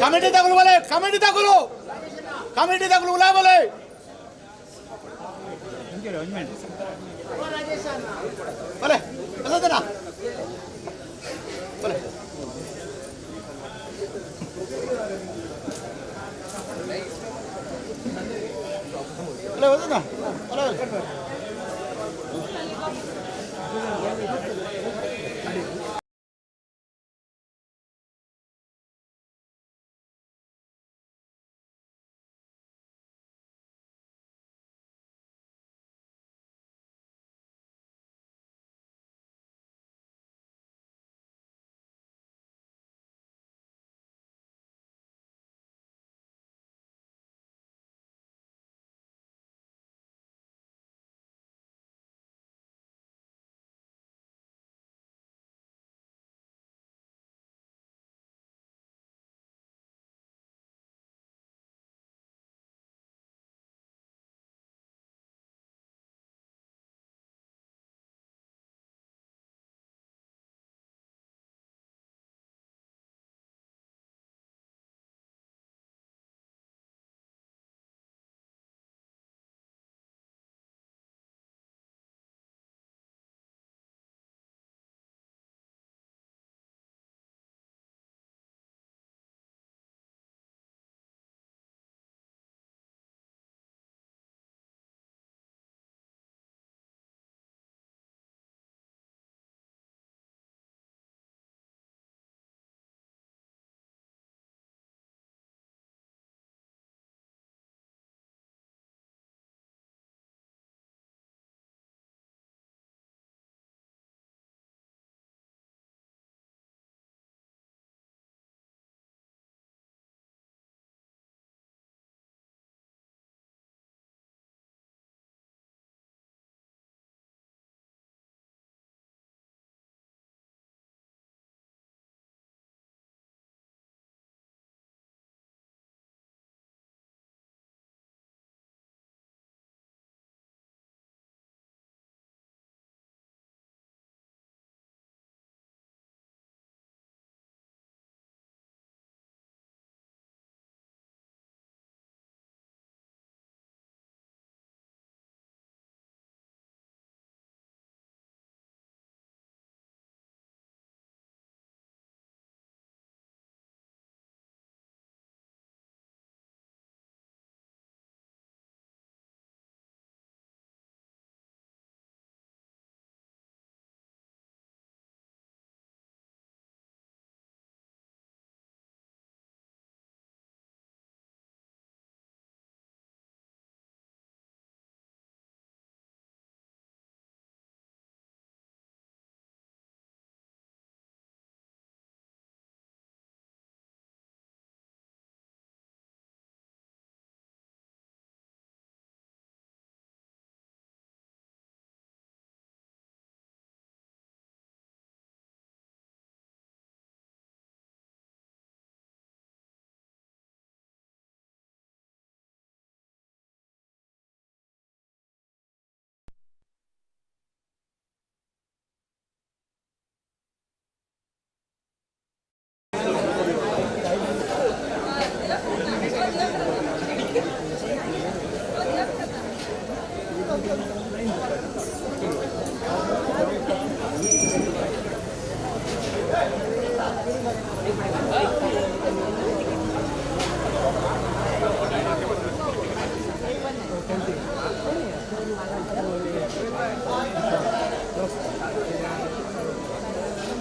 Committee ತಗುಲು ಬಲೆ, committee ತಗುಲು, committee ತಗುಲು ಉಲಾ ಬಲೆ. ಬಲೆ ಬಸಂತನ ಬಲೆ. ಬಲೆ ವಸಂತ ಬಲೆ ಬಲೆ.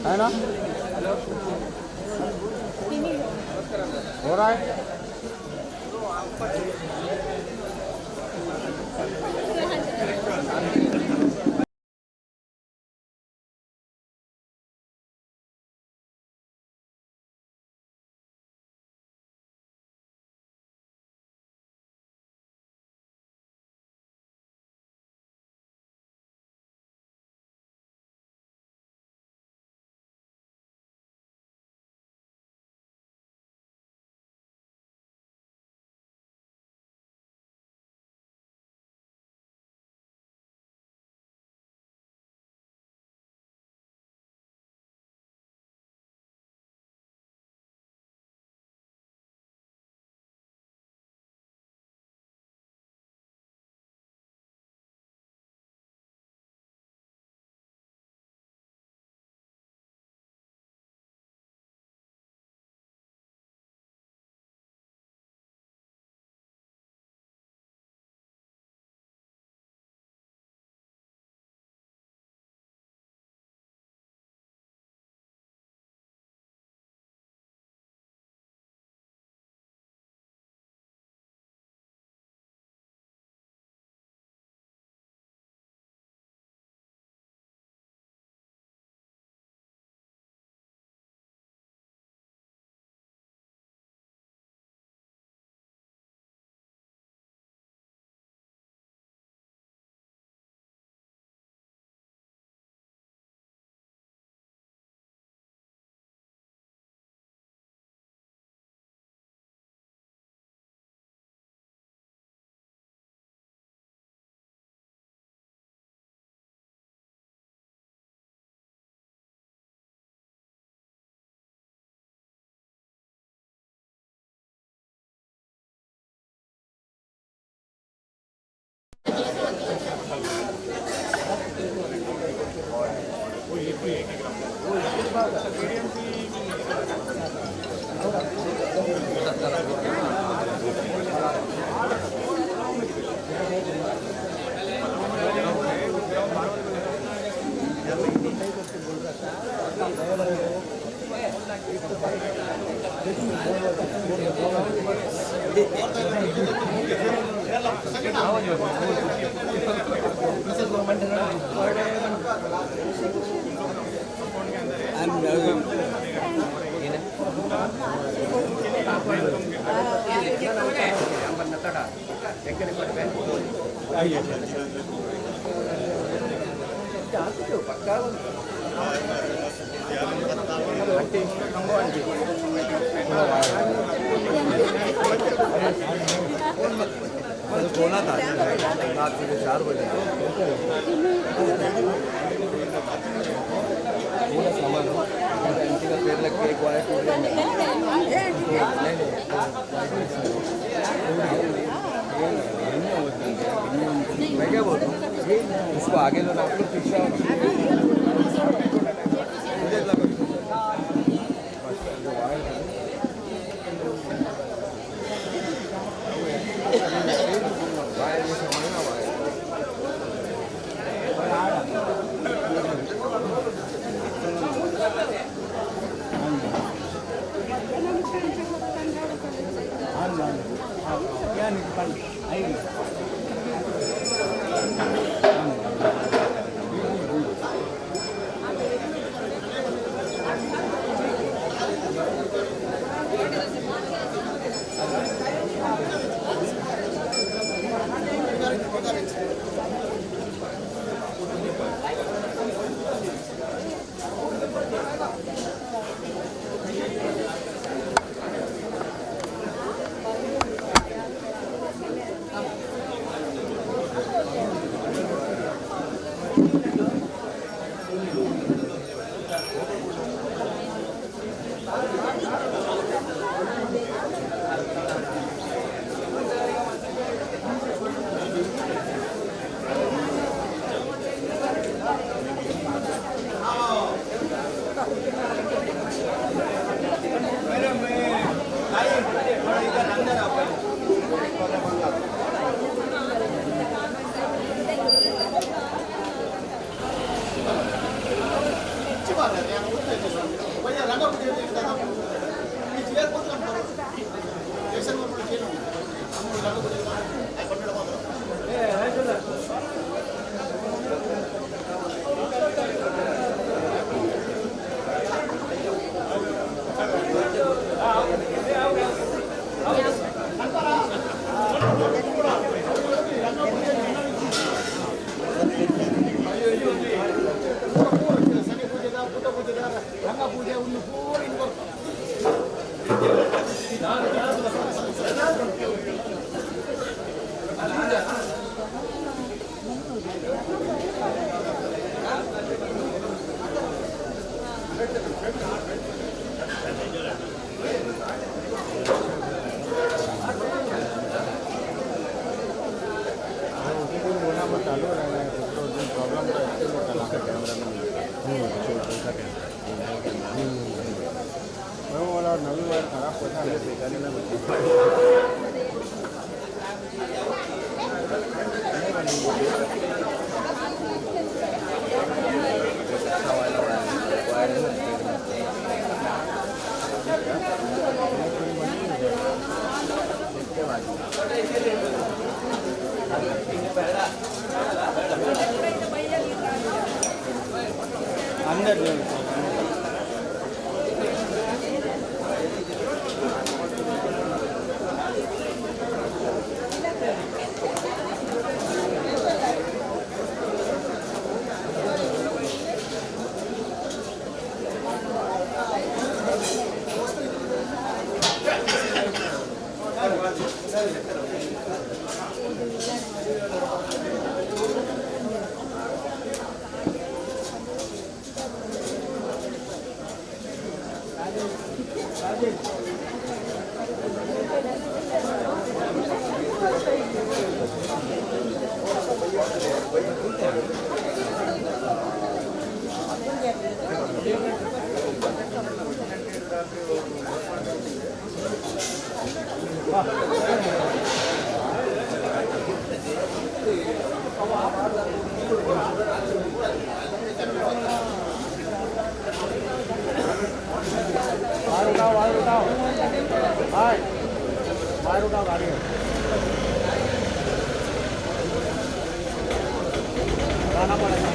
है ना? हो रहा है। कोणा था रात के 4 बजे पूरा सामान एंटी का पेड़ लग के एक वायर टूट गया। नहीं नहीं, मैं क्या बोल रहा हूँ, उसको आगे लो ना, आप लोग पीछे आओ ना। मुझे लगा जो वायर है, वायर ये समझ ना, वायर। ಶನಿ ಪೂಜೆದ, ಪುಟ್ಟ ಪೂಜೆದ, ರಂಗ ಪೂಜೆ ಒಂದು ಪೂರ ಇನ್ನು. नवी वायर खराब होता. अंदर. बाहर उठाओ, बाहर उठाओ भाई, बाहर उठाओ गाड़ी। जाना पड़ेगा।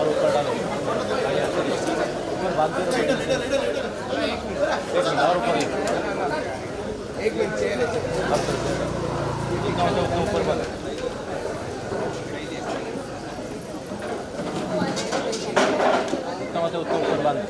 और ऊपर डालो, ऊपर बांधते रहो। एक मिनट और ऊपर, एक मिनट, चेयर है। जितना हो उतना ऊपर बांधो। जितना होता है उतना ऊपर बांधो।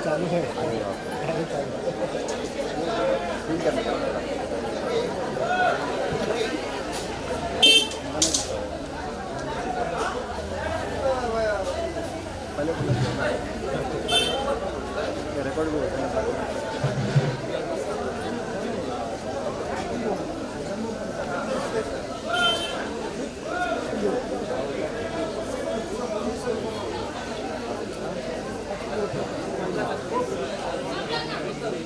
चालू है। रिकॉर्ड भी होता है।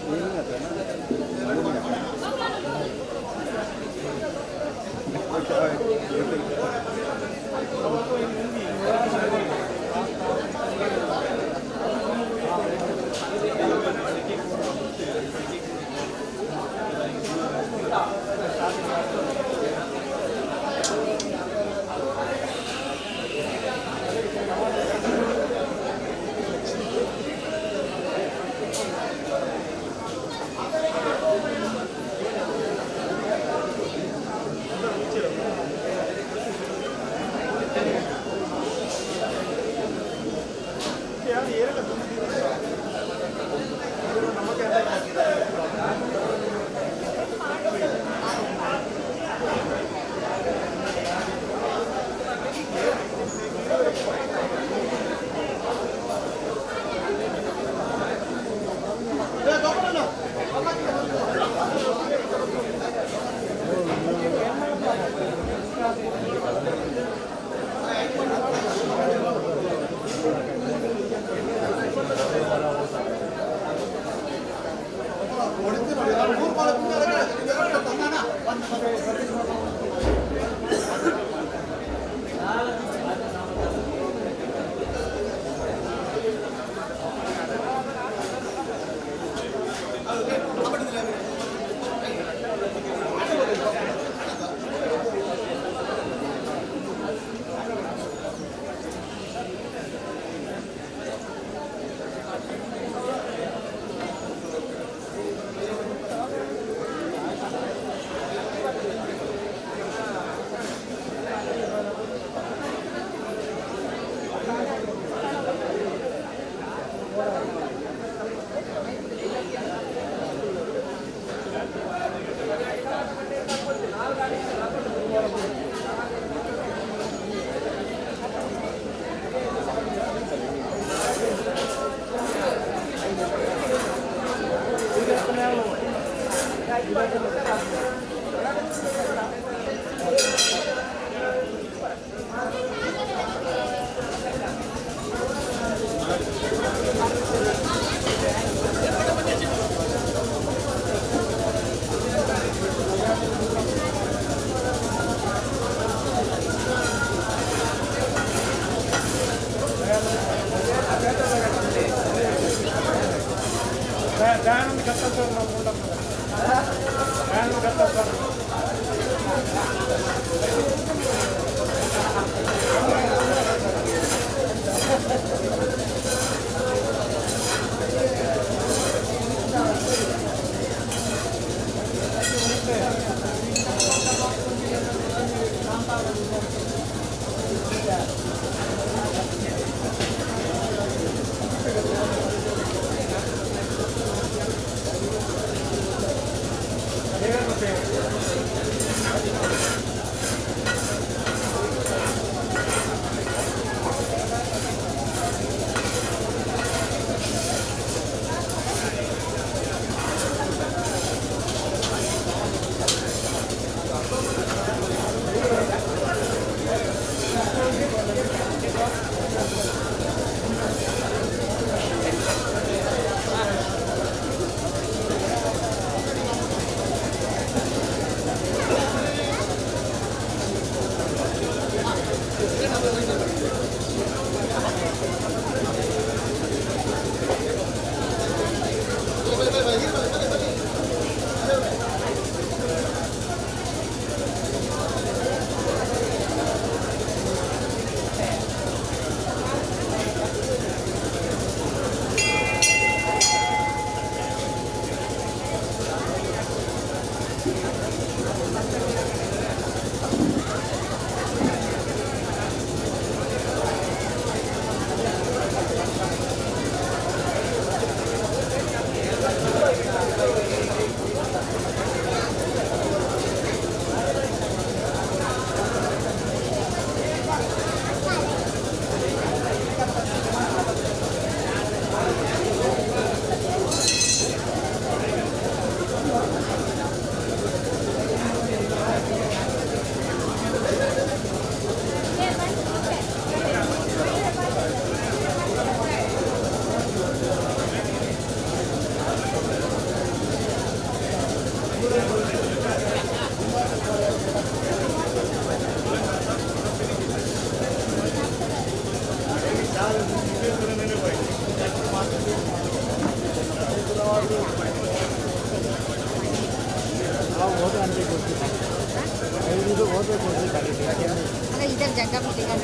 ये नहीं आता ना, मालूम नहीं आता। अरे इधर जगह मिलेगा।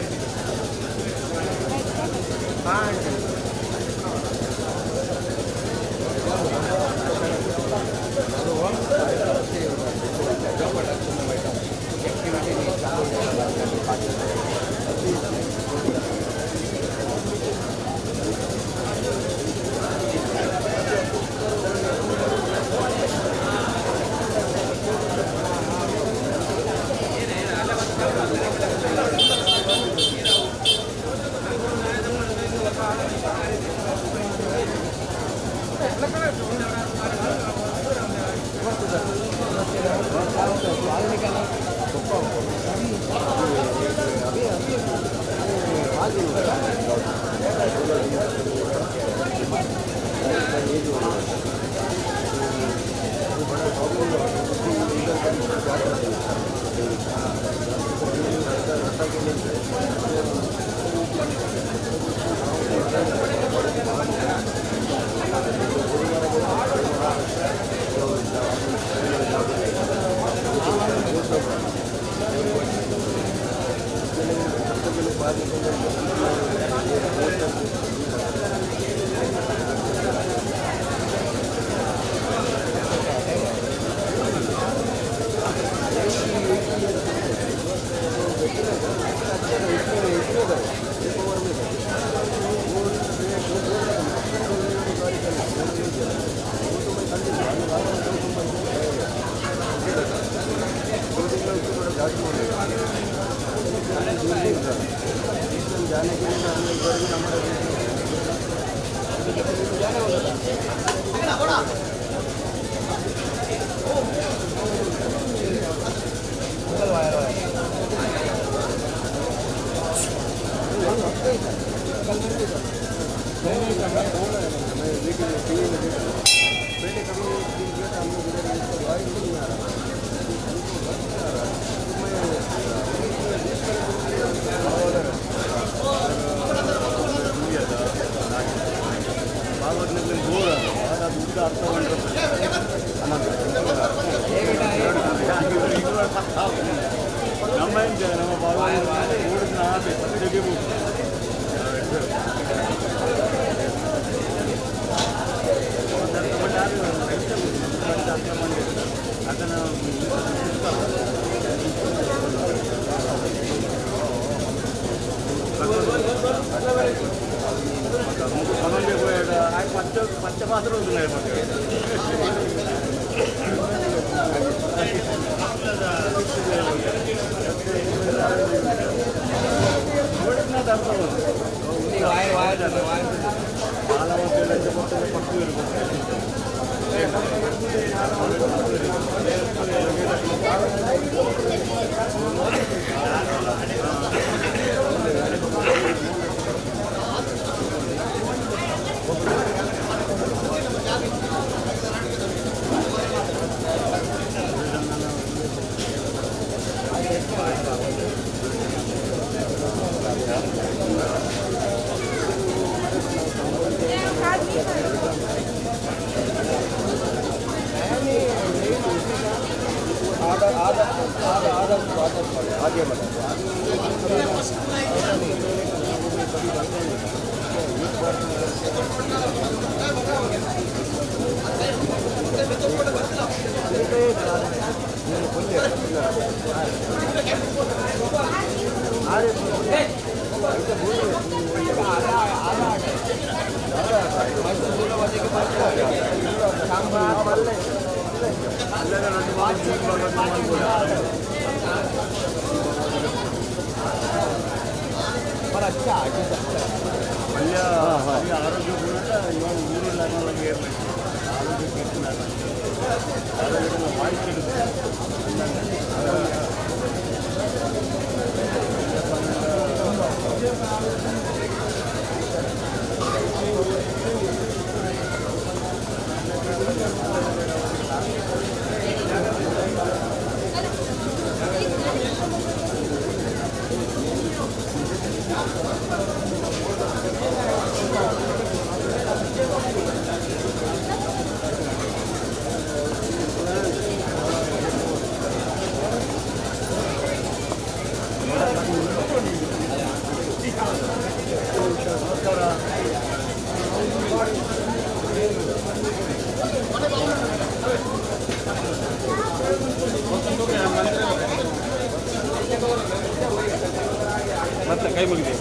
ಮತ್ತೆ ಕೈ ಮುಗಿದೆ.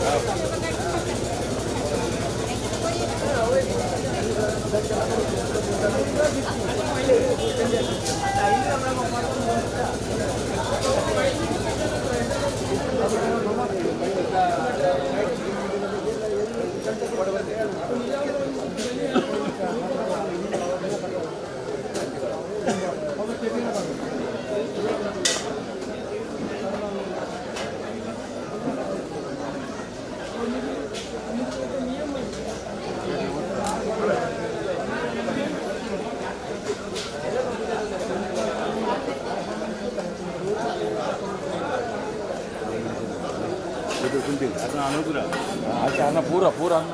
ಅನ್ನ ಪೂರ ಪೂರ ಅನ್ನ.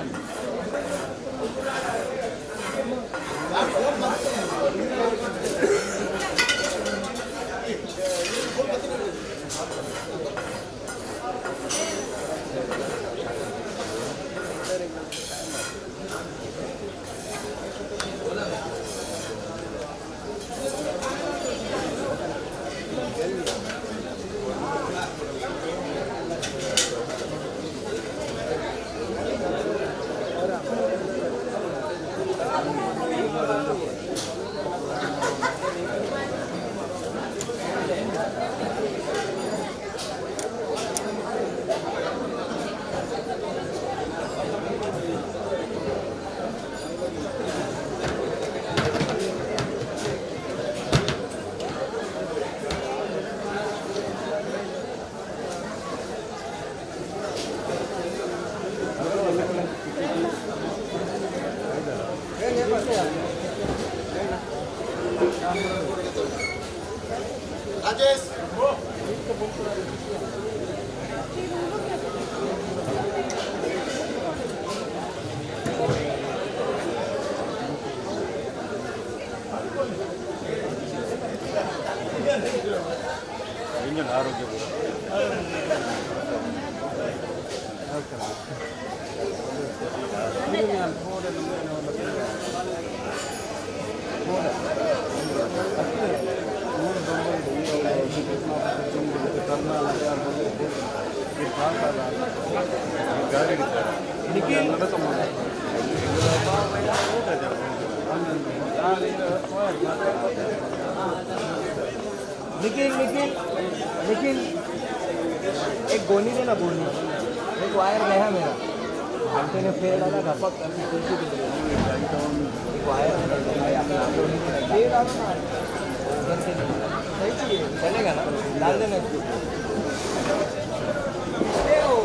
ರಾಜೇಶ್ ಇಂಜನ್ ಆರೋಗ್ಯ. ನಿಖಿಲ್. निखिल, निखिल, निखिल, एक गोनी दे ना, गोनी। एक वायर गया मेरा। घंटे ने फेर डाला, घपक कुर्सी पे। एक वायर है अपना, गोनी दे डालो ना उधर से। सही चाहिए, चलेगा ना? डाल देना इसको। ए, ओ,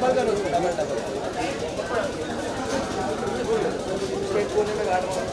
डबल करो उसको, डबल डबल। उसके एक कोने में गाड़ मारो।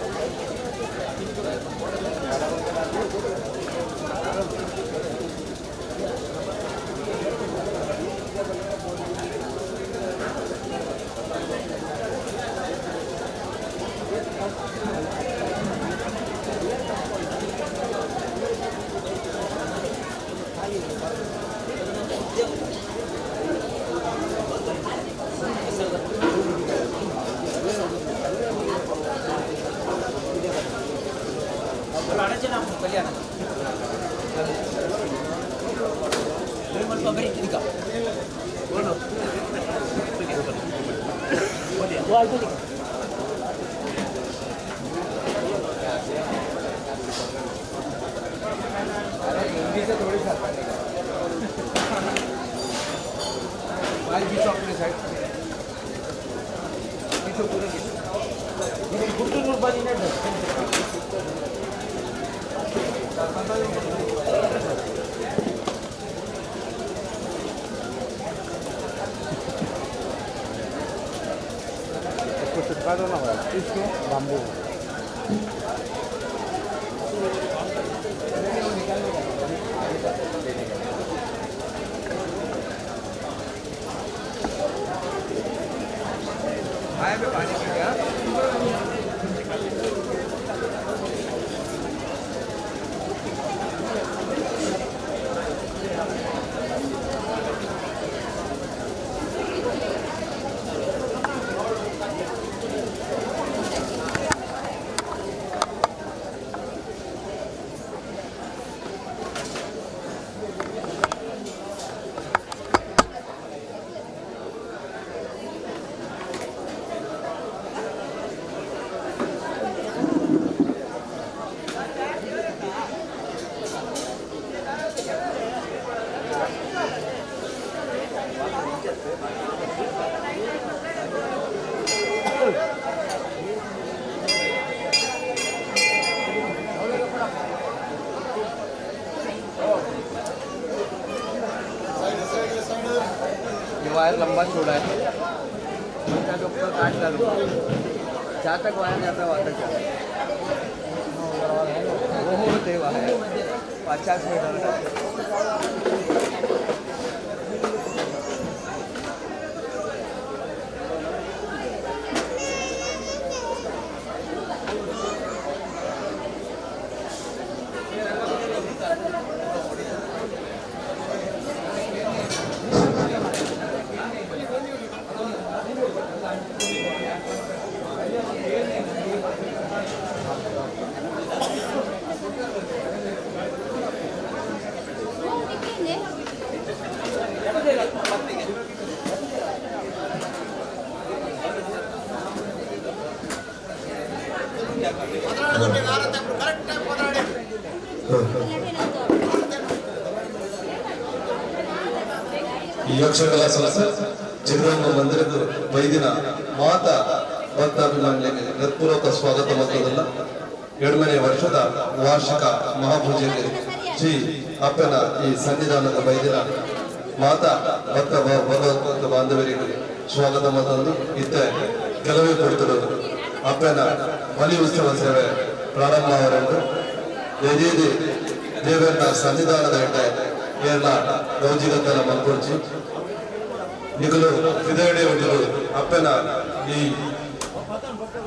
अरे हिंदी से थोड़ी खाता नहीं। मोबाइल खींचो अपने साइड, खींचो पूरा खींचो। इसको चिपका दो ना भाई, इसको बाम्बू। आए पे पानी पी गया। ये वायर लंबा छोड़ा है, इसका ऊपर काट डालो, जहाँ तक वायर जाता है वहाँ तक जाता है। वो होते वायर 50 मीटर का। ಈ ಯಕ್ಷಕಲಾ ಸಂಸ್ಥೆ ಜಗದಾಂಬ ಮಂದಿರದ ವೈದಿನ ಮಾತಾ ಭಕ್ತಾಭಿಮಾನಿಗಳಿಗೆ ಹೃತ್ಪೂರ್ವಕ ಸ್ವಾಗತ ಮತ್ತದಲ್ಲ. 7ನೇ ವರ್ಷದ ವಾರ್ಷಿಕ ಮಹಾಪೂಜೆಗೆ ಶ್ರೀ ಅಪ್ಪನ ಈ ಸನ್ನಿಧಾನದ ವೈದಿನ ಮಾತಾ ಭಕ್ತ ಭಗವತ್ ಬಾಂಧವರಿಗೆ ಸ್ವಾಗತ ಮತ್ತೊಂದು ಇತ್ತೆ ಕೆಲವೇ ಕೊಡ್ತರು ಅಪ್ಪನ ಬಲಿ ಉತ್ಸವ ಸೇವೆ ಪ್ರಾರಂಭ ಅವರೆಂದು ದೇದೇದಿ ದೇವರನ್ನ ಸನ್ನಿಧಾನದ ಇಟ್ಟೆ ಏರ್ನ ಗೌಜಿಗದ್ದಲ ಮಲ್ಪೊಡ್ಚಿ ನಿಕಲು ಹೃದಯಡೆ ಉಂಟು ಅಪ್ಪನ ಈ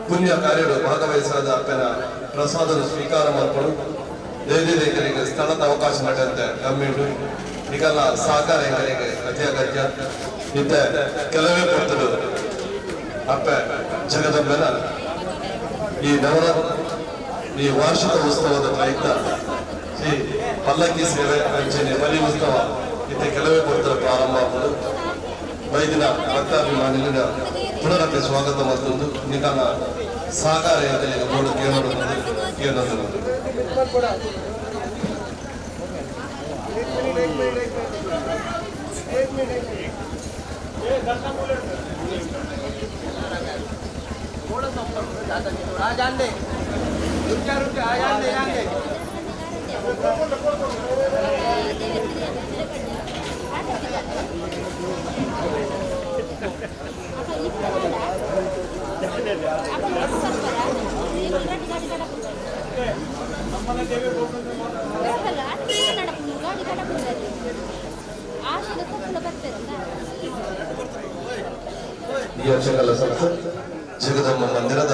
ಪುಣ್ಯ ಕಾರ್ಯಡು ಭಾಗವಹಿಸಾದ ಅಪ್ಪನ ಪ್ರಸಾದದ ಸ್ವೀಕಾರ ಮಲ್ಪಡು ದೇದೇಕರಿಗೆ ಸ್ಥಳದ ಅವಕಾಶ ನಟಂತೆ ಗಮ್ಮಿಂಡು ನಿಕಲ್ನ ಸಹಕಾರ ಎಂಕರಿಗೆ ಅತಿ ಅಗತ್ಯ. ಇತ್ತೆ ಕೆಲವೇ ಪೊರ್ತುಡು ಅಪ್ಪ ಜಗದಂಬೆನ ಈ ನವರ ಈ ವಾರ್ಷಿಕ ಉತ್ಸವದ ಪ್ರಯುಕ್ತ ಶ್ರೀ ಪಲ್ಲಕ್ಕಿ ಸೇವೆ ಅಂಚನೆ ಬಲಿ ಉತ್ಸವ ಇತ್ತೆ ಕೆಲವೇ ಪೊರ್ತರ ಪ್ರಾರಂಭ ಆಗುವುದು. ವೈದ್ಯನ ಭಕ್ತಾಭಿಮಾನಿಗಳ ಪುನರಪಿ ಸ್ವಾಗತ ಮತ್ತೊಂದು ನಿಕಲ್ನ ಸಹಕಾರ ಎಂಕಲಿಗೆ ಬೋರ್ಡ್ ಕೇಳೋದು ಕೇಳೋದು. थोड़ा सा ऊपर ज्यादा नहीं, थोड़ा आ जान दे, रुक जा रुक जा, आ जान दे जान दे। ಗಾಡಿ ಕಡಪುಂಡು ಆಶೆದ ಕೊಪ್ಪಳ ಬರ್ತದೆ. ಈ ಯಕ್ಷಗಾನ ಸಂಸ್ಥೆ ಜಗದಂಬ ಮಂದಿರದ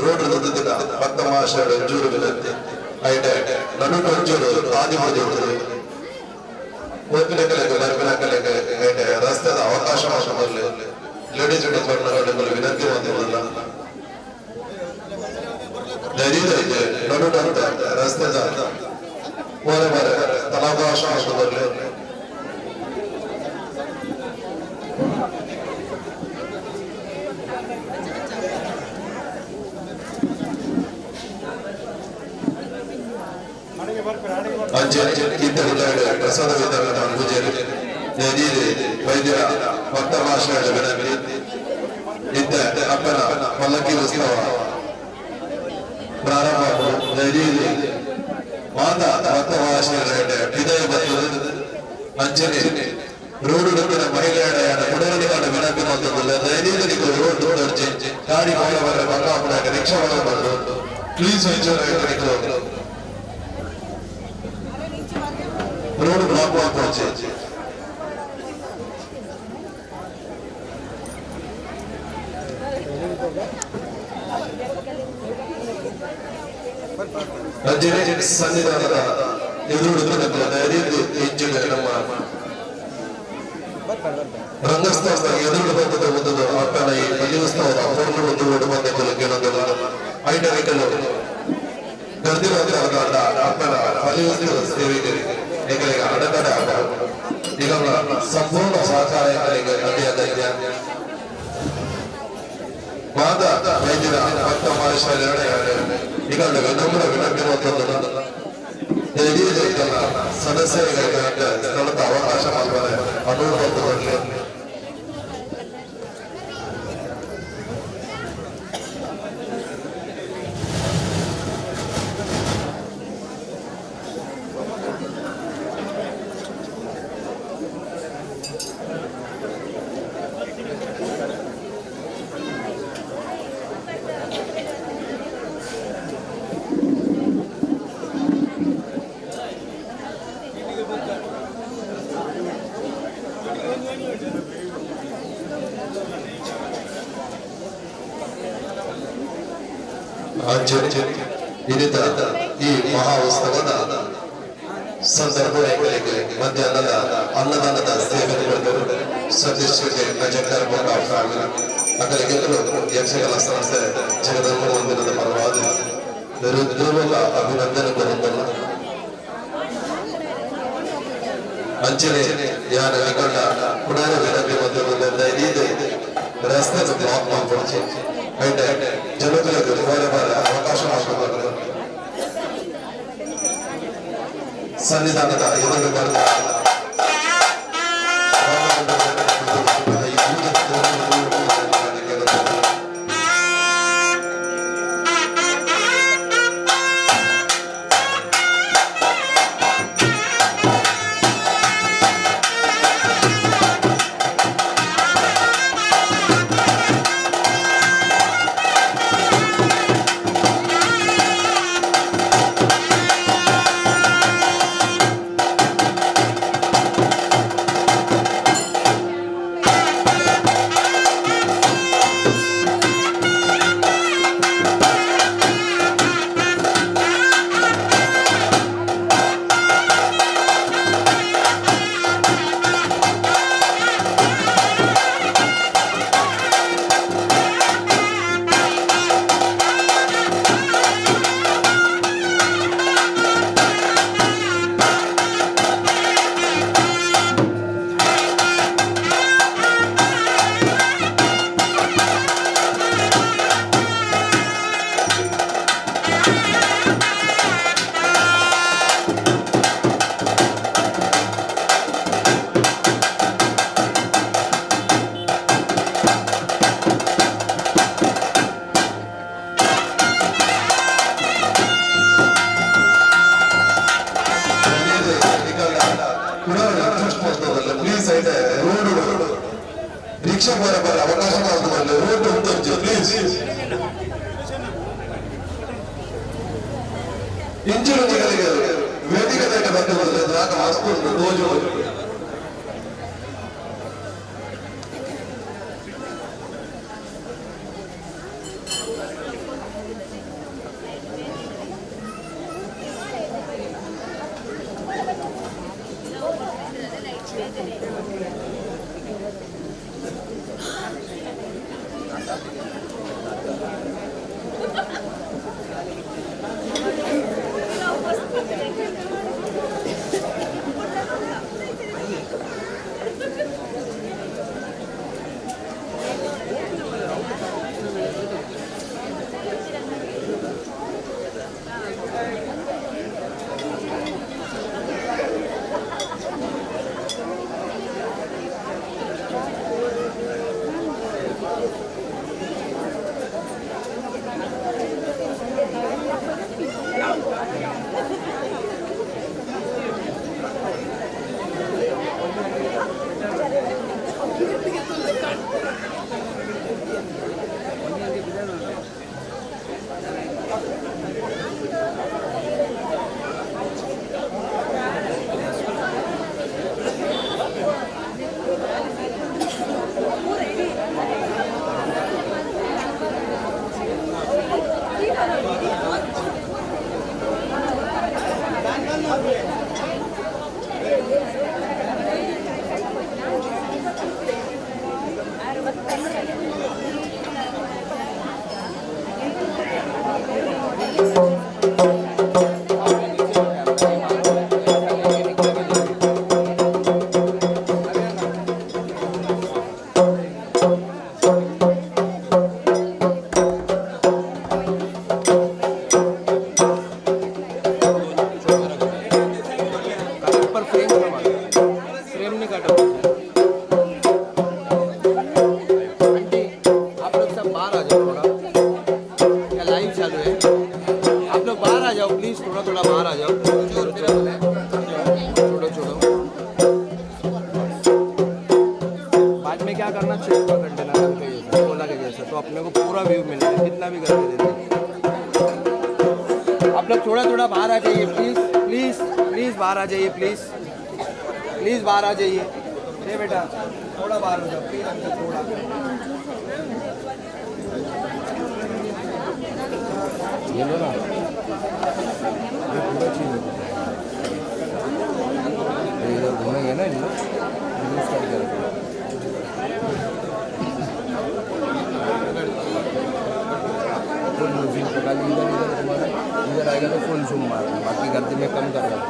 ರೋಡ್ ನುಗ್ಗುದಿನ ಭಕ್ತ ಮಹಾಶಯರು ಒಂಚೂರು ವಿನಂತಿ ಐಟೆ ನಡುಟು ಒಂಚೂರು ತಾದಿ ಹೊಡೆದಿರ್ತದೆ ಪೋಪಿನಕಲೆಗ್ ಬರ್ಪಿನಕಲೆಗ್ ಐಟೆ ರಸ್ತೆದ ಅವಕಾಶ ಮಾಡ್ಕೊಂಡು ಲೇಡೀಸ್ ಡಿಪಾರ್ಟ್ಮೆಂಟ್ ವಿನಂತಿ ಹೊಂದಿರಲಿಲ್ಲ ಧೈರ್ಯ ನಡುಟು ಅಂತ ರಸ್ತೆದ ಓರೆ ಬಾರೆ ತಲಾವಕಾಶ ಮಾಡ್ಕೊಂಡು ಅಂಚೆ ಇತ್ತ ಪ್ರಸಾದ ವಿತರಣಾ ಪೂಜೆ ನದೀರಿ ವೈದ್ಯರ ಭಕ್ತ ಮಹಾಶಯರ ವಿನಂತಿ ಇದ್ದ ಅಪ್ಪನ ಪಲ್ಲಕ್ಕಿ ಉತ್ಸವ ಪ್ರಾರಂಭ ನದೀರಿ ಮಾತ ಭಕ್ತ ಮಹಾಶಯರ ವಿದಯ ಬರ್ತದೆ. ಅಂಚನೆ ರೋಡ್ ಡುತ್ತಿನ ಮಹಿಳೆಯರ ಕುಡರಡಿಗಾಡ ವಿನಂತಿ ಮಾಡ್ತದಲ್ಲ ದಯದೀರಿ ರೋಡ್ ದೊಡ್ಡ ಗಾಡಿ ಹೋಗಬಾರ ಬಂಗಾಪುರ ರಿಕ್ಷಾ ಒಳಗೆ ಪ್ಲೀಸ್ ಎಂಜಾಯ್ ರೋಡ್ ಬ್ಲಾಕ್ ಮಾಡ್ಕೊಳ್ಚೆ. ಅಂಚನೆ ಸನ್ನಿಧಾನದ ಎದುರು ಇಂಜಿನ ನಮ್ಮ ರಂಗಸ್ಥಳದ ಎದುರು ಬಂದದ ಒಂದು ಅಪ್ಪನ ಈ ಬಲಿಯುತ್ಸವದ ಪೂರ್ಣ ಒಂದು ಓಡು ಬಂದ ಕೇಳೋದಿಲ್ಲ ಐಟರಿಕಲು ಗರ್ದಿರುವಂತಹ ಅಪ್ಪನ ಬಲಿಯುತ್ಸವ ಸೇವೆಗೆ ಎಂಗಳಿಗೆ ಅಡೆತಡೆ ಆಗಬಹುದು. ಈಗ ಸಂಪೂರ್ಣ ಸಹಕಾರ ಎಂಗಳಿಗೆ ಅತಿ ಅಗತ್ಯ. ಮಾದ ವೈದ್ಯರ ಭಕ್ತ ಮಹೇಶ್ವರ ಈಗ ವಿನಮ್ರ ವಿನಂತಿ ಮತ್ತೊಂದು ಸದಸ್ಯರಿಗೆ ಸ್ಥಳದ ಅವಕಾಶ ಮಾಡ್ತಾರೆ ಅನುಭವ ಬರಲಿ. ಅಂಚೆ ಇರಿದ ಈ ಮಹಾ ಉತ್ಸವದ ಸಂದರ್ಭ ಮಧ್ಯಾಹ್ನದ ಅನ್ನದಾನದ ಸೇವೆ ಪಡೆದರು ಸತೀಶ್ ಅಜಂಕರ್ ಬೊಕ್ಕ ಫ್ಯಾಮಿಲಿ ಅಕಲಿಗೆಲ್ಲರೂ ಯಕ್ಷಗಾನ ಸಂಸ್ಥೆ ಜಗದಂಬ ಮಂದಿರದ ಪರವಾಗಿ ಹೃತ್ಪೂರ್ವಕ ಅಭಿನಂದನೆ ಬರುತ್ತಲ್ಲ. ಅಂಚನೆ ಯಾರ ನಿಗಡ ಕುಡಾರ ವಿನಂತಿ ಮತ್ತು ಇದು ರಸ್ತೆ ಬ್ಲಾಕ್ ಮಾಡ್ಕೊಡ್ಚಿ ಐಟೆ ಜನಗಳಿಗೆ ಬಾರ ಬಾರ ಅವಕಾಶ ಮಾಡಿಕೊಡ್ಬೇಕು. ಸನ್ನಿಧಾನದ ಎದುರು ಬರೆದ ಪ್ಲೀಸ್ ಐತೆ ರೋಡ್ ರಿಕ್ಷಾ ಬರ ಬರ ಅವಕಾಶ ಮಾಡ್ಕೊಂಡು ರೋಡ್ ಉಂಟು ಪ್ಲೀಸ್. ಇಂಚಿನ ನಿಗಲಿಗೆ ವೇದಿಕೆ ಬಂದು ದಾಕ ವಸ್ತು ತೋಜು. पर फ्रेम फ्रेम नहीं काटा। आंटी, आप लोग सब बाहर आ जाओ थोड़ा। क्या लाइव चालू है? आप लोग बाहर आ जाओ प्लीज, थोड़ा थोड़ा बाहर आ जाओ। छोड़ो छोड़ो छोड़ो। बाद में क्या करना, चेक पकड़ लेना कल के जैसा, कोला के जैसा, तो अपने को पूरा व्यू मिलेगा, कितना भी करके देते। आप लोग थोड़ा थोड़ा बाहर आ जाइए प्लीज़, प्लीज़ प्लीज़, बाहर आ जाइए प्लीज़, प्लीज़ बाहर आ जाइए। अरे बेटा, थोड़ा बाहर हो जाओ प्लीज़, अंकल थोड़ा। ये लो ना, ये पूरा चीज है। ये इधर घूमेंगे ना इन लोग, यूज करके रखो। फुल जूम खाली इधर इधर तुम्हारा इधर आएगा तो फुल जूम मारना, बाकी गर्दी में कम कर रहा।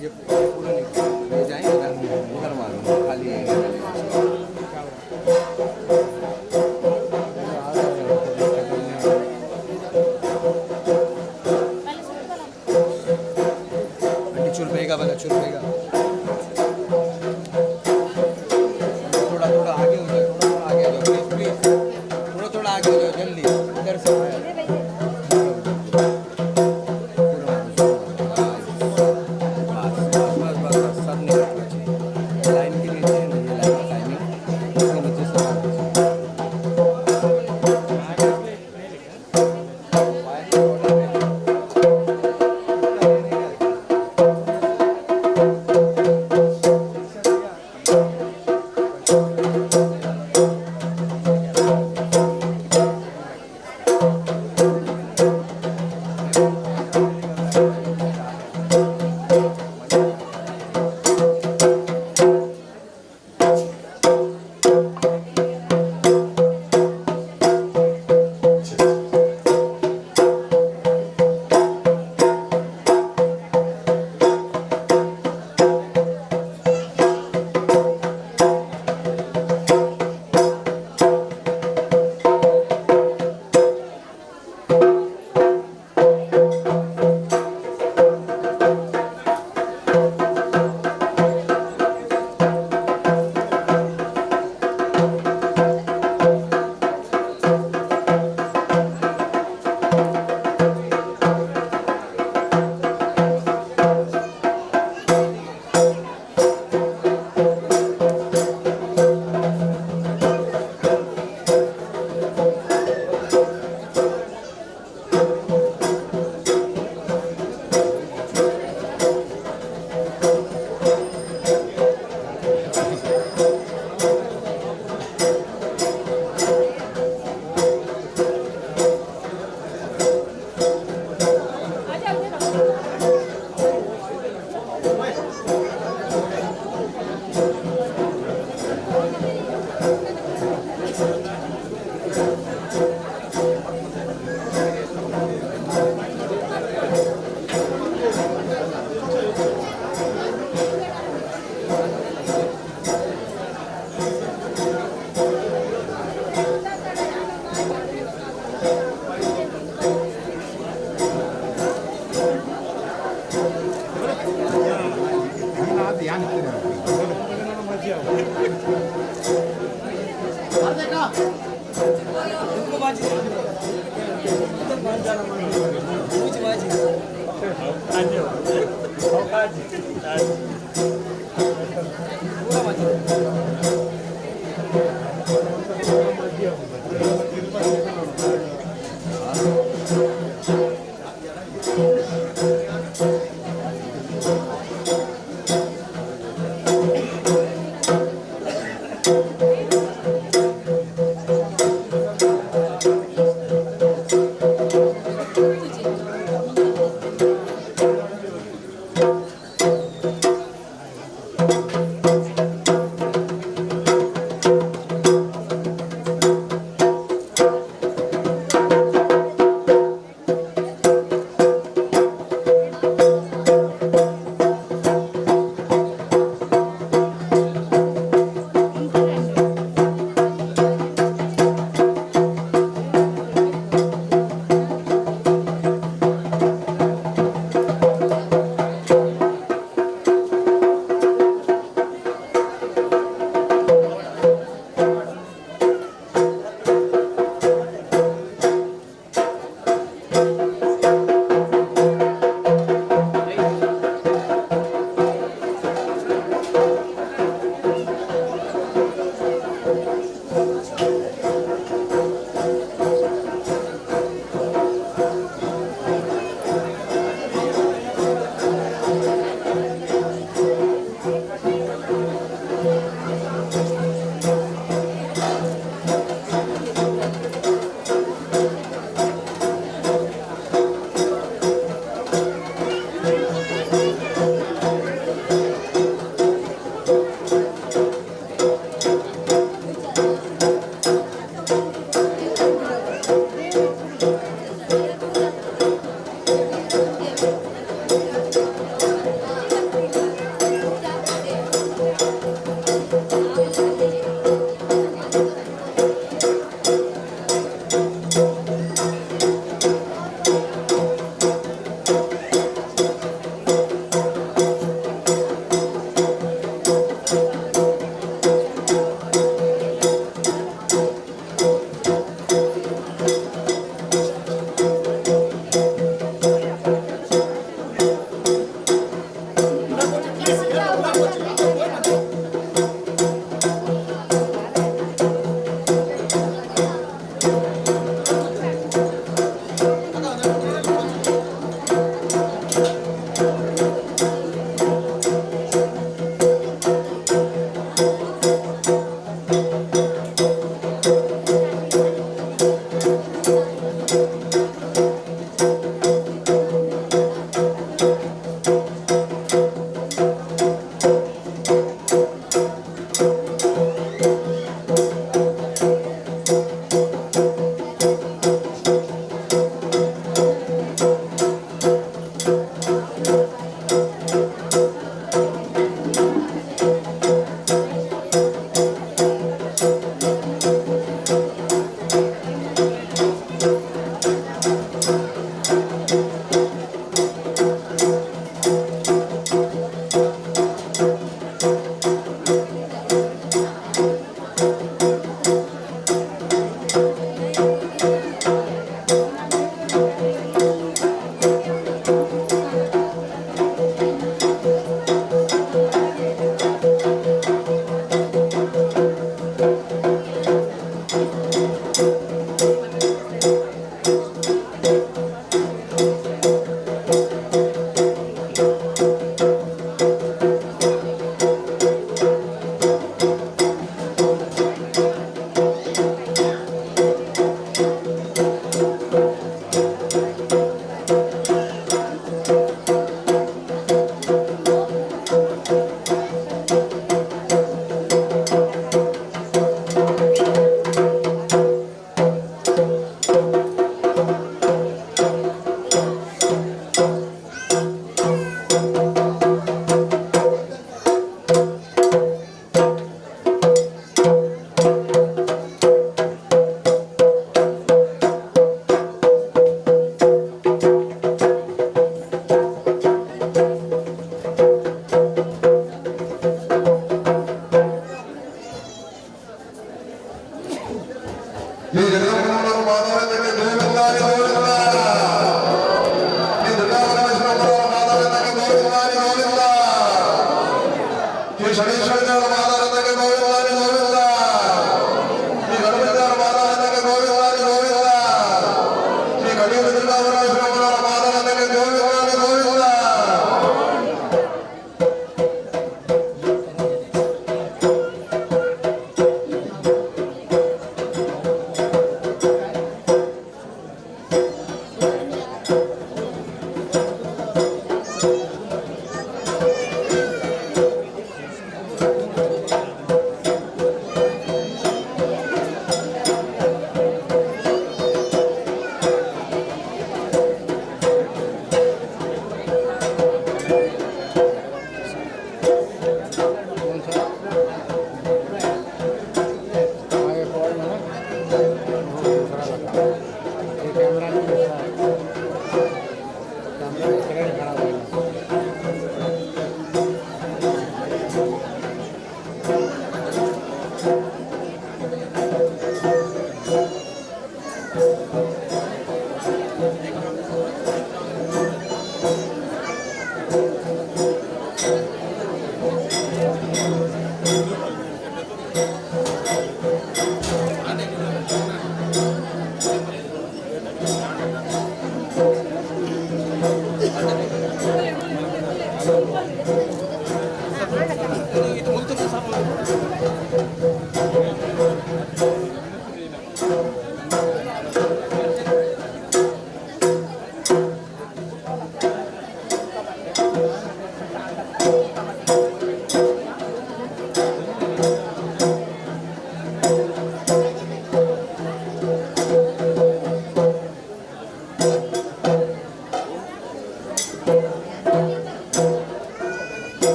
ये पूरा नहीं, ये जाएंगे ना उधर मारूंगा खाली ये। आंटी चुरपेगा वाला चुरपेगा। थोड़ा थोड़ा आगे हो जाओ, थोड़ा थोड़ा आगे आ जाओ, प्लीज प्लीज, थोड़ा थोड़ा आगे हो जाओ जल्दी। इधर से बस बस बस बस सब निकलना चाहिए। लाइन के नीचे है ना, ये लाइन का टाइमिंग इसके नीचे सब आना चाहिए। ಪೂಜೆ.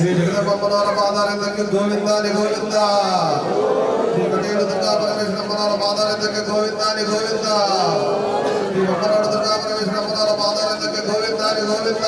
ಶ್ರೀ ಜಗದಪ್ಪನವರ ಪಾದಾರವಿಂದಕ್ಕೆ ಗೋವಿಂದಾನಿ ಗೋವಿಂದ. ಶ್ರೀ ಕಟೀಲು ದುರ್ಗಾ ಪರಮೇಶ್ವರಮ್ಮನವರ ಪಾದಾರವಿಂದಕ್ಕೆ ಗೋವಿಂದಾನಿ ಗೋವಿಂದ. ಶ್ರೀ ಬೊಮ್ಮನಾಡು ದುರ್ಗಾ ಪರಮೇಶ್ವರಮ್ಮನವರ ಪಾದಾರವಿಂದಕ್ಕೆ ಗೋವಿಂದಾನಿ ಗೋವಿಂದ.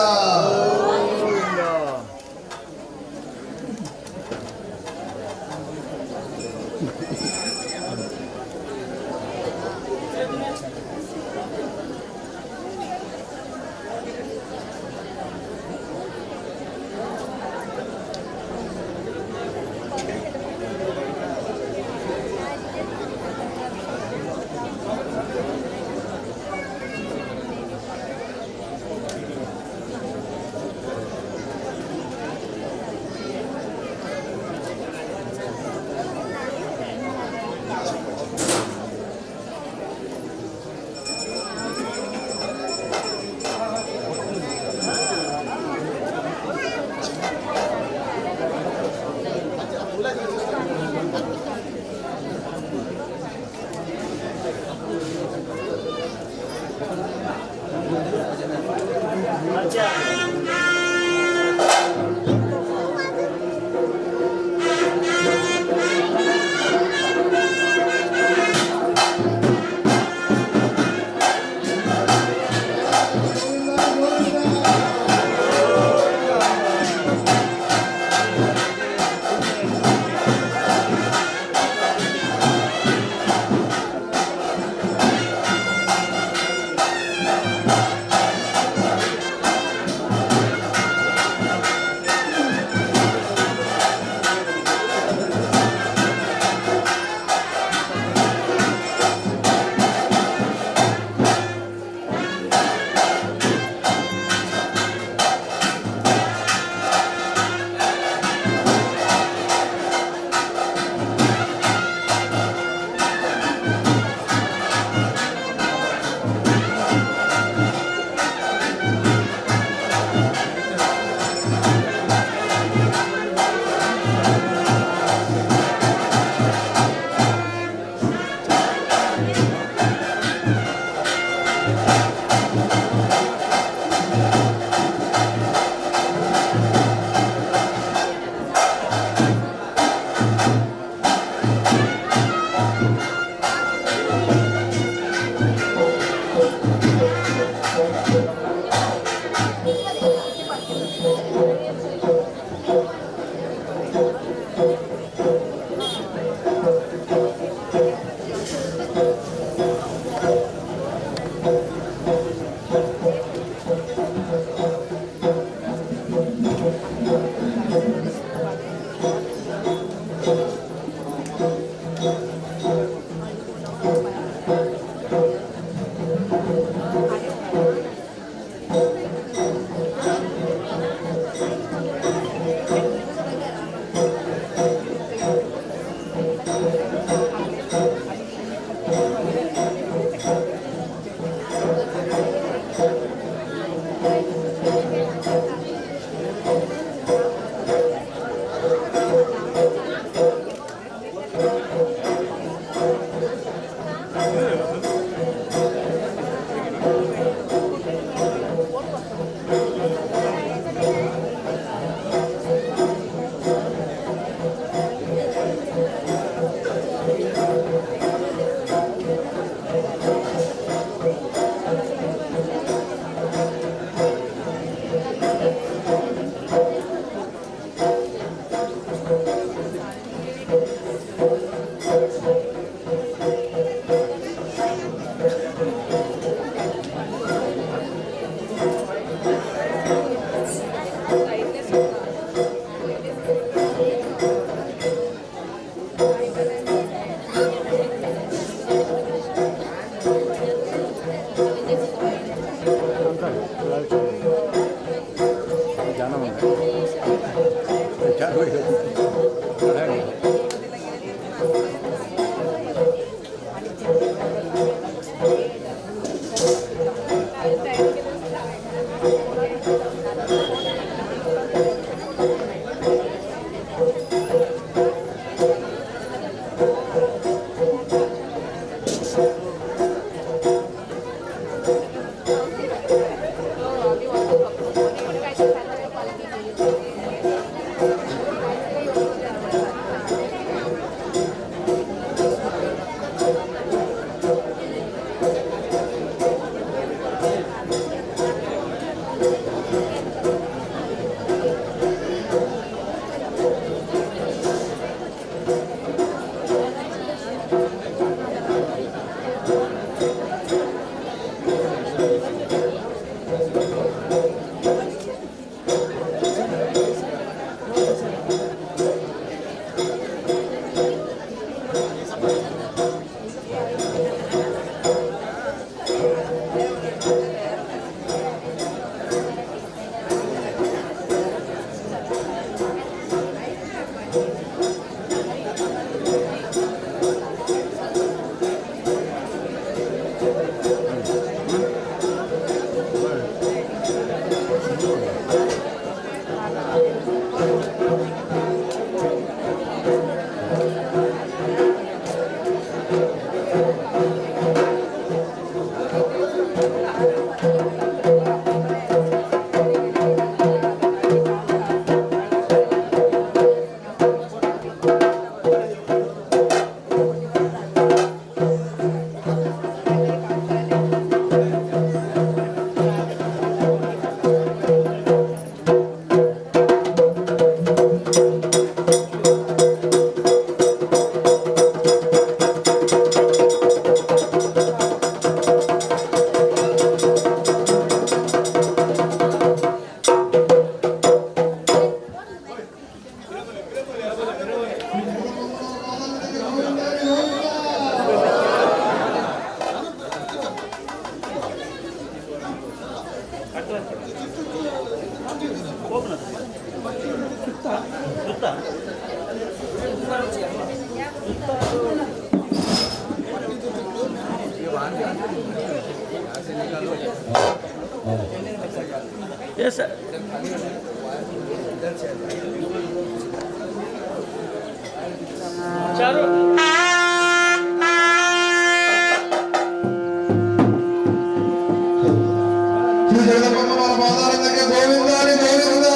ಶ್ರೀ ಜಗದಂಬಮ್ಮನವರ ಪಾದಾರವಿಂದಕ್ಕೆ ಗೋವಿಂದಾರಿ ಗೋವಿಂದ.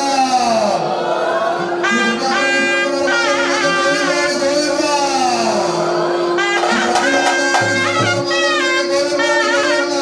ಶ್ರೀ ದುರ್ಗಾಪರಮೇಶ್ವರನ ಪಾದಾರವಿಂದಕ್ಕೆ ಗೋವಿಂದಾರಿ ಗೋವಿಂದ. ಶ್ರೀ ಲಕ್ಷ್ಮೀನಾರಾಯಣನ ಪಾದಾರವಿಂದಕ್ಕೆ ಗೋವಿಂದಾರಿ ಗೋವಿಂದ.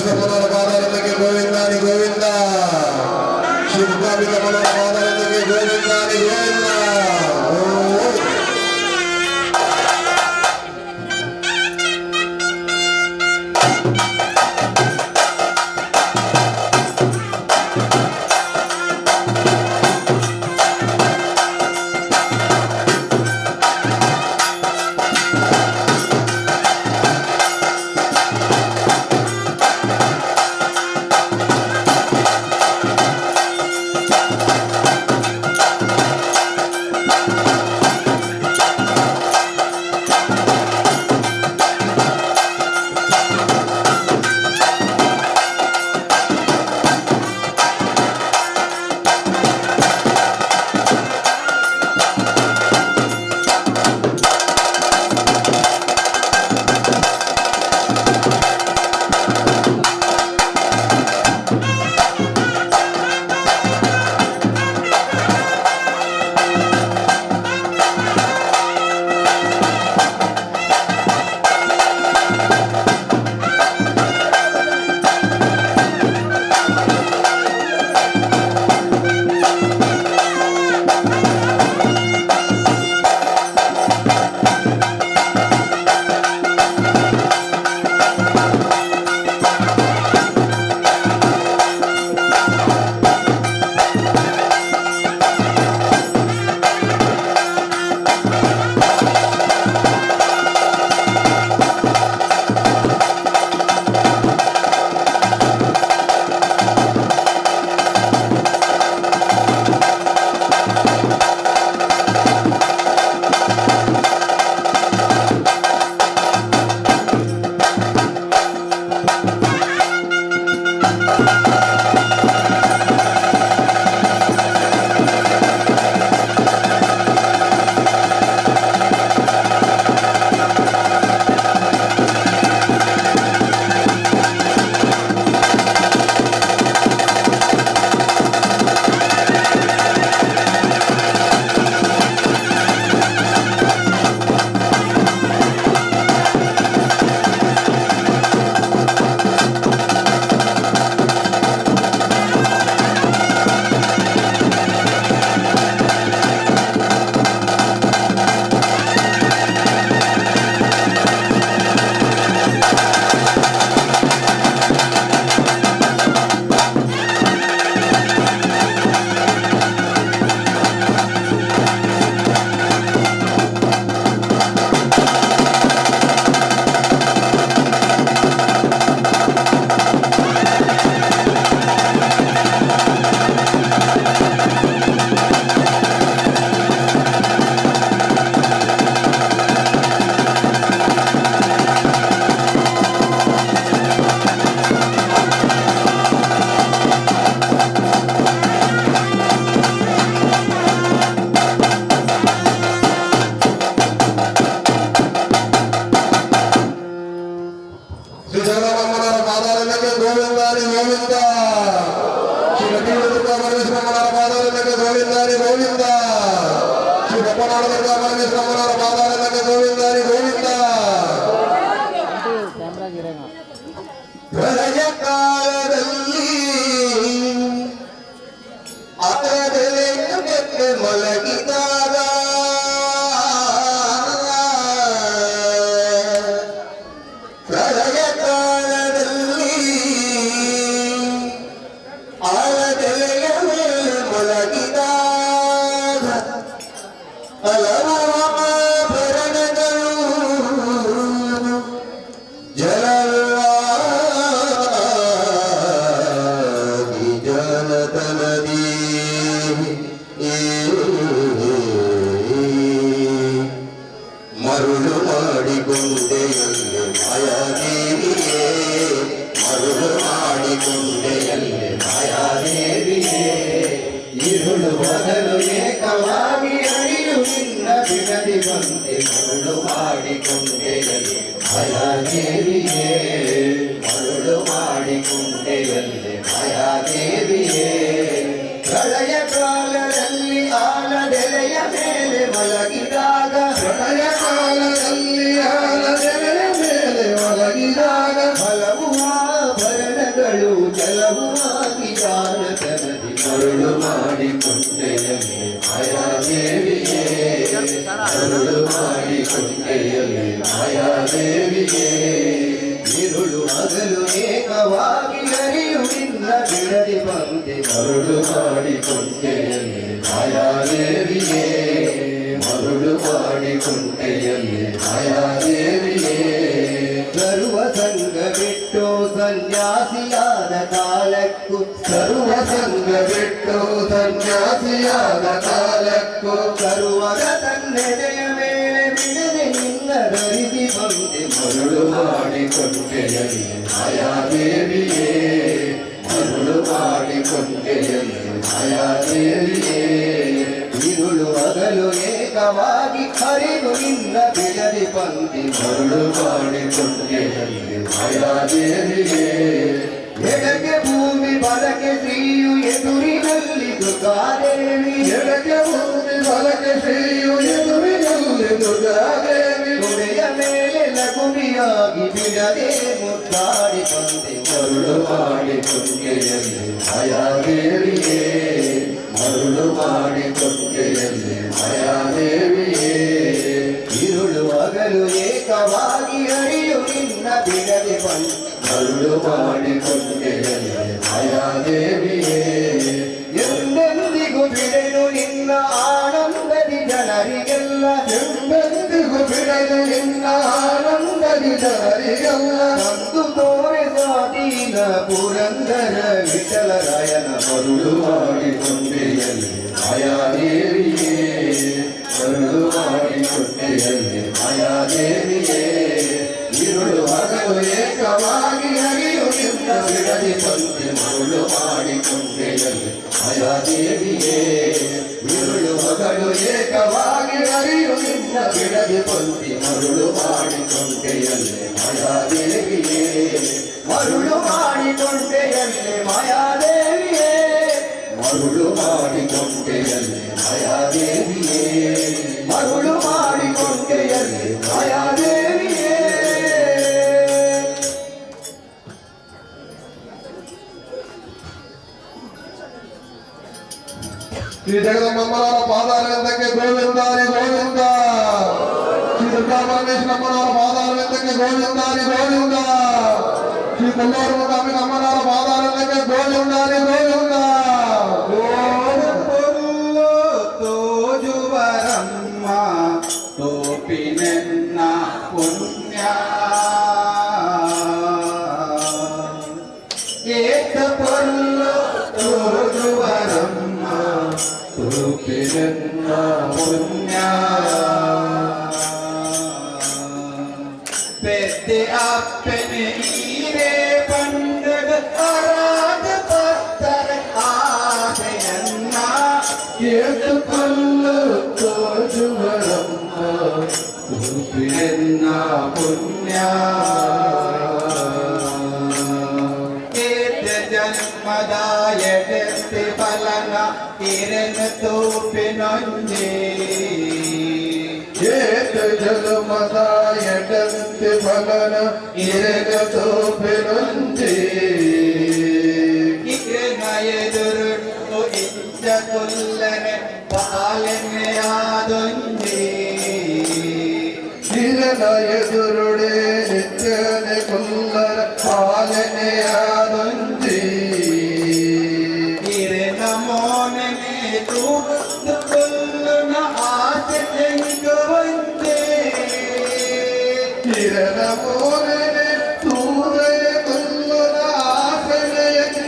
ಪರಮೇಶ್ವರಮ್ಮನವರ ಪಾದಾರಕ್ಕೆ ಗೋವಿಂದಾನಿ ಗೋವಿಂದ. ಶ್ರೀ ಮುಖಾಂಬಿಕಮ್ಮನವರ ಪಾದಾರಕ್ಕೆ ಗೋವಿಂದಾನಿ ಗೋವಿಂದ. ಶ್ರೀ ಜಗದಾಂಬಮ್ಮನವರ ಪಾದಾರಕ್ಕೆ ಗೋವಿಂದಾನಿ ಗೋವಿಂದ. ಶ್ರೀ ಲಕ್ಷ್ಮೀ ದುರ್ಗಾ ಪರಮೇಶ್ವರಮ್ಮನವರ ಪಾದಾರಕ್ಕೆ ಗೋವಿಂದಾನಿ ಗೋವಿಂದ. ಶ್ರೀ ಬಪ್ಪನಾಡ ದುರ್ಗಾ ಪರಮೇಶ್ವರಮ್ಮನವರ ಪಾದಾರಕ್ಕೆ ಗೋವಿಂದಾನಿ ಗೋವಿಂದ. ಪ್ರಳಯ ಕಾಲದಲ್ಲಿ ಅದರೆಲೆಯ ಮೇಲೆ ಮಲಗಿದಾಗ, ಪ್ರಳಯ ಕಾಲದಲ್ಲಿ ಆಲದೆಲೆಯ ಮೇಲೆ ಮಲಗಿದಾಗ ಹಲವು ಆಭರಣಗಳು ಜಲವಾಗಿ ಜಲತಲದಿ ಮರುಳು ಮಾಡಿಕೊಂಡೆಯಲ್ಲಿ ಮಾಯಾದೇವಿಯೇ, ಮರುಳು ಮಾಡಿಕೊಂಡೆಯಲ್ಲಿ ಮಾಯಾದೇವಿಯೇ. ಇರುಳು ಬದಲು ಏಕವಾಗಿ ಅರಿಯು ನಿನ್ನ ಬಿಡದಿ ಬಂದೆ. ಮರುಳು ಮಾಡಿಕೊಂಡೆಯಲ್ಲಿ ಮಾಯಾದೇವಿಯೇ, ಮರುಳು ಮಾಡಿಕೊಂಡೆಯಲ್ಲಿ ಮಾಯಾದೇವಿಯೇ. ಪ್ರಳಯ ಕಾಲದಲ್ಲಿ ಆಲದೆಲೆಯ ಮೇಲೆ ಮಲಗಿದಾಗ, ಪ್ರಳಯ ಕಾಲದಲ್ಲಿ ಆಲದೆಲೆಯ ಮೇಲೆ ಮಲಗಿದಾಗ ಹಲವು ಆಭರಣಗಳು ಜಲವಾಗಿ ಜಾನತನದಿ ಮರುಳು ಮಾಡಿಕೊಂಡೆಯಲ್ಲಿ ಮಾಯಾದೇವಿಯೇ, ಮರುಳು ಮಾಡಿಕೊಂಡೆಯಲ್ಲಿ ಮಾಯಾದೇವಿಯೇ. ಇರುಳು ಹಗಲು ಏಕವಾಗಿ ಹರಿಯು ನಿನ್ನ ಬಿಡದಿ ಬಂದೆ. ಮರುಳು ಮಾಡಿಕೊಂಡೆಯಲ್ಲಿ ಮಾಯಾದೇವಿಯೇ, ಮರುಳು ಮಾಡಿಕೊಂಡೆಯಲ್ಲಿ ಮಾಯಾದೇವಿಯೇ. ಸರ್ವ ಸಂಘ ಬಿಟ್ಟು ಸನ್ಯಾಸಿಯಾದ ಕಾಲಕ್ಕೂ, ಸರ್ವ ಸಂಘ ಬಿಟ್ಟು ಸನ್ಯಾಸಿಯಾದ ಕಾಲಕ್ಕೂ, ಕರುವರ ತನ್ನೆದೆಯ ಮೇಲೆ ಬಿಡದೆ ನಿನ್ನ ಧರಿಸಿ ಬಂದೆ. ಮರುಳು ಮಾಡಿಕೊಂಡೆಯಲ್ಲಿ ಮಾಯಾದೇವಿಯೇ, ಮರುಳು ಮಾಡಿಕೊಂಡೆಯಲ್ಲಿ ಮಾಯಾದೇವಿಯೇ. ಇರುಳು ಹಗಲು ಏಕವಾಗಿ ಹರಿದು ನಿನ್ನ ಬಿಡದಿ ಬಂದೆ. ಮರುಳು ಮಾಡಿಕೊಂಡೆಯಲ್ಲಿ ಮಾಯಾದೇವಿಯೇ. ಎಡಕ್ಕೆ ಭೂಮಿ ಬಲಕ್ಕೆ ಶ್ರೀಯು ಎದುರಿನಲ್ಲಿ ದುರ್ಗಾದೇವಿ. ಎಡಕ್ಕೆ ಭೂಮಿ ಬಲಕ್ಕೆ ಶ್ರೀಯು ಎದುರಿನಲ್ಲಿ ದುರ್ಗಾದೇವಿ. ತೊಡೆಯ ಮೇಲೆ ಲಘುಮಿಯಾಗಿ ಬಿಡದೆ ಮುದ್ದಾಡಿ ಬಂದೆ. ಮರುಳು ಮಾಡಿಕೊಂಡೆಯಲ್ಲಿ ಮಾಯಾದೇವಿಯೇ, ಮರುಳು ಮಾಡಿಕೊಂಡೆಯಲ್ಲಿ ಮಾಯಾದೇವಿಯೇ. ಇರುಳು ಹಗಲು ಏಕವಾಗಿ ಹರಿಯು ನಿನ್ನ ಬಿಡದೆ ಬಂದೆ. ಮರುಳು ಮಾಡಿಕೊಂಡೆಯಲ್ಲಿ ಮಾಯಾದೇವಿಯೇ. ಎಂದೆಂದಿಗೂ ಬಿಡೆನು ನಿನ್ನ ಆನಂದದಿ ಜನರಿಗೆಲ್ಲ, ಎಂದೆಂದಿಗೂ ಬಿಡದು ನಿನ್ನ ಆನಂದದಿ ಜನರಿಗೆಲ್ಲ. ತಂದು ತೋರೆ ಸ್ವಾಧೀನ ಪುರಂದರ ವಿಠಲರಾಯನ. ಮರುಳು ಮಾಡಿಕೊಂಡೆಯಲ್ಲಿ ಮಾಯಾದೇವಿಯೇ, ಮರುಳು ಮಾಡಿಕೊಂಡೆಯಲ್ಲಿ ಮಾಯಾದೇವಿಯೇ. ಇರುಳು ಹಗಲು ಏಕವಾಗಿ ಹರಿಯು ನಿನ್ನ ಬಿಡದಿ ಬಂದೆ. ಮರುಳು ಮಾಡಿಕೊಂಡೆಯಲ್ಲಿ ಮಾಯಾದೇವಿಯೇ, ಇರುಳು ಹಗಲು ಏಕವಾಗಿ ಹರಿಯು ನಿನ್ನ ಬಿಡದಿ ಬಂದಿ. ಮರುಳು ಮಾಡಿಕೊಂಡೆಯಲ್ಲಿ ಮಾಯಾದೇವಿಯೇ. ಮರುಳು ಮಾಡಿಕೊಂಡೆಯಲ್ಲಿ ಮಾಯಾದೇವಿಯೇ. ಮರುಳು ಮಾಡಿಕೊಂಡೆಯಲ್ಲಿ ಮಾಯಾದೇವಿಯೇ. ಮರುಳು ಮಾಡಿಕೊಂಡೆಯಲ್ಲಿ ಮಾಯಾದೇವಿಯೇ. ಶ್ರೀ ಜಗದಂಬಮ್ಮನವರ ಪಾದಾರವಿಂದಕ್ಕೆ ಗೋವಿಂದಾರಿ ಗೋವಿಂದ. ಶ್ರೀ ದುರ್ಗಾ ಪರಮೇಶ್ವರಮ್ಮನವರ ಪಾದಾರವಿಂದಕ್ಕೆ ಗೋವಿಂದಾರಿ ಗೋವಿಂದ. ಶ್ರೀ ಕೊಲ್ಲೂರು ಮುಖಾಂಬಿಕ ಅಮ್ಮನವರ ಪಾದಾರವಿಂದಕ್ಕೆ ಗೋವಿಂದಾರಿ ಗೋವಿಂದ. ತೋಜುವರಮ್ಮ ತೋಪಿನೆನ್ನ ಪುಣ್ಯ ಏತ ಪೊಲ್ಲು ತೋಜುವರಮ್ಮ ತೋಪಿನೆನ್ನ ಪುಣ್ಯ ಪೆದ್ದೆ ಅಪ್ಪನೆ ಈರೇ ಪಂಡಗ ಅರಾಧ ಪತ್ತರ ಆಸೆಯನ್ನ. ಏತು ಪಲ್ಲು ತೋಜುವರಮ್ಮ ತೋಪಿನೆನ್ನ ಪುಣ್ಯ. ಏತ ಜನ್ಮದ ಎಡೆತ್ತಿ ಫಲನ ಇರೆನ ತೂಪಿನೊಂಜಿ. ಏತ ಜನ್ಮದ ಎಡಂತೆ ಫಲನ ಇರೆನ ತೋಪಿನೊಂಜಿ. ಇರೆನ ಎದುರು ಇಂಚ ಕುಲ್ಲನೆ ಪಾಲನೆಯಾದೊಂಜಿ. ಹಿರನ ಎದುರುಡೆ ನಿತ್ಯನೆ ಕುಲ್ಲರ ಪಾಲನೆಯಾದೊಂಜಿ. ಇರೆನ ಮೋನನೆ ತೂತು ಕೊಲ್ಲುನ ಆಸೆ ಎಂಗುವಂತೆ. ಹಿರನ ಮೋನನೆ ತೂದಯ ಕುಲ್ಲರ ಆಸೆನೆಯಂಜಿ.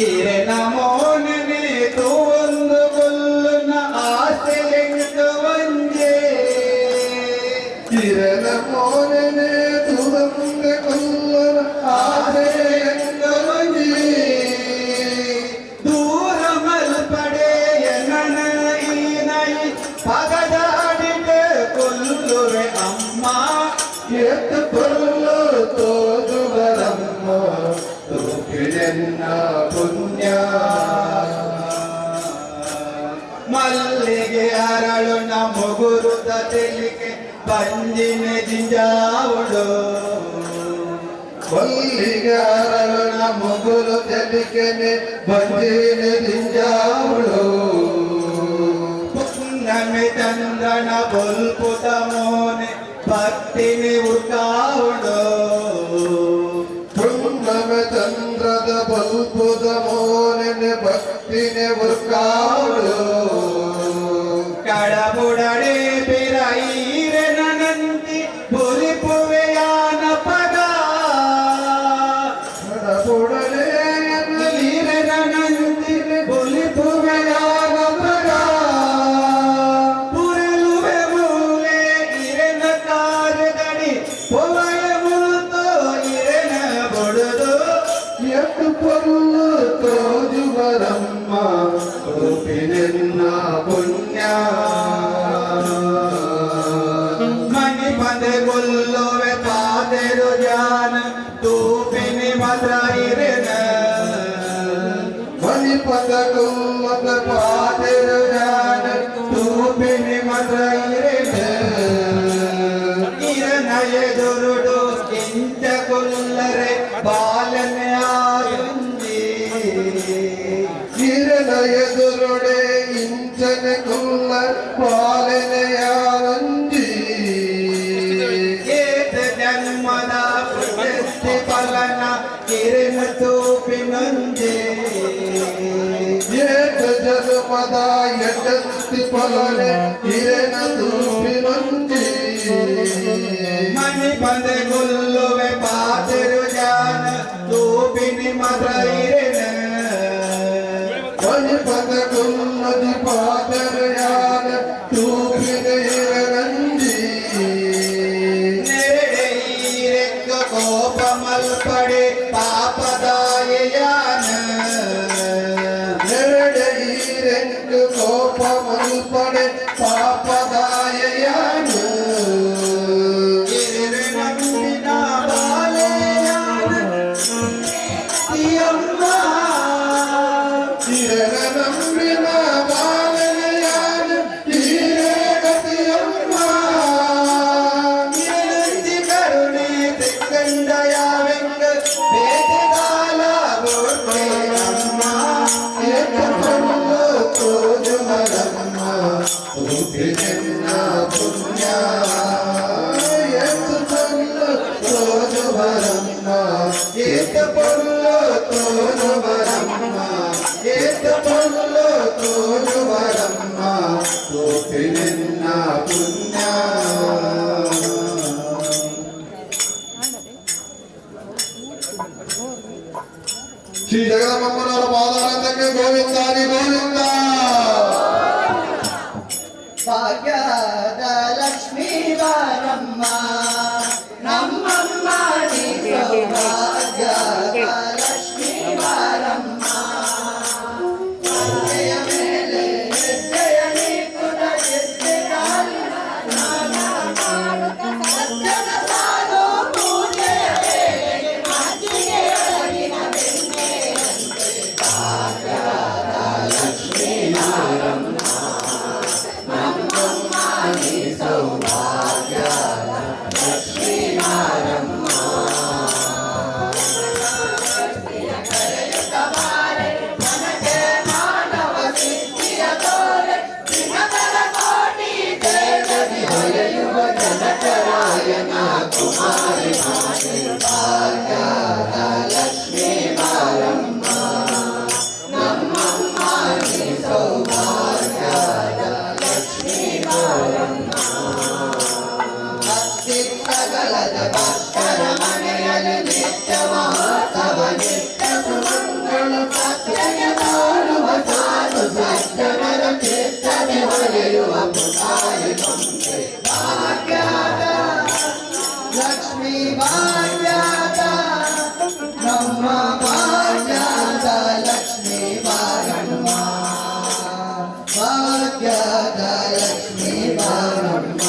ಇರೆನ ಮೋನನೆ ತೂವೊಂದು ಕೊಲ್ಲುನ ಆಸೆ ಎಂಗುವಂಜೆ. ಹಿರನ ಮೋನನೆ ತೂದಂಗ ಕುಲ್ಲರ ಆಸೆಯಂಜಿ. ದೂರ ಮಲ್ಪಡೆಯ ನನ ಈ ನೈ ಪಗದಾಡಿದ ಕೊಲ್ಲುವೆ ಅಮ್ಮ. ಎತ್ತು ಪೊಲ್ಲು ತೋಜುವರಮ್ಮ ತೋಪಿನೆನ್ನ ಪುಣ್ಯ. ಮಲ್ಲಿಗೆ ಅರಳುನ ಮುಗುರುತ ತೆಲಿಕೆ ಬಂಜಿನ ಜಿಂಜಾವುಡು. ಮಲ್ಲಿಗೆ ಅರಳುನ ಮುಗುಲು ತೆಲಿಕೆನೆ ಬಂಜಿನ ದಿಂಜಾವಳು. ಪುನ್ನಮೆ ಚಂದ್ರನ ಬೊಲ್ಪುತ ಮೋನೆ ಭಕ್ತಿನಿ ಉರ್ಕಾವುಡು. ಪುಣ್ಣಮೆ ಚಂದ್ರದ ಬಲ್ಪುದ ಮೋನೆನೆ ಭಕ್ತಿನೆ ಉರ್ಕಾವಳು. ಕಡಬುಡಡೆ ಬಿರೈರೆನಂತಿ ಬೊಲಿಪುವೆಯಾನ ಪಗ. ಕಡಬುಡಲೆ ಈರೆನಂತಿ ಬೊಲಿಪುವೆಯಾನ ಪಗ. ಪುರಲುವೆ ಮೂಲೆ ಇರೆನ ಕಾರದಡಿ ಪೊವಯ ಮುಲ್ತೋ ಇರೆನ ಬೊಡುದು. ಎಟ್ಟು ಪೊರ್ಲು ತೋಜುವರಮ್ಮ ತೋಪಿನೆನ್ನ ಪುಣ್ಯ. ಮಣಿ ಪಂದೆ ಗೊಲ್ಲುವೆ ಪಾತೆರು ಜಾನ ತೂಪಿನಿ ಮಾತ್ರ ಇರೆನ. ಮಣಿ ಪದ ಗುಮ್ಮದ ಪಾತೆರು ಜ್ಞಾನ ತೂಪಿನಿ ಮಾತ್ರ ಇರೆನ. ಇರನ ಎದುರುಡು ಕಿಂಚ ಕೊಲ್ಲರೆ ಬಾಲನೆ ಆರುಂಜಿ. ಕಿರಣ ಎದುರುಡೆ ಇಂಚನೆ ಕುಲ್ಲ ಪಾಲನೆಯಾರಂಜಿ. ಏತ ಜನ್ಮದ ಪ್ರಶಸ್ತಿ ಫಲನ ಕಿರಣ ತೂಪಿನೊಂಜಿ. ಏಕ ಜನ್ಮದ ಯಶಸ್ತಿ ಫಲನೆ ಕಿರಣ ತೂಪಿನೊಂಜಿ. ಮಣಿ ಬಂದೆ ಗುಲ್ಲುವೆ ಪಾತೆರು ಜಾನ ತೂಪಿನಿ ಮಾತ್ರ ಇರೆನ. ಮಣಿ ಪದ ಕುಲ್ಲದಿ ಪಾದರಯಾನ ತೂಪಿನ ಇರನಂಜಿ. ನೆರಡೆ ಈರೆಕ್ಕ ಕೋಪ ಮಲ್ಪಡೆ ಪಾಪದಾಯಯಾನ. ನೆರಡೆ ಈರೆಂಕು ಕೋಪ ಮಲ್ಪಡೆ ಪಾಪದಾಯಯಾನು. ಇರೆರೆ ನಂಬಿನ ಬಾಲೆಯಾನ ಅಮ್ಮ. ಕಿರಣ ನಂಬಿನ ಬಾಲನೆಯಾನ ಹೀರೆ ಗತಿಯಮ್ಮ. ಇರನಂದಿ ಕರುಣೆ ತೆಕ್ಕಂಡಯಾವೆಂಗ ಬೇತೆದಾಲ ಗೋಡ್ಪೇರಮ್ಮ. ಏಕ ಪೊಲ್ಲು ತೋಜುವರಮ್ಮ ರೂಪಿನೆನ್ನ ಪುಣ್ಯ. ಏತು ಪೊಲ್ಲು ತೋಜುವರಮ್ಮ, ಏತ ಪೊಲ್ಲು ತೋಜುವರಮ್ಮ, ಏತ ಪೊಲ್ಲು ತೋಜುವರಮ್ಮ ರೂಪಿನೆನ್ನ ಪುಣ್ಯ. ಶ್ರೀ ಜಗದಮ್ಮನವರ ಪಾದಾರಂದಕ್ಕೆ ಗೋವಿಂದಾದಿ ಗೋವಿಂದ. ಭಾಗ್ಯದ ಲಕ್ಷ್ಮೀ ಬಾರಮ್ಮ, ನಮ್ಮಮ್ಮ ನೀ ಸೌಭಾಗ್ಯದ ಲಕ್ಷ್ಮೀ ಬಾರಮ್ಮ. ಹೆಜ್ಜೆಯ ಮೇಲೆ ಹೆಜ್ಜೆಯ ನೀಕುತ ಹೆಜ್ಜೆ ಕಾಲಿನ ಸಜ್ಜನ ಸಾಧು ಪೂಜೆಯ ವೇಳೆಗೆ ಮಾಜಿಗೆಯೊಳಗಿನ ಬೆಣ್ಣೆಯಂತೆ. ಭಾಗ್ಯದ ಲಕ್ಷ್ಮೀ ಬಾರಮ್ಮ, ನಮ್ಮಮ್ಮ ನೀ ಸೌಭಾಗ್ಯದ ಲಕ್ಷ್ಮೀ ಬಾರಮ್ಮ. ಕರೆಯುತ್ತ ಬಾರೆ, ನನಗೆ ಮಾನವ ಸಿದ್ಧಿಯ ತೋರೆ. ದಿನಕರ ಕೋಟಿ ತೇಜದಿ ಹೊಳೆಯುವ ಜನಕರಾಯನ ಕುಮಾರಿ ಮಾತೆ. ಭಾಗ್ಯದ ಲಕ್ಷ್ಮೀ ಬಾರಮ್ಮ, ನಮ್ಮಮ್ಮ ನೀ ಸೌಭಾಗ್ಯದ ಲಕ್ಷ್ಮೀ ಬಾರಮ್ಮ. ಅತ್ತಿತ್ತಗಲದ ಭಕ್ತರ ಮನೆಯಲ್ಲಿ ನಿತ್ಯ ಮಹೋತ್ಸವ ನಿತ್ಯ ಸುಮಂಗಳ ಸತ್ಯಕ್ಕೆ ತೋರುವ ಸಾಧು ಸಜ್ಜನರ ಚಿತ್ತದಿ ಹೊಳೆಯುವ ಪುಟಾರಿ ಕೊಂಬೆ. ಭಾಗ್ಯದ ಲಕ್ಷ್ಮೀ, ಭಾಗ್ಯದ ನಮ್ಮ ಭಾಗ್ಯದ ಲಕ್ಷ್ಮೀ ಬಾರಮ್ಮ, ಭಾಗ್ಯದ ಲಕ್ಷ್ಮೀ ಬಾರಮ್ಮ.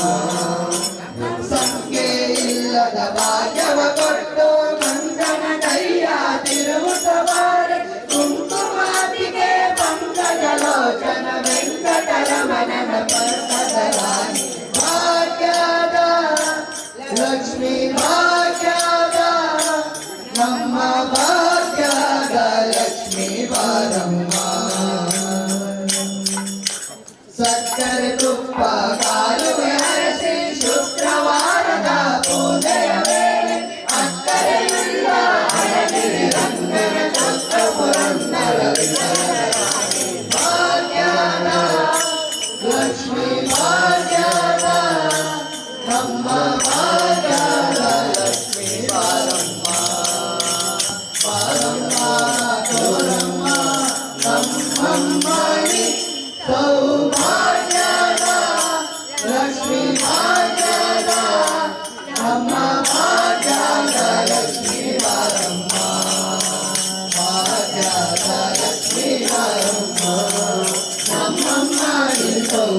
ಸಂಖ್ಯೆ ಇಲ್ಲದ ಭಾಗ್ಯವ ಕೊಟ್ಟು ಮಂಗನ ಕೈಯ ತಿರುಗುತ್ತ ಬಾರೆ. ಕುಂಕುಮಾದಿಗೆ ಪಂಕಜಲೋಚನ ವೆಂಕಟರಮಣನ ಪರ್ವತ ರಾಣಿ. ಭಾಗ್ಯದ ಲಕ್ಷ್ಮೀ, ಭಾಗ್ಯದ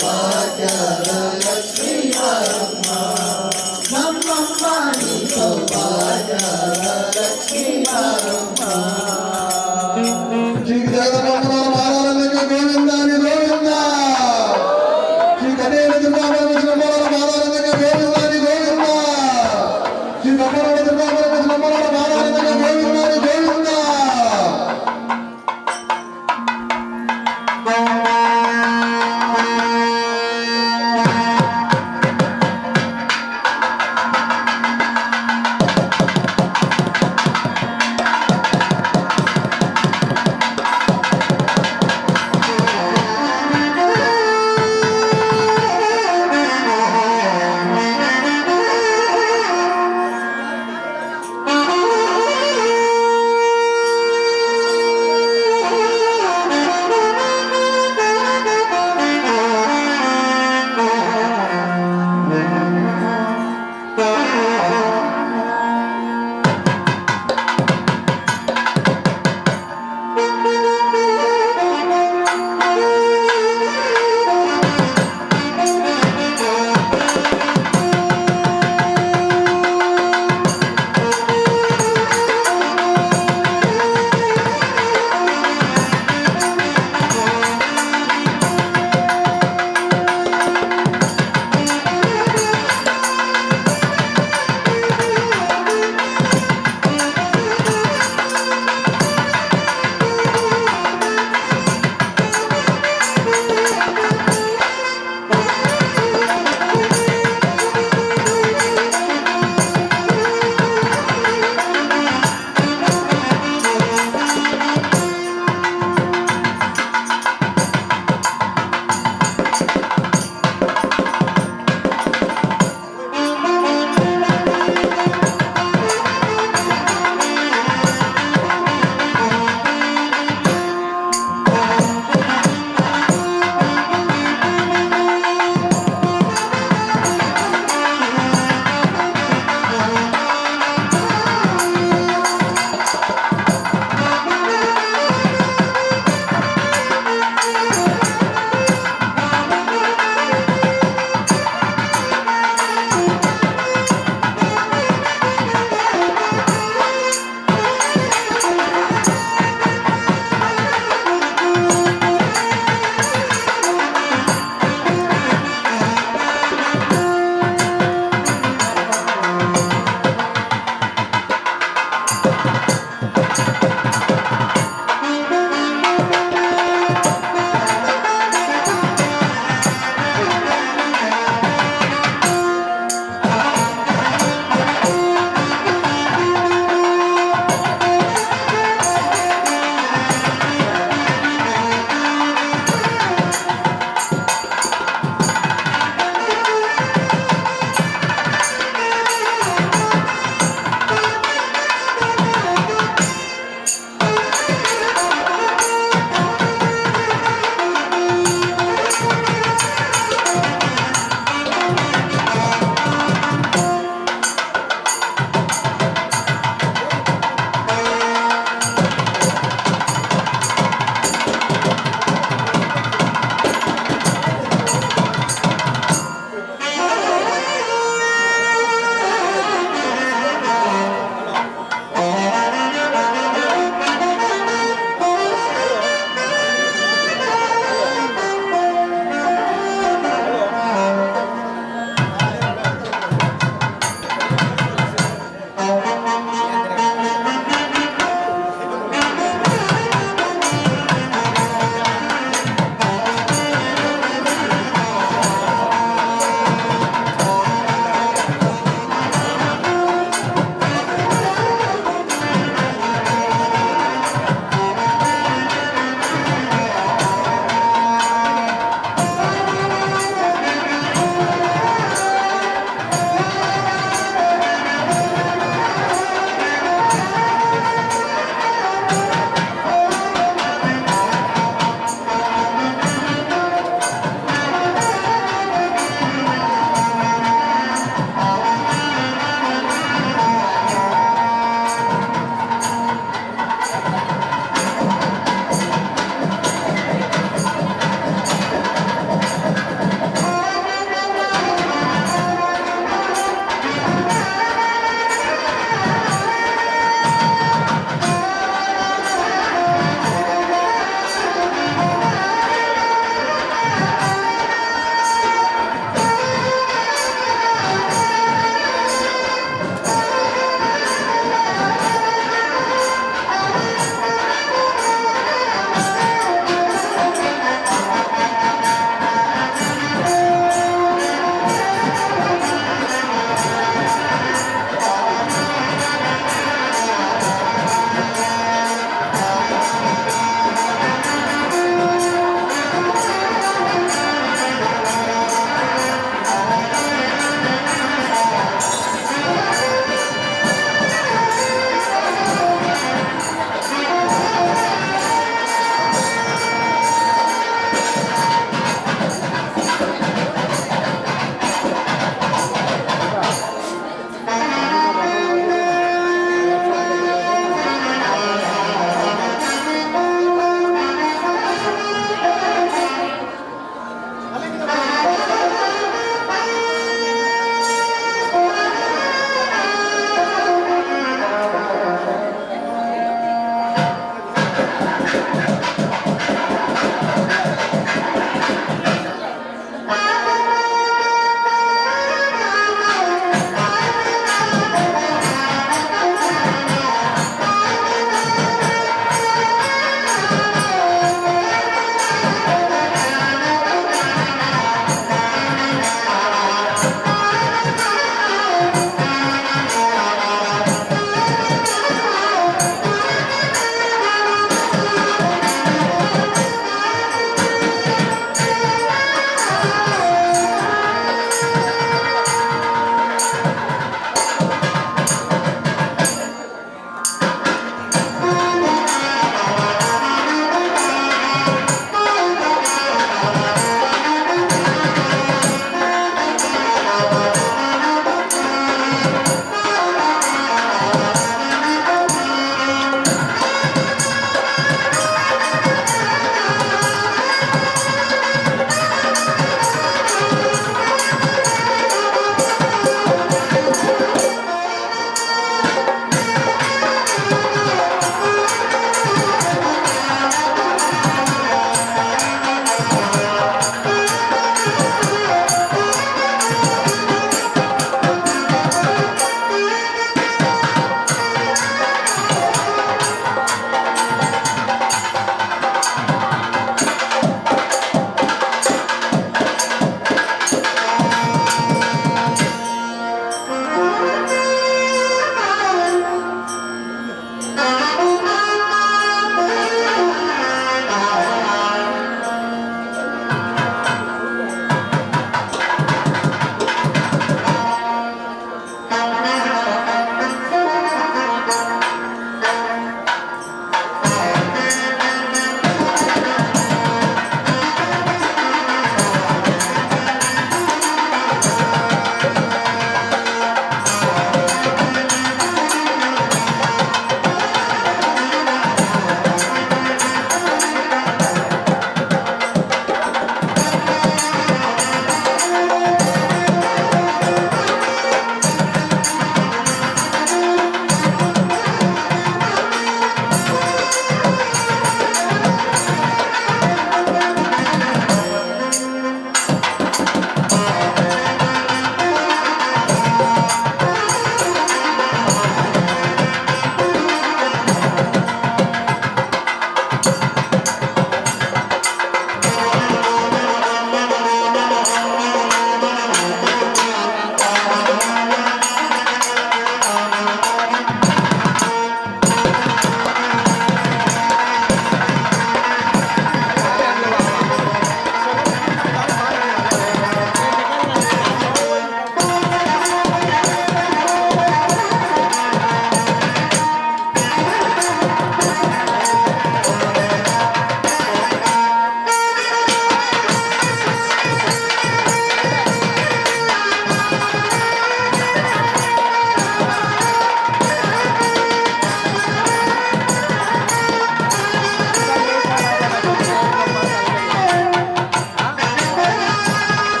ಸೌಭಾಗ್ಯದ ಲಕ್ಷ್ಮೀ ಬಾರಮ್ಮ. ನಮ್ಮಮ್ಮ ನೀ ಸೌಭಾಗ್ಯದ ಲಕ್ಷ್ಮೀ ಬಾರಮ್ಮ. ಶ್ರೀ ಜಗದಮ್ಮನ ಮಾಲಾರಂಗ ಗೋವಿಂದಾನಿ ಗೋವಿಂದ. ಶ್ರೀ ಗಣೇಶ ದುರ್ಗಾಪರಮೇಶ್ವರ ಮಾಲಾರಂಗ ಗೋವಿಂದಾನಿ ಗೋವಿಂದ. ಶ್ರೀ ಬೊಮ್ಮನೋಡ ದುರ್ಗಾಪರಮೇಶ್ವರ ಮಾಲಾರಂಗ ಗೋವಿಂದಾನಿ ಗೋವಿಂದ.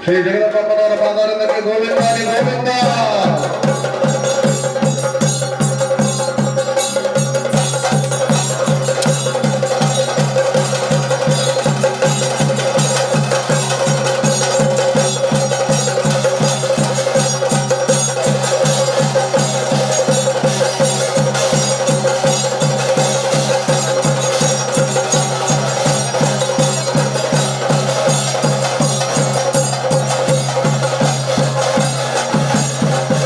ಶ್ರೀ ಜಗದಪ್ಪನವರ ಪಾದಾರವಿಂದಕ್ಕೆ ಗೋವಿಂದಾನಿ ಗೋವಿಂದ. ಶ್ರೀ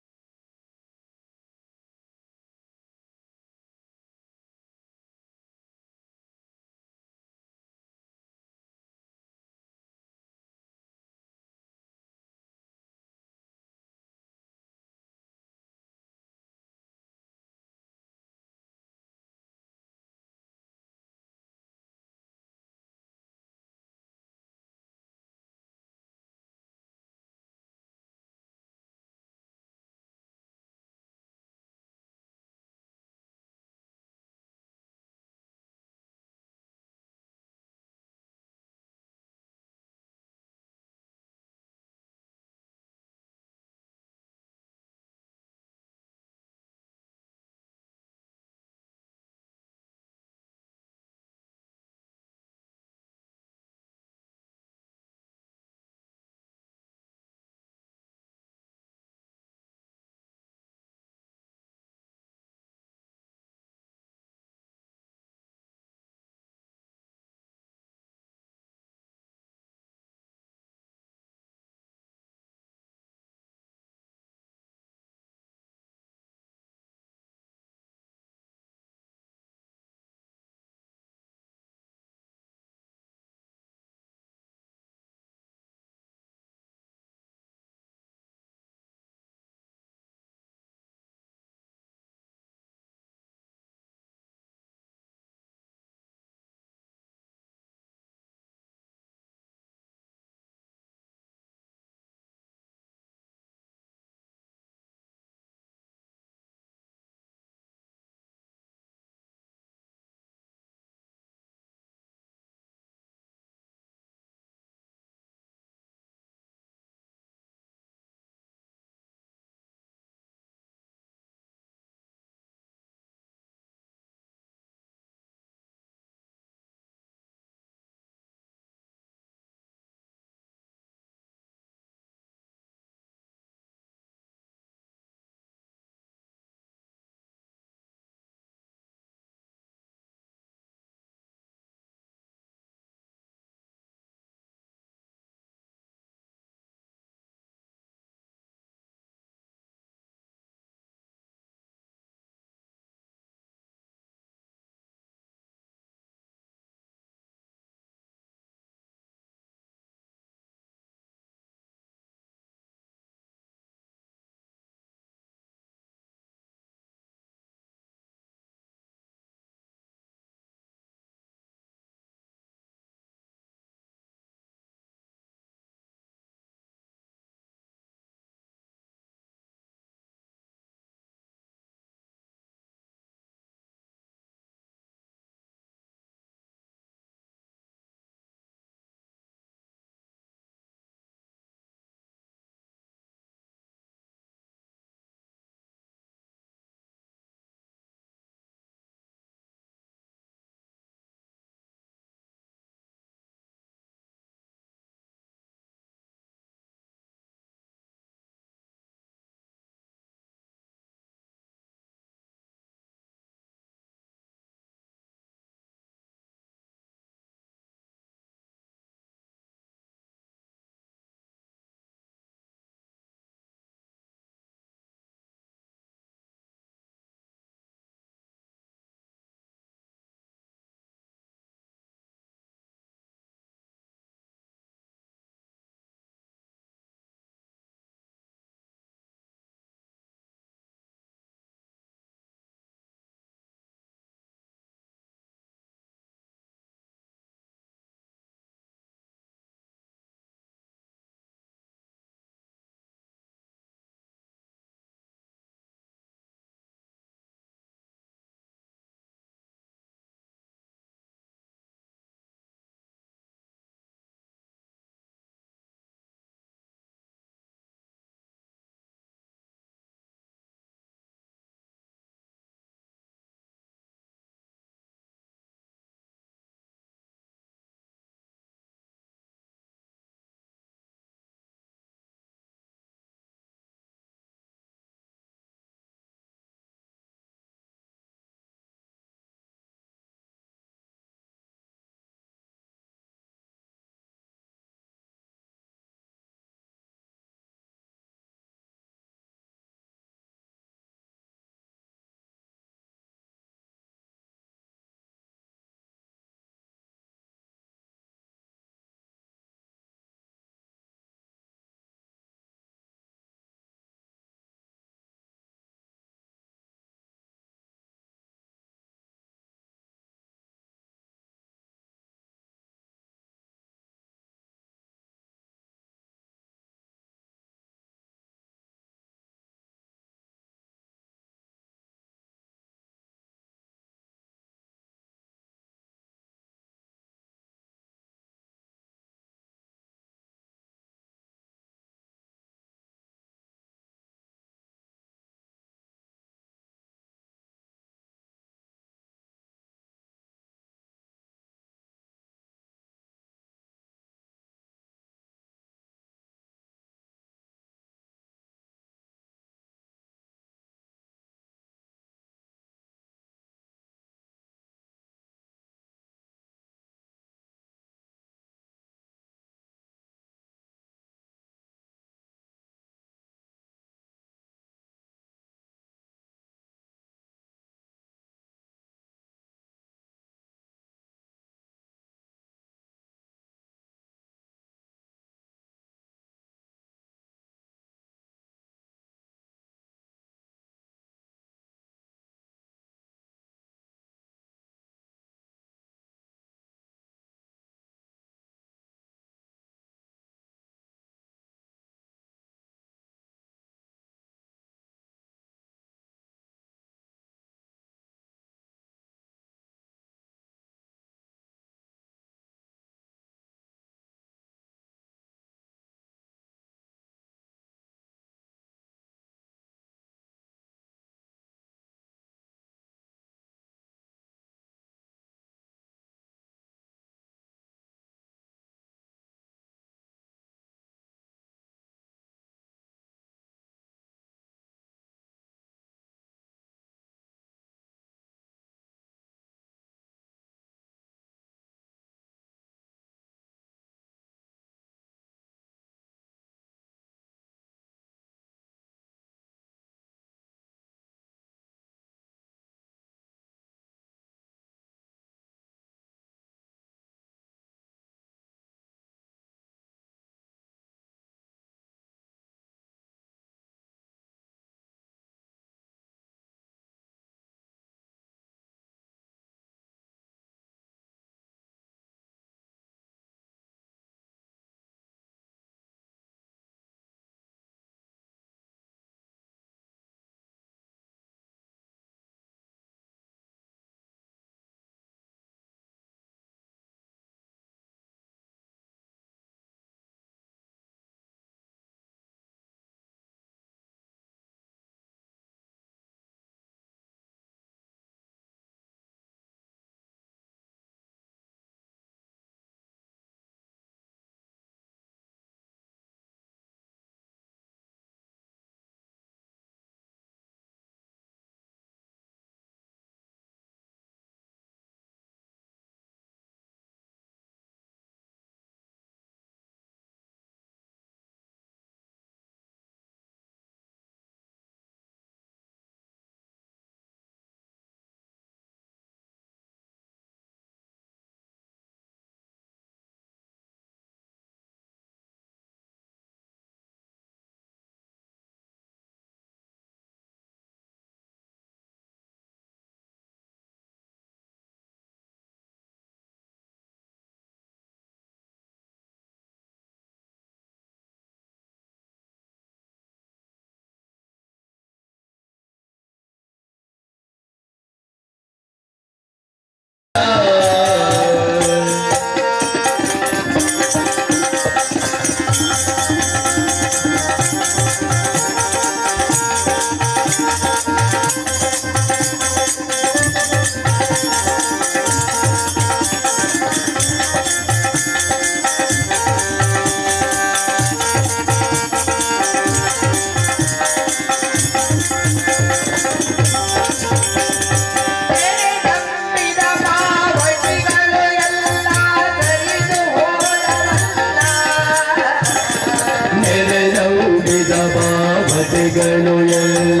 ನೆರೆ ನಂಬಿದ ಬಾವಟಿಗಳು ಎಲ್ಲ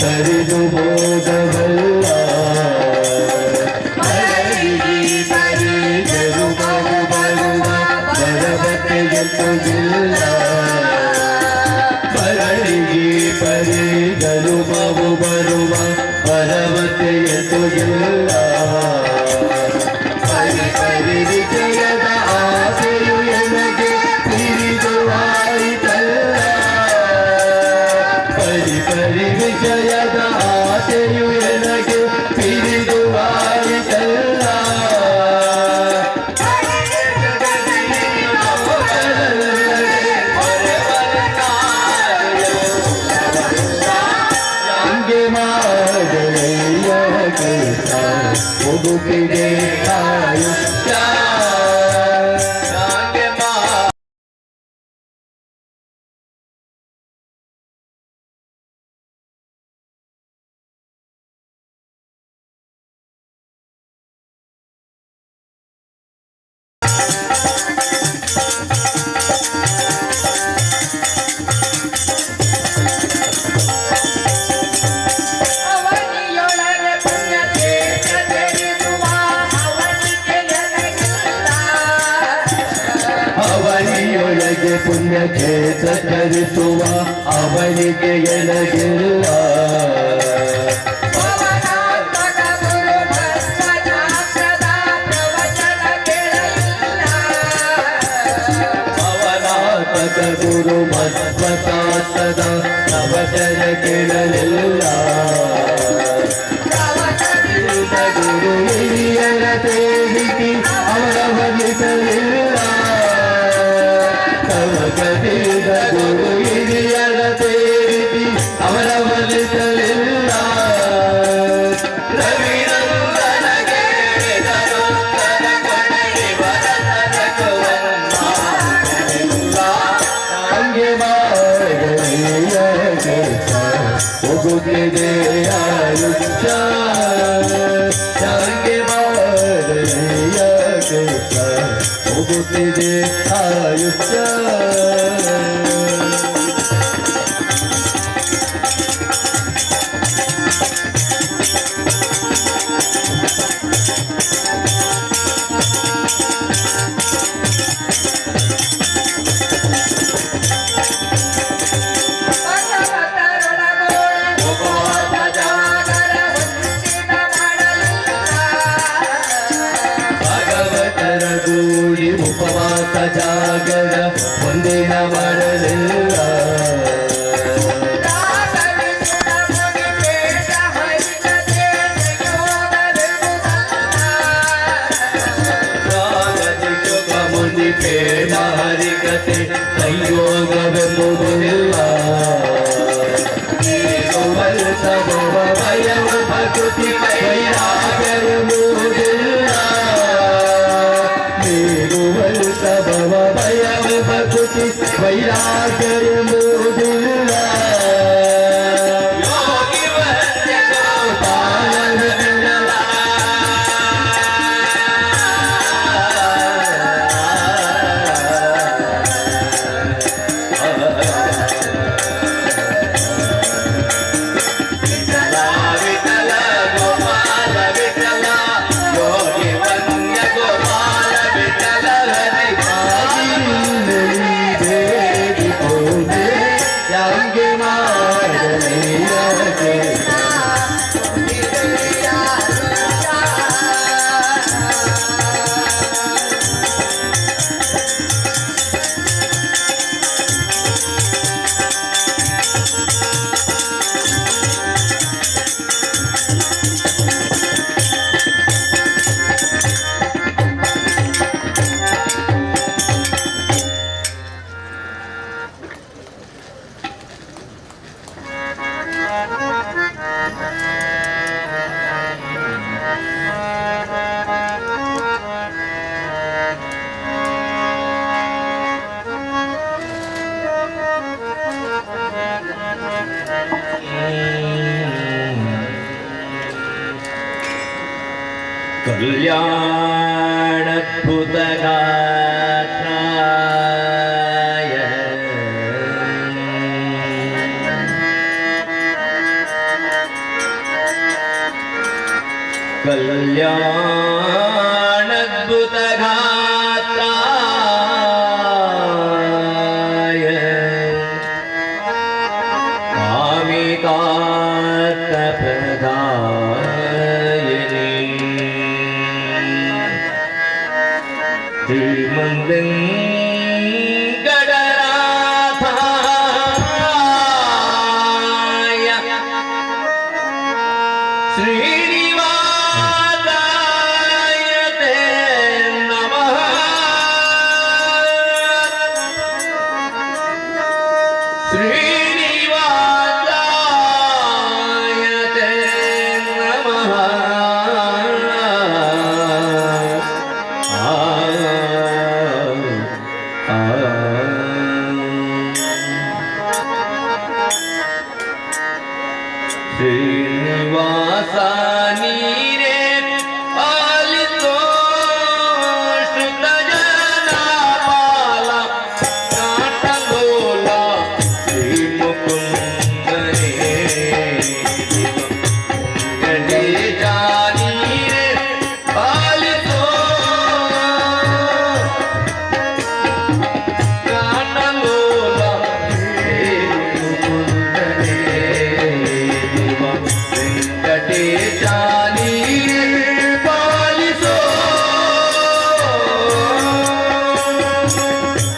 ಸರಿದು ಹೋದವಲ್ಲ. ಮರಳಿಗೆ ಪರಿದರು ಬಹು ಬರುವ ಭರವಸೆಯಂತೂ ಇಲ್ಲ. ಮರಳಿಗೆ ಪರಿದರು ಬಹು ಬರುವ ಭರವಸೆಯಂತೂ ಇಲ್ಲ. ಪರಿ ಪರಿ ವಿಜಯದ ಆಸೆಯು ಎನಗೆ ಪಿರಿದು ಆಯಿತಲ್ಲ. ಪರಿ ಪರಿ ವಿಜಯದ ಆಸೆಯು ಎನಗೆ ಪಿರಿದು ಆಯಿತಲ್ಲ. ಹಂಗೆ ಮಾಡಲಯ್ಯ ಕೃಷ್ಣ, ಹೋಗುತ್ತಿದೆ ಆಯುಷ್ಯ. ಹಂಗೆ ಮಾ ಅವನಿಯೊಳಗೆ ಪುಣ್ಯ ತೀರ್ಥ ತೆರೆದುವ ಅವನಿಗೆ ಎನಗಿಲ್ಲ. ಅವನಿಯೊಳಗೆ ಪುಣ್ಯಕ್ಷೇತ್ರ ತರಿಸುವ ಅವನಿಗೆ ಎನಗಿಲ್ಲ. ಪವನಾತ್ಮಕ ಗುರು ಭಸ್ಮಶಾಸ್ತ್ರದ ಪ್ರವಚನ ಕೇಳಲಿಲ್ಲ. ಪವನಾತ್ಮಕ ಗುರು ಮಧ್ವಶಾಸ್ತ್ರದ ಪ್ರವಚನ ಕೇಳಲಿಲ್ಲ. ಪ್ರವಚನದಿಂದ ಗುರು ಹಿರಿಯರ ಸೇವಿಸಿ ಅವರವನಿಸಲಿಲ್ಲ. ತವಕದಿಂದ ಗುರು ಹಿರಿಯರ ಸೇವಿಸಿ ಅವರವನಿಸಲಿಲ್ಲ. ರವಿನಂದನಗೆ ತರುತ್ತರ ಕೊಡಲಿ ವರಸರಕುವನ್ನಾಗಲಿಲ್ಲ. ಹಂಗೆ ಮಾಡಲಯ್ಯ ಕೃಷ್ಣ, ಹೋಗುತ್ತಿದೆ ಆಯುಷ್ಯ. ಹಂಗೆ ಮಾಡಲಯ್ಯ ಕೃಷ್ಣ, ಹೋಗುತ್ತಿದೆ ಆಯುಷ್ಯ. ಭಗವತರೊಳಗೋಡಿ ಉಪವಾಸ ಜಾಗರ ಹೊಂದಿನ ಮಾಡಲಿಲ್ಲ. ಭಗವತರ ಗೂಡಿ ಉಪವಾಸ ಜಾಗರ ಒಂದಿನ ಮಾಡಲಿಲ್ಲ. ರಾಘವಿಷ್ಣು ಮುನಿ ಪೇಟ ಹರಿಕತೆ ಸಂಯೋಗವೆಂಬುದಲ್ಲ. ಮುನಿ ಪ್ರೇಮ ಹರಿಕತೆ ಸಂಯೋಗವೆಂಬುದಿಲ್ಲ. ಭಯವು ಭಕುತಿ ವೈರಾಗ್ಯವೆಂಬುದಿಲ್ಲ. ನೀಗುವಲ್ತ ಭವ ಭಯವು ಭಕುತಿ ವೈರಾಗ್ಯ ಎಂಬುದಿಲ್ಲ. ಯೋಗಿ ವದ್ಯ ಗೋಪಾಲ ವಿಠಲ. ವಿಠಲ ವಿಠಲ ಗೋಪಾಲ ವಿಠಲ. कल्याणद्भुतगात्राय कल्याणद्भुतगात्राय कामितार्थप्रदायिने श्रीमन्वेङ्कटनाथाय श्रीनिवासाय ते नमः। श्रीनिवासाय ते नमः। आ, आ। श्रीनिवासानी रे पालितो श्रुतजनापाला काटलोला श्रीमुकुन्द रे गणेशानी रे पालितो काटलोला श्रीमुकुन्द रे ವೆಂಕಟೇಶಾನಿ ಪಾಲಿಸೋ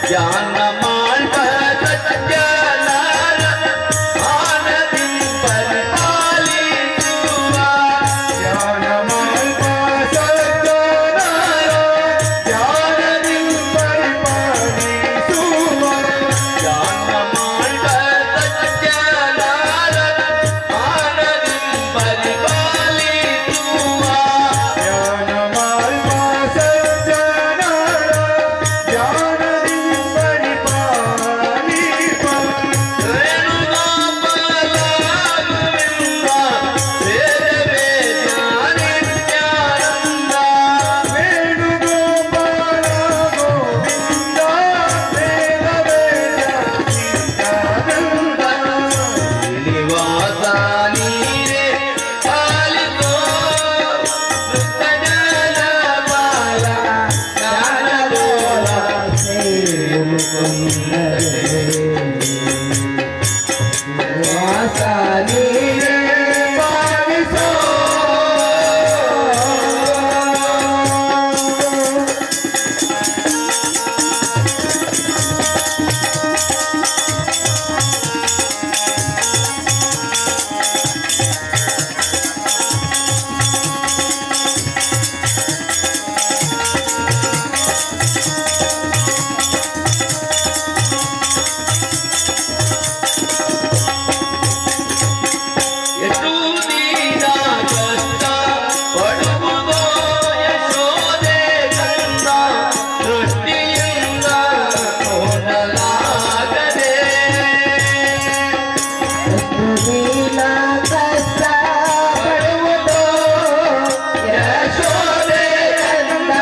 ಜ್ಞಾನ ಮಾಳ್ಪ ಸತ್ಯನಾರ ಆನದಿ ಪರಿಪಾಲಿಸುವ ಜ್ಞಾನ ಮಾಲ್ಪ ಸಜ್ಜನರ ಜ್ಞಾನದಿ ಪರಿಪಾಲಿಸುವ. ಜ್ಞಾನ ಮಾಳ್ಪ ಸತ್ಯನಾರ ಆನದಿ ಪರಿಪಾಲಿಸುವ. ಜ್ಞಾನ ಮಾಲ್ಪ ಸಜ್ಜನರ ಜ್ಞಾನದಿ ಪರಿಪಾಲಿಪ. ರೇಣುಗೋಪಾಲ ಗೋವಿಂದ ವೇದವೇ ಜ್ಞಾನಿತ್ಯಾನಂದ. ವೇಣುಗೋಪಾಲ ಗೋವಿಂದ ವೇದ ವೇದ ನಿತ್ಯಾನಂದ. ಶ್ರೀನಿವಾಸ ನೀರೆ ಪಾಲಿಸೋ ದುಷ್ಟಜನಪಾಲ ಜ್ಞಾನಲೋಲ ನೀರೇ ಪಾಲಿಸೋ. ಎಷ್ಟು ದೀನ ಕಷ್ಟ ಪಡುವುದೋ ಯಶೋದೆ ಕಂದ ದೃಷ್ಟಿಯಿಂದ ನೋಡಲಾಗದೆ. ಯಶೋದೆ ಕಂದ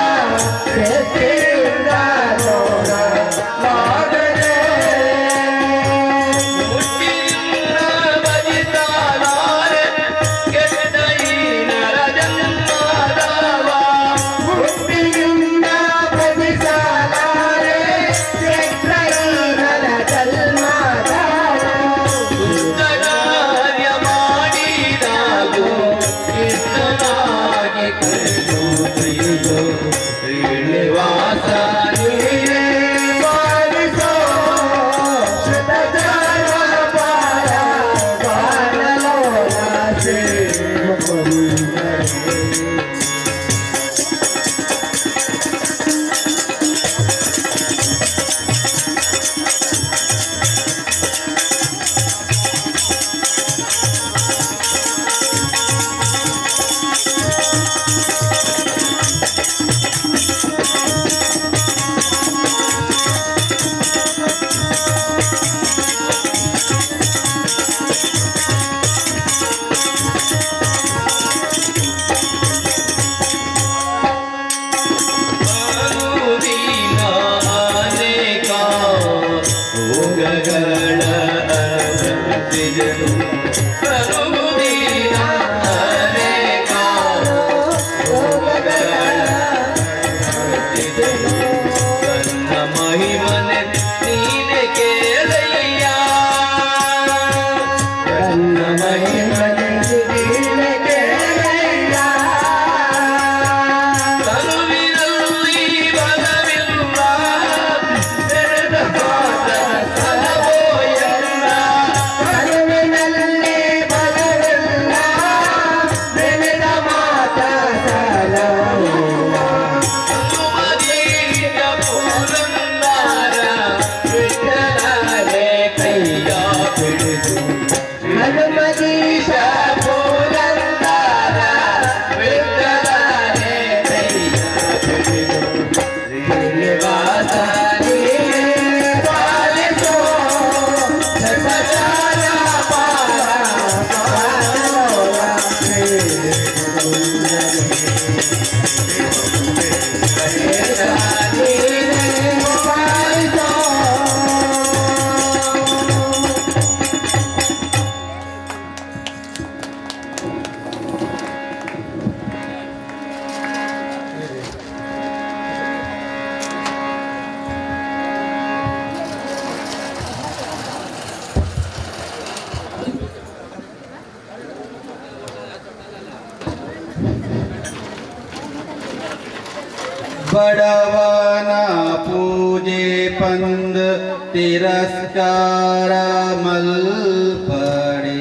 ಮುಷ್ಟಿಯಿಂದ ಭಜಿಸಲಾರೆ ಕೆಟ್ಟ ಈ ನರ ಜನ್ಮದವ. ಹುಟ್ಟಿನಿಂದ ಭಜಿಸಲಾರೆ ಕೆಟ್ಟ ಈ ನರ ಜನ್ಮದವ. ದುಷ್ಟ ಕಾರ್ಯ ಮಾಡಿದಾಗೋ ಕೃಷ್ಣನಾಗಿ ಕರೆಯುತ್ತಿದ್ದೋ ಶ್ರೀನಿವಾಸ ನೀರೇ ಪಾಲಿಸೋ ಶ್ರುತಜನಪಾಲ ಬಾಲಲೋಲ ಶ್ರೀ ಮುಕುಂದರೇ. ಶ್ರೀನಿವಾಸ ಬಡವನ ಪೂಜೆ ಪಂದ್ ತಿರಸ್ಕಾರ ಮಲ್ಪಡೆ.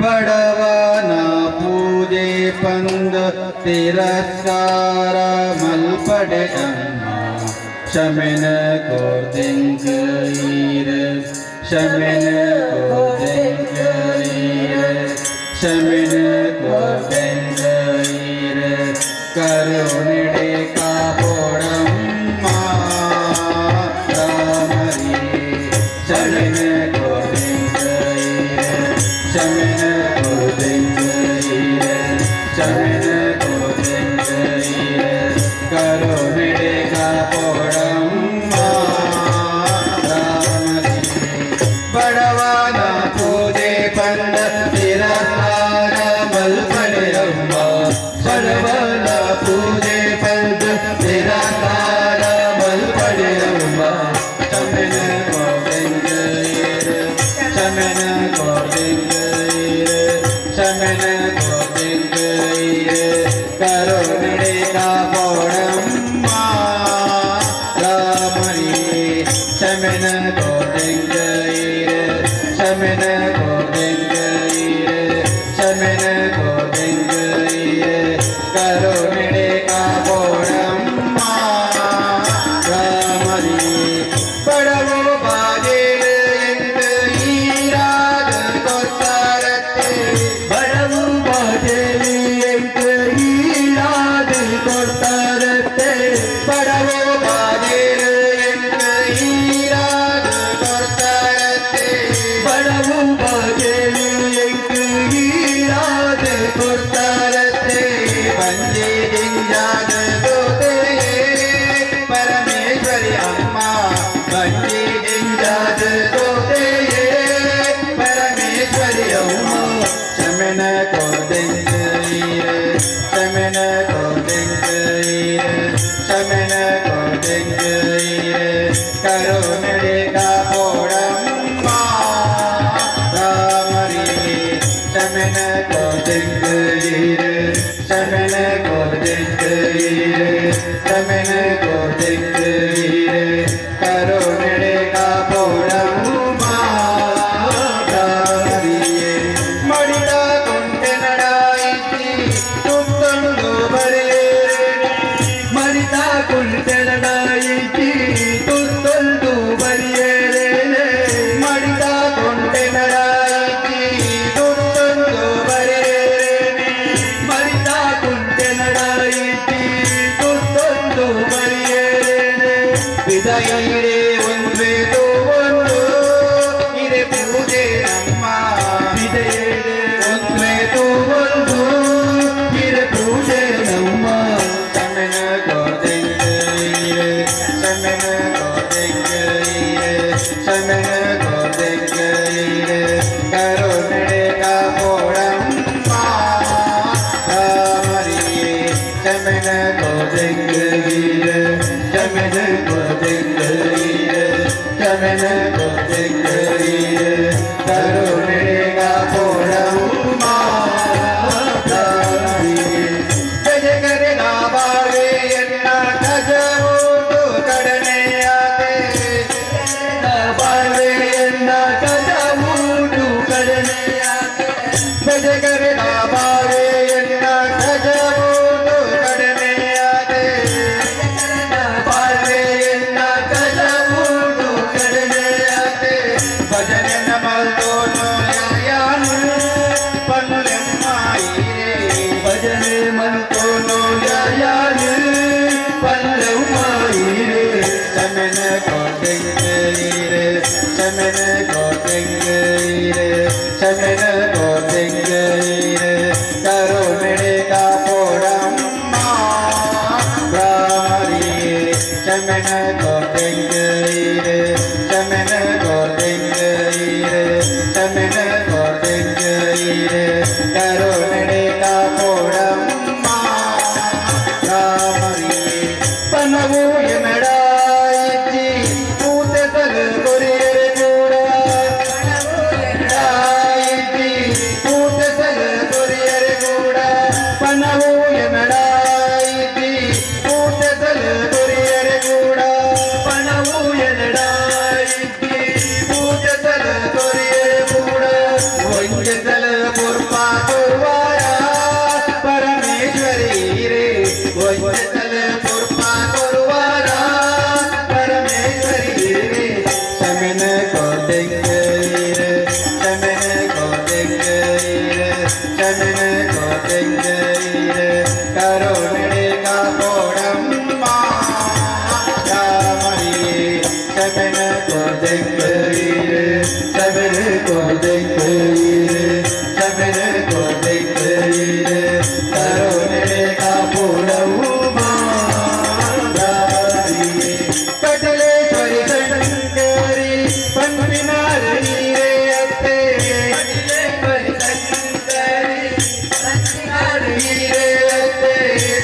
ಬಡವನ ಪೂಜೆ ಪಂದ್ ತಿರಸ್ಕಾರ ಮಲ್ಪಡೆ ಅಮ್ಮ. ಕ್ಷಮೆನ ಕೋರ್ದೆಂಕ ಈರ್, ಕ್ಷಮೆನ ಕೋರ್ದೆಂಕ ಈರ್, ಕ್ಷಮೆನ ಕೋರ್ದೆಂಕ ಈರ್, ಕರುಣಿಡೆ ಕಾಪೋಡಮ್ಮ ರಾಮರಿ. ಕ್ಷಮೆನ ಕೋರ್ದೆಂಕ ಈರ್, ಕ್ಷಮೆನ ಕೋರ್ದೆಂಕ ಈರ್, ಕ್ಷಮೆನ ಕೋರ್ದೆಂಕ ಈರ್, ಕರುಣಿಡೆ ಕಾಪೋಡಮ್ಮ ರಾಮರಿ. ಬಡವನ ಪೂಜೆ ಪಂದ ತಿರಸ್ಕಾರ ಮಲ್ಪಡೆಯಮ್ಮ. ಬಡವನ ಪೂಜೆ ಪಂದ ತಿರಸ್ಕಾರ ಮಲ್ಪಡೆಯಮ್ಮ. ಕ್ಷಮೆನ ಕೋರ್ದೆಂಕ ಈರ್, ಕ್ಷಮೆನ ಕೋರ್ದೆಂಕ ಈರ್, ಕ್ಷಮೆನ ಕೋರ್ದೆಂಕ ಈರ್, ಕರುಣಿಡೆ ಕಾಪೋಡಮ್ಮ ರಾಮರಿ. ಕ್ಷಮೆನ ಕೋರ್ದೆಂಕ ಈರ್, ಕ್ಷಮೆನ ಕೋರ್ದೆಂಕ ಈರ್, ಕ್ಷಮೆನ ಕೋರ್ದೆಂಕ ಈರ್, ಕರುಣಿಡೆ ಕಾಪೋಡಮ್ಮ ರಾಮರಿ. ಬಡವು ಬಾಜೇಲು ಎಂದು ಈರಾದ ಕೊರ್ತಾರತ್ತೆ. ಬಡವು ಬಾಜೇಲು ಎಂದು ಈರಾದ ಕೊರ್ತಾರತ್ತೆ. ಬಡವು ಬಾಜೇಲು ಎಂದು ಈರಾದ ಕೊರ್ತಾರತ್ತೆ. ಬಡವು ಬಾಜೇಲು ಎಂದು ಈರಾದ ಕೊರ್ತಾರತ್ತೆ. ಬಂಜಿ ದಿಂಜಾದ ಸೋತೆಯೇ ಪರಮೇಶ್ವರಿ ಅಮ್ಮ. ಬಂಜಿ ದಿಂಜಾದ ಸೋತೆಯೇ ಪರಮೇಶ್ವರಿ ಅಮ್ಮ. ಕ್ಷಮೆನ ಕೋರ್ದೆಂಕ ಈರ್, ಕ್ಷಮೆನ ಕೋರ್ದೆಂಕ ಈರ್, ಕ್ಷಮೆನ ಕೋರ್ದೆಂಕ ಈರ್, ಕರುಣಿಡೆ ಕಾಪೋಡಮ್ಮ ರಾಮರಿ. ಕ್ಷಮೆನ ಕೋರ್ದೆಂಕ ಈರ್, ಕ್ಷಮೆನ ಕೋರ್ದೆಂಕ ಈರ್, ಕ್ಷಮೆನ ಕೋರ್ದೆಂಕ ಈರ್, ಕರುಣಿಡೆ ಕಾಪೋಡಮ್ಮ ರಾಮರಿಯೇ. ಮಡಿದ ಕುಂಟೆನಡಾಯಿಸಿ ತುತ್ತೊಂದು ಬರೆಯೇರೆ. ಮಡಿದ ಕುಂಟೆನಡಾಯಿಸಿ ತುತ್ತೊಂದು ಬರೆಯೇರೆ. ಮಡಿದ ಕುಂಟೆನಡಾಯಿಸಿ ತುತ್ತೊಂದು ಬರೆಯೇರೆ. ಮಡಿದ ಕುಂಟೆನಡಾಯಿಸಿ ತುತ್ತೊಂದು ಬರೆಯೇರೆ. ವಿದಯೈರೆ ಒಂದೇ ಒಂದು ಇರೆ ಪೂಜೆ ನಮ್ಮ. ವಿದಯೈರೆ ಒಂದೇ ಒಂದು ಇರೆ ಪೂಜೆ ನಮ್ಮ. ಕ್ಷಮೆನ ಕೋರ್ದೆಂಕ ಈರ್, ಕ್ಷಮೆನ ಕೋರ್ದೆಂಕ ಈರ್, ಕ್ಷಮೆನ ಕೋರ್ದೆಂಕ ಈರ್, ಕರುಣಿಡೆ ಕಾಪೋಡಮ್ಮ ರಾಮರಿಯೇ. ಕ್ಷಮೆನ ಕೋರ್ದೆಂಕ ಈರ್, ಕ್ಷಮೆನ ಕೋರ್ದೆಂಕ ಈರ್, ಕ್ಷಮೆನ ಕೋರ್ದೆಂಕ ಈರ್, ಕರುಣಿಡೆ ಕಾಪೋಡಮ್ಮ ರಾಮರಿಯೇ. ಗಜಕರೆ ಬಾಳ್ವೆಯನ್ನ ಕಜವೋಟು ಕಡನೆಯಾದೆ. ಬಾಳ್ವೆಯನ್ನ ಕಜವೂಟು ಕಡನೆಯಾದೆ. ಗಜಕರೆ ಬಾಳ್ವೆಯನ್ನ ಕಜವೋಟು ಕಡನೆಯಾದೆ. ಬಾಳ್ವೆಯನ್ನ ಕಜವೂಟು ಕಡನೆಯಾದೆ. ಭಜನೆ ಮಲ್ದೋನು ಯಾನು ಪನ್ಲೆಮ್ಮಾಯಿರೇ. ಭಜನೆ ಮಲ್ತೋನು ಯಾನು ಪನ್ಲೆಮ್ಮಾಯಿರೇ. ಕ್ಷಮೆನ ಕೋರ್ದೆಂಕ ಈರ್, ಕ್ಷಮೆನ ಕೋರ್ದೆಂಕ ಈರ್, ಕ್ಷಮೆನ ಕೋರ್ದೆಂಕ ಈರ್, ಕರುಣಿಡೆ ಕಾಪೋಡಮ್ಮ ರಾಮರಿಯೇ. ಕ್ಷಮೆನ ಕೋರ್ದೆಂಕ ಈರ್, ಕ್ಷಮೆನ ಕೋರ್ದೆಂಕ ಈರ್, ಕ್ಷಮೆನ ಕೋರ್ದೆಂಕ ಈರ್, ಕರುಣಿಡೆ ಕಾಪೋಡಮ್ಮ ರಾಮರಿಯೇ. ಪನವು ಎನಡಾಯಿಜಿ ಪೂತೆಸಲು ಕೊರಿಯರೆ ಕೂಡ. ಎನಡಾಯಿಜಿ ಪೂತೆಸಲು ಕೊರಿಯರೆ ಕೂಡ. ಪನವು ಎನಡಾಯಿಜಿ ಕೊದೆಂಗೀರೆ ಕರುಣೆ ಕಾಪೋಡಮ್ಮ ರಾಮರಿಯೇ ಚಮನ ಕೊದೆಂಗೀರೆ ಚಮನ ಕೊದೆಂಗೀರೆ ಚಮನ ಕೊದೆಂಗೀರೆ ಕರುಣೆ ಕಾಪೋಡಮ್ಮ ರಾಮರಿಯೇ ಕಟಲೇಶ್ವರಿ ಶಂಕರಿ ಪನ್ಪಿನಾರೇ ಅತ್ತೆ ಕಟಲೇಶ್ವರಿ ಶಂಕರಿ ಪನ್ಪಿನಾರೇ ಅತ್ತೆ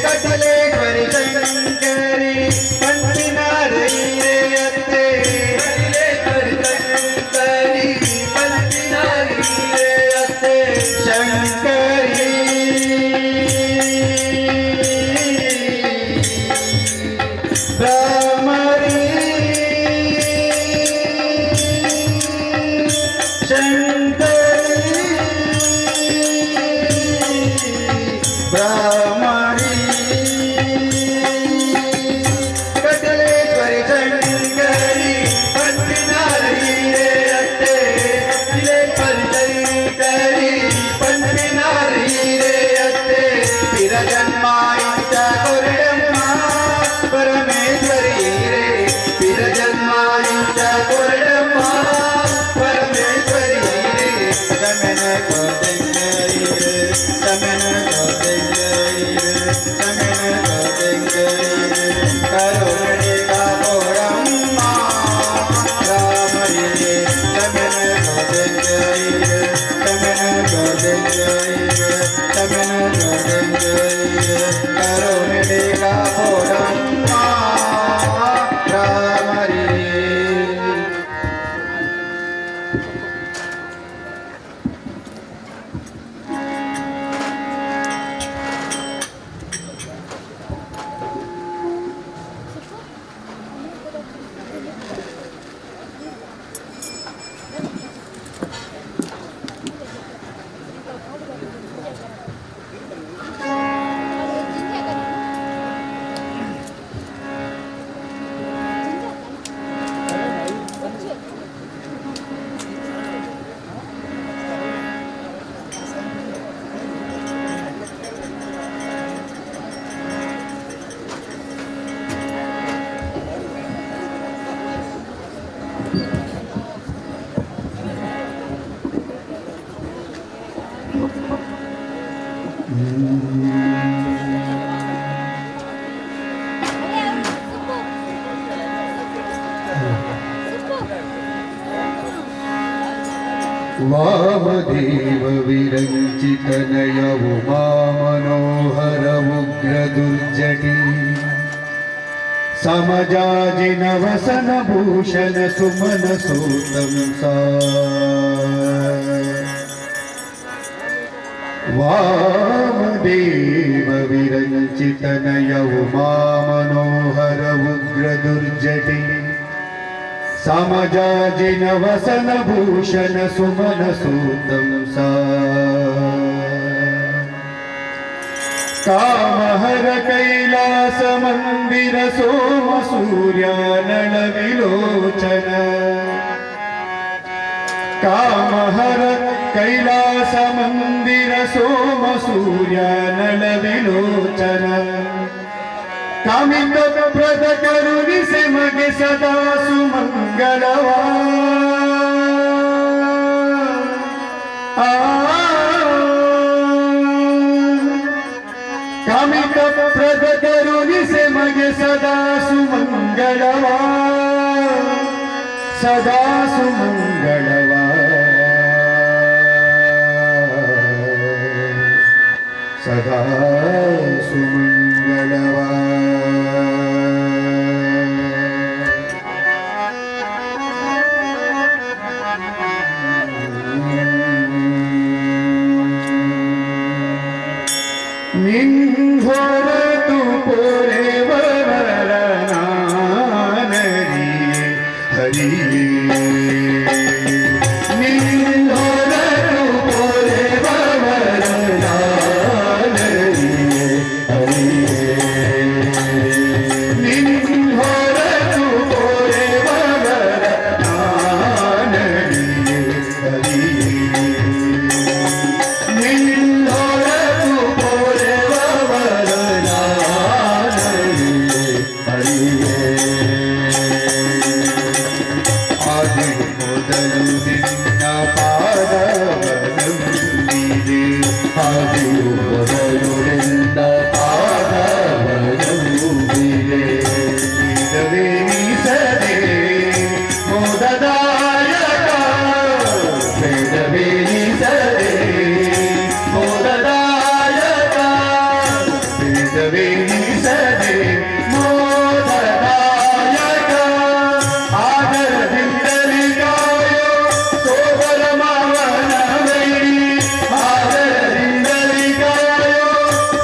ಕಟಲೇಶ್ವರಿ ಶಂಕರಿ ಪನ್ಪಿನಾರೇ ಅತ್ತೆ ಕಟಲೇಶ್ವರಿ ಶಂಕರಿ ಪನ್ಪಿನಾರೇ ಅತ್ತೆ ಶಂಕರಿ ಭ್ರಮರಿ ಶಂಕರಿ ಭ್ರಮರಿ ಕಟಲೇಶ್ವರಿ ಶಂಕರಿ ಪನ್ಪಿನಾರೇ ಅತ್ತೆ ಕಟಲೇಶ್ವರಿ ಶಂಕರಿ ಪನ್ಪಿನಾರೇ ಅತ್ತೆ ಪಿರಜನ್ಮ ಇಂಚ ಕೊರಡಮ್ಮ ಪರಮೇಶ್ವರಿ ರೇ ಪಿರಜನ್ಮ ಇಂಚ ಕೊರಡಮ್ಮ ಪರಮೇಶ್ವರಿ ರೇ ಚಮನ ಕೊದೆಂಗೈರೆ ಚಮನ ಕೊದೆಂಗೈರೆ ಚಮನ ಕೊದೆಂಗೈರೆ ಕರುಣೆ ಕಾಪೋಡಮ್ಮ ರಾಮರಿಯೇ ಚಮನ ಕೊದೆಂಗೈರೆ ಚಮನ ಕೊದೆಂಗೈರೆ ಚಮನ ಕೊದೆಂಗೈರೆ ಕರುಣೆ ಕಾಪೋಡಮ್ಮ ರಾಮರಿಯೇ. वामदेव विरञ्चितनय उमा मनोहर उग्रदुर्जटी समजाजिनवसन भूषण सुमन सूतं सा वामदेव विरञ्चितनय उमा मनोहर उग्रदुर्जटी समजाजिनवसन भूषण सुमन सूतं सा कामहर कैलास मन्दिर सोम सूर्यानल विलोचन कामहर कैलास मन्दिर सोम सूर्यानल विलोचन कामित प्रद करुणिसे ಮಗೆ ಸದಾ ಸುಮಂಗಳವಾ ಆ ಕಾಮಿತ ಪ್ರದ ಕರುಣಿಸೆ ಮಗೆ ಸದಾ ಸುಮಂಗಳವಾ ಸದಾ ಸುಮಂಗಳವಾ ಸದಾ ಸುಮಂಗಳವಾ. ನಿನ್ಹೊರತು ಪೊರೆವರ ನಾನರಿಯೆ ಹರಿಯೇ ನಿನ್ಹೊರತು ಪೊರೆವರ ನಾನರಿಯೆ ಹರಿಯೇ ನಿನ್ಹೊರತು ಪೊರೆವರ ನಾನರಿಯೆ ಹರಿಯೇ ನಿನ್ನೊರತು. ಆದಿಯು ಮೊದಲುನಿಂದ ಪಾದವನಂಬಿದೆ ವೇದವೆನಿಸದೆ ಮೋದದಾಯಕ, ವೇದವೆನಿಸದೆ ಮೋದದಾಯಕ, ವೇದವೆನಿಸದೆ ಮೋದದಾಯಕ. ಆದರದಿಂದಲಿ ಕಾಯೋ ಸೋದರ ಮಾವನ ವೈರಿ, ಆದರದಿಂದಲಿ ಕಾಯೋ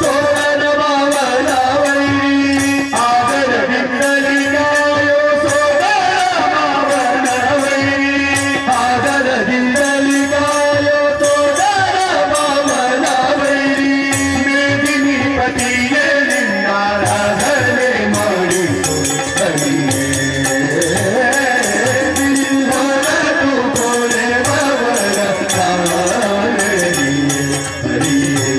ಸೋದರ ಮಾವನ ವೈರಿ, ಆದರದಿಂದಲಿ ಕಾಯೋ ಸೋದರ ಮಾವನ ವೈರಿ, ಆದರದಿಂದಲಿ ಕಾಯೋ ಸೋದರ ಮಾವನ ವೈರಿ. ಮೇದಿನಿ ಪತಿಯೇ, ನಿನ್ನಾರಾಧನೆ ಮಾಡಿಸು ಹರಿಯೇ. ಹೊರತು ಪೊರೆವವರ ನಾನರಿಯೆ ಹರಿಯೇ.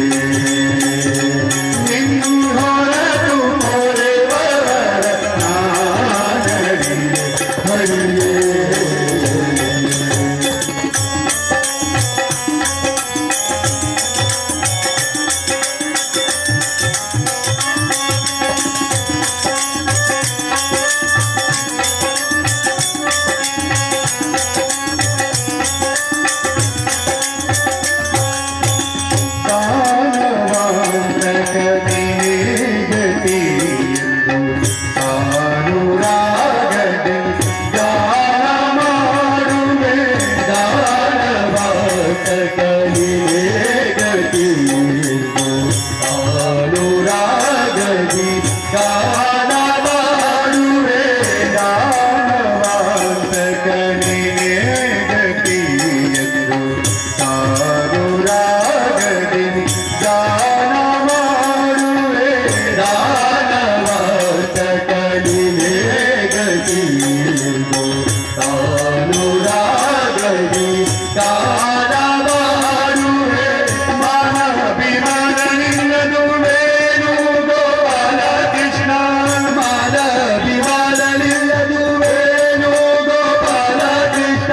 ಹೊರತು ಪೊರೆವವರ ನಾನರಿಯೆ ಹರಿಯೇ. ದಾನವಾಂತಕನಿಗೆ ಅನುರಾಗದೆ ಗಾನ ಮಾಡುವೆ, ದಾನವಾಂತಕನಿಗೆ ಗತಿಯೆಂದು ಅನುರಾಗದಿ ಗಾನ ಮಾಡುವೆ, ದಾನವಾಂತಕನಿಗೆ ಗತಿಯೆಂದು ಅನುರಾಗದಿ ಗಾನ ಮಾಡುವೆ, ದಾನವಾಂತಕನಿಗೆ ಗತಿಯೆಂದು ಅನುರಾಗದಿ ಗಾನ ಮಾಡುವೆ. ಮಾನ ಅಭಿಮಾನ ನಿನ್ನದು ವೇಣು ಗೋಪಾಲ ಕೃಷ್ಣ, ಮಾನ ಅಭಿಮಾನ ನಿನ್ನದು ವೇಣು ಗೋಪಾಲ ಕೃಷ್ಣ,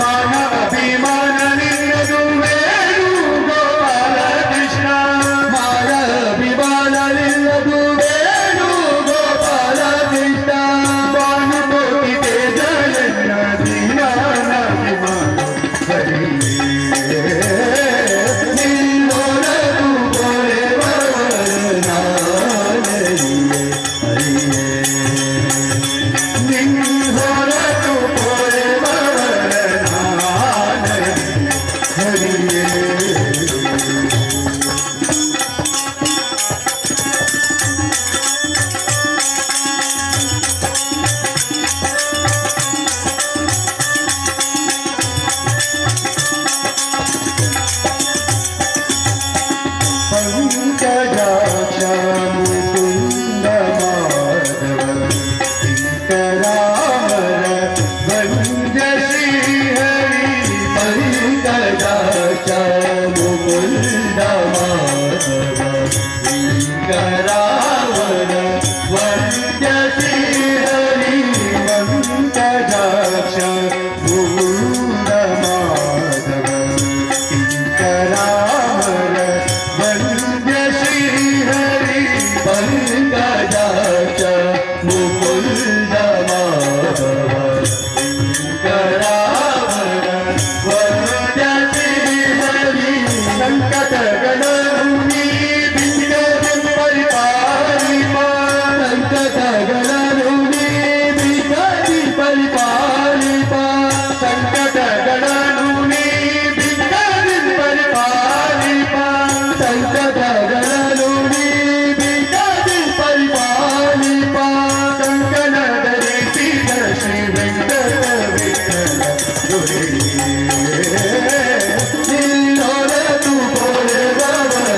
ಮಾನ ಅಭಿಮಾನ ನಿನ್ನದು ವೇಣು ಗೋಪಾಲ ಕೃಷ್ಣ, ಮಾನ ಅಭಿಮಾನ ನಿನ್ನದು ವೇಣು ಗೋಪಾಲ ಕೃಷ್ಣ. ಭಾನುಕೋಟಿ ತೇಜ ಎನ್ನ ದೀನಾಭಿಮಾನ ಹರಿಯೇ. ನಿನ್ನೊರತು ಪೊರೆವವರ ನಾನರಿಯೆ ಹರಿಯೇ. ನಿನ್ನೊರತು ಪೊರೆವವರ ನಾನರಿಯೆ ಹರಿಯೇ. ಪಂಕಜಾಕ್ಷ ಮುಕುಂದ ಮಾಧವ ಕಿಂಕರಾಮರ ವಂದ್ಯ ಶ್ರೀಹರಿ, ಪಂಕಜಾಕ್ಷ ಮುಕುಂದ ಮಾಧವ ಕಿಂಕರಾಮರ ವಂದ್ಯ ಶ್ರೀಹರಿ, ಪಂಕಜಾಕ್ಷ ಮುಕುಂದ ಮಾಧವ ಕಿಂಕರಾಮರ ವಂದ್ಯ ಶ್ರೀಹರಿ, ಪಂಕಜಾಕ್ಷ ಮುಕುಂದ ಮಾಧವ ಕಿಂಕರಾಮರ ವಂದ್ಯ ಶ್ರೀಹರಿ. ಸಂಕಟಗಳನ್ನು ನೀ ಪರಿಪಾಲಿಪ, ಸಂಕಟಗಳನ್ನು ನೀ ಬಿಗದಿ ಪರಿಪಾಲಿಪ, ಸಂಕಟಗಳನ್ನು ನೀ ಬಿಗದಿ ಪರಿಪಾಲಿಪ, ಸಂಕಟಗಳನ್ನು ನೀ ಬಿಗದಿ ಪರಿಪಾಲಿಪ. ಕಂಕಣ ಧರಿಸಿದ ಶ್ರೀ ವೆಂಕಟ ವಿಠಲ ದೊರೆಯೇ. ನಿನ್ನೊರತು ಪೊರೆವವರ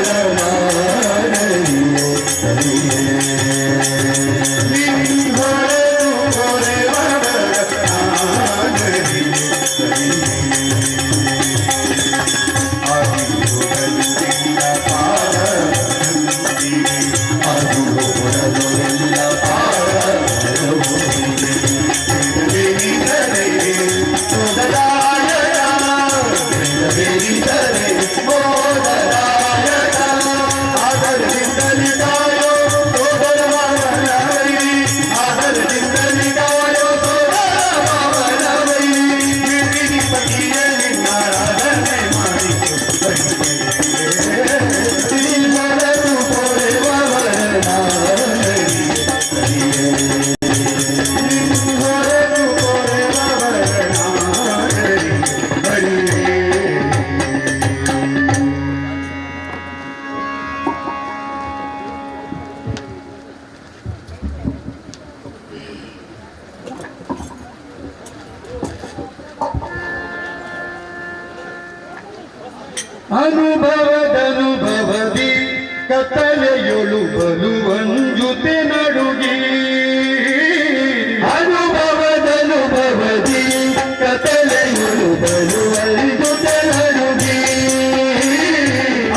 ಕತ್ತಲೆಯೊಳು ಬಲುವಂಜುತೆ ನಡುಗಿ. ಅನುಭವದನುಭವದಿ ಕತ್ತಲೆಯೊಳು ಬಲುವಂಜುತೆ ನಡುಗಿ.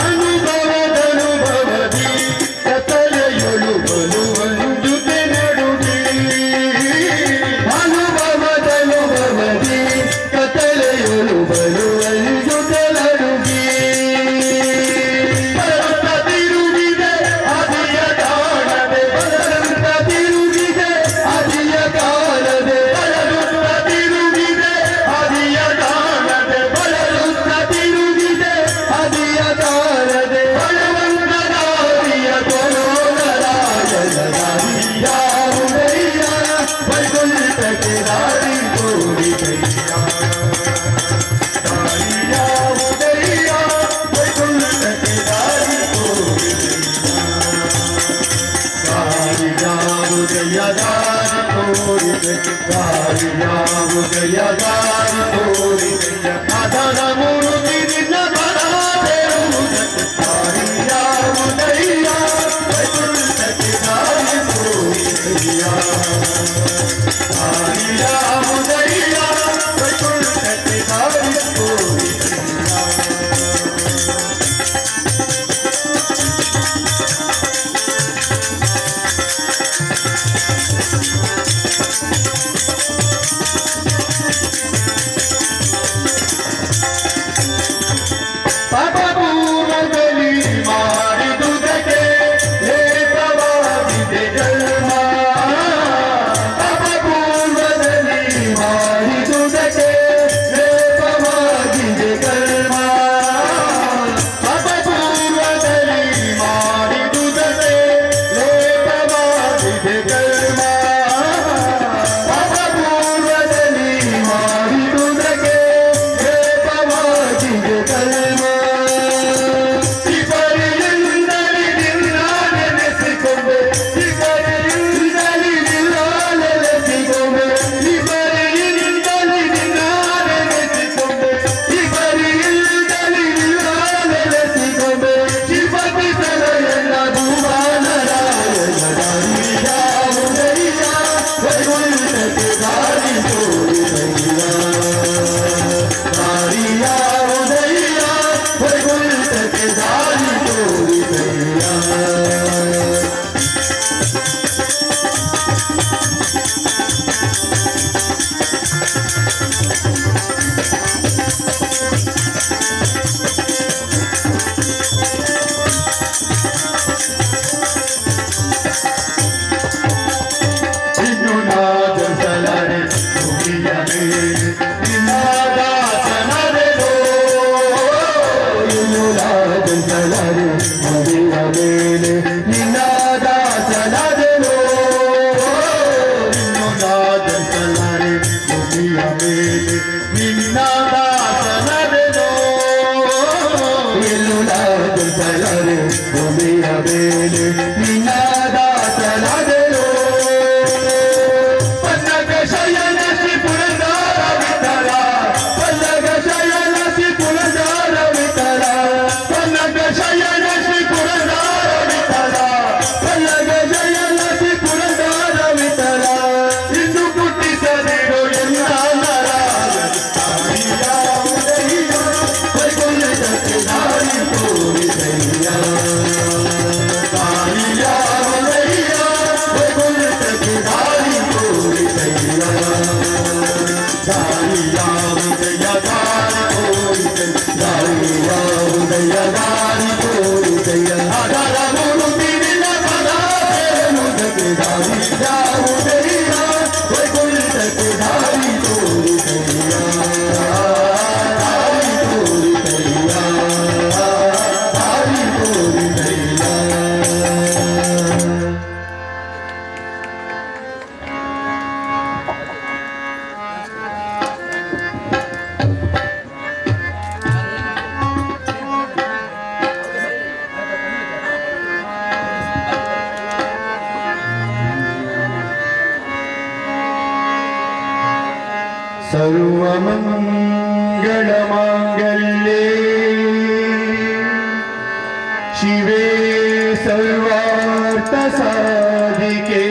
ಅನುಭವದನುಭವದಿ ಕತ್ತಲೆಯೊಳು ಬಲುವಂಜುತೆ ನಡುಗಿ. ಅನುಭವದನುಭವದಿ ಕತ್ತಲೆಯೊಳು ಬಲುವಂಜುತೆ ನಡುಗಿ. ಬರುತ್ತ ತಿರುಗಿದೆ ಅದಿಯ ಕಾಣದೆ, ಬರುತ್ತ ತಿರುಗಿದೆ ಅದಿಯ ಕಾಣದೆ, ಬಳಲುತ್ತ ತಿರುಗಿದೆ ಅದಿಯ ಕಾಣದೆ, ಬಳಲುತ್ತ ತಿರುಗಿದೆ ಅದಿಯ ಕಾಣದೆ. ಬಳವಂತ ದಾರಿಯ ತೋರೋದರಾಯನ ದಾರಿಯಾವುದಯ್ಯ, ವೈಕುಂಠಕ್ಕೆ ದಾರಿ ತೋರಿದಯ್ಯ. ದಾರಿಯಾವುದಯ್ಯ, ವೈಕುಂಠಕ್ಕೆ ದಾರಿ ತೋರಿದಯ್ಯ. ದಾರಿಯಾವುದಯ್ಯ, ದಾರಿ ತೋರಿದೆ, ದಾರಿಯಾವುದಯ್ಯ, ದಾರಿ ತೋರಿದಯ್ಯ. ಅದರ ಮೂರುತಿ ನಿನ್ನ ಪದಾದೇರುವುದಕ್ಕೆ ದಾರಿಯಾವುದಯ್ಯ, ವೈಕುಂಠಕ್ಕೆ ದಾರಿ ತೋರಿದಯ್ಯ. ದಾರಿಯಾವುದಯ್ಯ, ವೈಕುಂಠಕ್ಕೆ ದಾರಿ ತೋರಿದಯ್ಯ. ಪಾಪಪೂರ್ವದಲ್ಲಿ ಮಾಡಿದುದಕ್ಕೆ ಲೇಪವಾಗಿದೆ ಕರ್ಮ. ಪಾಪಪೂರ್ವದಲ್ಲಿ ಮಾಡಿದುದಕ್ಕೆ ಲೇಪವಾಗಿದೆ ಕರ್ಮ. ಪಾಪಪೂರ್ವದಲ್ಲಿ ಮಾಡಿದುದಕ್ಕೆ ಲೇಪವಾಗಿದೆ ಕರ್ಮ. ಪಾಪಪೂರ್ವದಲ್ಲಿ ಮಾಡಿದುದಕ್ಕೆ ಲೇಪವಾಗಿದೆ ಕರ್ಮ. ತ್ರಿಪರಿಯಿಂದಲೇ ನಿನ್ನ ನೆನೆಸಿಕೊಂಡೆ, ತ್ರಿಪರಿಯಿಂದಲೇ ನಿನ್ನ ನೆನೆಸಿಕೊಂಡೆ, ತ್ರಿಪರಿಯಿಂದಲೇ ನಿನ್ನ ನೆನೆಸಿಕೊಂಡೆ, ತ್ರಿಪರಿಯಿಂದಲೇ ನಿನ್ನ ನೆನೆಸಿಕೊಂಡೆ. ಶ್ರೀಪತಿ ಸಲಯನ ಭುವನರಾಯನ ದಾರಿಯಾವುದಯ್ಯ, ವೈಕುಂಠಕ್ಕೆ ದಾರಿ ತೋರಿದಯ್ಯ. ದಾರಿಯಾವುದಯ್ಯ, ವೈಕುಂಠಕ್ಕೆ ದಾರಿ ತೋರಿದಯ್ಯ. ಇನ್ನು ನಾದಸಲಾರೆ ಭೂಮಿಯ ಮೇಲೆ ನಿನ್ನ ದಾಸನರೆದೋ. ಇನ್ನು ನಾದಸಲಾರೆ ಭೂಮಿಯ ಮೇಲೆ ನಿನ್ನ ದಾಸನರೆದೋ. ಇನ್ನು ನಾದಸಲಾರೆ ಭೂಮಿಯ ಮೇಲೆ ನಿನ್ನ ದಾಸನರೆದೋ. ಇನ್ನು ನಾದಸಲಾರೆ ಭೂಮಿಯ ಮೇಲೆ ನಿನ್ನ ದಾಸನರೆದೋ. ಪನ್ನಗ ಶಯನ ಶ್ರೀ ಪುರಂದರ ವಿಠಲ, ಪನ್ನಗ ಶಯನ ಶ್ರೀ ಪುರಂದರ ವಿಠಲ, ಪನ್ನಗ ಶಯನ ಶ್ರೀ ಪುರಂದರ ವಿಠಲ, ಪನ್ನಗ ಶಯನ ಶ್ರೀ ಪುರಂದರ ವಿಠಲ. ಇನ್ನು ಹುಟ್ಟಿಸದಿರು ಎಲ್ಲ ನಾರಾಯಣ, ವೈಕುಂಠಕ್ಕೆ ದಾರಿ ತೋರಿದಯ್ಯ. ದಾರಿಯಾವುದಯ್ಯ, ವೈಕುಂಠಕ್ಕೆ ದಾರಿ ತೋರಿದಯ್ಯ. ದಾರಿಯಾವುದಯ್ಯ, ದಾರಿ ತೋರಿದಯ್ಯ. ದಾರಿಯಾವುದಯ್ಯ, ದಾರಿ ತೋರಿದಯ್ಯ. ಅದರ ಮೂರುತಿ ನಿನ್ನ ಪದ ಸೇರುವುದಕ್ಕೆ ದಾರಿಯಾವುದಯ್ಯ, ವೈಕುಂಠಕ್ಕೆ ದಾರಿ ತೋರಿದಯ್ಯ. ದಾರಿ ತೋರಿದಯ್ಯ, ದಾರಿ ತೋರಿದಯ್ಯ. ಸರ್ವಮಂಗಳಮಾಂಗಲ್ಯೇ ಶಿವೇ. ಸರ್ವಾರ್ಥ ಸಾಧಿಕೆ.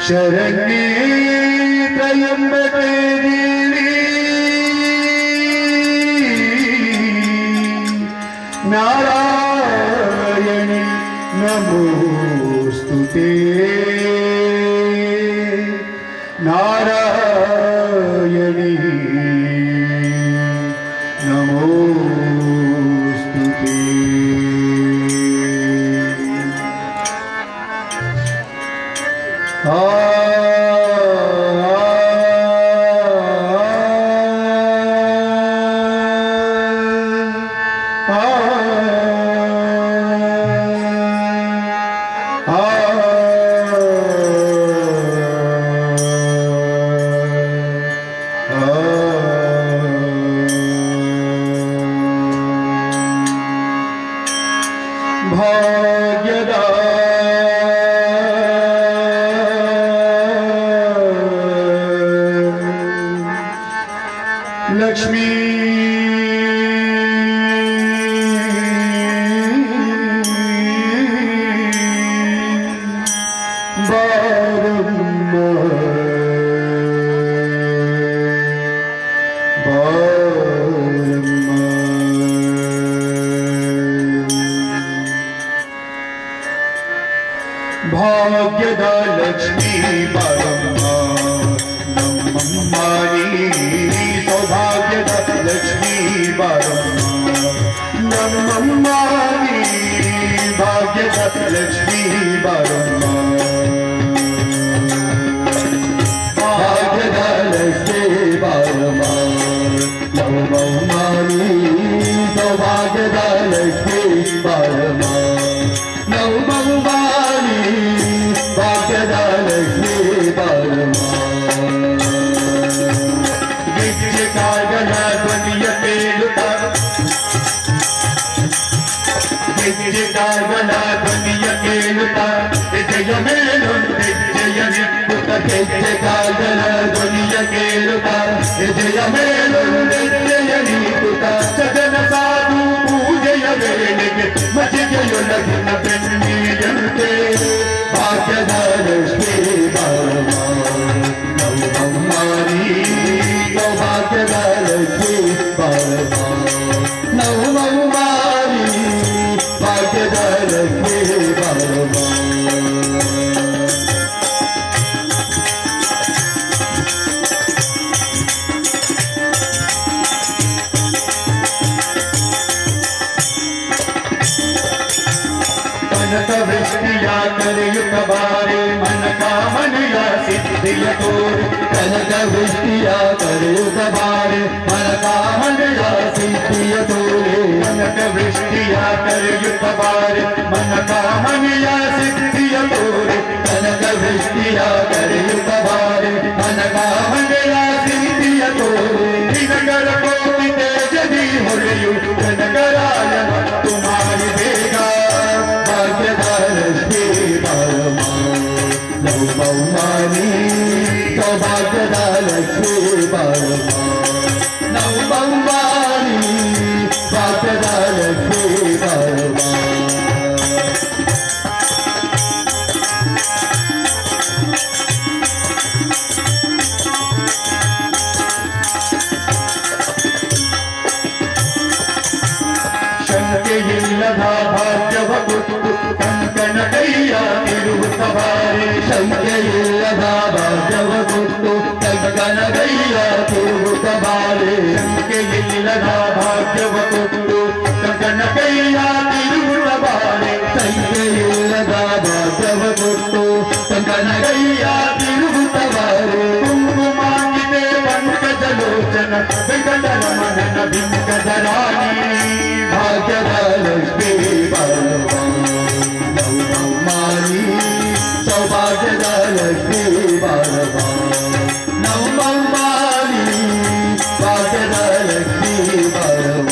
ಶರಣ್ಯೇ ತ್ರಯಂಬಕೆ ದೇವಿ, ನಾರಾಯಣಿ ನಮೋಸ್ತುತೇ, ನಾರಾಯಣಿ ನಮೋಸ್ತುತೇ. ಆ ಆ ಆ ಭಾಗ್ಯದ ಲಕ್ಷ್ಮೀ ಬಾರಮ್ಮ, ಬಾರಮ್ಮ. ಭಾಗ್ಯದ ಲಕ್ಷ್ಮೀ ಬಾರಮ್ಮ, ನಮ್ಮಮ್ಮ ನೀ. ಸೌಭಾಗ್ಯದ ಲಕ್ಷ್ಮೀ ಬಾರಮ್ಮ, ನಮ್ಮಮ್ಮ ನೀ. ಭಾಗ್ಯದ ಲಕ್ಷ್ಮೀ ಬಾರಮ್ಮ. ಭಾಗ್ಯದ ಲಕ್ಷ್ಮೀ ಬಾರಮ್ಮ, ನಮ್ಮಮ್ಮ ನೀ. ಸೌಭಾಗ್ಯದ ಲಕ್ಷ್ಮೀ ಬಾರಮ್ಮ, ನಮ್ಮಮ್ಮ ನೀ. ಭಾಗ್ಯದ ಲಕ್ಷ್ಮೀ ಬಾರಮ್ಮ. ಗೆಜ್ಜೆ ಕಾಲ್ಗಳ ಧ್ವನಿಯ ಕೇಳುತ್ತ, ಗೆಜ್ಜೆ ಕಾಲ್ಗಳ ಧ್ವನಿಯ ಕೇಳುತ್ತ, ಹೆಜ್ಜೆಯ ಮೇಲೊಂದೆಜ್ಜೆಯ ನಿಕ್ಕುತ್ತ. ಗೆಜ್ಜೆ ಕಾಲ್ಗಳ ಧ್ವನಿಯ ಕೇಳುತ್ತ, ಹೆಜ್ಜೆಯ ಮೇಲೊಂದೆಜ್ಜೆಯ ನೀಕುತ್ತ, ಸಜನ ಸಾಧು ಪೂಜೆಯ ವೇಳೆಗೆ ಮಜಿಗೆಯೊಳಗಿನ ಬೆಣ್ಣೆಯಂತೆ ಭಾಗ್ಯದ ಲಕ್ಷ್ಮೀ ಬಾರಮ್ಮ, ನಮ್ಮಮ್ಮ ನೀ. ಸೌಭಾಗ್ಯದ ಲಕ್ಷ್ಮೀ ಬಾರಮ್ಮ, ನಮ್ಮಮ್ಮ ನೀ. ಭಾಗ್ಯದ ಲಕ್ಷ್ಮೀ ಬಾರಮ್ಮ. ಕನಕ ವೃಷ್ಟಿಯ ಕರೆಯುತ್ತ ಬಾರೆ, ಮನ ಕಾಮನೆಯ ಸಿದ್ಧಿಯ ತೋರೆ. ಕನಕ ವೃಷ್ಟಿಯ ಕರೆಯುತ್ತ ಬಾರೆ, ಮನ ಕಾಮನೆಯ ಸಿದ್ಧಿಯ ತೋರೆ. ಕನಕ ವೃಷ್ಟಿಯ ಕರೆಯುತ್ತ ಬಾರೆ, ಮನ ಕಾಮನೆಯ ಸಿದ್ಧಿಯ ತೋರೆ. ಕನಕ ವೃಷ್ಟಿಯ ಕರೆಯುತ್ತ ಬಾರೆ, ಮನ ಕಾಮನೆಯ ಸಿದ್ಧಿಯ ತೋರೆ. ದಿನಕರ ಕೋಟಿ ತೇಜದಿ ಹೊಳೆಯು ಕನಕರಾಯ ಮತ್ತು ಮಾರಿ ಬೇಗ. ಭಾಗ್ಯದ ಲಕ್ಷ್ಮೀ ಬಾರಮ್ಮ, ನಮ್ಮಮ್ಮ ನೀ. ಸೌಭಾಗ್ಯದ ಲಕ್ಷ್ಮೀ ಬಾರಮ್ಮ, ನಮ್ಮಮ್ಮ ನೀ. ಭಾಗ್ಯದ ಲಕ್ಷ್ಮೀ ಬಾರಮ್ಮ. ಶಂಕೆಯಿಲ್ಲದ ಭಾಗ್ಯವ ಕೊಟ್ಟು ಕಂಕಣ ಕೈಯ ತಿರುಗುತ್ತ ಬಾರೆ. ಶಂಕೆಯಿಲ್ಲದ ಭಾಗ್ಯವ ಕೊಟ್ಟು ಕಂಕಣ ಕೈಯ ತಿರುಗುತ್ತ ಬಾರೆ. ಶಂಕೆಯಿಲ್ಲದ ಭಾಗ್ಯವ ಕೊಟ್ಟು ಕಂಕಣ ಕೈಯ ತಿರುಗುತ್ತ ಬಾರೆ. ಶಂಕೆಯಿಲ್ಲದ ಭಾಗ್ಯವ ಕೊಟ್ಟು ಕಂಕಣ ಕೈಯ ತಿರುಗುತ್ತ ಬಾರೆ. ಕುಂಕುಮಾಂಕಿತೆ ಪಂಕಜಲೋಚನ ವೆಂಕಟರಮಣನ ಬಿಂಕದ ರಾಣಿ. ಭಾಗ್ಯದ ಲಕ್ಷ್ಮೀ ಬಾರಮ್ಮ, ನಮ್ಮಮ್ಮ ನೀ. ಸೌಭಾಗ್ಯದ ಲಕ್ಷ್ಮೀ ಬಾರಮ್ಮ, ನಮ್ಮಮ್ಮ ನೀ. ಭಾಗ್ಯದ ಲಕ್ಷ್ಮೀ ಬಾರಮ್ಮ.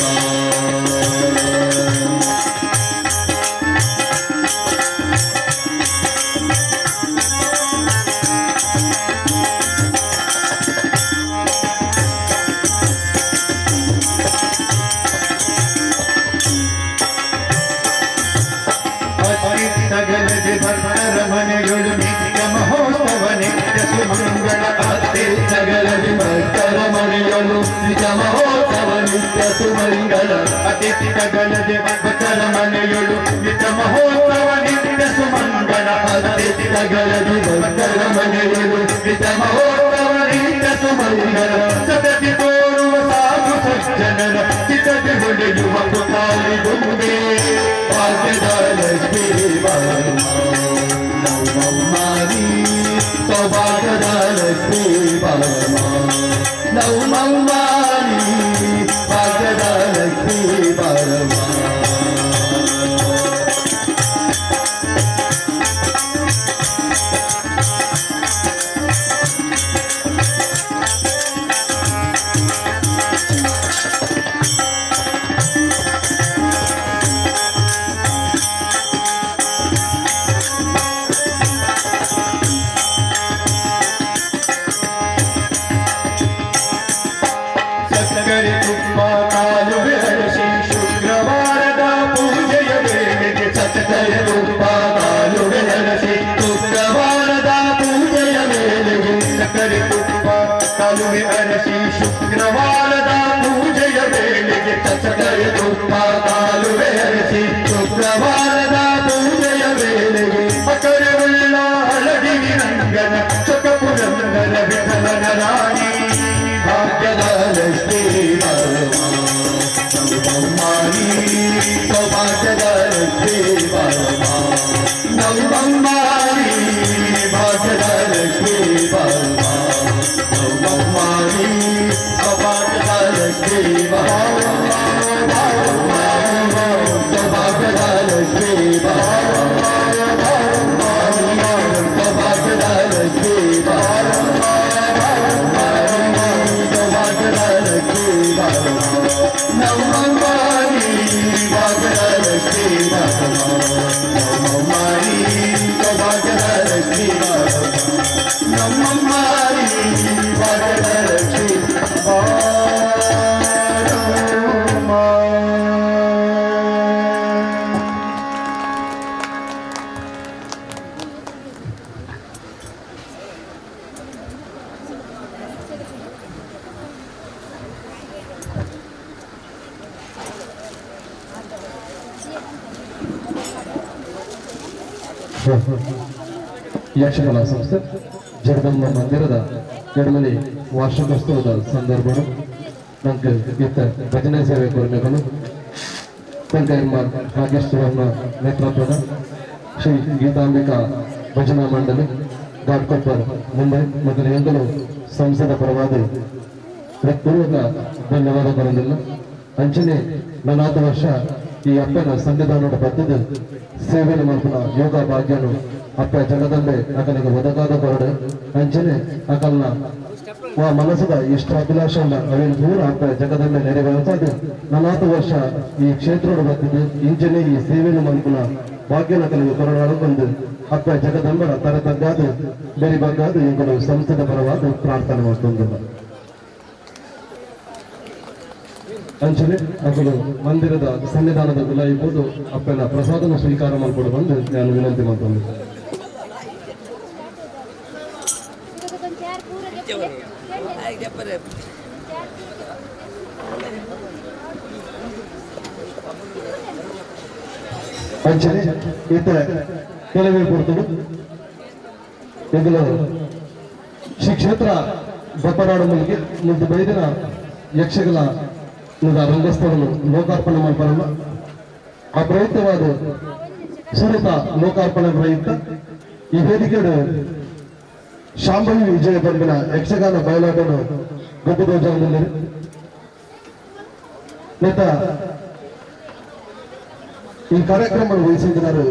ಸುಮಂಗಳ ಅತಿಥಿಗಳದೆ ಭಕ್ತರ ಮನೆಯೊಳು ನಿತ್ಯ ಮಹೋತ್ಸವ ನಿತ್ಯ ಸುಮಂಗಳ ಅತಿಥಿಗಳದೆ ಭಕ್ತರ ಮನೆಯೊಳು ನಿತ್ಯ ಮಹೋತ್ಸವ ನಿತ್ಯ ಸುಮಂಗಳ ಸತತಿ ತೋರುವ ಸಾಧು ಸಜ್ಜನರ ಚಿತದಿ ಹೊಳೆಯುವ ಪುತಾರಿ ಗೊಂಬೆ ಭಾಗ್ಯದ ಲಕ್ಷ್ಮೀ ಬಾರಮ್ಮ ನಮ್ಮಮ್ಮಾರಿ ಸೌಭಾಗ್ಯದ ಲಕ್ಷ್ಮೀ ಬಾರಮ್ಮ ನಮ್ಮಮ್ಮಾರಿ ಭಾಗ್ಯದ ಲಕ್ಷ್ಮೀ ಬಾರಮ್ಮ. ಸಕ್ಕರೆ ತುಪ್ಪ ಕಾಲು ಬೆರಸಿ ಶುಕ್ರವಾರದ ಪೂಜೆಯ ವೇಳೆಗೆ ಸಕ್ಕರೆ ತುಪ್ಪ ಕಾಲು ಬೆರಸಿ ಶುಕ್ರವಾರದ ಪೂಜೆಯ ವೇಳೆಗೆ ಸಕ್ಕರೆ ತುಪ್ಪ ಕಾಲುವೆ ಅರಸಿ ಶುಕ್ರವಾರದ ಪೂಜೆಯ ವೇಳೆಗೆ ಸಕ್ಕರೆ ತುಪ್ಪ ಕಾಲುವೆ ಅರಸಿ ಶುಕ್ರವಾರದ ಪೂಜೆಯ ವೇಳೆಗೆ ಮಕರವುಳ್ಳ ಹಳದಿ ರಂಗನ ಚೊಕ್ಕಪುರಂದರ ವಿಠಲನ ರಾಣಿ ಭಾಗ್ಯದ ಲಕ್ಷ್ಮೀ ಬಾರಮ್ಮ ನಮ್ಮಮ್ಮಾರಿ ಸೌಭಾಗ್ಯದ ಲಕ್ಷ್ಮೀ ಬಾರಮ್ಮ ನಮ್ಮಮ್ಮಾರಿ ಭಾಗ್ಯದ ಲಕ್ಷ್ಮೀ ಬಾರಮ್ಮ ನಮ್ಮಮ್ಮಾರಿ ಸೌಭಾಗ್ಯದ ಲಕ್ಷ್ಮೀ ಬಾರಮ್ಮ ಸೌಭಾಗ್ಯದ ಲಕ್ಷ್ಮೀ ಬಾರಮ್ಮ ಸೌಭಾಗ್ಯದ ಲಕ್ಷ್ಮೀ ಬಾರಮ್ಮ ಸೌಭಾಗ್ಯದ ಲಕ್ಷ್ಮೀ ಬಾರಮ್ಮ ನಮ್ಮಮ್ಮಾರಿ ಭಾಗ್ಯದ ಲಕ್ಷ್ಮೀ ಬಾರಮ್ಮ ನಮ್ಮಮ್ಮಾರಿ ಸೌಭಾಗ್ಯದ ಲಕ್ಷ್ಮೀ ಬಾರಮ್ಮ ನಮ್ಮಮ್ಮಾರಿ ಭಾಗ್ಯದ ಲಕ್ಷ್ಮೀ ಬಾರಮ್ಮ. ಯಕ್ಷಕಲಾ ಸಂಸ್ಥೆ ಜಗದಂಬ ಮಂದಿರದ ಎರಡನೇ ವಾರ್ಷಿಕೋತ್ಸವದ ಸಂದರ್ಭ ನಂಗೆ ಇತ್ತ ಭಜನೆ ಸೇವೆ ಕೊರನೆಗಳು ಪಂಕರ್ಮಾರ್ ರಾಕೇಶ್ ಸುವರ್ಣ ನೇತೃತ್ವದ ಶ್ರೀ ಗೀತಾಂಬಿಕಾ ಭಜನಾ ಮಂಡಳಿ, ಘಾಟ್ಕೊಪ್ಪರ್, ಮುಂಬೈ ಮತ್ತು ಎಂದಲೂ ಸಂಸದ ಪರವಾದ ಹೃತ್ಪೂರ್ವಕ ಧನ್ಯವಾದ ಬರಲಿಲ್ಲ. ಅಂಚನೆ ನನಾದ ವರ್ಷ ಈ ಅಪ್ಪನ ಸನ್ನಿಧಾನದ ಬದ್ದದ ಸೇವೆಯನ್ನು ಮಲ್ಪುನ ಯೋಗ ಭಾಗ್ಯನು ಅಪ್ಪ ಜಗದಂಬೆ ಅಕಲಿಗೆ ಒದಗಾದ ಕೊರಡು. ಅಂಚನೆ ಅಕಲ್ನ ವಾ ಮನಸ್ಸದ ಇಷ್ಟ ಅಭಿಲಾಷೆಯನ್ನ ಅವೇನು ಪೂರ ಅಪ್ಪ ಜಗದಂಬೆ ನೆರವೇರಿಸದು ನನಾದ ವರ್ಷ ಈ ಕ್ಷೇತ್ರದ ಬತ್ತಿದ್ದು ಇಂಚನೆ ಈ ಸೇವೆಯನ್ನು ಮಲ್ಪುನ ಭಾಗ್ಯನ ಅಕಲಿಗೆ ಕೊರಡಾಡು ಬಂದು ಅಪ್ಪ ಜಗದಂಬರ ತರ ತಗ್ಗಾದ ಬೇರೆ ಬಗ್ಗಾದ ಇಂಗಳು ಸಂಸ್ಥೆದ ಪರವಾದ ಪ್ರಾರ್ಥನೆ ಮಾಡ್ತೊಂದಿಲ್ಲ. ಅಂಚನೆ ಅಗಲು ಮಂದಿರದ ಸನ್ನಿಧಾನದ ಗುಲಾಯಿಬೋದು ಅಪ್ಪನ ಪ್ರಸಾದನ ಸ್ವೀಕಾರ ಮಾಡಿಕೊಡು ಬಂದು ನಾನು ವಿನಂತಿ ಮಾಡ್ಕೊಂಡು. ಚಾರ್ ಪೂರ చెప్పరే. ಅಂಚನೆ ಈತ ಕೆಲವೇ ಕೊಡ್ತರು ಇಂదులో ಶ್ರೀ ಕ್ಷೇತ್ರ ಬಪ್ಪನಾಡು ಮುಲ್ಗೆ ಮುದ್ದು ಬೈದಿನ ಯಕ್ಷಗಳ ರಂಗಸ್ಥಳನ್ನು ಲೋಕಾರ್ಪಣೆ ಮಾಡ್ಬಾರಲ್ಲ. ಆ ಪ್ರಯುಕ್ತವಾದ ಸುರಿತ ಲೋಕಾರ್ಪಣೆ ಪ್ರಯುಕ್ತ ಈ ವೇದಿಕೆಯು ಶಾಂಭವಿ ವಿಜಯ ಬಂದಿನ ಯಕ್ಷಗಾನ ಬಯಲಾಟನು ಗೊಬ್ಬುದೋಜಾದಲ್ಲಿ ನೇತ ಈ ಕಾರ್ಯಕ್ರಮ ವಹಿಸಿದ್ದಾರೆ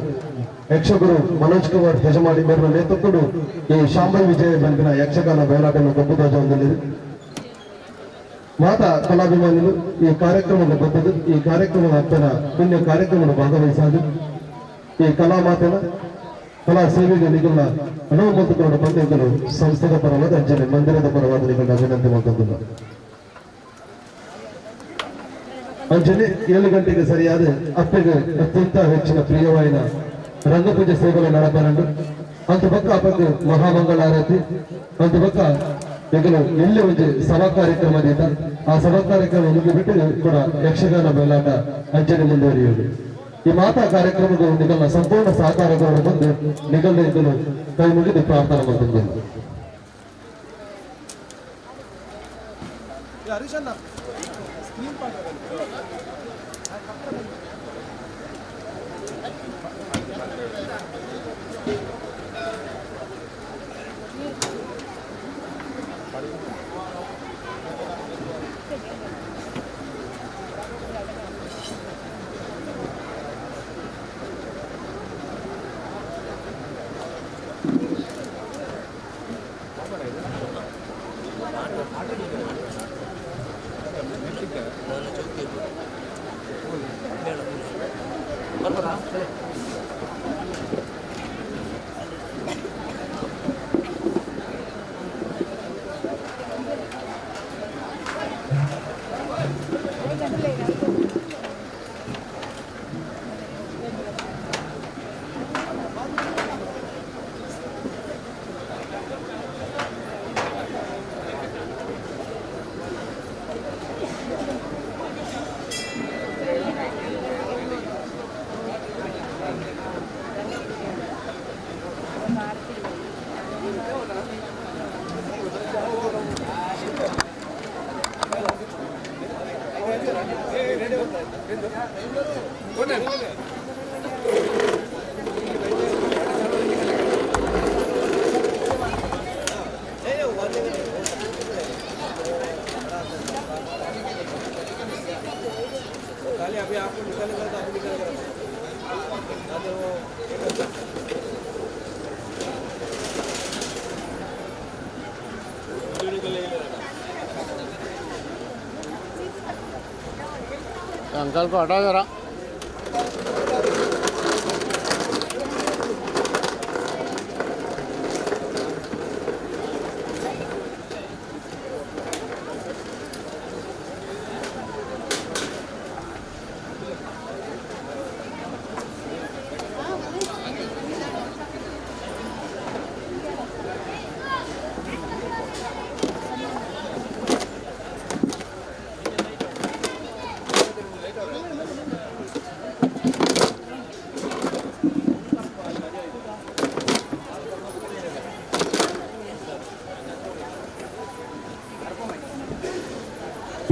ಯಕ್ಷಗುರು ಮನೋಜ್ ಕುಮಾರ್ ಯಜಮಾನಿ ಅವರ ನೇತೃತ್ವದ ಈ ಶಾಂಭವಿ ವಿಜಯ ಬಂದಿನ ಯಕ್ಷಗಾನ ಬಯಲಾಟನ್ನು ಗೊಬ್ಬುದೋಜಾದಲ್ಲಿ ಮಾತಾ ಕಲಾಭಿಮಾನಿಗಳು ಈ ಕಾರ್ಯಕ್ರಮದ ಬದ್ದದು ಈ ಕಾರ್ಯಕ್ರಮದ ಅಪ್ಪನ ಪುಣ್ಯ ಕಾರ್ಯಕ್ರಮದ ಭಾಗವಹಿಸಾದು ಈ ಕಲಾ ಮಾತನ ಕಲಾ ಸೇವೆಗೆ ನಿಗಲ ಅನುಮತಿಗಳನ್ನು ಬಂದಿದ್ದರು ಸಂಸ್ಥೆದ ಪರವಾದ ಅಂಜನೆ ಮಂದಿರದ ಪರವಾದ ನಿಗಲ ವಿನಂತಿ ಮಾಡ್ತಂದಿಲ್ಲ. ಅಂಜನೆ 7 ಗಂಟೆಗೆ ಸರಿಯಾದ ಅಪ್ಪಗೆ ಅತ್ಯಂತ ಹೆಚ್ಚಿನ ಪ್ರಿಯವಾಯಿನ ರಂಗಪೂಜೆ ಸೇವೆಗಳು ನಡಪರಂಡು ಅಂತ ಪಕ್ಕ ಅಪ್ಪಗೆ ಮಹಾಮಂಗಳಾರತಿ ಅಂತ ಪಕ್ಕ ಈಗಲೂ ಎಲ್ಲಿ ಒಂದು ಸಭಾ ಕಾರ್ಯಕ್ರಮ ದೀತ. ಆ ಸಭಾ ಕಾರ್ಯಕ್ರಮ ಮುಗಿಬಿಟ್ಟು ಕೂಡ ಯಕ್ಷಗಾನ ಬಯಲಾಟ ಅಂಚನೆ ಮುಂದುವರಿಯುವುದು. ಈ ಮಾತಾ ಕಾರ್ಯಕ್ರಮದ ನಿಗಲ್ನ ಸಂಪೂರ್ಣ ಸಹಕಾರಗಳು ಬಂದು ನಿಗಲ್ದ ಇದ್ದಲು ಕೈ ಮುಗಿದು ಪ್ರಾರ್ಥನೆ ಮಾಡ್ತಿದ್ದೇನೆ. अंकल को हटाओ जरा।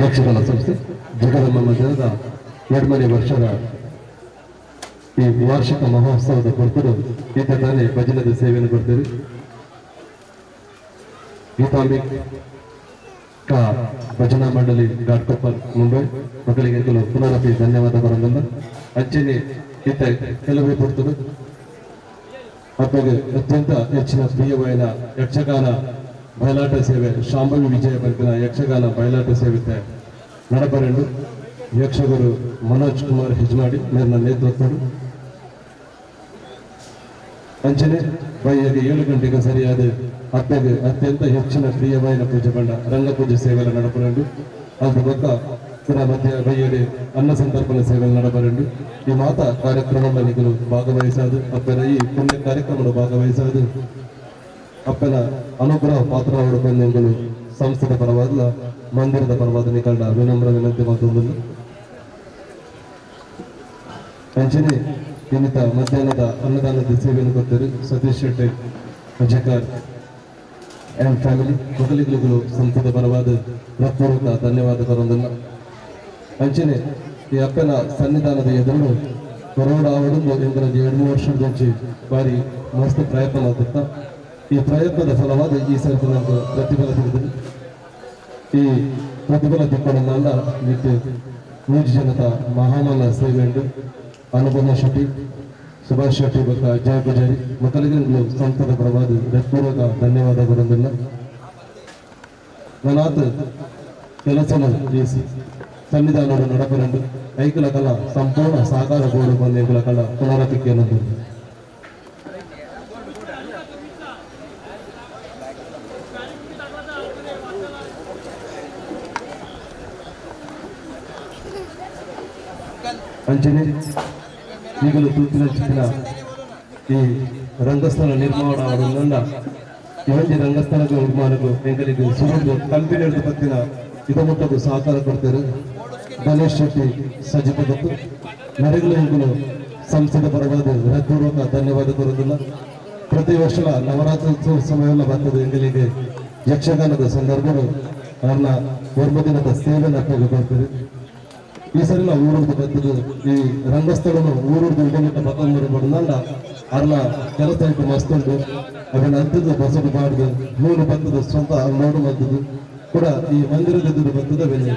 ಯಕ್ಷಗಾನ ಸಂಸ್ಥೆ ಜಗದಮ್ಮ ಮಂದಿರದ 2ನೇ ವರ್ಷದ ಈ ವಾರ್ಷಿಕ ಮಹೋತ್ಸವದ ಕೊರತರು ಈತ ತಾನೇ ಭಜನದ ಸೇವೆಯನ್ನು ಕೊಡ್ತಾರೆ. ಗೀತಾಂಬಿಕ್ ಕಾ ಭಜನಾ ಮಂಡಳಿ ಘಾಟ್ಕೊಪ್ಪರ್ ಮುಂಬೈ ಮಕ್ಕಳಿಗೆ ಕೆಲವು ಪುನರಪಿ ಧನ್ಯವಾದ ಬರಂದಲ್ಲ. ಅಂಚನೆ ಈತ ಕೆಲವೇ ಕೊಡ್ತದೆ ಅಪ್ಪಗೆ ಅತ್ಯಂತ ಹೆಚ್ಚಿನ ಪ್ರಿಯವಾದ ಯಕ್ಷಗಾನ ಬಯಲಾಟ ಸೇವೆ ಶಾಂಭವಿ ವಿಜಯ ಬರ್ತಿನ ಯಕ್ಷಗಾನ ಬಯಲಾಟ ಸೇವೆ ನಡಪರೆಂಡು ಯಕ್ಷಗುರು ಮನೋಜ್ ಕುಮಾರ್ ಹೆಜ್ಮಾಡಿ ಮೇರಿನ ನೇತೃತ್ವಡು. ಅಂಚನೆ ಬೈಯಗೆ 7 ಗಂಟೆಗೆ ಸರಿಯಾದ ಅಪ್ಪಗೆ ಅತ್ಯಂತ ಹೆಚ್ಚಿನ ಪ್ರಿಯವಾದ ಪೂಜೆ ಬಂಡ ರಂಗಪೂಜೆ ಸೇವೆಲ್ಲ ನಡಪರೆಂಡು. ಅದ್ರ ಬೊಕ್ಕ ಪುನಃ ಮಧ್ಯ ಬೈಯಡೆ ಅನ್ನ ಸಂತರ್ಪಣೆ ಸೇವೆ ನಡಪರೆಂಡು. ಈ ಮಾತಾ ಕಾರ್ಯಕ್ರಮದಲ್ಲಿ ಭಾಗವಹಿಸಾದು ಅಪ್ಪನ ಈ ಪುಣ್ಯ ಕಾರ್ಯಕ್ರಮದ ಭಾಗವಹಿಸಾದು ಅಪ್ಪನ ಅನುಗ್ರಹ ಪಾತ್ರವರು ಬಂದೆಂಗಳು ಸಂಸ್ಥೆದ ಪರವಾದ ಮಂದಿರದ ಪರವಾದ ನಿಕಲ್ಡ ವಿನಮ್ರ ವಿನಂತಿ ಮಾತೊಂದು. ಅಂಚನೆ ನಿಮಿತ್ತ ಮಧ್ಯಾಹ್ನದ ಅನ್ನದಾನದ ಸೇವೆಯನ್ನು ಕೊಡ್ತಾರೆ ಸತೀಶ್ ಶೆಟ್ಟಿ ಅಜಕರ್ ಅಂಡ್ ಫ್ಯಾಮಿಲಿ ಮೊದಲಿಗಳು ಸಂಸ್ಥೆದ ಪರವಾದ ಹೃತ್ಪೂರ್ವಕ ಧನ್ಯವಾದ ಕರೊಂದಲ್ಲ. ಅಂಚನೆ ಈ ಅಪ್ಪನ ಸನ್ನಿಧಾನದ ಎದುರು ಕೊರೋಡ ಆವಡೊಂದು ಎಂಬ 2-3 ವರ್ಷದ ಬಾರಿ ಮಸ್ತ್ ಪ್ರಯತ್ನ ಮಾಡ್ತಿರ್ತ. ಈ ಪ್ರಯತ್ನದ ಫಲವಾದ ಈ ಸರ್ತಿ ನಮ್ಗೆ ಪ್ರತಿಫಲ ಸಿಗುತ್ತದೆ. ಈ ಪ್ರತಿಫಲ ತಿಕ್ಕೊಡಲ್ಲ ನಿತ್ಯ ನೂಜಿ ಜನತ ಮಹಾಮಲ್ಲ ಸೇವೆಂಡು ಅನುಪಮ ಶೆಟ್ಟಿ, ಸುಭಾಷ್ ಶೆಟ್ಟಿ ಬೊಕ್ಕ ಜಯ ಪೂಜಾರಿ ಮಕ್ಕಳಿಗೆ ಸಂಸ್ಥೆದ ಪರವಾದ ಹೃತ್ಪೂರ್ವಕ ಧನ್ಯವಾದ ಕೊಡೊಂದಿಲ್ಲ. ನಾನಾತ್ ಕೆಲಸನ ಈ ಸನ್ನಿಧಾನದ ನಡಪರೆಂಡು ಐಕಲ ಕಲ ಸಂಪೂರ್ಣ ಸಹಕಾರ ಬೋರ್ಡು ಬಂದ ಕಲ ಪುನರಪಿಕೆ. ಅಂಚನೆ ಈಗಲೂ ತೂತಿನ ಚಿತ್ತಿನ ಈ ರಂಗಸ್ಥಳ ನಿರ್ಮಾಣ ಆವೊಂದುಂಡ. ಈ ಒಂಜಿ ರಂಗಸ್ಥಳದ ನಿರ್ಮಾಣకు ಎಂಕಲಿಗೆ ಸುರುಂದು ಕಂಪನಿ ಪತ್ತಿನ ಇದಮುಟ್ಟದ ಸಹಕಾರ ಕೊಡ್ತಾರೆ ಗಣೇಶ್ ಶೆಟ್ಟಿ ಸಜಿತ ಗೊತ್ತು ನರೆಗಳು ಸಂಸ್ಥೆದ ಪರವಾದ ಹೃತ್ಪೂರ್ವಕ ಧನ್ಯವಾದ ಕೊರುವುದಿಲ್ಲ. ಪ್ರತಿ ವರ್ಷ ನವರಾತ್ರೋತ್ಸವ ಸಮಯವೆಲ್ಲ ಬರ್ತದೆ ಎಂಗಳಿಗೆ ಯಕ್ಷಗಾನದ ಸಂದರ್ಭಗಳು ಅವ್ರನ್ನ ದಿನದ ಸೇವೆ ಕೊಡ್ತೀರಿ. ಈ ಸರಿ ನಾವು ಊರದ್ದು ಬರ್ತದೆ ಈ ರಂಗಸ್ಥಳನು ಊರದ್ದು ಇಡಮಟ್ಟ ಪತ್ತೊಂಬರು ಬಡನಲ್ಲ ಅರ್ನ ಕೆಲಸ ಇಟ್ಟು ಮಸ್ತ್ ಉಂಟು. ಅವನ ಅಂತ್ಯದ ಬಸಡು ಬಾಡ್ದು ನೂಲು ಬರ್ತದೆ ಸ್ವಂತ ನೋಡು ಮಂತದ್ದು ಕೂಡ ಈ ಮಂದಿರದ ಎದುರು ಬರ್ತದೆ ಬೆಲೆ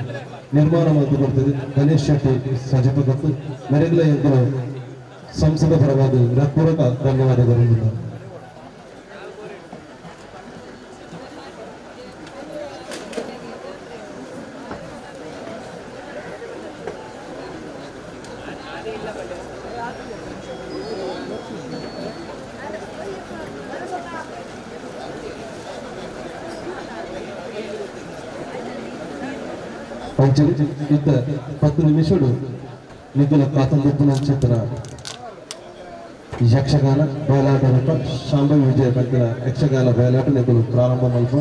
ನಿರ್ಮಾಣ ಮಂತು ಕೊಡ್ತದೆ. ಗಣೇಶ್ ಶೆಟ್ಟಿ ಸಜಿತ ಗೊತ್ತು ಮೆರೆಗ್ಲ ಎಂದರು ಸಂಸದ ಪರವಾದ ಹೃತ್ಪೂರ್ವಕ ಧನ್ಯವಾದಗಳು. ಅಂಚನೆ ಇತ್ತ 10 ನಿಮಿಷಡು ನಿಖಿಲ ಕಾತಂದುಪ್ಪುನಂಚಿತ್ತಿನ ಯಕ್ಷಗಾನ ಬಯಲಾಟ ರೂಪ ಶಾಂಭವಿ ವಿಜಯ ಪಂತಿನ ಯಕ್ಷಗಾನ ಬಯಲಾಟ ನಿಕುಲು ಪ್ರಾರಂಭ ಮಲ್ಪ.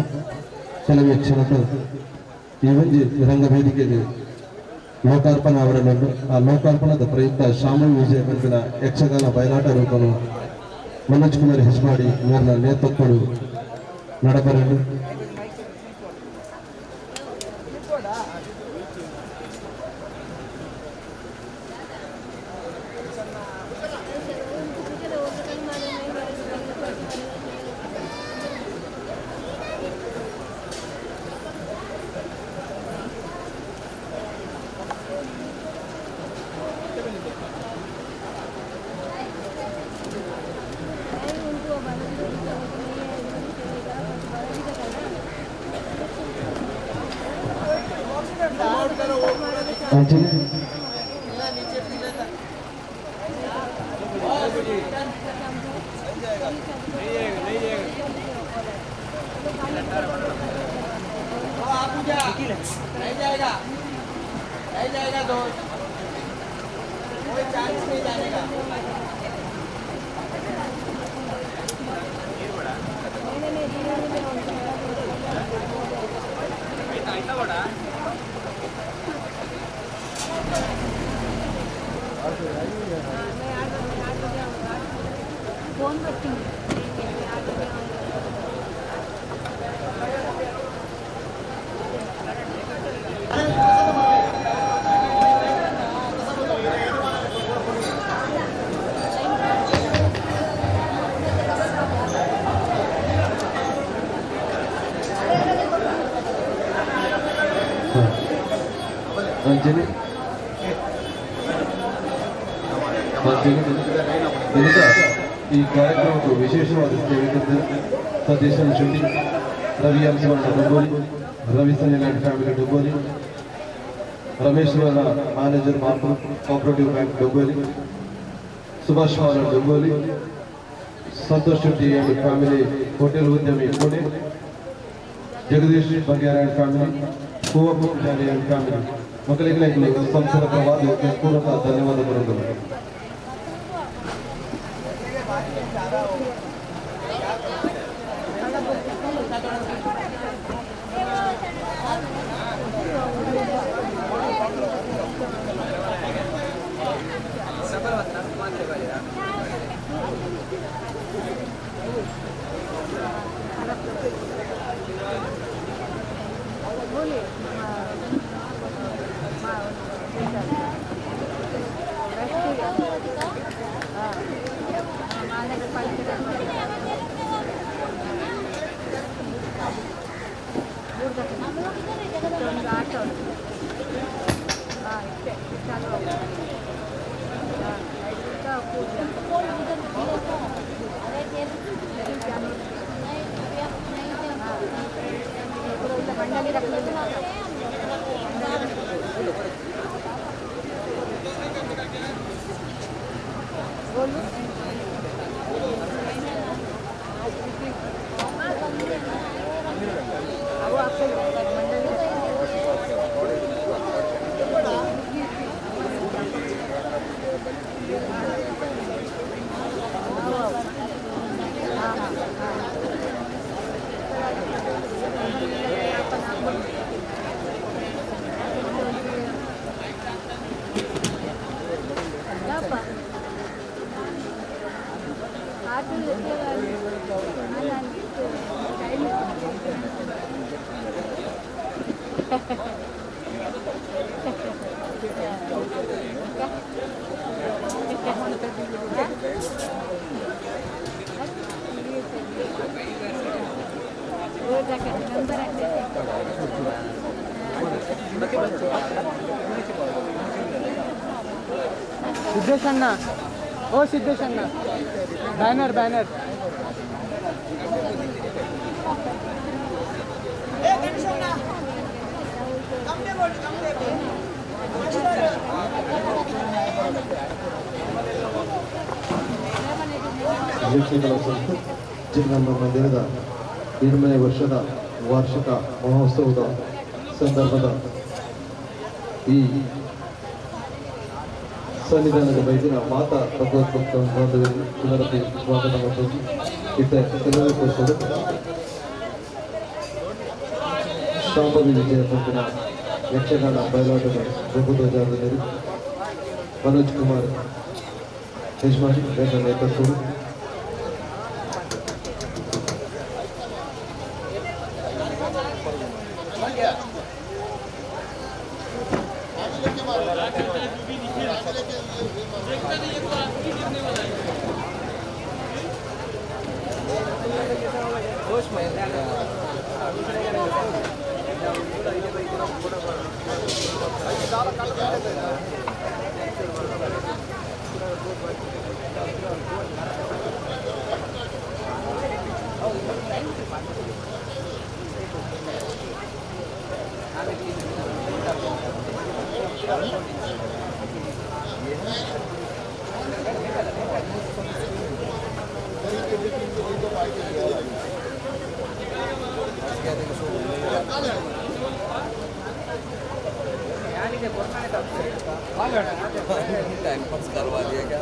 ಕೆಲವು ಯಕ್ಷಣಕ್ಕೆ ಈ ಒಂಜಿ ರಂಗವೇದಿಕೆಗೆ ಲೋಕಾರ್ಪಣೆ ಅವರನ್ನು ಆ ಲೋಕಾರ್ಪಣದ ಪ್ರಯುಕ್ತ ಶಾಂಭವಿ ವಿಜಯ ಪಂತಿನ ಯಕ್ಷಗಾನ ಬಯಲಾಟ ರೂಪನು ಮನೋಜ್ ಕುಮಾರ್ ಹೆಜ್ಮಾಡಿ ಮೇರ್ನ ನೇತೃತ್ವಡು ನಡಬರಲು. ಅಂಚನೆ नहीं जाएगा, नहीं जाएगा दोस्त, कोई चांस नहीं जाने का। ಫೋನ್ ಬರ್ತೀನಿ. ಅಂಚನೆ ಅಂಚನೆ ಇದೀಗ ಈ ಕಾರ್ಯಕ್ರಮಕ್ಕೆ ವಿಶೇಷವಾದ ಸೇವೆ Satish Shetty, Ravi M Suvarna Domboli, Ravi Sanil and family Domboli, Ramesh Suvarna manager Mapu cooperative bank Domboli, Subhash Suvarna Domboli, Santosh Shetty and family hotel ಉದ್ಯಮಿ Pune, Jagadish Bagera and family, Poovappa Poojari and family ಮಕ್ಕಳಿಗೆ ಸಂಸ್ಥೆಯ ಪರವಾಗಿ ಪೂರ್ವಕ ಧನ್ಯವಾದಗಳು. सिद्धेश अण्णा, ओ सिद्धेश अण्णा, banner banner. Yakshagana ಸಂಸ್ಥೆ ಜಗದಾಂಬ ಮಂದಿರದ 7ನೇ ವರ್ಷದ ವಾರ್ಷಿಕ ಮಹೋತ್ಸವದ ಸಂದರ್ಭದ ಈ ಸನ್ನಿಧಾನದ ಬೈದಿನ ಮಾತಾ ಭಗವದ್ಭಕ್ತ ಬಾಂಧವರಿಗೆ ಪುನರಪಿ ಸ್ವಾಗತ ಮತ್ತು ಇತ್ತ ಕೆಲವೇ ಪುರುಷರು ಶಾಂಭವಿ ವಿಜಯ ಪಂಪಿನ ಯಕ್ಷಗಾನ ಬಯಲಾಟದ ಗೊಬ್ಬುಧ್ವಜಾರದರು ಮನೋಜ್ ಕುಮಾರ್ ಯಜಮಾನಿ ವೇದ ನೇತೃತ್ವರು. टाइम पास करवा दिया क्या?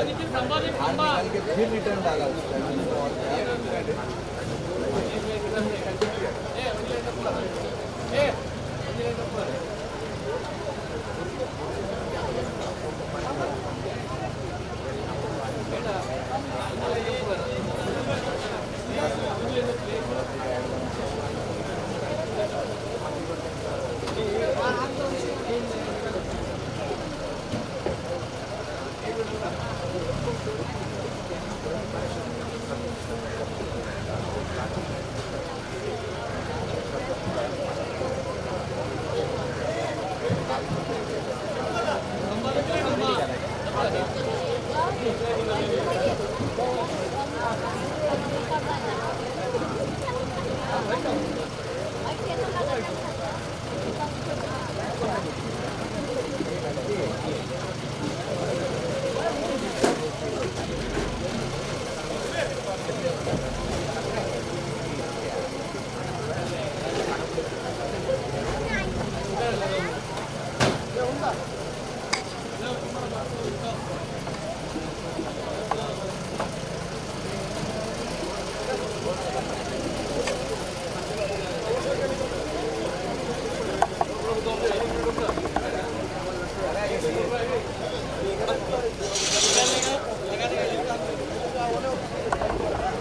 निकाल के फिर रिटर्न डाला उसका।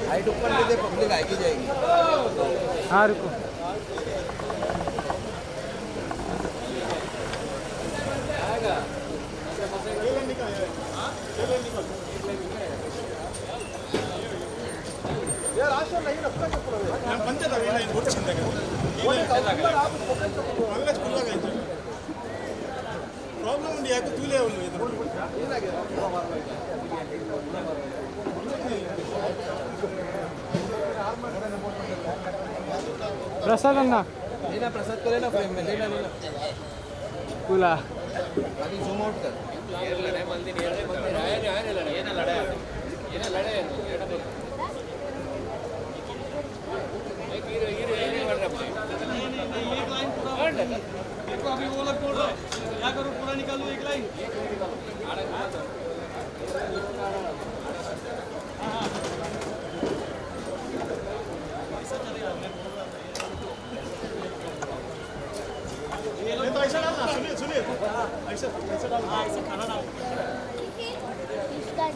हाइट ऊपर लेते पब्लिक आएगी जाएगी। हाँ रुको। प्रसाद अन्ना लेना, प्रसाद को लेना फ्रेम में लेना लेना पूला बाकी जूम आउट कर। रुको, अभी वो लोग बोल रहे हैं, क्या करूँ, पूरा निकालूँ एक लाइन? ये तो ऐसा डालना, सुनिए सुनिए, ऐसा ऐसा डालना, ऐसे खाना डाल। इसका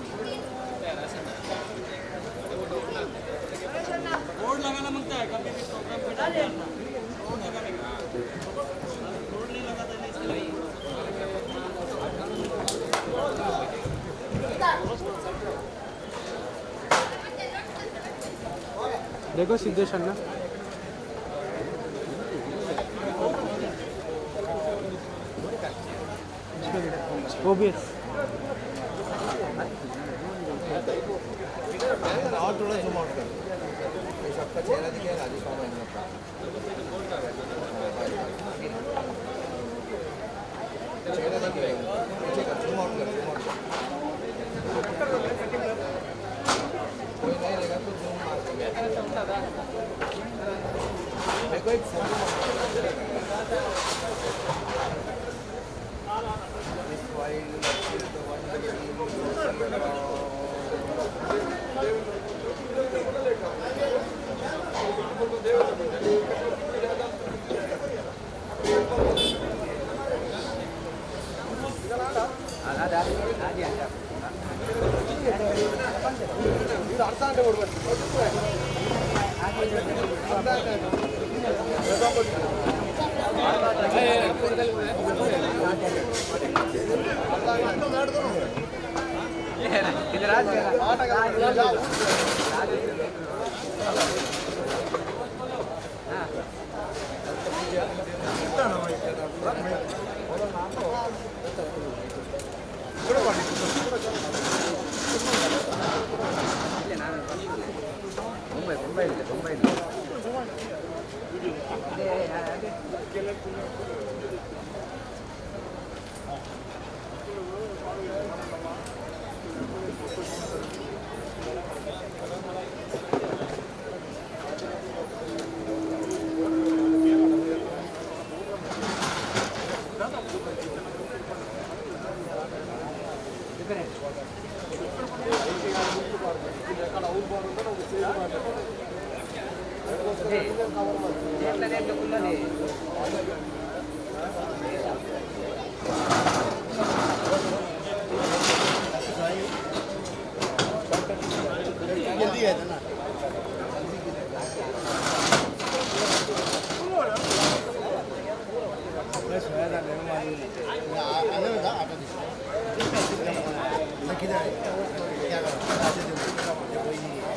बोर्ड लगाना मांगता है, कभी भी प्रोग्राम पे डालना बोर्ड लगाने का, बोर्ड नहीं लगाता है इसके लिए। देखो सिद्धेश अन्ना। वो भी है। और थोड़ा जूम आउट कर, सबका चेहरा दिखेगा, राजेश मामा इन लोग का चेहरा दिखेगा। पीछे कर, जूम आउट कर, जूम आउट कर। कोई नहीं रहेगा तो जूम मार देंगे। मेरे को एक photo. This file is the one. जल्दी गए थे ना। मैं सोया था, मेरे को मालूम नहीं। आने में था आटा दिखा मैं किधर है, क्या करूँ, आते थे कोई नहीं है।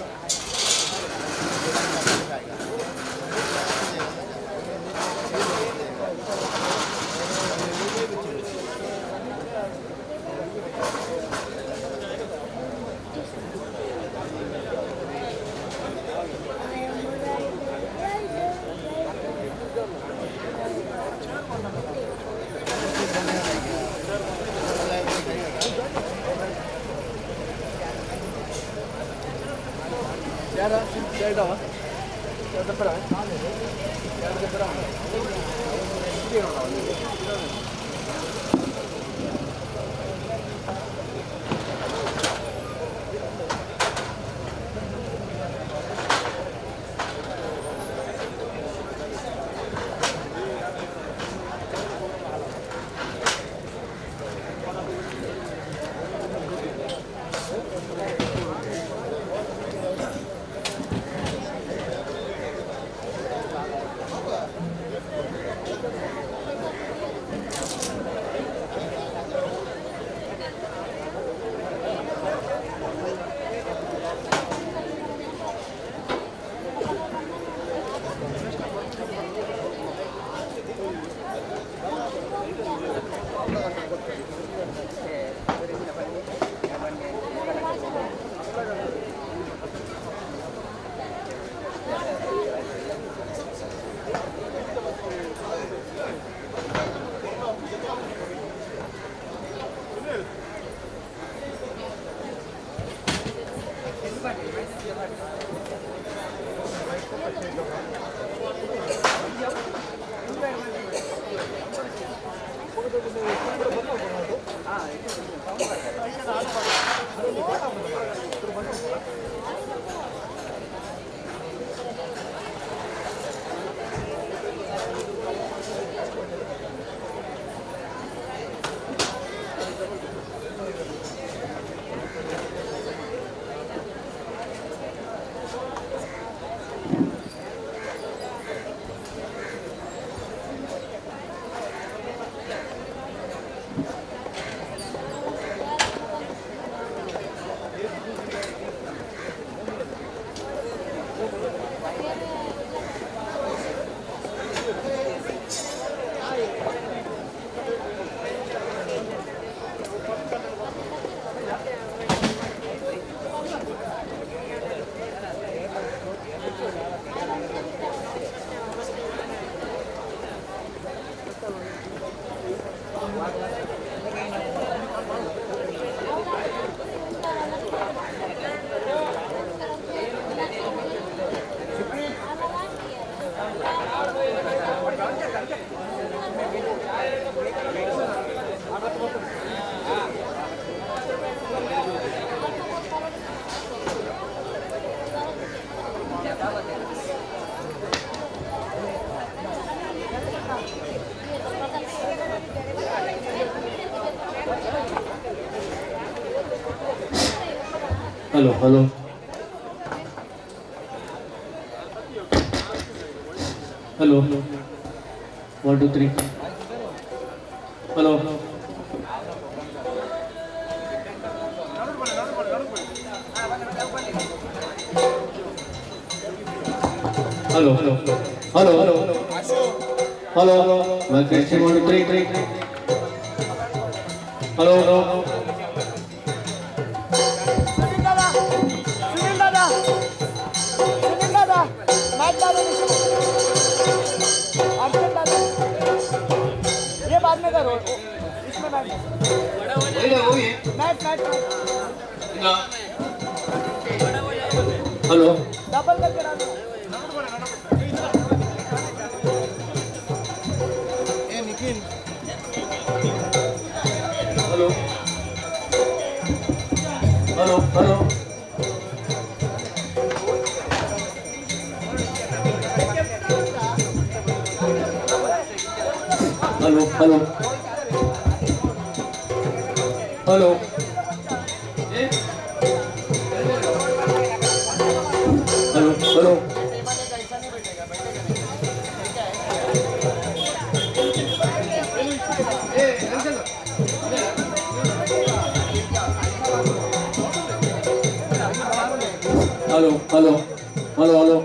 Hello hello hello, 1 2 3, hello hello hello hello hello, 1 2 3, hello. Sunil दादा, सुनील दादा, मैच डालो नीचे। अर्जुन दादा, ये बाद में करो, इसमें match match match. Hello. Double करके डालो। ए Nikhil. Hello hello hello hello hello hello hello hello hello hello hello hello.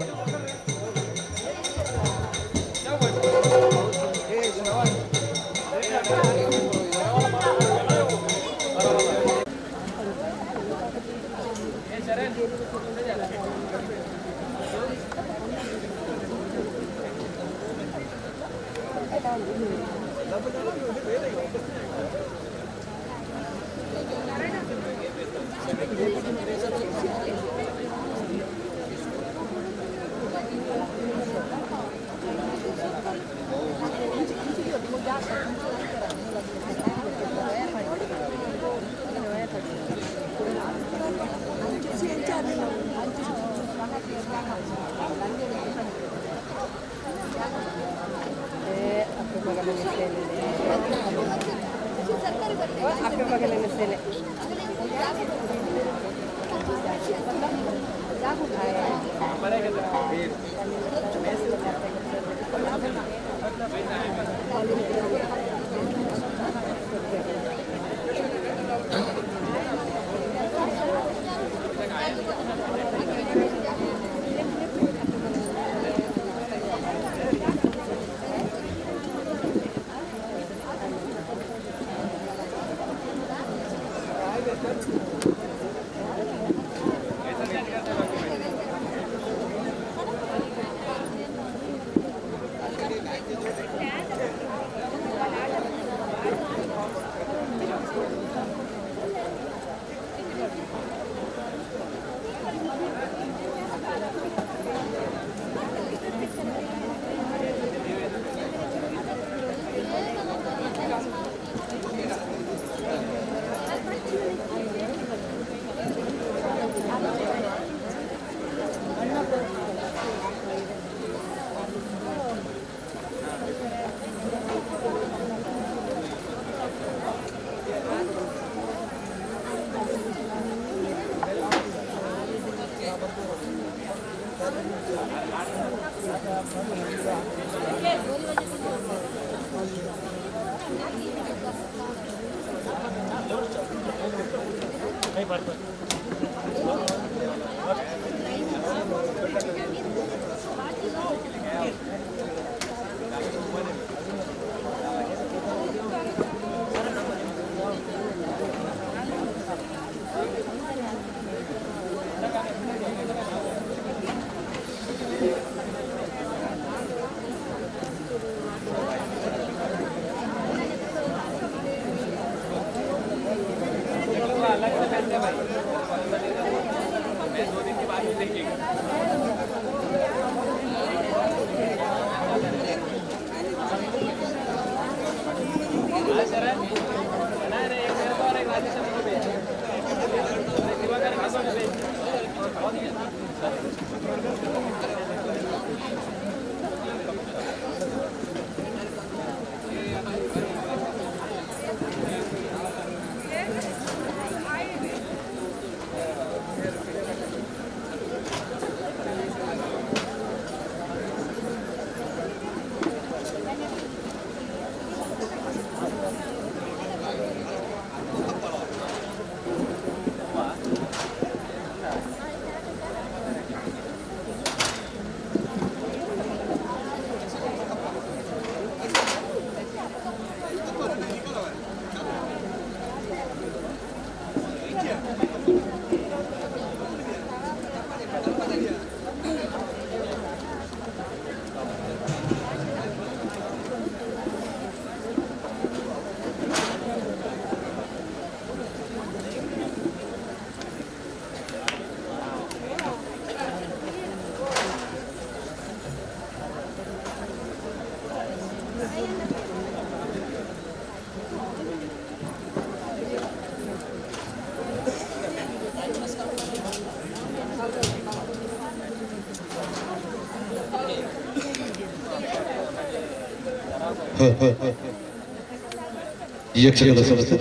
Yakshagana ಸಂಸ್ಥೆ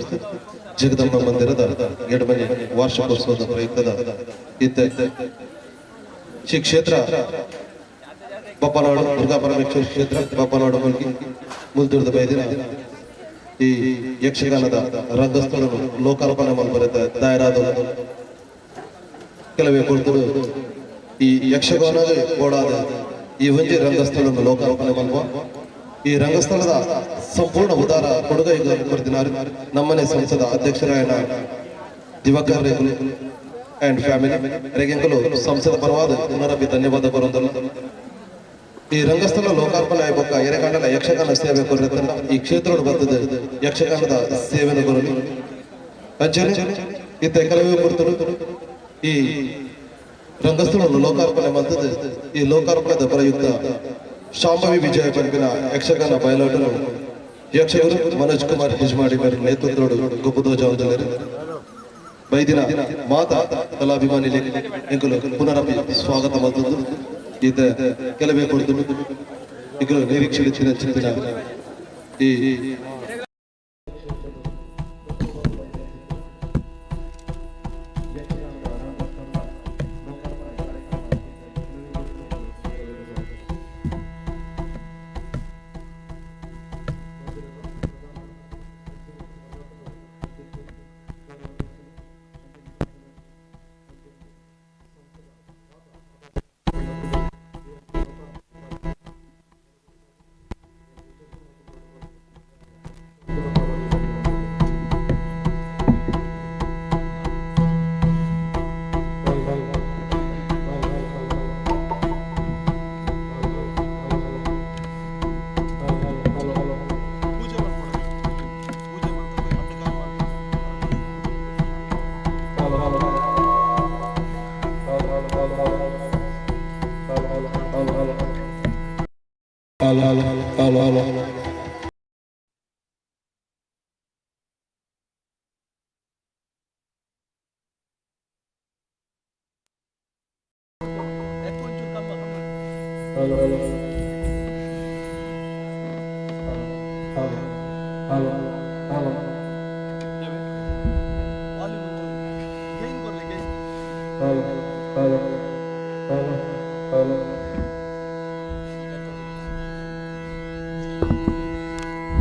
ಜಗದಂಬ ಮಂದಿರದ ಎಡಮನೆ ವಾರ್ಷಿಕೋತ್ಸವದ ಪ್ರಯುಕ್ತದ ಇತ್ತ ಶ್ರೀ ಕ್ಷೇತ್ರ ಬಪ್ಪನಾಡು ದುರ್ಗಾ ಪರಮೇಶ್ವರ ಕ್ಷೇತ್ರ ಬಪ್ಪನಾಡು ಮುಲ್ಕಿ ಮುಲ್ದುರ್ದ ಬೈದಿನ ಈ ಯಕ್ಷಗಾನದ ರಂಗಸ್ಥಳನು ಲೋಕಾರ್ಪಣೆ ಮಲ್ಪರೆತ ದಾಯರಾದ ಕೆಲವೇ ಕೊರ್ತರು ಈ ಯಕ್ಷಗಾನದ ಬೋಡಾದ ಈ ಒಂಜಿ ರಂಗಸ್ಥಳನ್ನು ಲೋಕಾರ್ಪಣೆ ಮಲ್ಪ ಈ ರಂಗಸ್ಥಳದ ಸಂಪೂರ್ಣ ಉದಾರ ಕೊಡುಗೈ ಕೊರ್ದಿನಾರು ನಮ್ಮನೆ ಸಂಸದ ಅಧ್ಯಕ್ಷರಾಯನ ದಿವಾಕರ್ ರೇಗುಲು ಅಂಡ್ ಫ್ಯಾಮಿಲಿ ರೆಗೆಂಕಲು ಸಂಸದ ಪರವಾದ ಪುನರಪಿ ಧನ್ಯವಾದ ಬರೋದಲ್ಲ. ಈ ರಂಗಸ್ಥಳ ಲೋಕಾರ್ಪಣೆ ಬೊಕ್ಕ ಎರೆಕಾಂಡಲ ಯಕ್ಷಗಾನ ಸೇವೆ ಕೊರತನ್ನ ಈ ಕ್ಷೇತ್ರದ ಬರ್ತದೆ ಯಕ್ಷಗಾನದ ಸೇವೆನ ಬರಲಿ ಅಂಚನೆ ಇತ್ತ ಕೆಲವೇ ಕೊರ್ತರು ಈ ರಂಗಸ್ಥಳ ಲೋಕಾರ್ಪಣೆ ಮಂತದ್ದು. ಈ ಲೋಕಾರ್ಪಣದ ಪ್ರಯುಕ್ತ ಶಾಂಭವಿ ವಿಜಯ ಪಂಪಿನ ಯಕ್ಷಗಾನ ಬಯಲಾಟನು ಯಕ್ಷಗುರು ಮನೋಜ್ ಕುಮಾರ್ ಹಿಜ್ಮಾಡಿ ನೇತೃತ್ವದ ಗೊಪ್ಪದೋಜ ಬೈದಿನ ಮಾತಾ ಕಲಾಭಿಮಾನಿ ಎಂಕುಲು ಪುನರಪಿ ಸ್ವಾಗತ ಮಂತದ್ದು. ಈತ ಕೆಲವೇ ಕೊಡ್ತು ಈಗ ನಿರೀಕ್ಷೆ ಚಿನ್ನ ಈ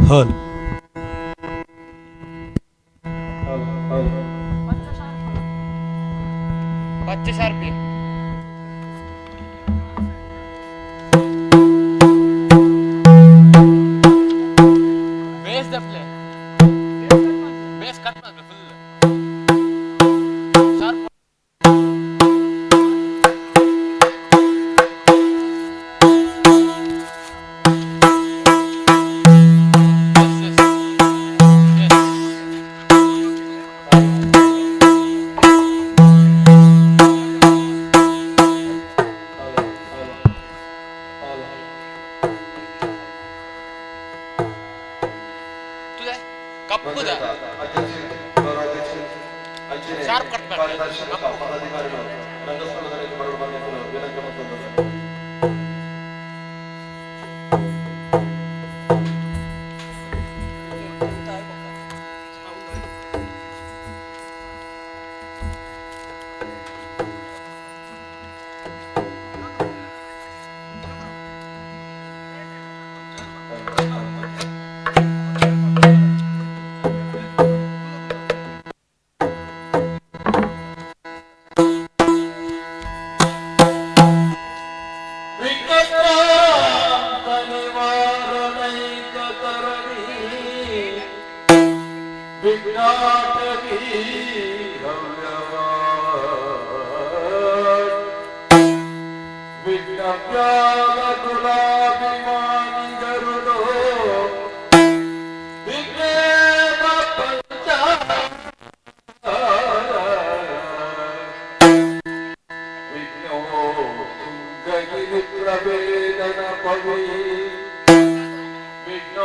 हल 25 रुपये. बेस दपले, बेस cut full sharp. Yes, yes, yes. ತುದೆ ಕಪ್ಪುದ ಶಾರ್ಪ್ ಕಟ್ ಮಾಡಿ. ಪದಾಧಿಕಾರಿಗಳು ರಂಗಸ್ಥಳದಲ್ಲಿ ಬರಲು ವಿನಂತಿ ಮತ್ತೊಂದು. ವಿಘ್ನವ್ಯಾಲಗುಲಾಭಿಮಾನಿ ಗರುಡೋ ವಿಘ್ನೇವ ಪಂಚ ವಿಘ್ನೋ ತುಂಗಗಿರಿ ಪ್ರವೇದನ ಪವಿ ವಿಘ್ನಾಂತಕ.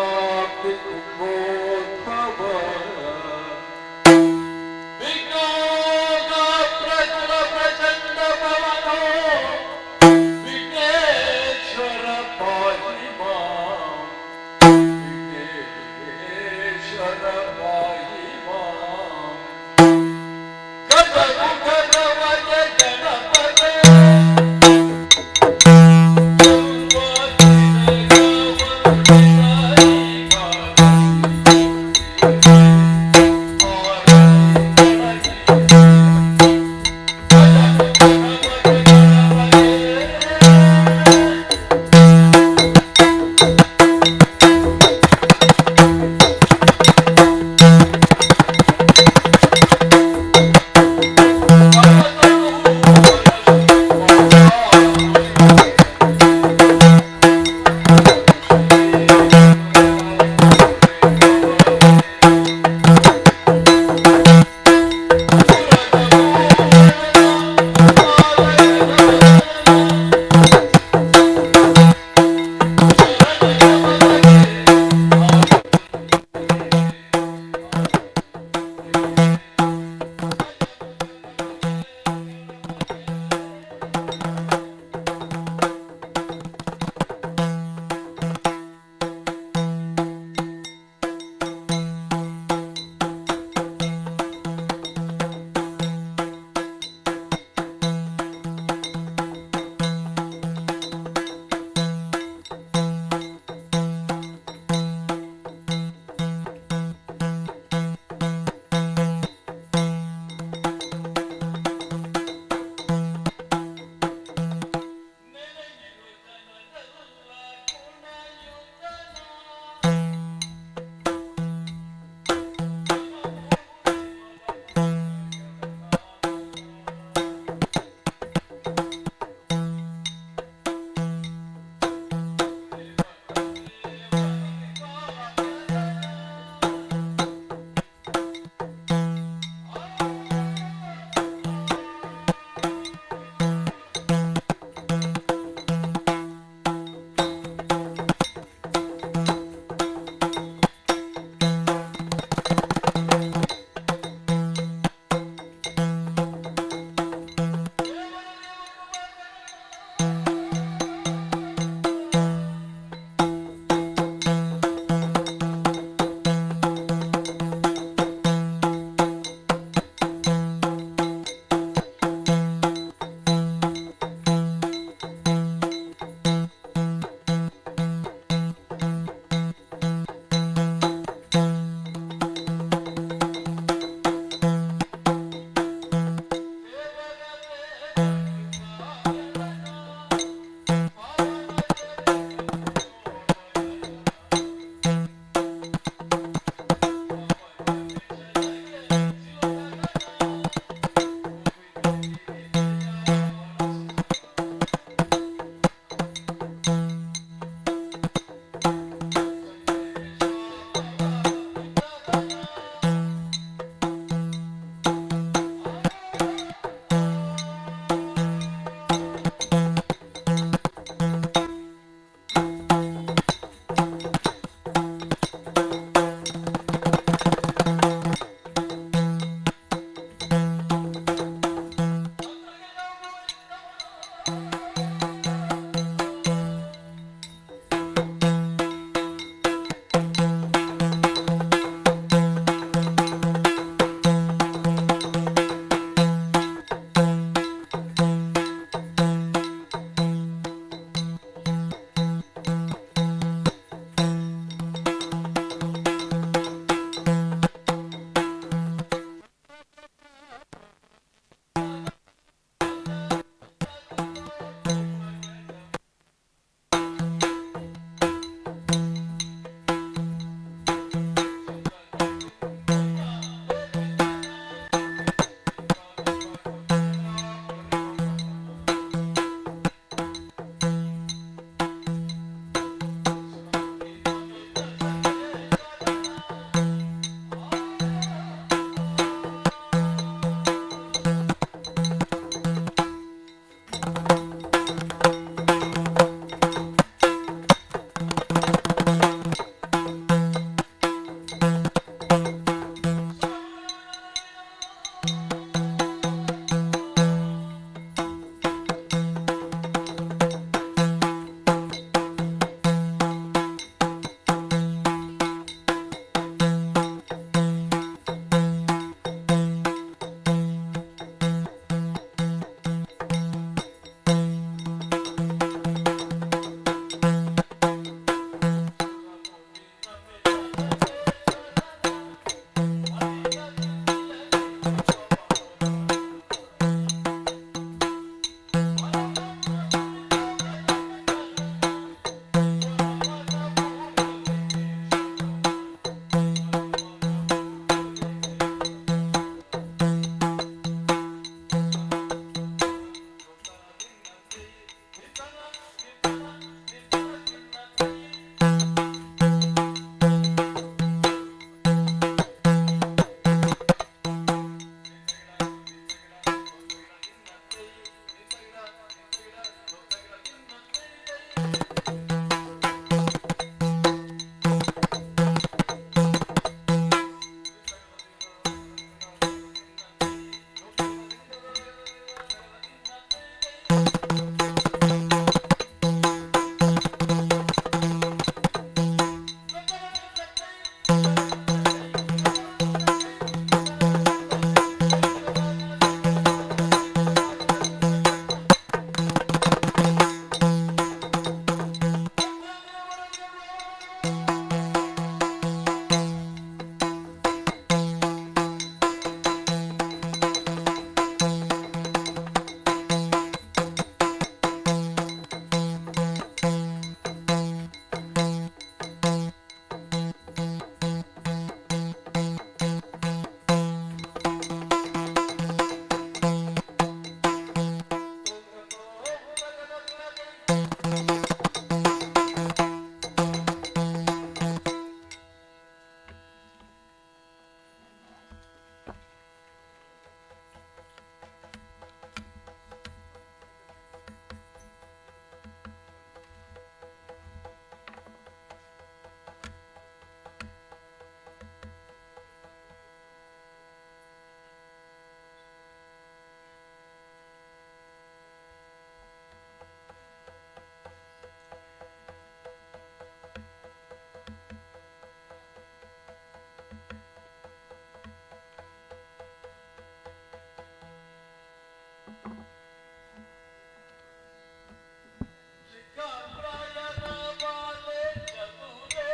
ಚಿಕ್ಕಪ್ರಾಯದ ಬಾಲೆ ಚತುರೇ.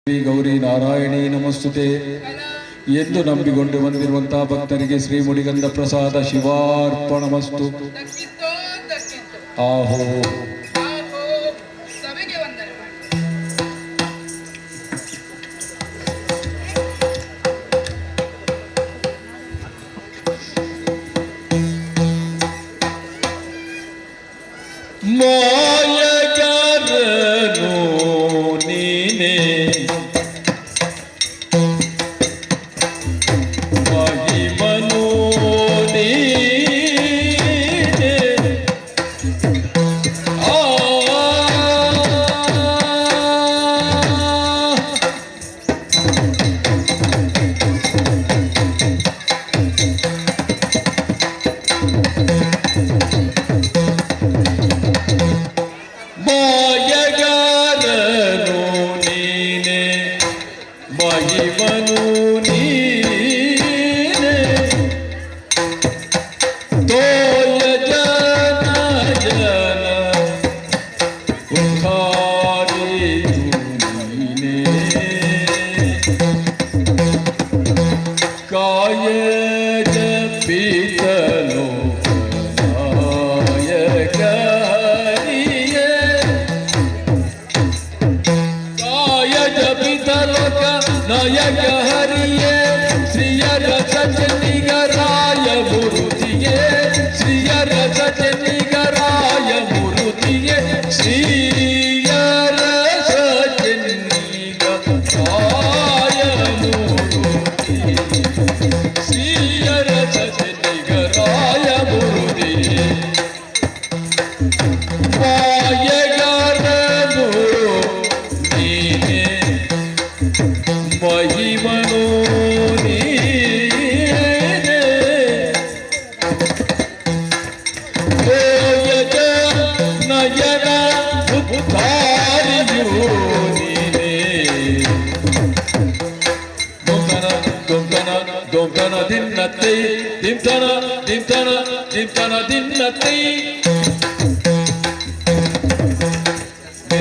ಶ್ರೀ ಗೌರಿ ನಾರಾಯಣಿ ನಮಸ್ತುತೆ ಎಂದು ನಂಬಿಕೊಂಡು ಬಂದಿರುವಂತಹ ಭಕ್ತರಿಗೆ ಶ್ರೀ ಮುಡಿಗಂಧ ಪ್ರಸಾದ ಶಿವಾರ್ಪಣಮಸ್ತು. ದಕ್ಕಿತ್ತೋ ದಕ್ಕಿತ್ತು. ಆಹೋ. ಆಹೋ, ಸಭೆಗೆ ವಂದನೆ ಮಾಡಿ. ಮಾಯಗಾರನು ನೀನೆ, ಮಹಿಮನು ನೀನೆ, ಆ ಮಾಯಗಾರನು ನೀನೆ, ಮಹಿಮನು ನೀನೆ, ತೋಯ ಜನ ಜನ ಉದ್ಧಾರಿಯು ನೀನೆ, ಕಾಯಜ ಪೀತಲೋ ನಾಯಕ ಹರಿಯೇ, ಕಾಯಜ ಪಿತಲೋಕ ನಾಯಕ ಹರಿಯೇ, ಶ್ರೀಯರ ಸಜನಿಗರಾಯ ಮೂರುತಿಯೇ, ಶ್ರೀಯರ ಸಜನಿಗರಾಯ ಮೂರುತಿಯೇ, ಶ್ರೀಯರ ಸಜನಿಗರಾಯ ಮೂರುತಿಯೇ, ಶ್ರೀಯರ ಸಜನಿಗರಾಯ ಮೂರುತಿಯೇ. ಮಾಯಗಾರನು ನೀನೆ, ಮಹಿಮನು ನೀನೆ, ತೋಯಜ ನಯನ ಉದ್ಧಾರಿಯು ನೀನೆ. ದೊಂತನ ದೊಂತನ ದೊಂತನ ದಿನ್ನತ್ತೈ, ದಿಂತನ ದಿಂತನ ದಿಂತನ ದಿನ್ನತ್ತೈ,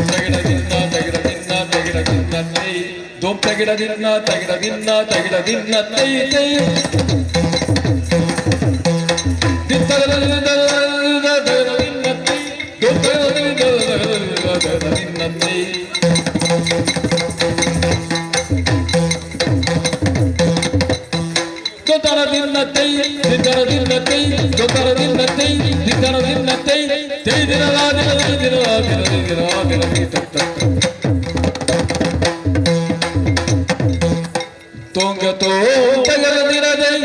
ತಗಿಡ ದಿನ್ನ ತಗಿಡ ದಿನ್ನ ತಗಿಡ ದಿನ್ನತ್ತೈ, ದೊಂ ತಗಿಡ ದಿನ್ನ ತಗಿಡ ದಿನ್ನ ತಗಿಡ ದಿನ್ನತ್ತೈ ತೈ ದಿತ್ತಗ ದಿನ್ನತ್ತೈ, ದೊಂ ತಗಿಡ ದಿನ್ನತ್ತೈ, ದೊಂತನ ದಿನ್ನತ್ತೈ, ದಿತ್ತನ ದಿನ್ನತ್ತೈ, ದೊಂತನ ದಿನ್ನತ್ತೈ, ದಿತ್ತನ ದಿನ್ನತ್ತೈ, ತೈ ದಿನ ದಿನ ದಿನ ದಿನ ದಿನ ದಿನ ದಿನ ತೋಂಗ ತೋ ತಗರ ದಿನದೈ.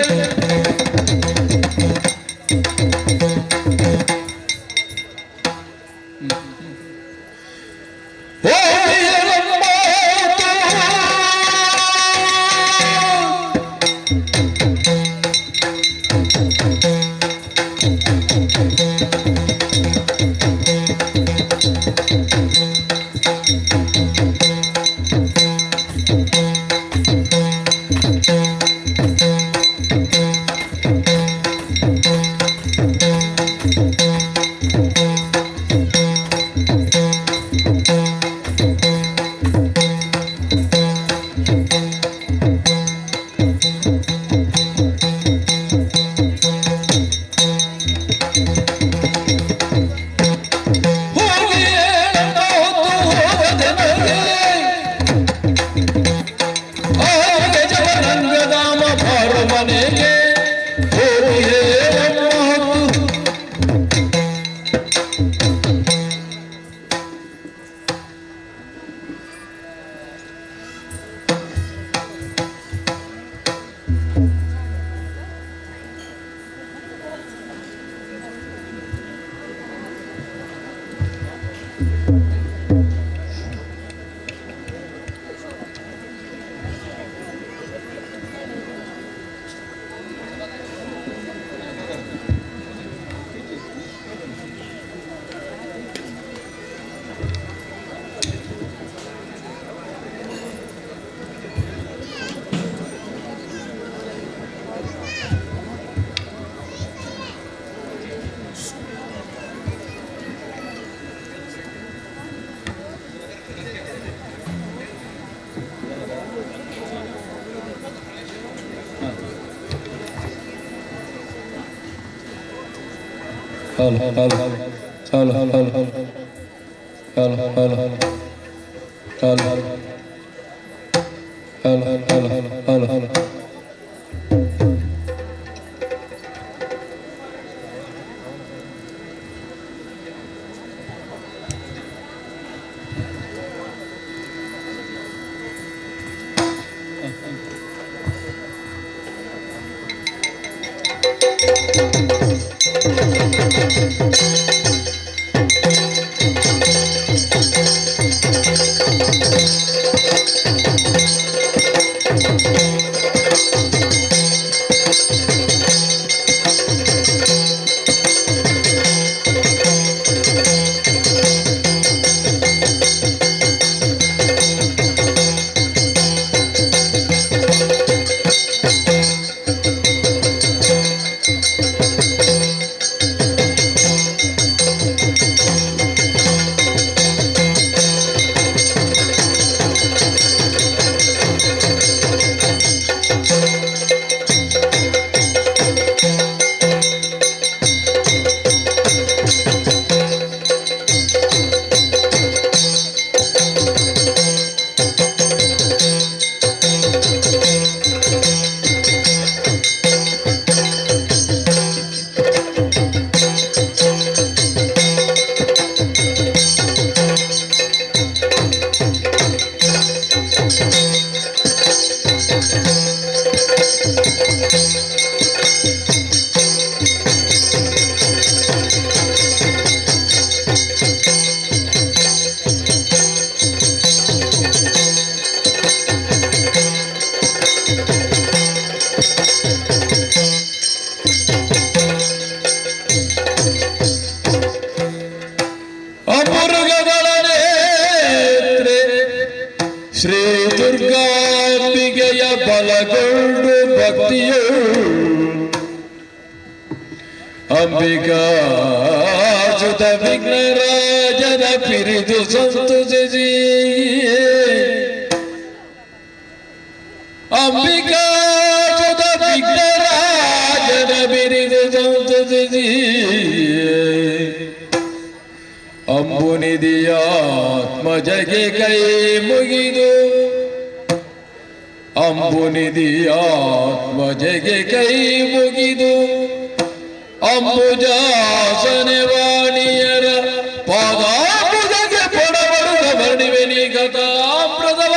Hello hello hello hello hello hello hello hello hello hello hello. ಅಮೃಗಗಳ ನೇತ್ರೆ Shri ದುರ್ಗಾಂಬಿಕೆಯ ಬಲಗೊಂಡು ಭಕ್ತಿಯು Ambika ಸುತ ವಿಘ್ನರಾಜನ ಪಿರಿದು ಸಂತುಸಿಸಿ, ಅಂಬಿಕಾ ಸುತ ವಿಘ್ನರಾಜನ ಬಿರಿದು ಸಂತುಸಿಸಿ, ಅಂಬುನಿಧಿಯಾತ್ಮಜಗೆ ಕೈ ಮುಗಿದು, ಅಂಬುನಿಧಿಯಾತ್ಮಜಗೆ ಕೈ ಮುಗಿದು, ಅಂಬುಜಾಸನೆ ವಾಣಿಯರ ಪಾದಾಂಬುಜಗೆ ಪೊಡಬರುದ ವರ್ಣಿವೆ ನೀ ಕಥಾಮೃತವ.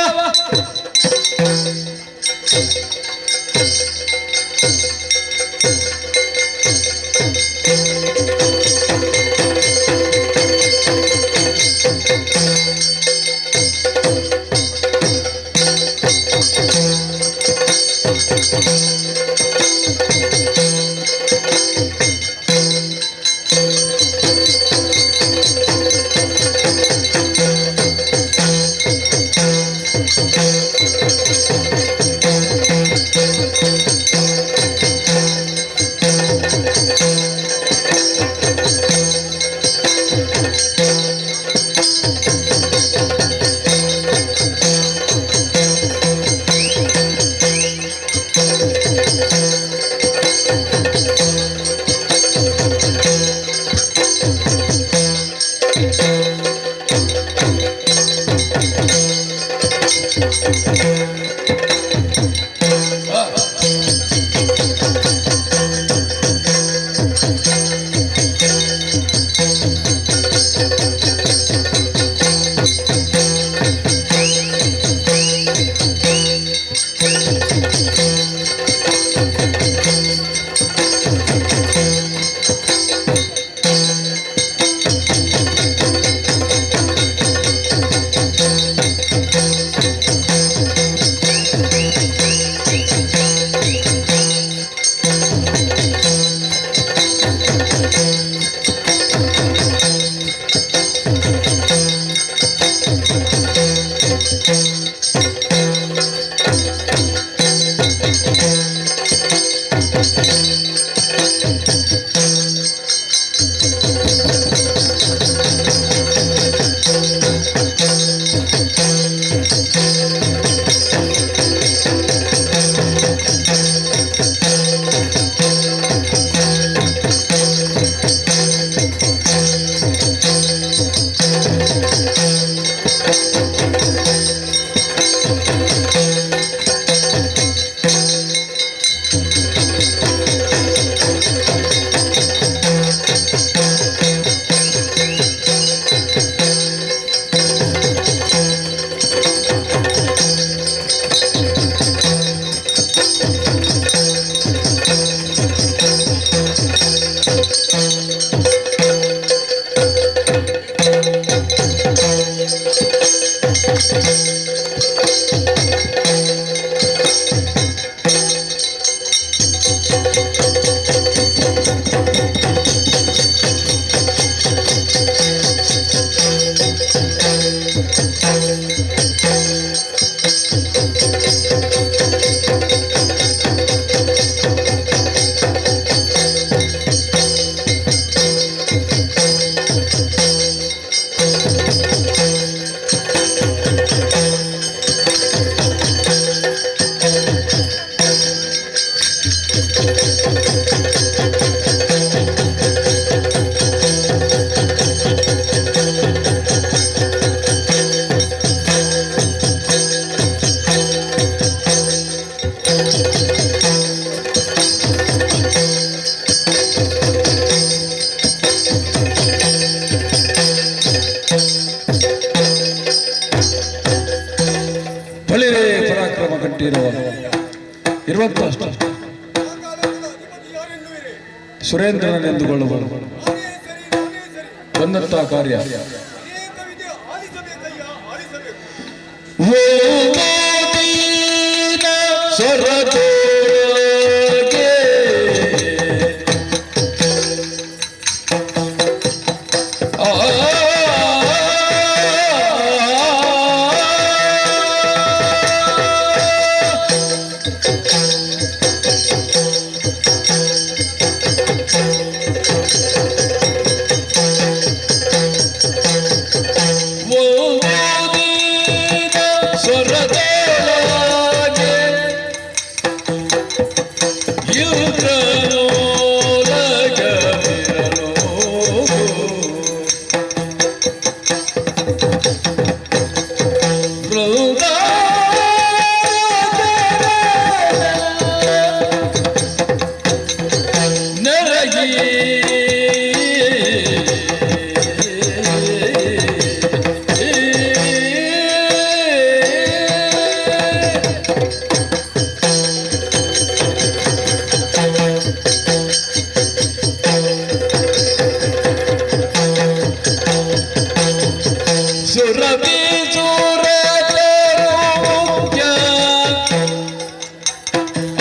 ಇರುವತ್ತಷ್ಟು ಸುರೇಂದ್ರನೆಂದುಕೊಳ್ಳುವರು ಬಂದಂತ ಕಾರ್ಯ. ಸ್ವರತೋಗೆ ಆ ಸ್ವರದೊಳಗೆ ಇಂದ್ರನೋಲಗವಿರಲು ನೆರಗಿ ಸುರಭಿ ಸುರತರುಕ್ಯ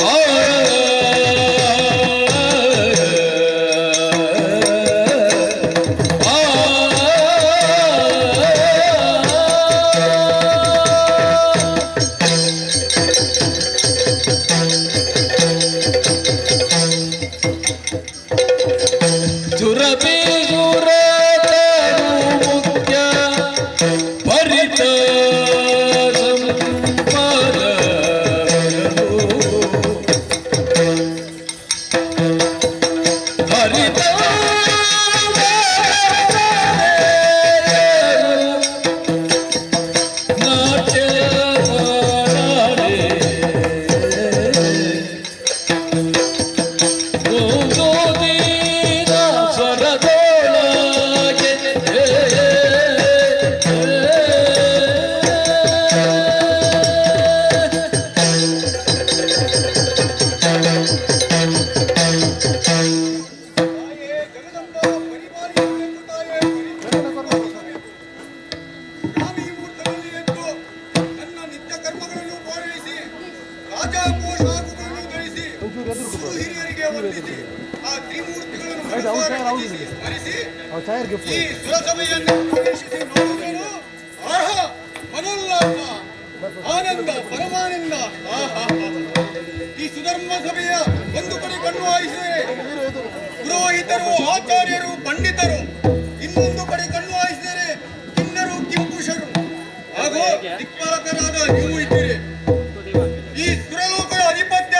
ಆ ಆ ಸುರಭಿ ಸುರತರು ಮುಖ್ಯ ಪರಿತ ಸಂಪದ ಹರಿತ ನಾಟ್ಯ ಸ್ವರದೊಳಗೆ ನಾನು ಈ ಮುಹೂರ್ತದಲ್ಲಿ ಎದ್ದು ನನ್ನ ನಿತ್ಯ ಕರ್ಮಗಳನ್ನು ಪೂರೈಸಿ, ರಾಜಪೋಷಾಕಗಳನ್ನು ಧರಿಸಿ, ಗುರು ಹಿರಿಯರಿಗೆ ವಂದಿಸಿ, ಆ ತ್ರಿಮೂರ್ತಿಗಳನ್ನು ಮನಸಾರೆ ಪೂಜಿಸಿ, ಸ್ಮರಿಸಿ ಈ ಸುರಸಭೆಯನ್ನು ಪ್ರವೇಶಿಸಿ ನೋಡುವೆನು. ಆಹಾ, ಮನೋಲ್ಲಾಸ, ಆನಂದ, ಪರಮಾನಂದ. ಆಹಾ, ಈ ಸುಧರ್ಮ ಸಭೆಯ ಒಂದು ಕಡೆ ಕಣ್ಣು ಹಾಯಿಸಿದರೆ ಪುರೋಹಿತರು, ಆಚಾರ್ಯರು, ಪಂಡಿತರು, ಇನ್ನೊಂದು ಕಡೆ ಕಣ್ಣು ಹಾಯಿಸಿದರೆ ಕಿನ್ನರು, ಕಿಂಪುಷರು ಹಾಗೂ ದಿಕ್ಪಾಲಕರಾದ ನೀವು ಇದ್ದೀರಿ. ಈ ಸುರಲೋಕದ ಅಧಿಪತ್ಯ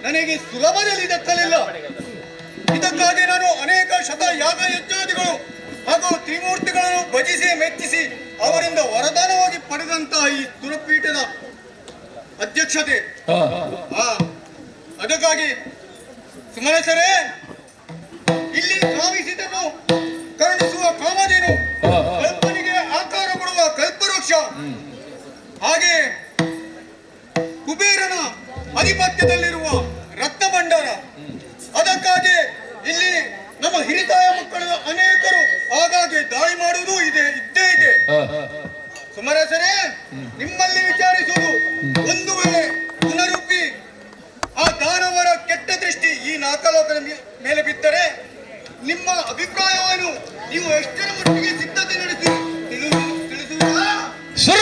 ನನಗೆ ಸುಲಭದಲ್ಲಿ ದಕ್ಕಲಿಲ್ಲ. ಇದಕ್ಕಾಗಿ ನಾನು ಅನೇಕ ಶತ ಯಾಗ ಯಜ್ಞಾದಿಗಳು ಹಾಗೂ ತ್ರಿಮೂರ್ತಿಗಳನ್ನು ಭಜಿಸಿ, ಮೆಚ್ಚಿಸಿ ಅವರಿಂದ ವರದಾನವಾಗಿ ಪಡೆದಂತಹ ಈ ಸುರಪೀಠದ ಅಧ್ಯಕ್ಷತೆ. ಆ ಅದಕ್ಕಾಗಿ ಸುಮನಸರೇ, ಇಲ್ಲಿ ಕಾಮಿಸಿದನು ಕರುಣಿಸುವ ಕಾಮಧೇನು, ಕಲ್ಪನೆಗೆ ಆಕಾರ ಕೊಡುವ ಕಲ್ಪವೃಕ್ಷ, ಹಾಗೆ ಕುಬೇರನ ಅಧಿಪತ್ಯದಲ್ಲಿರುವ ರತ್ನ ಭಂಡಾರ. ಅದಕ್ಕಾಗಿ ಇಲ್ಲಿ ನಮ್ಮ ಹಿರಿತಾಯ ಮಕ್ಕಳು ಅನೇಕರು ಆಗಾಗ್ಗೆ ದಾಳಿ ಮಾಡುವುದು ಇದೆ, ಇದ್ದೇ ಇದೆ. ಸುಮರಸರೇ, ನಿಮ್ಮಲ್ಲಿ ವಿಚಾರಿಸುವುದು, ಒಂದು ವೇಳೆ ಪುನರುಪಿ ಆ ದಾನವರ ಕೆಟ್ಟ ದೃಷ್ಟಿ ಈ ನಾಕಲೋಕದ ಮೇಲೆ ಬಿದ್ದರೆ ನಿಮ್ಮ ಅಭಿಪ್ರಾಯವನ್ನು, ನೀವು ಎಷ್ಟರ ಮಟ್ಟಿಗೆ ಸಿದ್ಧತೆ ನಡೆಸಿ ತಿಳಿಸುವುದಾ? ಸುರ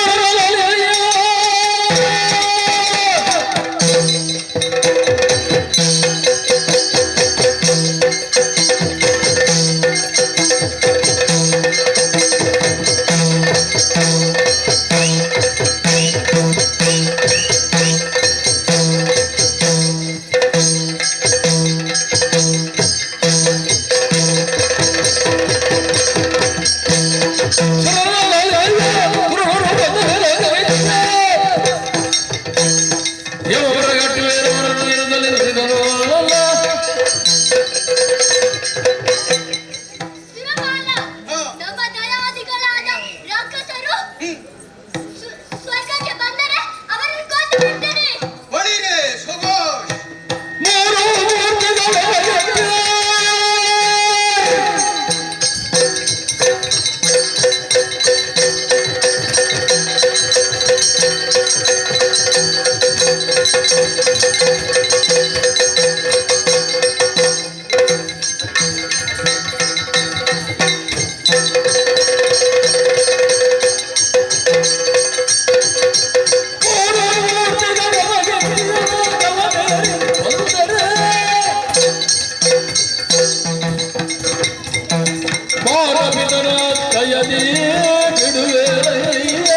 ಗತಿ ಬಿಡುವೆರಯ್ಯ.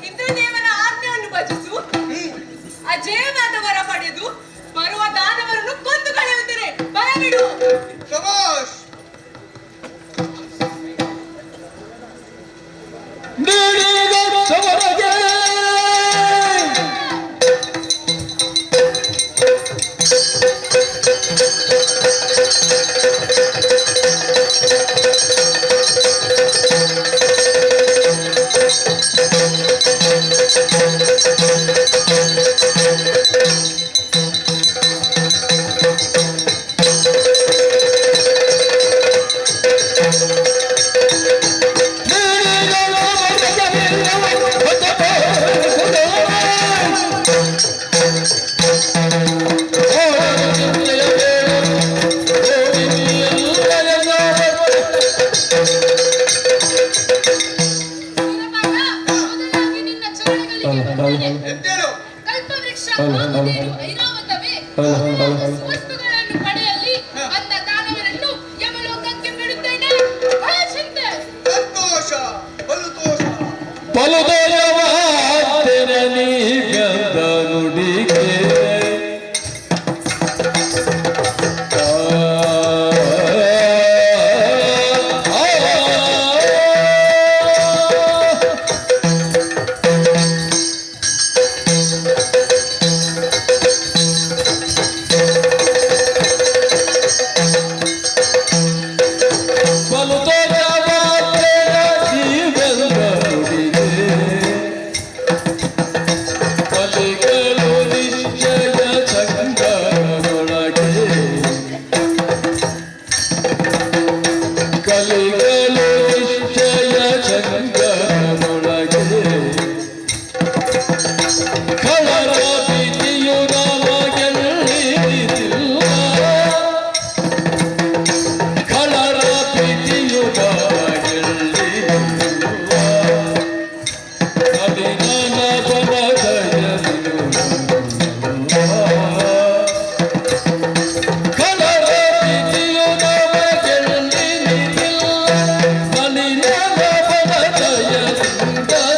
ಇಂದ್ರದೇವನ ಆಜ್ಞೆಯನ್ನು ಭಜಿಸು. ಅಜೇಯವಾದ ವರ ಪಡೆದು ಬರುವ ದಾನವರನ್ನು ಕೊಂದು ಕಳೆಯುತ್ತೇನೆ. ಭಯ ಬಿಡು. ಶಬಾಷ್. ನೀಡಿದ ಸಮರಗೆ ನೀಡಿದ ಸುರಪಾಲ, ಮೊದಲಾಗಿ ನಿನ್ನ ಚರಣಗಳಿಗೆ ವಂದನೆ. ಎದ್ದೇಳು. ಕಲ್ಪವೃಕ್ಷ ಕಾಮಧೇನು ಐರಾವತವೇ ಮೊದಲಾದ ಸುವಸ್ತುಗಳನ್ನು ಪಡೆಯಲಿ ಬಂದ ದಾನವರನ್ನು ಯಮಲೋಕಕ್ಕೆ ಬಿಡುತ್ತೇನೆ. ಭಯ ಚಿಂತೆ. ಸಂತೋಷ, ಬಲು ದೋಷ. ಬಲುದಯವಾತೆನ ನೀಗಂದ ನುಡಿಗೆ ಆ, ಆ, ಆ. ಬಲುದಯವಾತೆನ ನೀವೆಂದ ನುಡಿಗೆ ಬಲಿಗಳು ನಿಶ್ಚಯ ಸಂಗರದೊಳಗೆ ಕಲಿಗಳು ನಿಶ್ಚಯ ಸಂಗರದೊಳಗೆ ಕಳರ ಭೀತಿಯು ನಮಗೆಲ್ಲಿದಿಲ್ಲ, ಕಳರ ಭೀತಿಯು ನಮಗೆಲ್ಲಿದಿಲ್ಲ.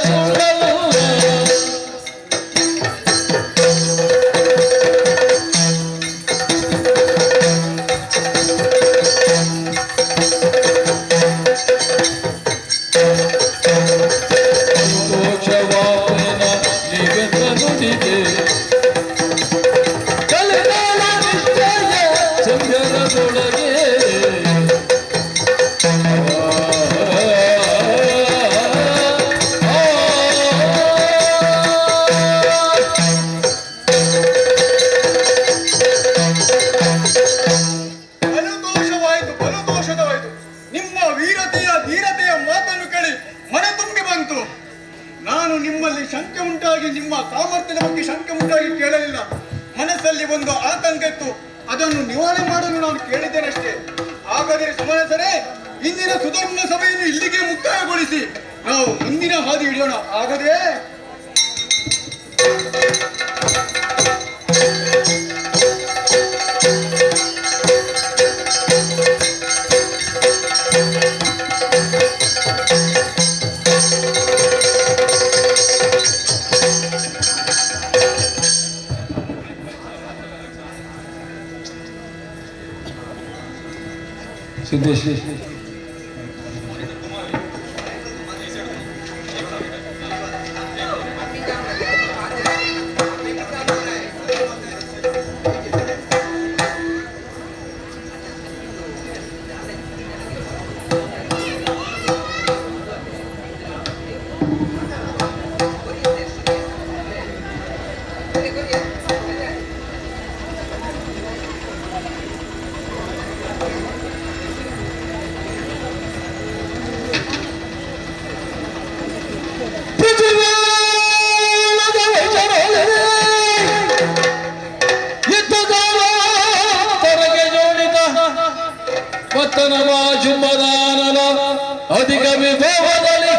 ಸುಳ್ಳಲ್ಲ. ಸಂತೋಷವಾಪನ ನಿಗದ ನುಡಿಗೆ ಕಲಿಗಳ ನಿಶ್ಚಯ ಚಂದ್ರದೊಳಗೆ ಆ, ಆ, ಆ. ಬಲು ದೋಷವಾಯಿತು, ಬಲು ದೋಷದವಾಯಿತು. ನಿಮ್ಮ ವೀರತೆಯ ಧೀರತೆಯ ಮಾತನ್ನು ಕೇಳಿ ಮನ ತುಂಬಿ ಬಂತು. ನಾನು ನಿಮ್ಮಲ್ಲಿ ಶಂಕೆ ಉಂಟಾಗಿ, ನಿಮ್ಮ ಸಾಮರ್ಥ್ಯದ ಬಗ್ಗೆ ಶಂಕೆ ಉಂಟಾಗಿ ಕೇಳಲಿಲ್ಲ. ಮನಸ್ಸಲ್ಲಿ ಒಂದು ಆತಂಕ ಇತ್ತು, ಅದನ್ನು ನಿವಾರಣೆ ಮಾಡಲು ನಾನು ಕೇಳಿದ್ದೇನಷ್ಟೇ. ಹಾಗಾದರೆ ಸುಮನಸರೇ, ಇಂದಿನ ಸುಧರ್ಮ ಸಭೆಯನ್ನು ಇಲ್ಲಿಗೆ ಮುಕ್ತಾಯಗೊಳಿಸಿ ನಾವು ಮುಂದಿನ ಹಾದಿ ಹಿಡಿಯೋಣ. ಆಗದೆ ಸಿದ್ದೇಶ್. ಪತ್ತನವ ಶುಂಭದಾನನ ಅಧಿಕ ವಿಭವದಲ್ಲಿ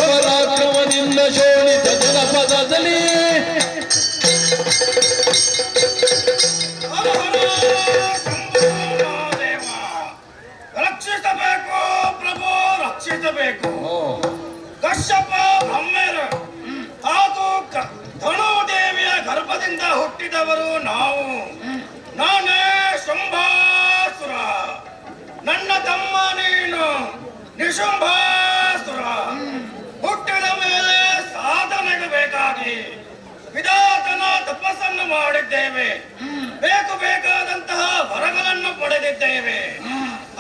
ಪರಾಕ್ರಮದಿಂದ ಶೋಣಿತ ಜನಪದದಲ್ಲಿ. ರಕ್ಷಿಸಬೇಕು ಪ್ರಭು, ರಕ್ಷಿಸಬೇಕು. ಕಶ್ಯಪ ಬ್ರಹ್ಮರು ಹಾಗೂ ಧನುದೇವಿಯ ಗರ್ಭದಿಂದ ಹುಟ್ಟಿದವರು ನಾವು. ನಾನೇ ಶುಂಭಾಸುರ, ನನ್ನ ತಮ್ಮ ನೀನು ನಿಶುಂಭಾಸುರ. ಹುಟ್ಟಿದ ಮೇಲೆ ಸಾಧನೆಗೆ ಬೇಕಾಗಿ ವಿಧಾತನ ತಪಸ್ಸನ್ನು ಮಾಡಿದ್ದೇವೆ. ಬೇಕು ಬೇಕಾದಂತಹ ವರಗಳನ್ನು ಪಡೆದಿದ್ದೇವೆ.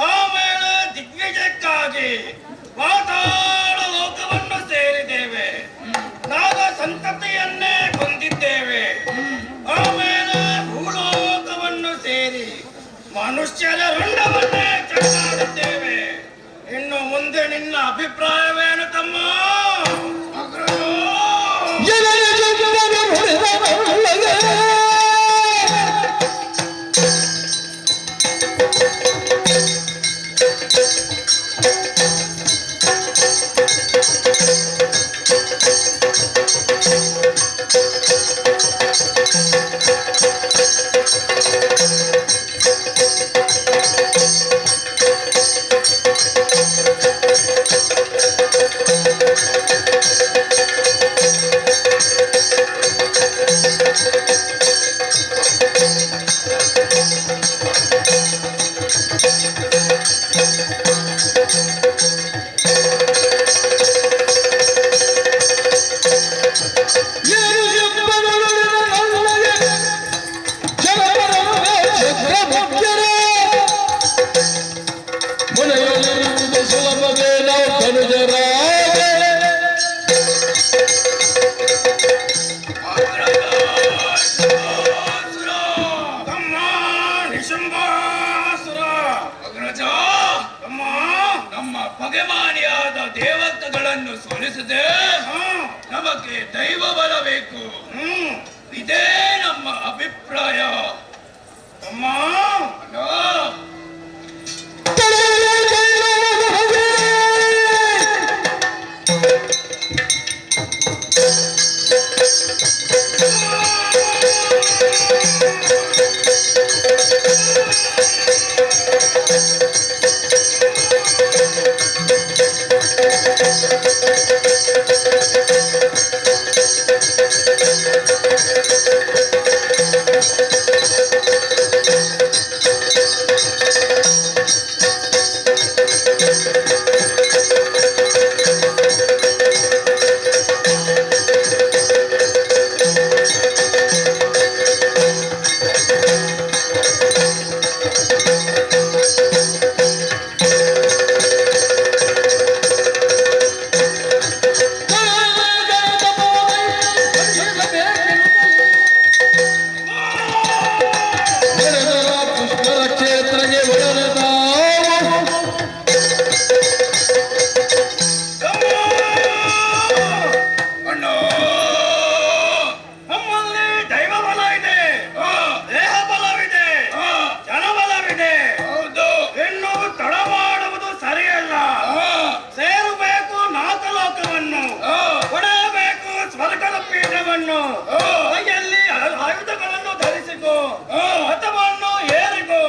ಆಮೇಲೆ ದಿಗ್ವಿಜಯಕ್ಕಾಗಿ ಪಾತಾಳ ಲೋಕವನ್ನು ಸೇರಿದ್ದೇವೆ. ನಾಗ ಸಂತತಿಯನ್ನೇ ಕೊಂದಿದ್ದೇವೆ. ಆಮೇಲೆ ಭೂಲೋಕವನ್ನು ಸೇರಿ ಮನುಷ್ಯರ ರುಂಡವನ್ನೇ ಚೆಲ್ಲಾಡಿದ್ದೇವೆ. ಇನ್ನು ಮುಂದೆ ನಿನ್ನ ಅಭಿಪ್ರಾಯವೇನು ತಮ್ಮ? ಪಗೆಮಾನಿಯಾದ ದೇವತೆಗಳನ್ನು ಸೋಲಿಸದೆ ನಮಗೆ ದೈವ ಬರಬೇಕು. ಇದೇ ನಮ್ಮ ಅಭಿಪ್ರಾಯ ತಮ್ಮ. ಪುಷ್ಕರ ಕ್ಷೇತ್ರಗೆ ಒಡನೆ ಅಣ್ಣ, ನಮ್ಮಲ್ಲಿ ದೈವ ಬಲ ಇದೆ, ದೇಹ ಬಲವಿದೆ, ಜನಬಲವಿದೆ. ಹೌದು, ಇನ್ನು ತಡ ಮಾಡುವುದು ಸರಿಯಲ್ಲ. ಸೇರಬೇಕು ನಾಲ್ಕು ಲೋಕವನ್ನು, ಒಡೆಯಬೇಕು ಸ್ವರ್ಗದ ಪೀಠವನ್ನು. ಕೈಯಲ್ಲಿ ಆಯುಧಗಳನ್ನು ಧರಿಸಿಕೊ, ರಥವನ್ನು ಏರಿಕೊ,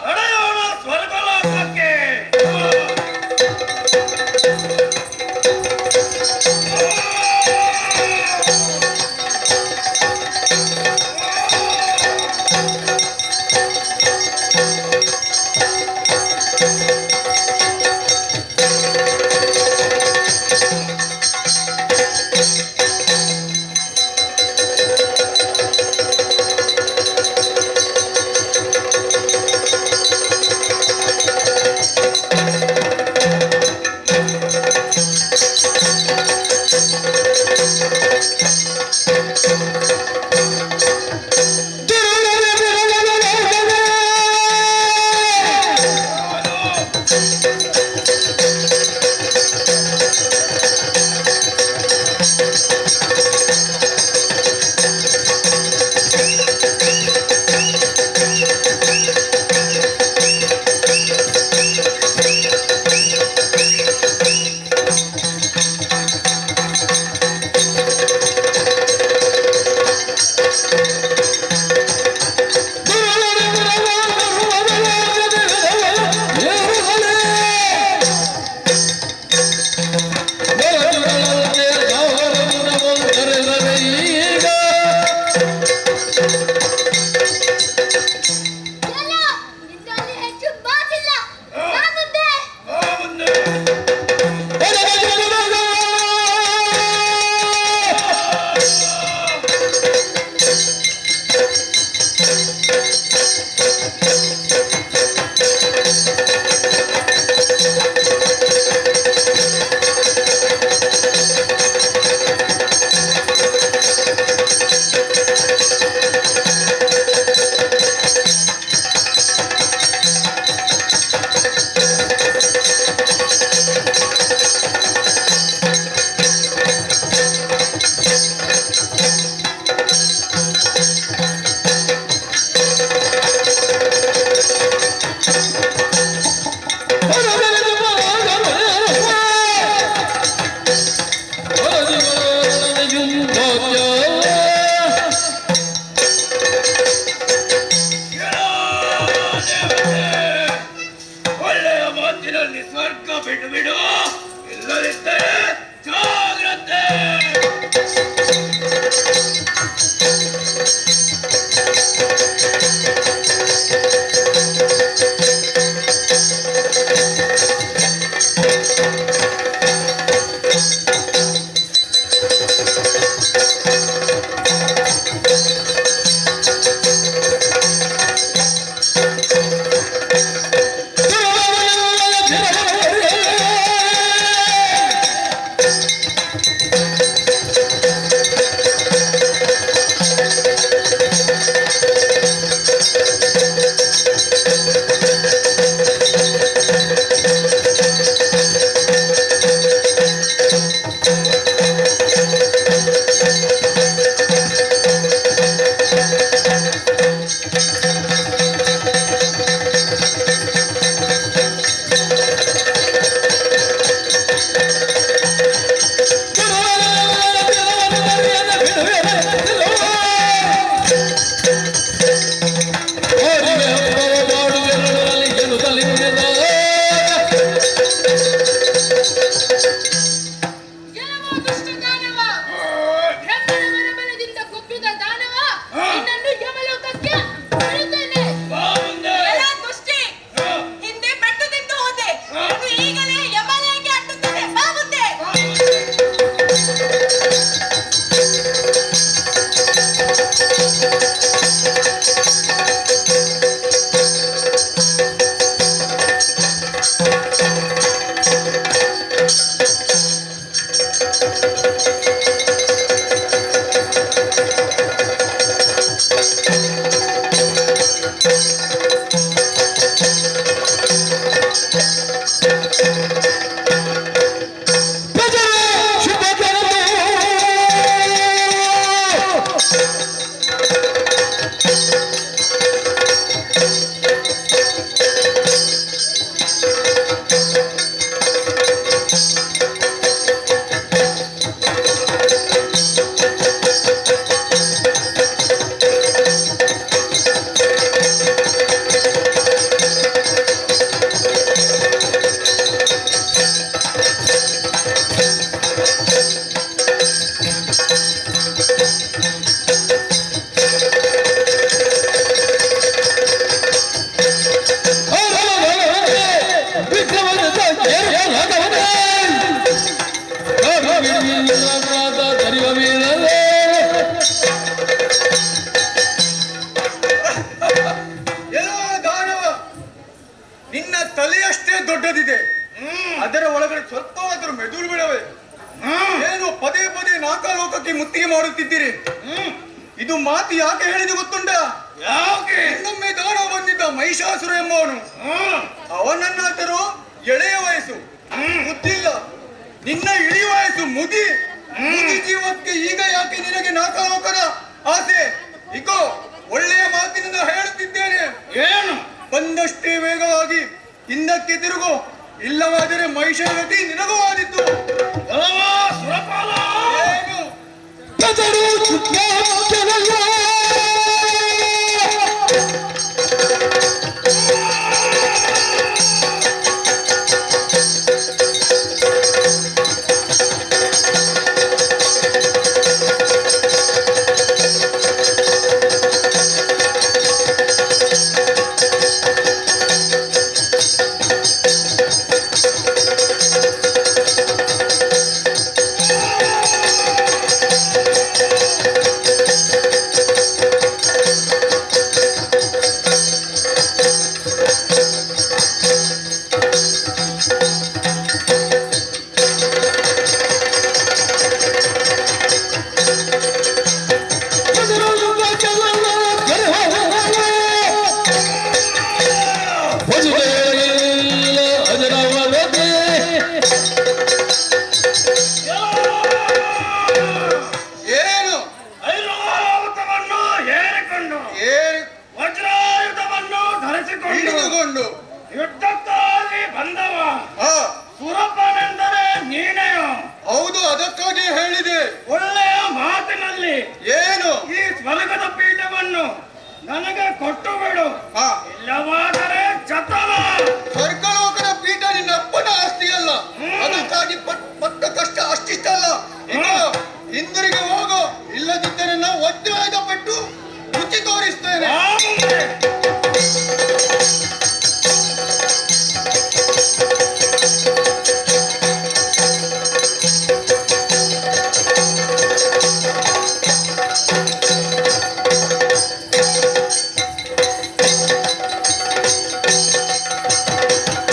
ನಡೆಯೋಣ ಸ್ವರ್ಗ ಲೋಕಕ್ಕೆ. ಎಲ್ಲ ನಿನ್ನಲ್ಲಿ ಹೆಚ್ಚು ಮಾತಿಲ್ಲ. ಬಾ ಮುಂದೆ. ಮುಂದೆ. ಒಳ್ಳೆಯ ಮಾತಿನಲ್ಲಿ ಸ್ವರ್ಗ ಬಿಟ್ಟು ಬಿಡು, ಇಲ್ಲದಿದ್ದರೆ ಜಾಗ್ರತೆ. Yeah. ಎಲ್ಲೋ ದಾನವ, ನಿನ್ನ ತಲೆಯಷ್ಟೇ ದೊಡ್ಡದಿದೆ, ಅದರ ಒಳಗಡೆ ಸ್ವಲ್ಪವಾದರೂ ಮೆದುಳು ಬಿಡವೆ. ಏನು ಪದೇ ಪದೇ ನಾಕಾಲೋಕಕ್ಕೆ ಮುತ್ತಿಗೆ ಮಾಡುತ್ತಿದ್ದೀರಿ? ಇದು ಮಾತು ಯಾಕೆ ಹೇಳಿದೆ ಗೊತ್ತುಂಟ? ಯಾಕೆ? ಇನ್ನೊಮ್ಮೆ ದಾನವ ಬಂದಿದ್ದ ಮಹಿಷಾಸುರ ಎಂಬವನು. ಅವನನ್ನಾದರೂ ಎಳೆಯ ವಯಸ್ಸು, ಬುದ್ಧಿಲ್ಲ. ನಿನ್ನ ಇಳಿ ವಯಸ್ಸು, ಮುದಿ ಮುದಿ ಜೀವಕ್ಕೆ ಈಗ ಯಾಕೆ ನಿನಗೆ ನಾಕಾಲೋಕದ ಆಸೆ? ಇಗೋ, ಒಳ್ಳೆಯ ಮಾತಿನಿಂದ ಹೇಳುತ್ತಿದ್ದೇನೆ. ಏನು? ಬಂದಷ್ಟೇ ವೇಗವಾಗಿ ಹಿಂದಕ್ಕೆ ತಿರುಗು, ಇಲ್ಲವಾದರೆ ಮಹಿಷನ ಗತಿ ನಿನಗೂ ಆದಿತ್ತು. ಎಲ್ಲವೋ ಸುರಪಾಲ! ಏನು? ಏನು? ಐರಾವತವನ್ನು ಏರಿಕೊಂಡು, ಏರಿ ವಜ್ರಾಯುಧವನ್ನು ಧರಿಸಿಕೊಂಡು, ಹಿಡಿದುಕೊಂಡು ಯುದ್ಧಕ್ಕಾಗಿ ಬಂದವ ಸುರಪನೆಂದರೆ ನೀನೆಯೋ? ಹೌದು, ಅದಕ್ಕಾಗಿ ಹೇಳಿದೆ. ಒಳ್ಳೆಯ ಮಾತಿನಲ್ಲಿ ಏನು? ಈ ಸ್ವರ್ಗದ ಪೀಠವನ್ನು ನನಗೆ ಕೊಟ್ಟು ಬಿಡು, ಇಲ್ಲವಾದರೆ ಚತನ. ಸ್ವರ್ಗಲೋಕದ ಪೀಠ ನಿನ್ನ ಅಪ್ಪನ ಆಸ್ತಿಯಲ್ಲ, ಅದಕ್ಕಾಗಿ ಪಟ್ಟ ಕಷ್ಟ ಅಷ್ಟಿಷ್ಟಲ್ಲ. ಇಗೋ, ಹಿಂದಿರುಗಿ ಹೋಗು, ಇಲ್ಲದಿದ್ದರೆ ನಾವು ವಜ್ರಾಯುಧ ಪಟ್ಟು ರುಚಿ ತೋರಿಸ್ತೇನೆ. ಬಾ ಮುಂದೆ. ಆ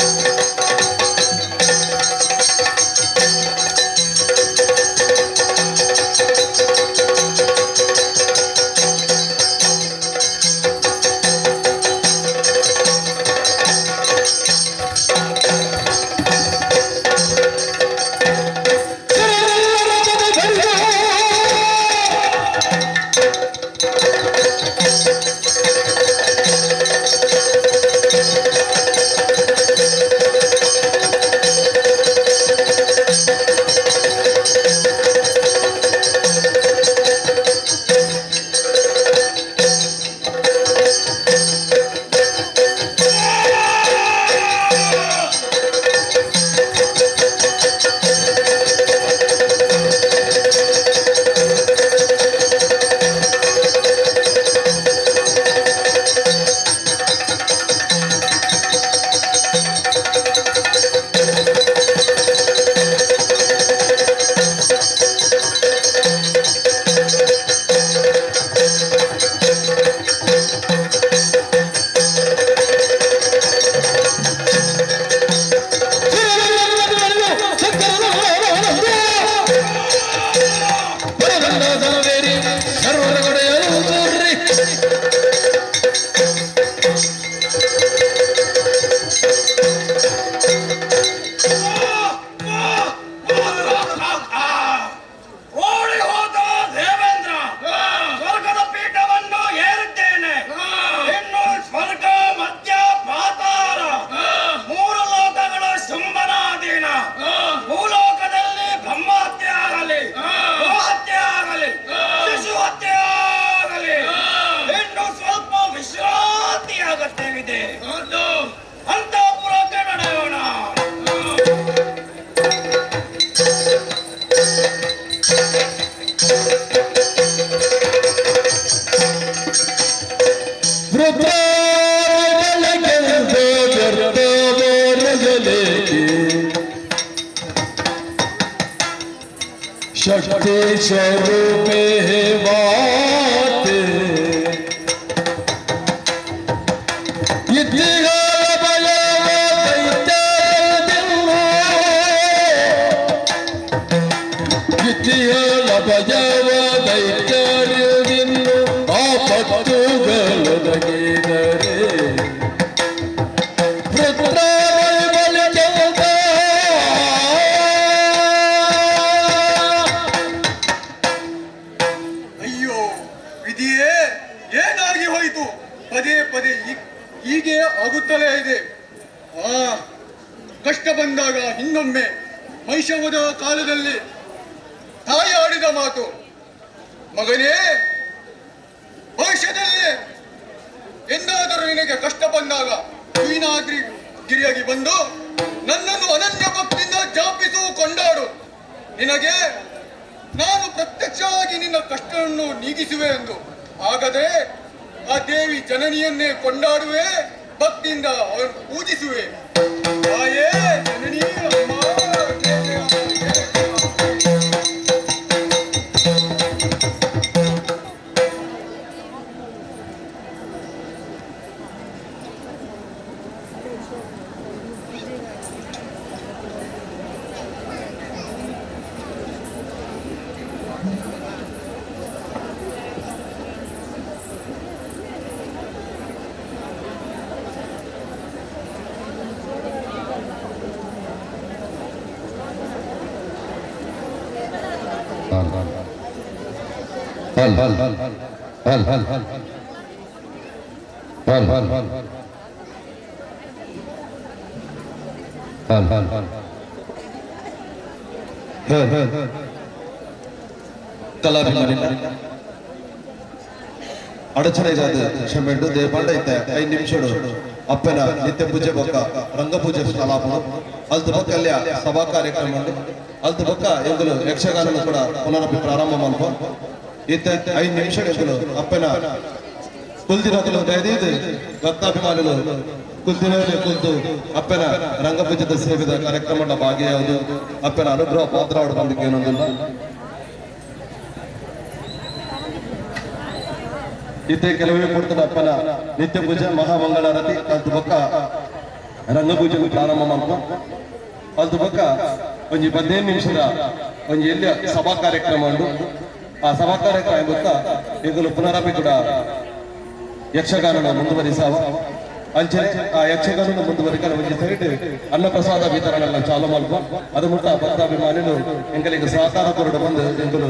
शक्ति स्वरूपे माते ಇದ್ದಿಗಾಲ ಬಯವ ದೈತ್ಯರದಿನ್ನು ಇತಿಹಾಲ ಬಯವ ದೈತ್ಯರದಿನ್ನು ಆಪತ್ತುಗಳೊದಗಿದರೆ ವೃತ್ರ ಬಲಿಕೆಂದ ಅಯ್ಯೋ ವಿಧಿಯೇ, ಏನಾಗಿ ಹೋಯಿತು? ಪದೇ ಪದೇ ಹೀಗೆ ಆಗುತ್ತಲೇ ಇದೆ. ಆ ಕಷ್ಟ ಬಂದಾಗ ಇನ್ನೊಮ್ಮೆ ಮಹಿಷವದ ಕಾಲದಲ್ಲಿ ತಾಯಿ ಆಡಿದ ಮಾತು, ಮಗನೇ, ಭವಿಷ್ಯದಲ್ಲಿ ಎಂದಾದರೂ ನಿನಗೆ ಕಷ್ಟ ಬಂದಾಗ ವೀಣಾದ್ರಿ ಗಿರಿಯಾಗಿ ಬಂದು ನನ್ನನ್ನು ಅನನ್ಯ ಭಕ್ತಿಯಿಂದ ಜಾಪಿಸು, ಕೊಂಡಾಡು, ನಿನಗೆ ನಾನು ಪ್ರತ್ಯಕ್ಷವಾಗಿ ನಿನ್ನ ಕಷ್ಟವನ್ನು ನೀಗಿಸುವೆ ಎಂದು. ಆಗದೆ ಆ ದೇವಿ ಜನನಿಯನ್ನೇ ಕೊಂಡಾಡುವೆ, ಭಕ್ತಿಯಿಂದ ಅವರನ್ನು ಪೂಜಿಸುವೆ. ತಾಯೇ ಜನನಿ, ಅಮ್ಮ. ಹಲ್ ಹಲ್ ಹಲ್ ಹಲ್ ಹಲ್ ಹಲ್ ಹಲ್ ಹಲ್ ಹಲ್ ಹಲ್ ಹಲ್. ಕಲಾಭಿಮಾನಿಲ ಅಡಚಣೆ ಜಾದ ಕ್ಷಮೆಂಡು ದೇಪಂಡ ಇತ್ತೆ 5 ನಿಮಿಷಡು ಅಪ್ಪನ ನಿತ್ಯ ಪೂಜೆ ಬೊಕ್ಕ ರಂಗಪೂಜೆ ಸ್ಥಳಾಪುಡು ಅಲ್ತ ಬೊಕ್ಕ ಅಲ್ಲಿಯ ಸಭಾ ಕಾರ್ಯಕ್ರಮ ಉಂಡು. ಅಲ್ತ ಬೊಕ್ಕ ಎಂಕುಲು ಯಕ್ಷಗಾನ ಕೂಡ ಪುನರಪಿ ಪ್ರಾರಂಭ ಮಲ್ಪ. ಇತ್ತೆ 5 ನಿಮಿಷ ಎಂಕುಲು ಅಪ್ಪನ ಕುಲ್ದಿನಕುಲು ದಯದೀದು ಭಕ್ತಾಭಿಮಾನಿಲು ಕುಲ್ದಿನವೇ ಕುಲ್ತು ಅಪ್ಪನ ರಂಗಪೂಜೆದ ಸೇವೆದ ಕಾರ್ಯಕ್ರಮ ಭಾಗಿಯಾವುದು ಅಪ್ಪನ ಅನುಗ್ರಹ ಪಾತ್ರ ಬಂದಕ್ಕೆ ಏನೊಂದಿಲ್ಲ. ಇತ್ತೆ ಕೆಲವೇ ಕೊಡ್ತದ ಅಪ್ಪನ ನಿತ್ಯ ಪೂಜೆ, ಮಹಾಮಂಗಳಾರತಿ, ಅಲ್ತ ಬೊಕ್ಕ ರಂಗಪೂಜೆ ಪ್ರಾರಂಭ ಮಲ್ಪ. ಅಲ್ತ ಬೊಕ್ಕ ಒಂಜಿ 15 ನಿಮಿಷದ ಒಂಜಿ ಎಲ್ಲಿಯ ಸಭಾ ಕಾರ್ಯಕ್ರಮ ಉಂಡು. ಆ ಸಭಾ ಕಾರ್ಯಕ್ರಮ ಬೊಕ್ಕ ಎಂಕುಲು ಪುನರಪಿ ಕೂಡ ಯಕ್ಷಗಾನನ ಮುಂದುವರಿಸಾವ. ಅಂಚನೆ ಆ ಯಕ್ಷಗಾನನ ಮುಂದುವರಿಕನ ಒಂಜಿ ಸೈಡ್ ಅನ್ನಪ್ರಸಾದ ವಿತರಣೆ ಚಾಲು ಮಲ್ಪ. ಅದು ಮುಟ್ಟ ಭಕ್ತಾಭಿಮಾನಿಲು ಎಂಕಲಿಗೆ ಸಹಕಾರ ಕೊರಡು ಬಂದು ಎಂಕುಲು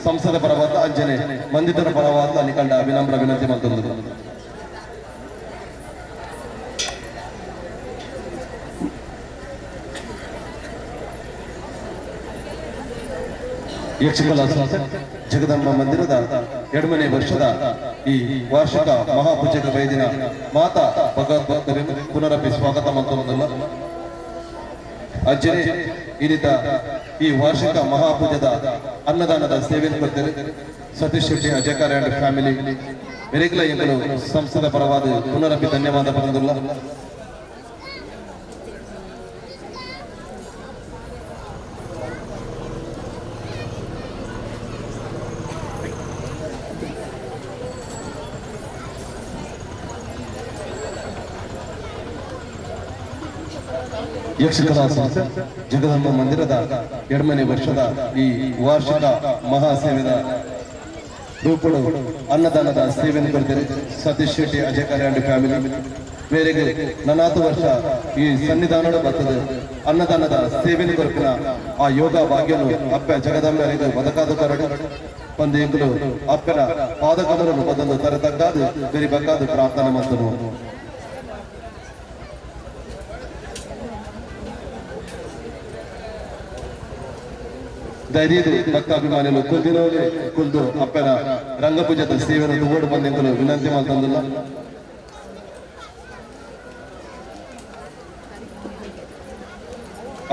ಸಂಸದ ಪರವಾದ ಅಂಚನೆ ಮಂದಿತರ ಪರವಾದ ನಿಕಂಡ ವಿನಮ್ರ ವಿನಂತಿ ಮಲ್ತೊಂದು. ಯಕ್ಷಕಲಾ ಸಂಸ್ಥೆ ಜಗದಂಬ ಮಂದಿರದ 2ನೇ ವರ್ಷದ ಈ ವಾರ್ಷಿಕ ಮಹಾಪೂಜಕ ಬೈದಿನ ಮಾತಾ ಭಗವದ್ಭಕ್ತರನ್ನು ಪುನರಪಿ ಸ್ವಾಗತ ಮಂತೊಂದಲ್ಲ. ಅಜ್ಜನೆ ಇನ್ನಿತ ಈ ವಾರ್ಷಿಕ ಮಹಾಪೂಜದ ಅನ್ನದಾನದ ಸೇವೆಯನ್ನು ಕೊಡ್ತಾರೆ ಸತೀಶ್ ಶೆಟ್ಟಿ ಅಜಯಕಾರ್ ಅಂಡ್ ಫ್ಯಾಮಿಲಿ ಮೆರೆಗ್ಲ ಎಂಕಲು ಸಂಸ್ಥೆದ ಪರವಾದ ಪುನರಪಿ ಧನ್ಯವಾದ ಪರಂದುಲ್ಲ. ಯಕ್ಷಕಲಾ ಸಂಸ್ಥೆ ಜಗದಂಬ ಮಂದಿರದ 2ನೇ ವರ್ಷದ ಈ ವಾರ್ಷಿಕ ಮಹಾಸೇವೆದ ರೂಪಡು ಅನ್ನದಾನದ ಸೇವೆಯನ್ನು ಕೊಡ್ತಾರೆ ಸತೀಶ್ ಶೆಟ್ಟಿ ಅಜಯಕಾರಿ ಅಂಡ್ ಫ್ಯಾಮಿಲಿ ಮೇರೆಗೆ ನನಾತು ವರ್ಷ ಈ ಸನ್ನಿಧಾನದ ಬರ್ತದೆ ಅನ್ನದಾನದ ಸೇವೆಯನ್ನು ಕೊರಪಿನ ಆ ಯೋಗ ಭಾಗ್ಯನು ಅಪ್ಪ ಜಗದಂಬರಿಗೆ ಬದಕಾದ ಕರಡು ಒಂದು ಎಂಕುಲು ಅಪ್ಪನ ಪಾದಕಮಲನು ಬದಲು ತರತಕ್ಕಾದು ಬೆರಿಬೇಕಾದ ಪ್ರಾರ್ಥನೆ ಮಾಡ್ತನು. ಧೈರ್ಯದ ಭಕ್ತಾಭಿಮಾನಿಗಳು ಕುಲ್ದಿನವರೇ ಕುಲ್ದು ಅಪ್ಪನ ರಂಗಪೂಜದ ಸೇವೆಯನ್ನು ಓಡು ಬಂದೆಂಕುಲು ವಿನಂತಿ ಮಾಡ್ತಂದಿಲ್ಲ.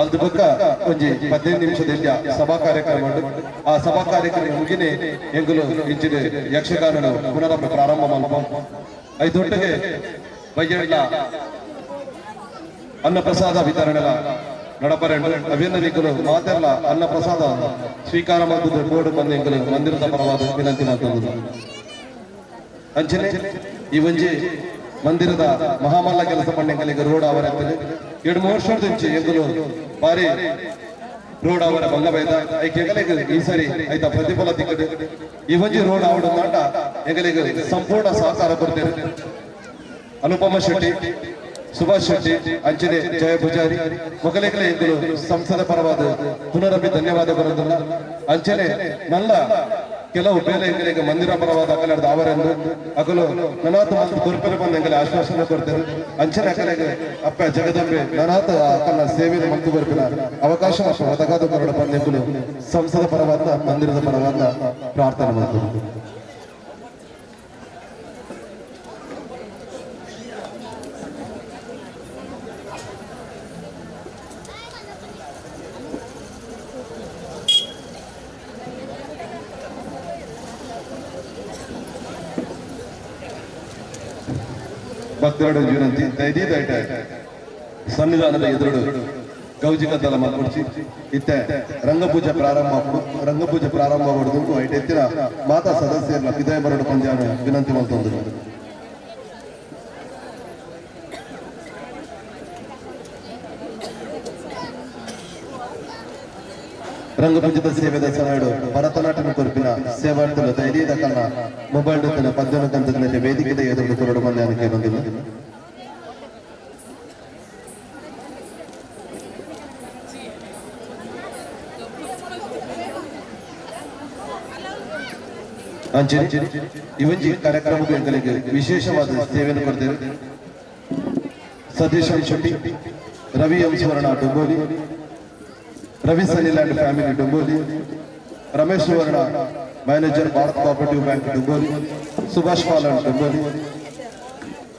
ಅಲ್ದ ಬೊಕ್ಕ ಒಂಜಿ 15 ನಿಮಿಷದ ಸಭಾ ಕಾರ್ಯಕ್ರಮ ಉಂಡು. ಆ ಸಭಾ ಕಾರ್ಯಕ್ರಮ ಮುಗಿನೇ ಎಂಕುಲು ಇಂಚಿನ ಯಕ್ಷಗಾನನು ಪುನರ ಪ್ರಾರಂಭ ಮಲ್ಪ. ಐದೊಟ್ಟಿಗೆ ಬಯ್ಯಡ್ಲ ಅನ್ನಪ್ರಸಾದ ವಿತರಣೆಲ ನಡಪರೆಂಡು ಅಭಿನಂದನೆಗಳು ಮಾತೆಲ್ಲ ಅನ್ನ ಪ್ರಸಾದ ಸ್ವೀಕಾರ ಮಾಡಿದ ಬೋರ್ಡ್ ಬಂದು ಎಂಕಲು ಮಂದಿರದ ಪರವಾದ ವಿನಂತಿ ಮಾಡ್ತದೆ. ಅಂಚನೆ ಈ ಒಂಜಿ ಮಂದಿರದ ಮಹಾಮಲ್ಲ ಕೆಲಸ ಪಂಡೆಂಕಲಿಗೆ ರೋಡ್ ಅವರ 2-3 ವರ್ಷದಿಂಚಿ ಎಂಕಲು ಬಾರಿ ರೋಡ್ ಅವರ ಬಂಗ ಬೈದ ಐಕೆ ಎಂಕಲಿಗೆ ಈ ಸರಿ ಐತ ಪ್ರತಿಫಲ ತಿಕ್ಕದು. ಈ ಒಂಜಿ ರೋಡ್ ಆವಡ ನಾಟ ಎಂಕಲಿಗೆ ಸಂಪೂರ್ಣ ಸಹಕಾರ ಕೊಡ್ತೇವೆ. ಅನುಪಮ ಶೆಟ್ಟಿ, ಸುಭಾಷ್ ಶೆಟ್ಟಿ, ಅಂಚನೆ ಜಯ ಪೂಜಾರಿ ಮೊಗಲಿಗಲೇ ಎಂಕಲು ಸಂಸದ ಪರವಾದ ಪುನರಪಿ ಧನ್ಯವಾದ ಬರೋದಿಲ್ಲ. ಅಂಚನೆ ನಲ್ಲ ಕೆಲವು ಬೇಲೆ ಎಂಕಲಿಗೆ ಮಂದಿರ ಪರವಾದ ಅಕಲದ ಅವರೆಂದು ಅಗಲು ನನಾತ ಮತ್ತು ಕೊರ್ಪೆರೆ ಬಂದ ಎಂಕಲೆ ಆಶ್ವಾಸನೆ ಕೊಡ್ತೇವೆ. ಅಂಚನೆ ಅಕಲೆಗೆ ಅಪ್ಪ ಜಗದಂಬೆ ನನಾತ ಅಕಲ್ನ ಸೇವೆಯನ್ನು ಮಂತು ಬರ್ಪಿನ ಅವಕಾಶ ಮತ್ತು ಒದಗಾದ ಕರಡ ಬಂದ ಎಂಕಲು ಸಂಸದ ಪರವಾದ ಮಂದಿರದ ಪರವಾದ ಪ್ರಾರ್ಥನೆ ಮಾಡ್ತೇವೆ. ಭಕ್ತರುಡು ವಿನಂತಿ ದಯದೀದ ಸನ್ನಿಧಾನದ ಎದುರು ಗೌಜಿಗದ್ದಲ ಮಲ್ಪುಡ್ಚಿ ಇತ್ತೆ ರಂಗಪೂಜೆ ಪ್ರಾರಂಭ ರಂಗಪೂಜೆ ಪ್ರಾರಂಭ ಮಾಡುದು ಐಟ್ ಎತ್ತಿನ ಮಾತಾ ಸದಸ್ಯರನ್ನ ಪಿದಾಯ ಬರಡು ಪಂಜಾನ ವಿನಂತಿ ಮಲ್ತೊಂದು. ರಂಗಪೂಜದ ಸೇವೆದ ಸಮಯಡು ಭರತನಾಟ್ಯ ಕೊರ್ಪಿನ ಸೇವಾರ್ಥಿಲು ಧೈರ್ಯದ ಕನ್ನ ಮೊಬೈಲ್ ಪದ್ಯನ ಕಂತದ ವೇದಿಕೆದ ಎದುರು ಕೊರಡು ಮಂದಿ ಕೇಳೊಂದಿಲ್ಲ. ಅಂಚೆ ಇವಂಜಿ ಕಾರ್ಯಕ್ರಮಕ್ಕೆ ಎಂಕಲಿಗೆ ವಿಶೇಷವಾದ ಸೇವೆಯನ್ನು ಕೊಡ್ತೇವೆ. Satish M Shetty, Ravi M Suvarna Domboli, Ravi Sanil and family Domboli, Ramesh Suvarna manager Bharat cooperative bank Domboli, Subhash Pal and Domboli,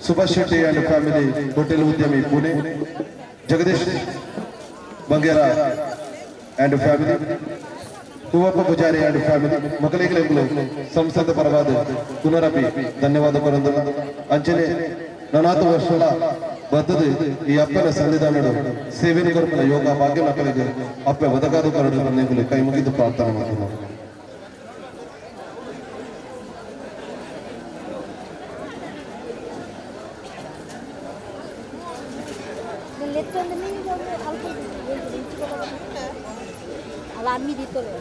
Subhash Shetty and family hotel ಉದ್ಯಮಿ Pune, Jagadish Bangera and family, Hoovappa Pujari and family ಮಕ್ಕಳಿಗೆ ಸಂಸದ ಪರವಾದ ಪುನರಪಿ ಧನ್ಯವಾದ ಕೊರಂದು. ಅಂಚನೆ ನನಾತ ವರ್ಷಲ ಬದ್ದದು ಈ ಅಪ್ಪನ ಸನ್ನಿಧಾನಡು ಸೇವೆನ ಕೊರಪನ ಯೋಗ ಭಾಗ್ಯ ಮಕ್ಕಳಿಗೆ ಅಪ್ಪೆ ಒದಗಾದ ಕರಡು ಬಂದು ಕೈ ಮುಗಿದು ಪ್ರಾರ್ಥನೆ ಮಾಡ್ತಾರೆ. ಅಮ್ಮಿ ದಿತ್ತೋಳು.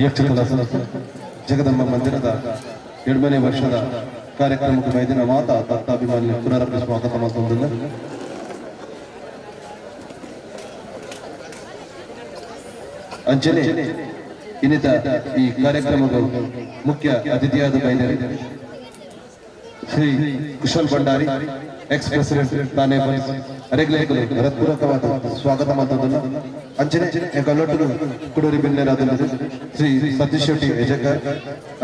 ಯಕ್ಷಕಲಾ ಜಗದಂಬ ಮಂದಿರದ 7ನೇ ವರ್ಷದ ಕಾರ್ಯಕ್ರಮಕ್ಕೆ ಬೈದಿನ ಮಾತಾ ಭಕ್ತಾಭಿಮಾನಿ ಪುನರಪಿ ಸ್ವಾಗತ ಮಾಡ್ತೊಂದಿಲ್ಲ. ಅಂಚನೆ ಇನ್ನಿತ ಈ ಕಾರ್ಯಕ್ರಮದ ಮುಖ್ಯ ಅತಿಥಿಯಾದ ಬೈದರು ಶ್ರೀ ಕುಶಲ್ ಭಂಡಾರಿ, ಎಕ್ಸ್ ಪ್ರೆಸಿಡೆಂಟ್ ತಾನೇ ಅರೆಗ್ಲೇಕಲು ಹೃತ್ಪೂರ್ವಕವಾದ ಸ್ವಾಗತ ಮಾಡ್ತದಲ್ಲ. ಅಂಚನೆ ಕಲ್ಲೊಟ್ಟಲು ಕುಡೂರಿ ಬಿನ್ನೇರಾದ ಶ್ರೀ ಸತೀಶ್ ಶೆಟ್ಟಿ ಯಜಕರ್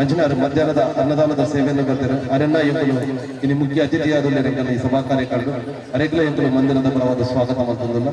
ಅಂಚನೆ ಅವರು ಮಧ್ಯಾಹ್ನದ ಅನ್ನದಾನದ ಸೇವೆಯನ್ನು ಬರ್ತಾರೆ. ಅರೆನ್ನ ಎಂಕಲು ಇನ್ನು ಮುಖ್ಯ ಅತಿಥಿಯಾದ ಈ ಸಭಾ ಕಾರ್ಯಕ್ರಮ ಅರೆಗ್ಲ ಎಂಕಲು ಮಂದಿರದ ಪರವಾದ ಸ್ವಾಗತ ಮಾಡ್ತದಲ್ಲ.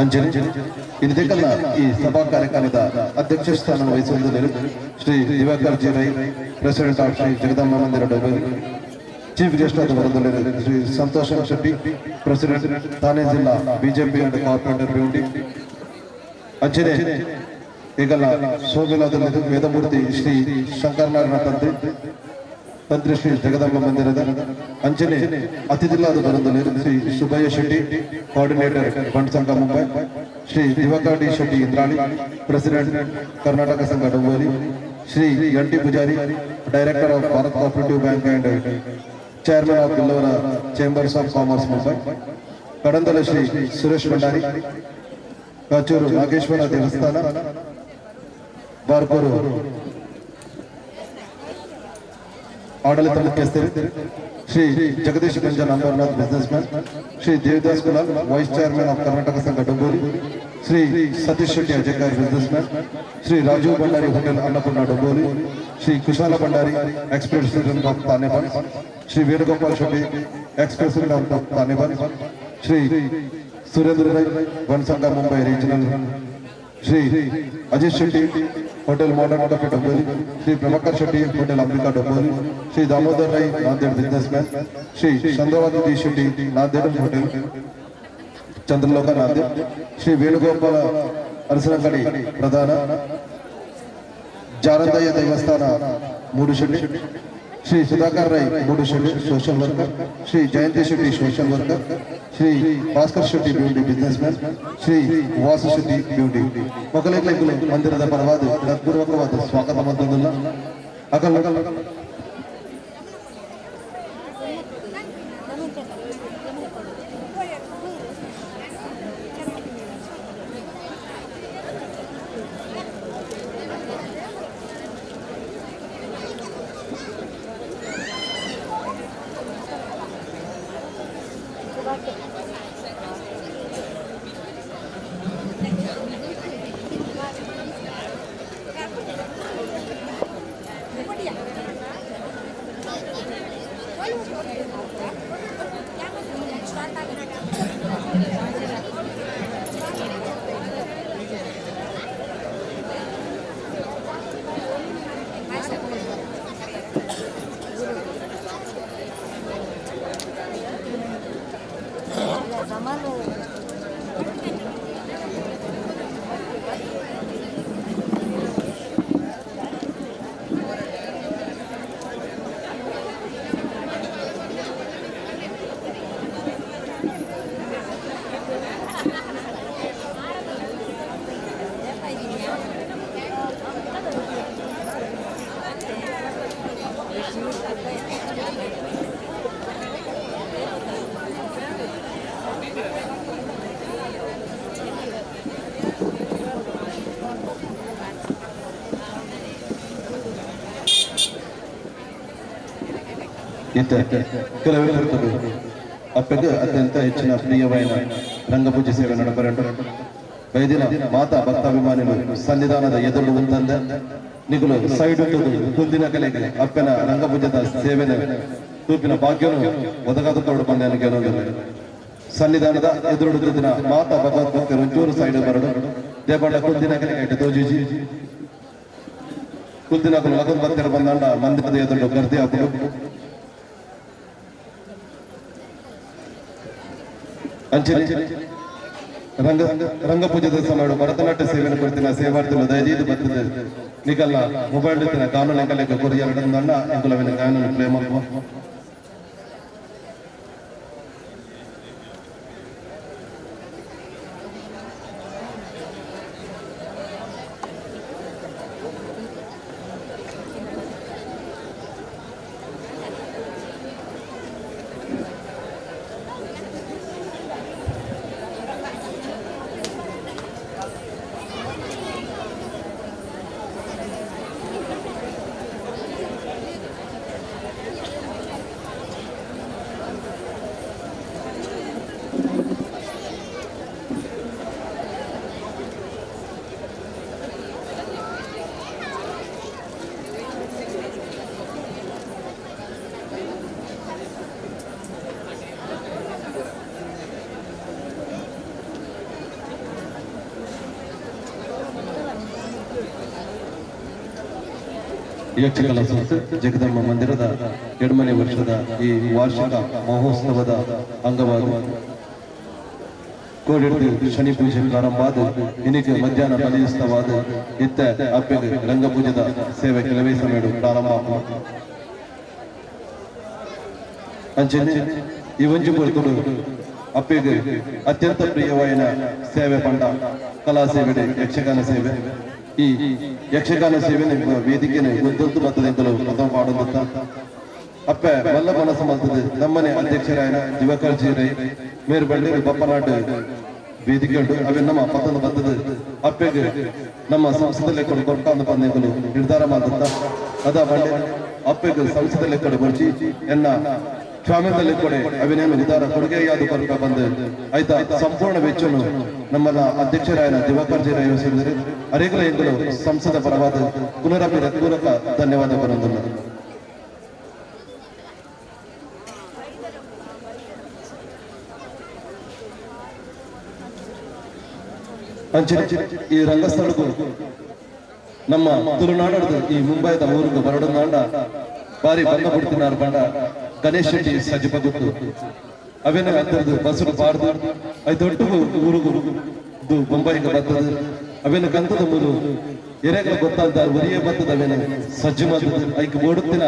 ಅಂಜಲಿ ಇದಕ್ಕೆಲ್ಲ ಈ ಸಭಾ ಕಾರ್ಯಕ್ರಮದ ಅಧ್ಯಕ್ಷ ಸ್ಥಾನ ವಹಿಸುವುದರಲ್ಲಿ Shri Divakar G Rai, president of Shri Jagadamba Mandira Dombivli. Chief guest ಆದ ಬರದಲ್ಲಿ ಶ್ರೀ ಸಂತೋಷ್ ಶೆಟ್ಟಿ, ಪ್ರೆಸಿಡೆಂಟ್ ಥಾನೆ ಜಿಲ್ಲಾ ಬಿಜೆಪಿ ಅಂಡ್ ಕಾರ್ಪೊರೇಟರ್ ಬ್ಯೂಟಿ. ಅಂಚನೆ ಈಗಲ್ಲ ಸೋಮಿಲಾದಲ್ಲಿ ವೇದಮೂರ್ತಿ ಶ್ರೀ ಶಂಕರನಾರಾಯಣ ತಂತ್ರಿ ತಂತ್ರಿ ಶ್ರೀ ಜಗದಾಂಬ ಮಂದಿರದ ಅಂಚನೆ ಅತಿಥಿಲಾದ ಬರಂದಲ್ಲಿ Shri Subbaiah Shetty, coordinator Bunt Sangha Mumbai, Shri Divakar D Shetty Indrali, president Karnataka Sangha Dombivli, Shri N T Pujari, director of Bharat cooperative bank and chairman of Billavara chambers of commerce Mumbai, Kadandale Shri Suresh Bhandari, Kachuru Nageshwara ದೇವಸ್ಥಾನ, ಬಾರ್ಕೂರು ಆಡಳಿತ ಮುಖ್ಯಸ್ಥರು, Shri Jagadish Ranjan Ambarnath business man, Shri Devadas Kulal vice chairman of Karnataka Sangha Dombivli, Shri Satish Shetty Ajekar business man, Shri Rajiv Bhandari hotel Annapurna Dombivli, Shri Kushala Bhandari ex president of Thane Shri Venugopal Shetty ex president of Thane, Shri Surendra Rai Bunt Sangha Mumbai regional, Shri Ajit Shetty hotel modern cafe Dombivli, Shri Prabhakar Shetty hotel Ambika Dombivli, Shri Damodar Rai Nanded business man, Shri Chandravati D Shetty Nanded hotel Chandraloka Nanded, Shri Venugopala Arasanangadi ಪ್ರಧಾನ, ಜಾರಂದಯ್ಯ ದೇವಸ್ಥಾನ Mudushetty, Shri Sudhakar Rai Mudushetty social worker, Shri Jayanti Shetty social worker, Shri Bhaskar Shetty beauty business man, Shri Vasu Shetty beauty. ಮೊದಲೇ ಮಂದಿರದ ಪರವಾದ ಹೃತ್ಪೂರ್ವಕವಾದ ಸ್ವಾಗತ ಮಂತ್ರದಲ್ಲ ಅಗಲ. ಇತ್ತ ಕೆಲವೇ ಹೊರತುಗಳು ಅಪ್ಪೆಗೆ ಅತ್ಯಂತ ಹೆಚ್ಚಿನ ಪ್ರಿಯವಾಯಿನ ರಂಗಪೂಜೆ ಸೇವೆ ನಡಪರಂಡು ಬೈದಿನ ಮಾತಾ ಭಕ್ತಾಭಿಮಾನಿಗಳು ಸನ್ನಿಧಾನದ ಎದುರು ಉಂತಂದೆ ನಿಗುಲು ಸೈಡ್ ಕುಂದಿನ ಕಲೆಗೆ ಅಪ್ಪನ ರಂಗಪೂಜೆದ ಸೇವೆನ ತೂಪಿನ ಭಾಗ್ಯನು ಒದಗಾದ ತೋಡು ಬಂದ ಕೆಲವೊಂದು ಸನ್ನಿಧಾನದ ಎದುರು ದಿನ ಮಾತಾ ಭಗವತ್ ಭಕ್ತರು ಒಂಚೂರು ಸೈಡ್ ಬರಡು ದೇಪಂಡ ಕುಂದಿನ ಕಲೆಗೆ ತೋಜಿಜಿ ಕುಂದಿನ ಲಗನ್ ಭಕ್ತರು ಬಂದಾಂಡ ಮಂದಿರದ ಎದುರು ಗರ್ದಿ ಹಾಕುಡು. ಅಂಚನೆ ರಂಗ ರಂಗಪೂಜೆದ ಸಮಯ ಭರತನಾಟ್ಯ ಸೇವೆಯನ್ನು ಕೊಡ್ತಿನ ಸೇವಾರ್ಥಿಗಳು ದಯದೀದು ಬರ್ತದೆ ನಿಕಲ್ಲ ಮೊಬೈಲ್ ಇತ್ತಿನ ಕಾನೂನು ಎಂಕಲೆಗ್ ಕೊರಿಯರಡಂದಣ್ಣ ಎಂಕುಲವಿನ ಕಾನೂನು ಪ್ಲೇ ಮಲ್ಪುವ. ಯಕ್ಷಗಾನ ಸಂಸ್ಥೆ ಜಗದಂಬ ಮಂದಿರದ ಎಡ್ಮನೆ ವರ್ಷದ ಈ ವಾರ್ಷಿಕ ಮಹೋತ್ಸವದ ಅಂಗವಾಗಿ ಕೋಡಿಡ್ದು ಶನಿ ಪೂಜೆ ಪ್ರಾರಂಭ ಇನ್ನಿಗೆ ಮಧ್ಯಾಹ್ನ ಬಲಿಯುಸ್ತವಾದ ಇತ್ತ ಅಪ್ಪೆಗೆ ರಂಗಪೂಜೆದ ಸೇವೆ ಕೆಲವೇ ಸಮಯ ಪ್ರಾರಂಭ. ಅಂಚನೆ ಈ ಒಂಜಿ ಪೊರ್ತುಡು ಅಪ್ಪೆಗೆ ಅತ್ಯಂತ ಪ್ರಿಯವಾಯಿನ ಸೇವೆ ಪಂಡ ಕಲಾ ಸೇವೆ, ಯಕ್ಷಗಾನ ಸೇವೆ. ಈ ಯಕ್ಷಗಾನ ಸೇವೆ ವೇದಿಕೆನೆ ಉದ್ದದ್ದು ಬತ್ತದಿಂತಲೂ ಪ್ರಥಮ ಪಾಡುತ್ತ ಅಪ್ಪೆ ವಲ್ಲ ಮನಸ್ಸು ಮಲ್ತದೆ ನಮ್ಮನೆ ಅಧ್ಯಕ್ಷರಾಯನ ದಿವಾಕರ್ ಜಿ ರೈ ಮೇರು ಬಳ್ಳಿ ಬಪ್ಪನಾಡು ವೇದಿಕೆ ಉಂಟು. ಅವೆ ನಮ್ಮ ಪತ್ತೊಂದು ಬತ್ತದ ಅಪ್ಪೆಗೆ ನಮ್ಮ ಸಂಸದಲ್ಲಿ ಕೊಡು ಕೊಡ್ಕೊಂಡು ಬಂದಿದ್ದಲು ನಿರ್ಧಾರ ಮಾಡ್ತ ಅದ ಬಂಡೆ ಅಪ್ಪೆಗೆ ಸಂಸದಲ್ಲಿ ಕೊಡು ಬರ್ಚಿ ಎನ್ನ ಫ್ಯಾಮಿಲಿ ಕೊಡೆ ಅವಿನೇನು ಉದಾರ ಕೊಡುಗೆಯಾದ ಕೊರಕ ಬಂದು ಆಯ್ತಾ ಸಂಪೂರ್ಣ ವೆಚ್ಚನು ನಮ್ಮನ್ನ ಅಧ್ಯಕ್ಷರಾಯನ ದಿವಾಕರ್ ಜಿ ರೈ ಸೇರಿದರೆ ಅರೇಗಲ ಎಂದಲು ಸಂಸದ ಪರವಾದ ಪುನರಪಿ ಪೂರಕ ಧನ್ಯವಾದ ಬರಂದನು. ಅಂಚನೆ ಈ ರಂಗಸ್ಥಳಕ್ಕೂ ನಮ್ಮ ತುಳುನಾಡದ ಈ ಮುಂಬೈದ ಊರಿಗೆ ಬರಡನಾಂಡ ಬಾರಿ ಬಂದ ಬಿಡ್ತಿನಾರ್ ಬಂಡ ಗಣೇಶ್ ಶೆಟ್ಟಿ ಸಜ್ಜಪ ಗೊತ್ತು ಅವೇನ ಅಂತರದು ಬಸ್ಸು ಬಾರ್ದು ಐದೊಟ್ಟು ಊರುಗು ಬೊಂಬೈಗೆ ಬರ್ತದೆ ಅವೇನ ಕಂತದ ಮೂರು ಎರೆಗಳ ಗೊತ್ತಾದ ಒರಿಯೇ ಬರ್ತದ ಅವೇನ ಸಜ್ಜು ಮದ್ದದು ಐಕ್ ಓಡುತ್ತಿನ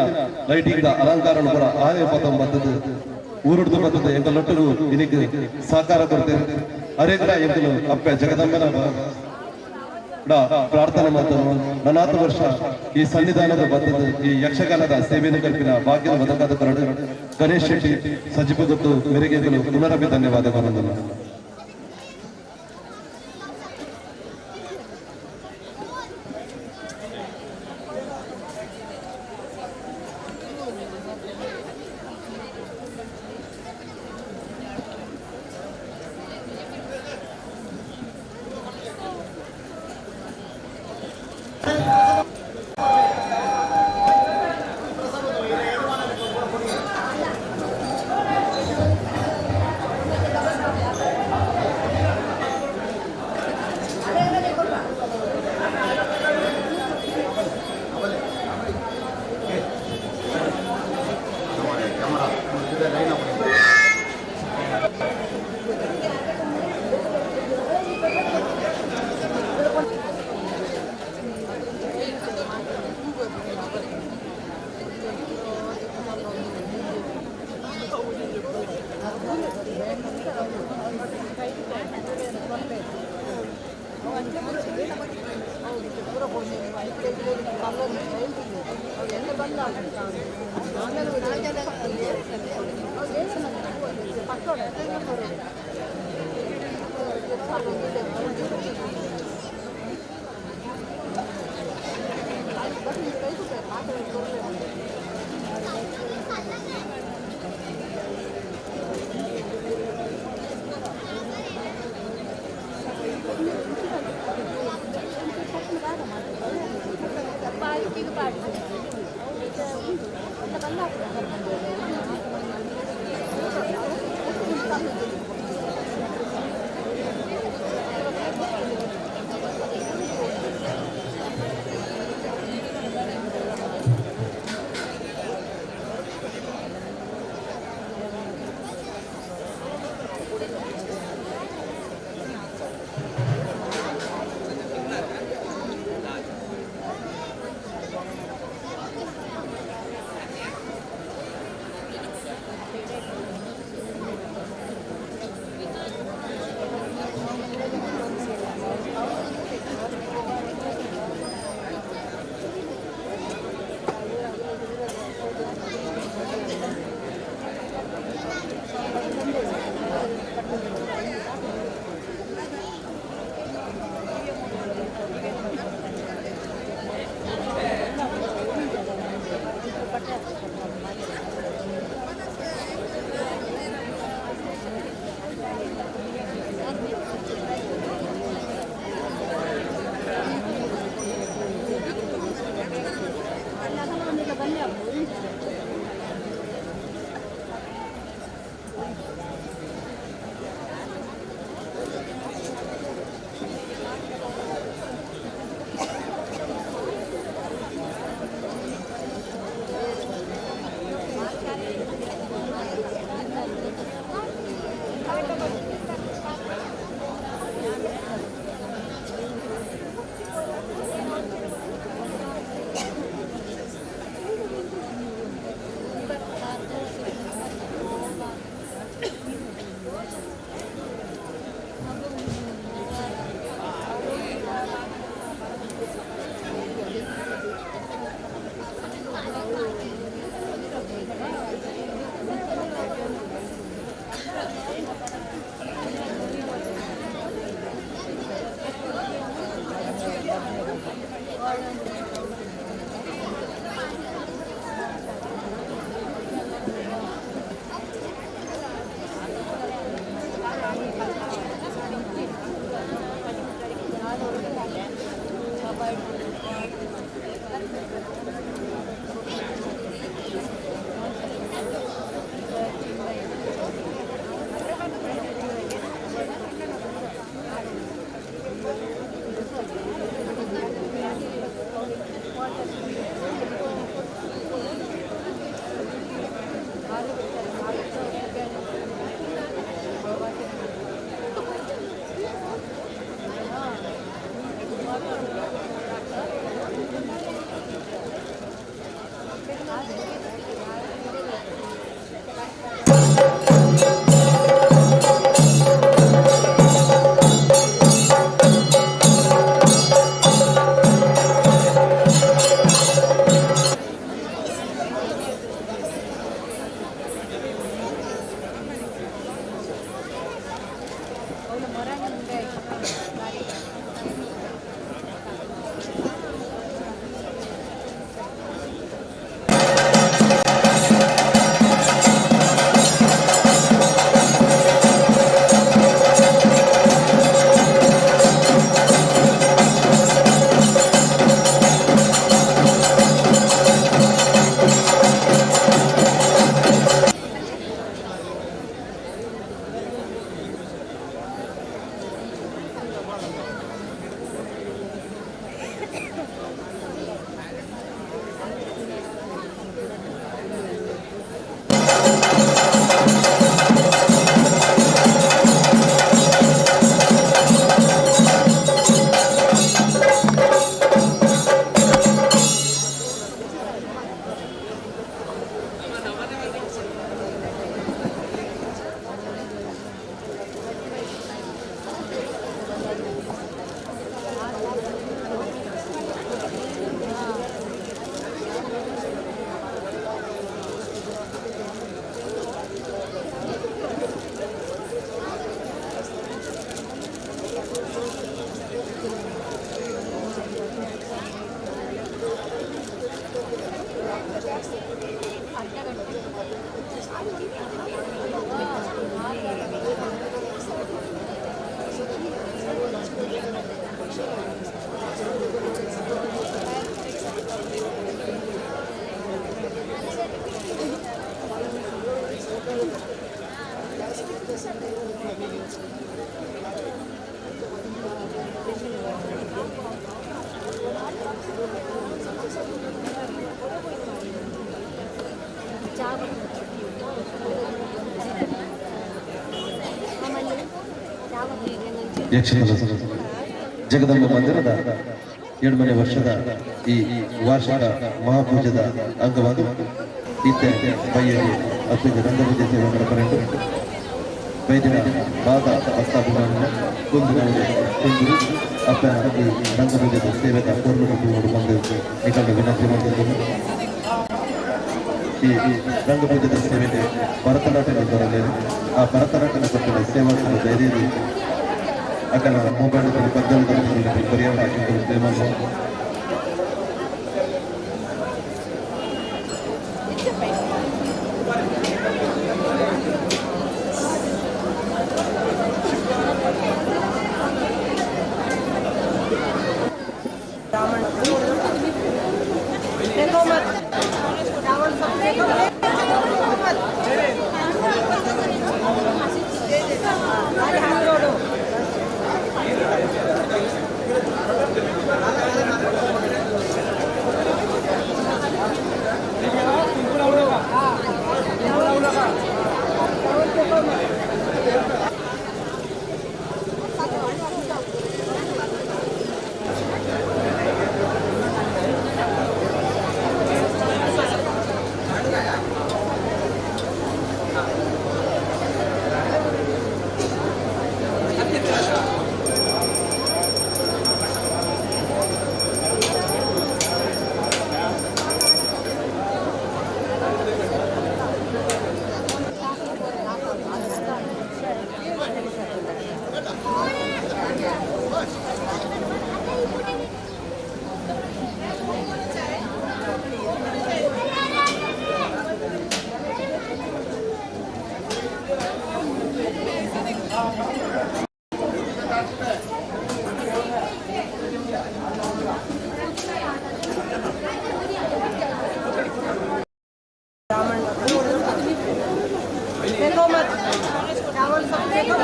ಲೈಟಿಂಗ್ ಅಲಂಕಾರ ಪೂರ ಆಯೇ ಪತಂ ಬರ್ತದೆ ಊರುಡ್ದು ಬರ್ತದೆ ಎಂಕಲೊಟ್ಟುಗು ಇನಿಕ್ ಸಹಕಾರ ಕೊಡ್ತೇವೆ ಅರೇಗ್ರ ಎಂಕಲು ಅಪ್ಪೆ ಜಗದಂಬನ ಪ್ರಾರ್ಥನೆ ಮಾಡ್ತಾನು. ನನಾತ ವರ್ಷ ಈ ಸನ್ನಿಧಾನದ ಬದ್ಧದ ಈ ಯಕ್ಷಗಾನದ ಸೇವೆಯನ್ನು ಕಲ್ಪಿನ ಭಾಗ್ಯದ ಬದಕಾದ ಕರಡು ಗಣೇಶ್ ಶೆಟ್ಟಿ ಸಜ್ಜಿಪ ಗೊತ್ತು ಮೆರೆಗೆಗಳು ಪುನರಪಿ ಧನ್ಯವಾದಗಳು. ಯಕ್ಷಗಾನ ಜಗದಂಬ ಮಂದಿರದ 7ನೇ ವರ್ಷದ ಈ ವಾರ್ಷಿಕ ಮಹಾಪೂಜದ ಅಂಗವಾಗಿ ಇತ್ತೆ ಬೈಯಲ್ಲಿ ಅತ್ಯಂತ ರಂಗಪೂಜೆ ಸೇವೆ ನಡಪರೆಂಡು ಬೈದಿನ ಬಾದ ಭಕ್ತಾಭಿಮಾನಿನ ಕುಂದಿನವರು ಕುಂದಿರು ಅಪ್ಪನ ಈ ರಂಗಪೂಜೆದ ಸೇವೆದ ಪೂರ್ಣ ಬಂದು ನಿಕಲ್ನ ವಿನಂತಿ ಮಾಡಿದ್ದು. ಈ ರಂಗಪೂಜೆದ ಸೇವೆಗೆ ಭರತನಾಟ್ಯದ ಬರಲೇನು ಆ ಭರತನಾಟ್ಯದ ಕೊಟ್ಟಿನ ಸೇವಾ ಧೈರ್ಯ ಅಕಲ ಮೊಬೈಲ್ ಪದ್ದತಿ ಪರಿಹಾರ देखो मत, देखो मत, हाथ जोड़ो। देखो मत, चावल सब देखो,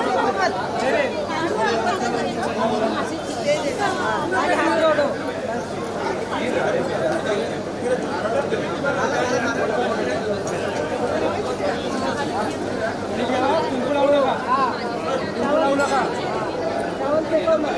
देखो मत। हाथ जोड़ो। चावल फेंको मत।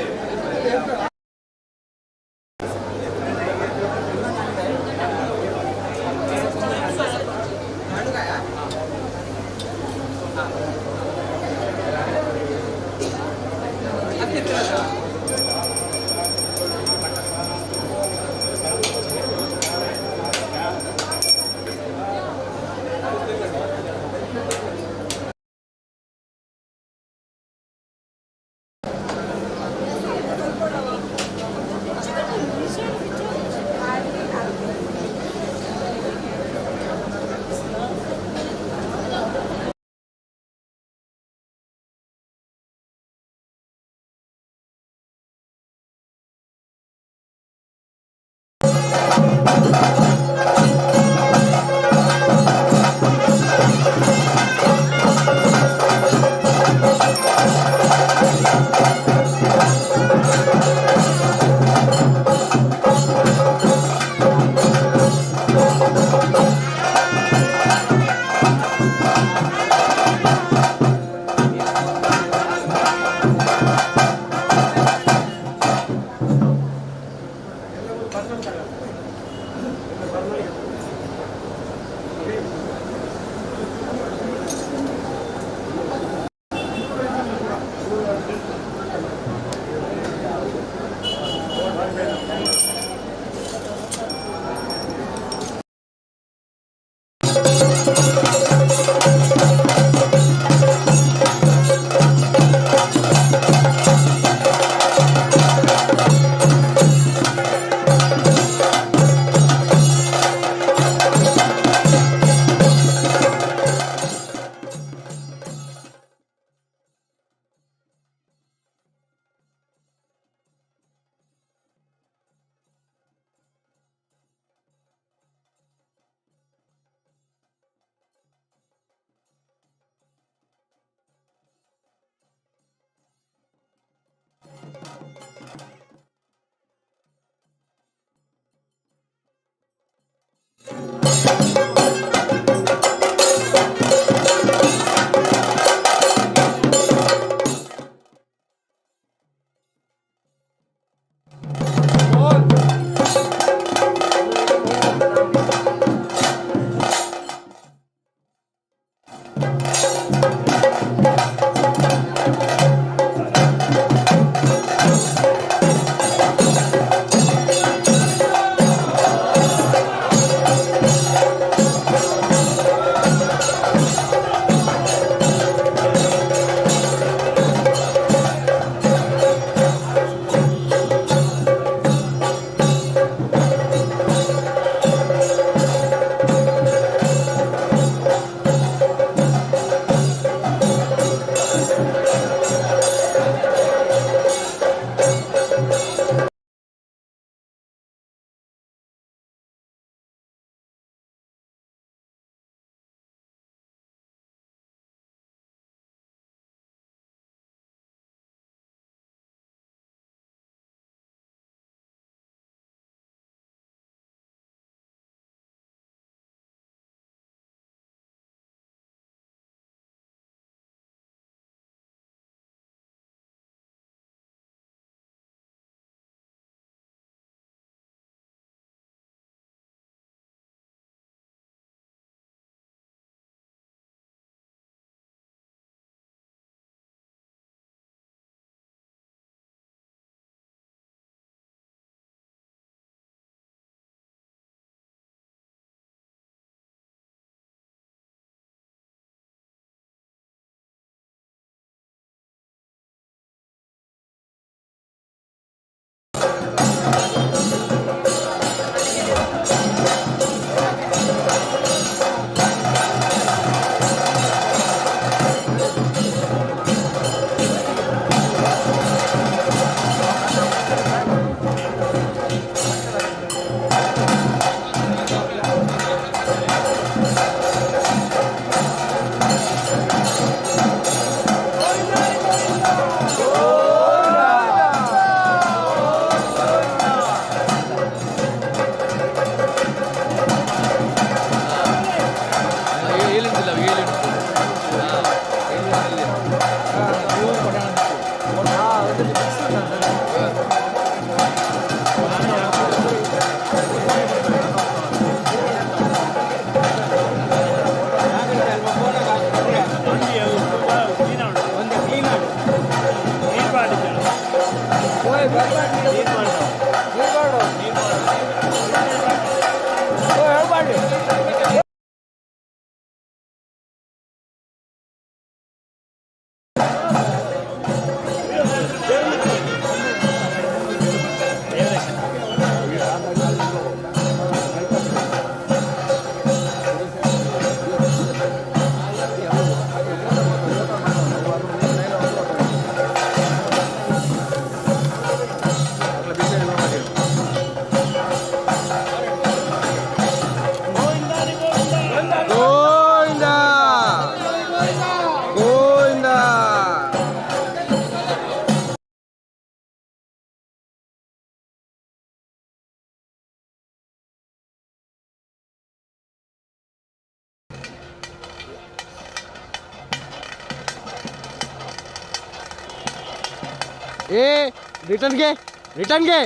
ए रिटर्न के, रिटर्न के।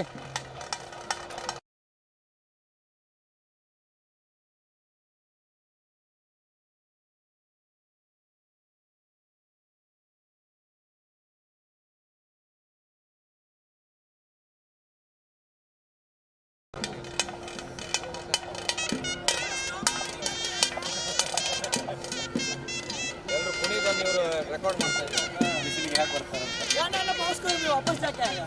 ಎಲ್ಲರೂ ಕುಣಿದನ್ನು ಇವರು ರೆಕಾರ್ಡ್ ಮಾಡ್ತಾ ಇದ್ದಾರೆ, ಬಿಸಿಲಿಗೆ ಯಾಕೆ ಬರ್ತಾರೆ ಅಂತ. वापस जाके आएगा।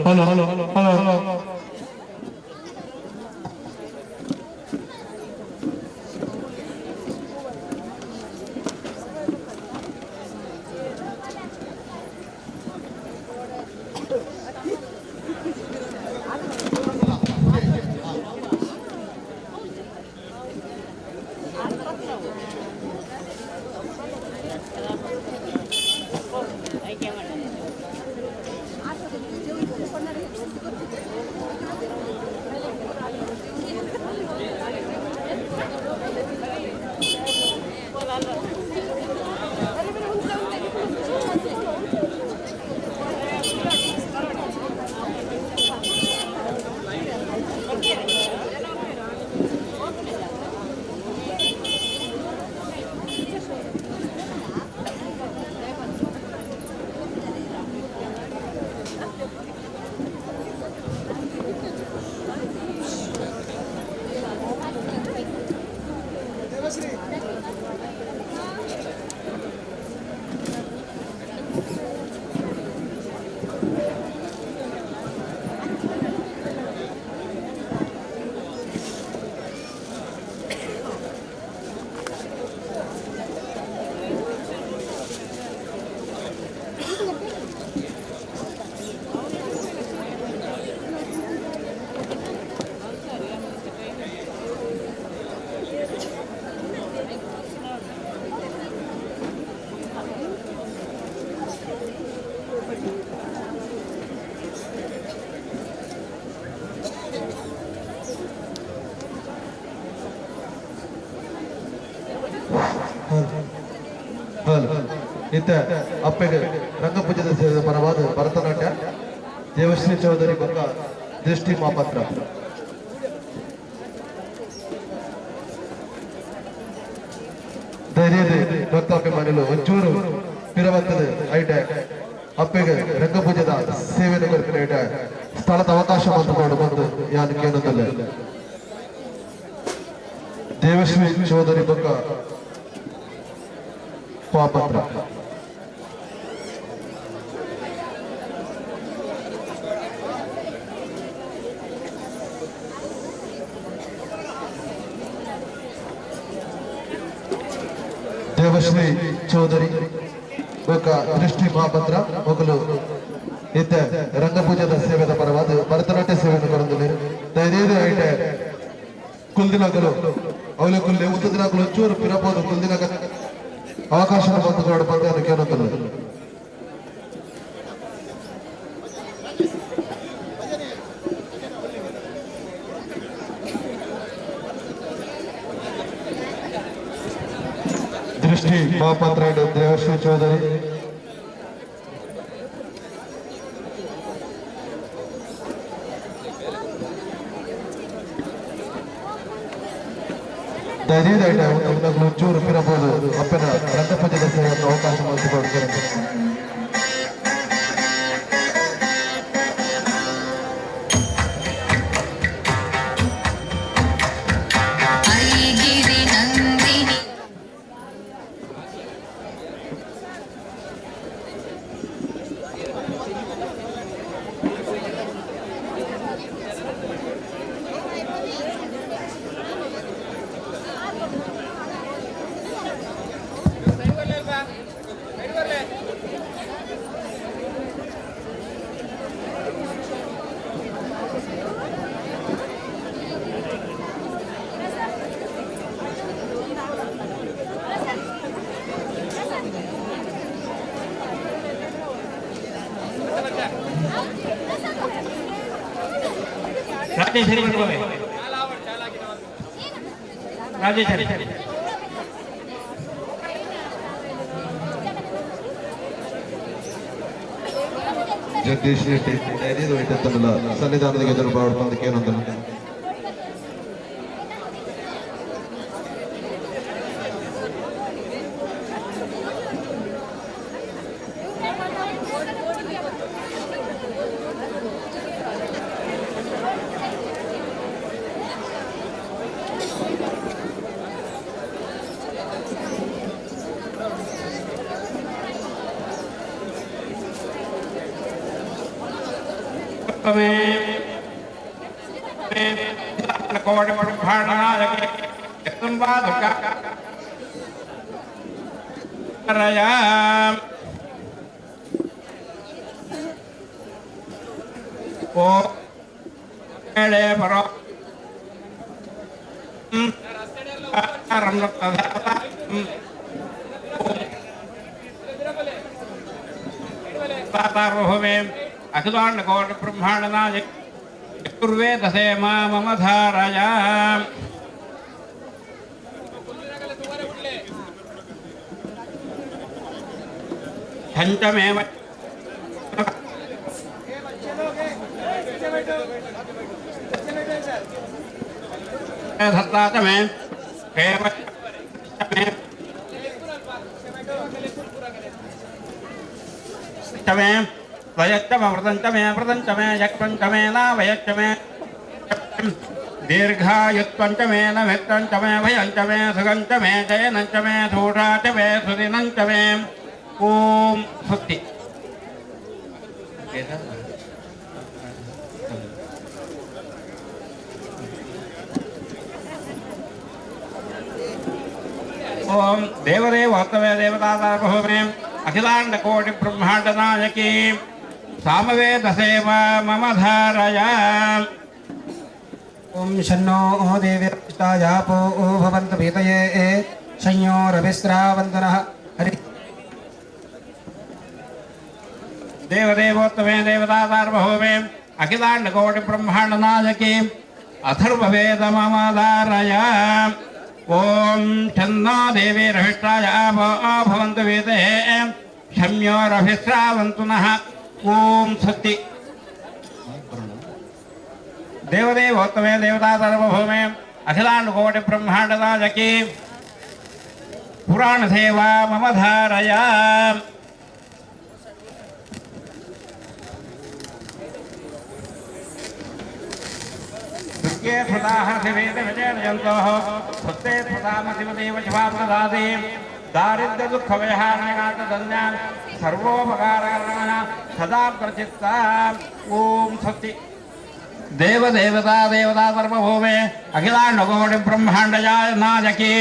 Hello hello hello. ಇತ್ತ ಅಪ್ಪೆಗೆ ರಂಗಪೂಜೆದ ಸೇರಿದ ಪರವಾದ ಭರತನಾಟ್ಯ ದೇವಶ್ರೀ ಚೌಧರಿ ಬೊಕ್ಕ ದೃಷ್ಟಿ ಮಾಪಾತ್ರ. ಧೈರ್ಯದ ಭಕ್ತಾಭಿಮಾನಿಲು ಒಂಚೂರು ಪಿರಬತ್ತದ ಐಟೆ ಅಪ್ಪೆಗೆ ರಂಗಪೂಜೆದ ಸೇವೆಯನ್ನು ಕೊರ್ಪಿನ ಐಟೆ ಸ್ಥಳದ ಅವಕಾಶ ಬಂದುಕೊಂಡು ಬಂದು ಯಾನು ಕೇಳುತ್ತಲ್ಲ. ದೇವಶ್ರೀ ಚೌಧರಿ ಬೊಕ್ಕ ಪಾಪತ್ರ. ದೇವಶ್ರೀ ಚೌಧರಿ ಬೊಕ್ಕ ದೃಷ್ಟಿ ಮಹಾಪತ್ರ ಮೊಗಲು ಇತ್ತ ರಂಗಪೂಜೆದ ಸೇವೆದ ಪರವಾದ ಭರತನಾಟ್ಯ ಸೇವೆಯನ್ನು ಕೊರಂದುಲ್ಲೆರ್. ದಯದೇದು ಐಟೆ ಕುಲ್ದಿನಕಲು ಅವಲೆ ಕುಲ್ಲೆ ಉತ್ತದಿನಕಲು ಚೂರು ಪಿರಪೋದು ಕುಲ್ದಿನಕ ಅವಕಾಶ ಬಂದು ಬಂದು ಕೇಳುತ್ತಲ್ಲ. ದೃಷ್ಟಿ ಮಹಾಪಾತ್ರ ದೇವಶ್ರೀ ಚೌಧರಿ. ದಯದೀದ ಚೂರು ಪಿರಬಹುದು ಅಪ್ಪನ ರಂಗಪೂಜೆದ ಸೇವೆಯನ್ನು ಅವಕಾಶ ಮಾಡಿಕೊಡ್ತಾರೆ. ರಾಜೇಶ್ವರಿ ಜಗದೀಶ್ ಶೆಟ್ಟಿ ಧೈರ್ಯದ ವೈದ್ಯತನಲ್ಲ ಸನ್ನಿಧಾನದ ಎದುರು ಬಂದಕ್ಕೆ ಏನೊಂದು ओम शन्नो देवीर्ष्टायापो भवन्तु पीतये संयोरभिस्रावन्तनः हरि देवदेवोत्तमे देवता सार्वभौमे अखिलांड कोटि ब्रह्मांड नायके अथर्ववेद मम धारय। ओम छन्नो देवीर्ष्टाय भवन्तु पीतये संयोरभिस्रावन्तु नः। ओम स्वस्ति। देवदेवोत्तमे देवता सार्वभौमे अखिलांड कोटि ब्रह्मांड नायके पुराण सेवा मम धारय। दारिद्र्य दुःख व्यहारणान्तदन्यां सर्वोपकारकरणां सदा प्रचित्तां। ओम स्वस्ति। देवदेवता देवता सर्वभूमे अखिलांड कोटि ब्रह्मांड नायके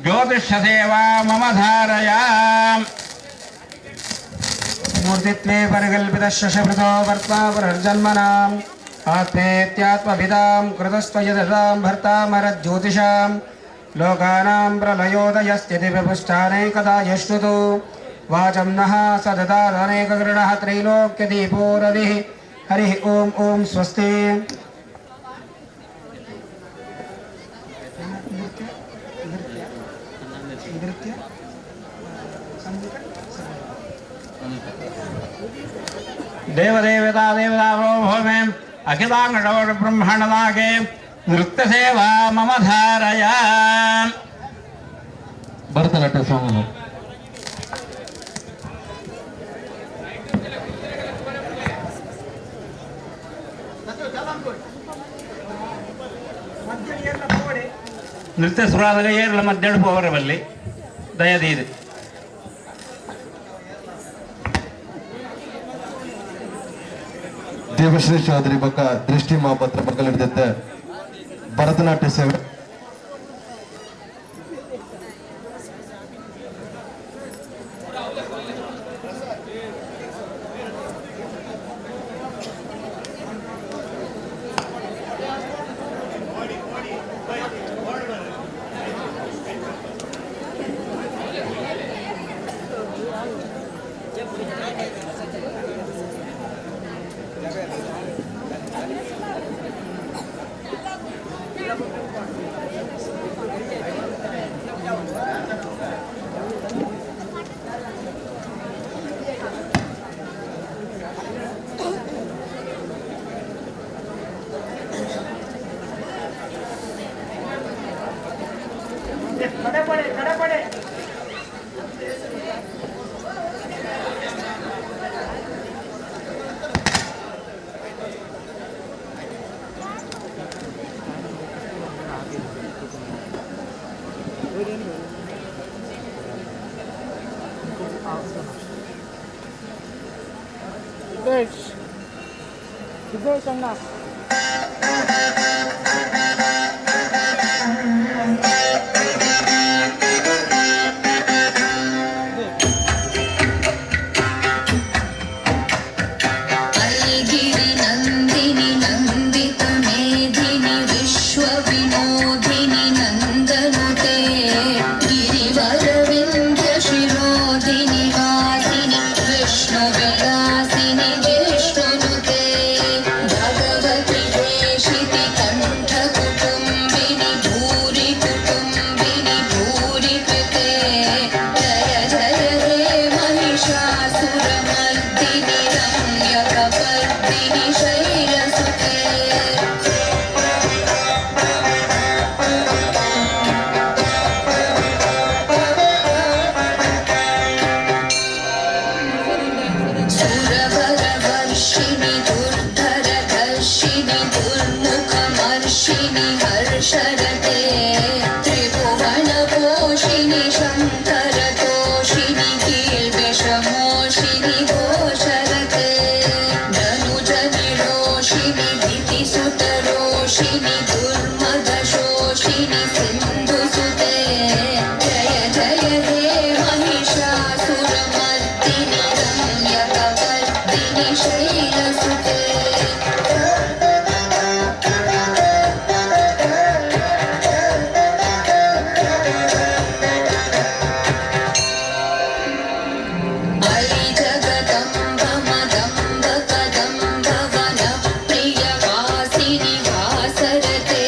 ज्योतिष सेवा मम धारय। मूर्तित्वे परिकल्पितशशभृतो वर्त्मा पुनर्जन्मनाम् आत्मेत्यात्मभिदां कृतस्त्वयदतां भर्तामरज्योतिषां लोकानां प्रलयोदयस्थितिविपुष्टानेकदा यश्रुतो वाचं नः सददादनेकगृणः त्रैलोक्यदीपो रविः। हरिः ओम ओम स्वस्ति। देवदेवता देवता भूमे अखिलांड ब्रह्मांड नायके नृत्य सेवा मम धारय। भरतनाट्य सॉन्ग ನೃತ್ಯ ಸುರಾದಾಗ ಏರ್ಲ ಮಧ್ಯಾಹ್ನ ಪೋವರೆ ಬಲ್ಲಿ ದಯದೀದು. ದೇವಶ್ರೀ ಚೌಧರಿ ಬಕ್ಕ ದೃಷ್ಟಿ ಮಹಾಪತ್ರ ಮಕ್ಕಳಿದ್ದ ಭರತನಾಟ್ಯ ಸೇವೆ. ಸುದೇಶಣ್ಣ. गिरिनन्दिनि नन्दितमेधिनि विश्वविनोदिनि नन्दनुते गिरिवरविन्ध्यशिरोधिनि वासिनि विष्णुविलासिनि जिष्णुनुते भगवति प्रेषिति कण्ठकुटुम्बिनि भूरि कुटुम्बिनि भूरि कृते जय जय हे महिषासुरमर्दिनि रम्यकपर्दिनि शैलसुते। सुरवरवर्षिणि दुर्धरधर्षिणि दुर्मुखमर्षिणि हर्षरते त्रिभुवनपोषिणि शङ्करतोषिणि किल्बिषमोषिणि घोषरते धनुजनिरोषिणि धितिसुतरोषिणि दुर्मदशोषिणि सिन्धुसुते जय जय हे महिषासुरमर्दिनि रम्यकपर्दिनि शैलसुते। अयि जगदम्ब मदम्ब कदम्ब वनप्रियवासिनि वासरते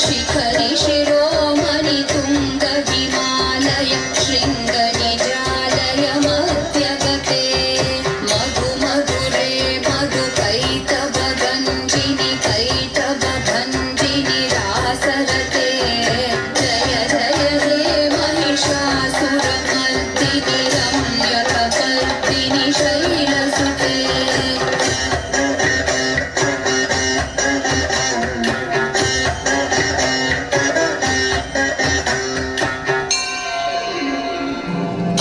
शिखरि शिरोमणि तुङ्ग हिमालय शृङ्गनिजालय मध्यगते मधु मधुरे मधु कैतवगञ्जिनि कैतवभञ्जिनि रासरते जय जय हे महिषासुरमर्दिनि रम्यकपर्दिनि शैलसुते।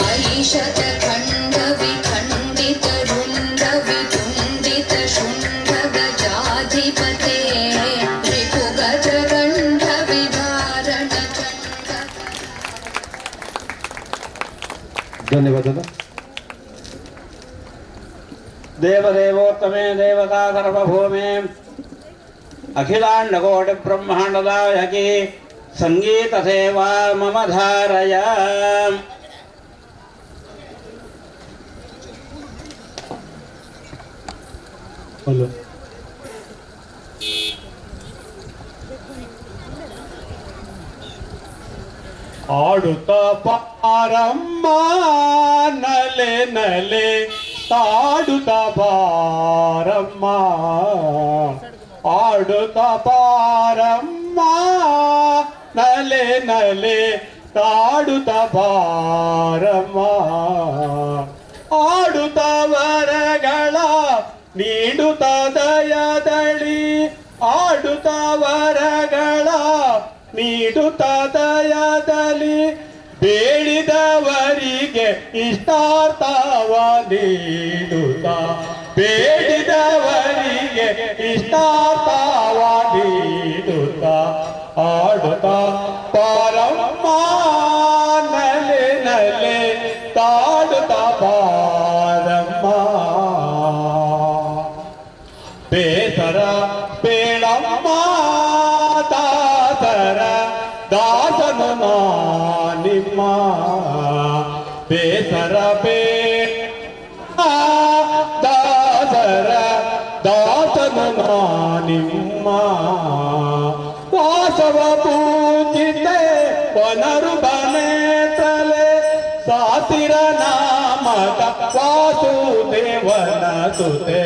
अयि शतखण्डविखण्डितरुण्डवितुण्डितशुण्डगजाधिपते रिपुगजगण्डविधारण चण्ड ಧನ್ಯವಾದಗಳು. ದೇವದೇವೋತ್ತಮೇ ದೇವತಾ ಸರ್ವಭೂಮಿ ಅಖಿಲಾಂಡಕೋಟಿ ಬ್ರಹ್ಮಾಂಡದಾಯಕಿ ಸಂಗೀತ ಸೇವಾ ಮಮ ಧಾರಯ. ಹಲೋ. ಆಡುತ್ತ ಪಾರಮ್ಮ ನಲೆ ನಲೆ ತಾಡುತ್ತ ಬಾರಮ್ಮ, ಆಡುತ್ತ ಪಾರಮ್ಮ ನಲೆ ನಲೆ ತಾಡುತ್ತ ಬಾರಮ್ಮ, ಆಡುತ್ತ ವರಗಳ ನೀಡುತ್ತ ದಯದಳಿ, ಆಡುತ್ತ ವರಗಳ ನೀಡುತ್ತ ದಯದಲಿ, ಬೇಡಿದವರಿಗೆ ಇಷ್ಟಾರ್ಥವ ನೀಡುತ್ತ, ಬೇಡಿದವರಿಗೆ ಇಷ್ಟಾರ್ಥವ ನೀಡುತ್ತ, ಆಡುತ್ತ ಪಾರಮ್ಮ ನಲೆ ನಲೆ ತಾಡುತ್ತ ಪಾರಮ್ಮ. ಬೇಸರ ಬೇಡಮ್ಮ ದಾಸರ ದಾಸನು ನಾ ನಿಮ್ಮ, ಬೇಸರ ಬೇ ದಾಸರ ದಾಸನು ನಾ ನಿಮ್ಮ, ವಾಸವ ಪೂಜಿತೆ ಪನರು ಬನೇತಲೆ ಸಾತಿರ ನಾಮದ ವಾಸುದೇವನ ಸುತೆ,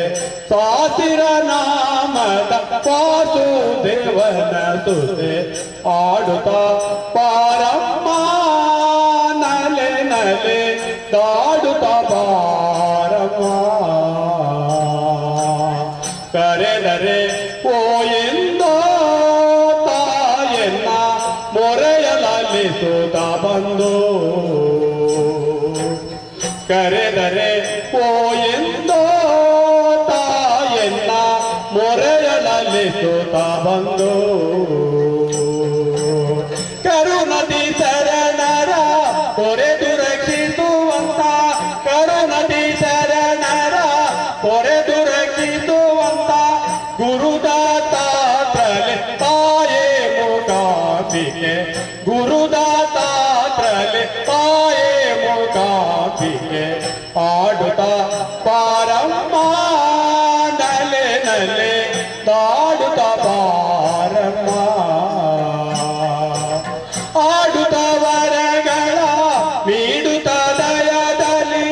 ಸಾತಿರ ನಾಮದ ವಾಸುದೇವನ ಸುತೆ, ಆಡುತ್ತ ಪಾರಮ್ಮ ನಲೆ ನಲೆ ತಾಡುತ್ತ ಬಾರಮ್ಮ. ಕರೆದರೆ ಓ ಎಂದೋ ತಾಯನ್ನ ಮೊರೆಯಲಲಿಸುತ್ತ ಬಂದು, ಕರೆದರೆ ಓ ಎಂದೋ ತಾಯನ್ನ ಕರುಣತಿ ಶರಣರ ಪೊರೆದು ರಕ್ಷಿಸುವಂತ, ಕರುಣತಿ ಶರಣರ ಪೊರೆದು ರಕ್ಷಿಸುವಂತ ಗುರುದತ್ತಾತ್ರಲೆ ತಾಯೇ ಮೂಕಾಂಬಿಕೆ, ಗುರುದತ್ತಾತ್ರಲೆ ತಾಯೇ ಮೂಕಾಂಬಿಕೆ. ಆಡುತ್ತ ಪಾರಮ್ಮ ನಲೆ ನಲೆ ತಾಡುತ್ತ ಪಾರಮ್ಮ, ಆಡುತ್ತ ವರಗಳ ನೀಡುತ್ತ ದಯದಲ್ಲಿ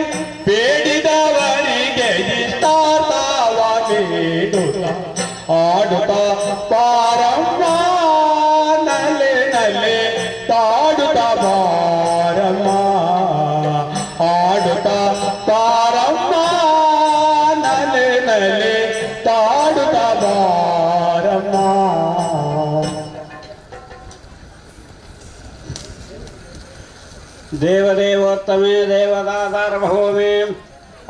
ಬೇಡಿದವರಿಗೆ ಇಷ್ಟಾರ್ಥವ ನೀಡುತ್ತ, ಆಡುತ್ತ ಪಾರಮ್ಮ ನಲೆ ನಲೆ ತಾಡುತ್ತ ಬಾರಮ್ಮ, ಆಡುತ್ತ ಪಾರಮ್ಮ ನಲೆ ನಲೆ ತಾಡುತ್ತ ಬಾರಮ್ಮ. ದೇವದೇವೋತ್ತಮೇ ದೇವತಾ ಸಾರ್ವಭೌಮೇ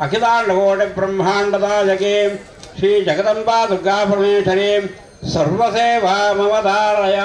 ಅಖಿಲಾಂಡಕೋಟಿ ಬ್ರಹ್ಮಾಂಡದಾಯಕೇ ಶ್ರೀ ಜಗದಂಬಾ ದುರ್ಗಾ ಪರಮೇಶ್ವರಿ ಸರ್ವಸೇವಾ ಮಮ ಧಾರಯ.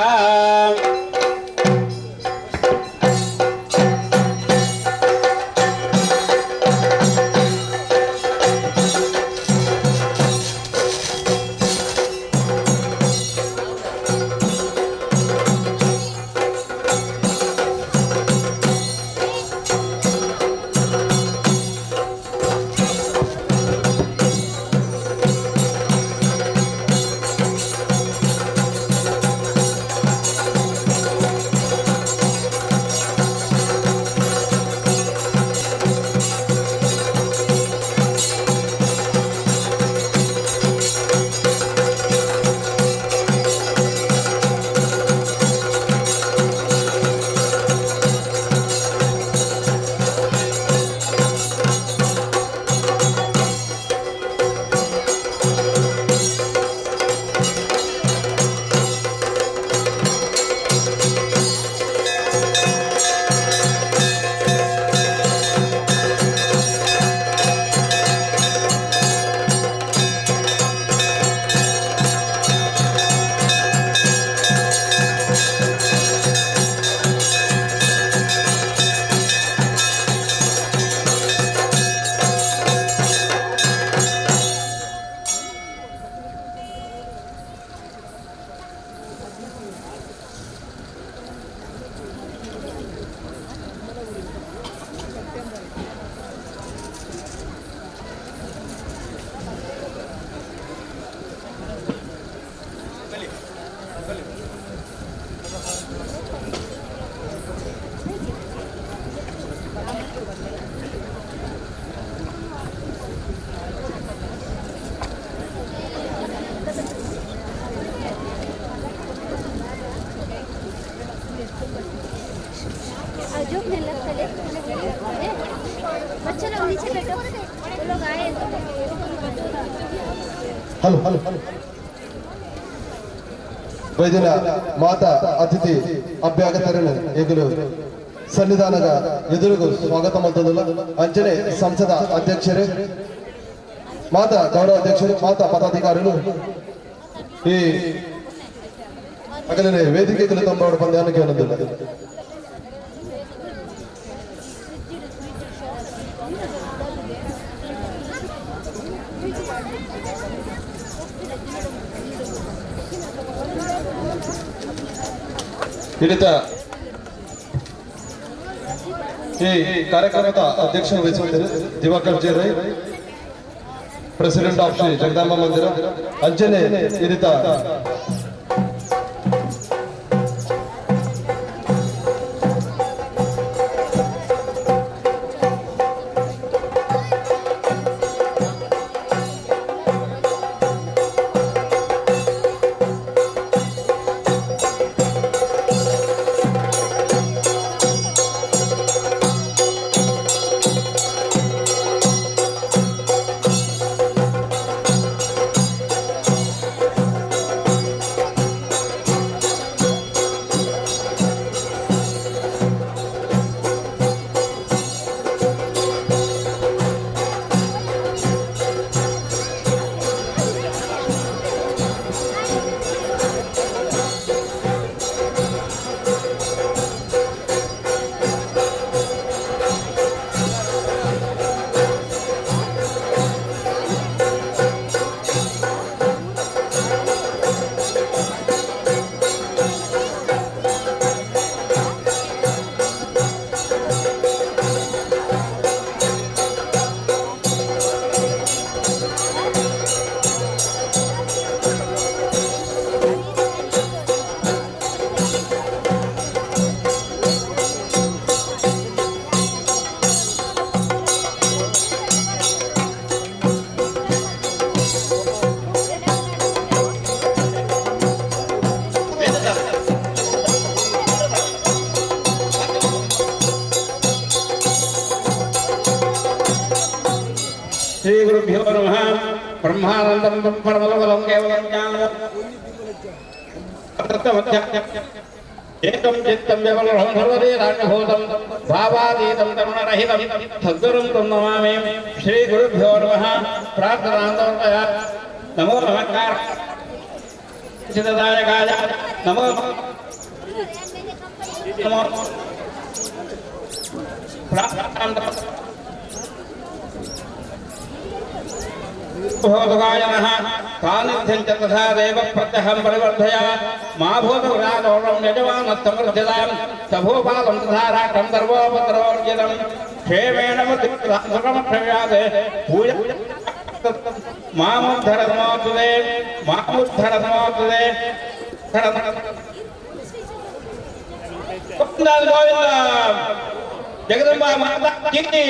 जो बच्चे लोग नीचे बैठो, वो लोग आए तो। ಹಲೋ ಹಲೋ, ವೈದ್ಯನ ಮಾತಾ ಅತಿಥಿ ಅಭ್ಯಾಗತರನ್ನು ಎಗುಲು ಸನ್ನಿಧಾನದ ಎದುರಿಗೂ ಸ್ವಾಗತ ಮಂತದಲ್ಲ. ಅಂಚನೆ ಸಂಸದ ಅಧ್ಯಕ್ಷರೇ, ಮಾತಾ ಗೌರವ ಅಧ್ಯಕ್ಷರು, ಮಾತಾ ಪದಾಧಿಕಾರಿಗಳು ಈ ಅಗಲನೆ ವೇದಿಕೆಗಳು ತಂಬಾಡು ಪಂದ್ಯಾನಕ್ಕೆ ಅನ್ನೋದಿಲ್ಲ. ಹಿಡಿತ ಈ ಕಾರ್ಯಕ್ರಮದ ಅಧ್ಯಕ್ಷ ವಹಿಸುತ್ತಿದ್ದಾರೆ Diwakar J Rai, president of Shri Jagadamba Mandira. ಅಂಚನೆ ಹಿರಿತ ಶ್ರೀ ಗುರುಭ್ಯೋ ನಮಃ. ಬ್ರಹ್ಮಾನಂದಂ ಪರಮಲವಲಂ ಕೇವಲಂ ಜ್ಞಾನಂ ಏಕಂ ಚಿತ್ತಂ ವ್ಯವಲಂ ಸರ್ವದೇರಾಣ್ಯಭೂತಂ ಭಾವಾತೀತಂ ಕರುಣರಹಿತಂ ಸದ್ಗುರುಂ तं ನಮಾಮಿ. ಶ್ರೀ ಗುರುಭ್ಯೋ ನಮಃ. ಪ್ರಾರ್ಥನಾಂ ಸಮರ್ಪಯ. ನಮೋ ನಮಃ ಚಿತ್ತದಾಯಕಾಯ ನಮೋ ನಮೋ ಪ್ರಾರ್ಥನಾಂ भूतगाय नमः. सान्निध्यं च तथा देव प्रत्यहं परिवर्धय मा भूतगुणादोषं यजमानस्तमृद्धितां सभूपालं तथा राष्ट्रं सर्वोपद्रवर्जितं क्षेमेण सुखमक्षव्यात् पूजा मामुद्धरसमोस्तुते मामुद्धरसमोस्तुते. गोविंद जगदंबा माता की.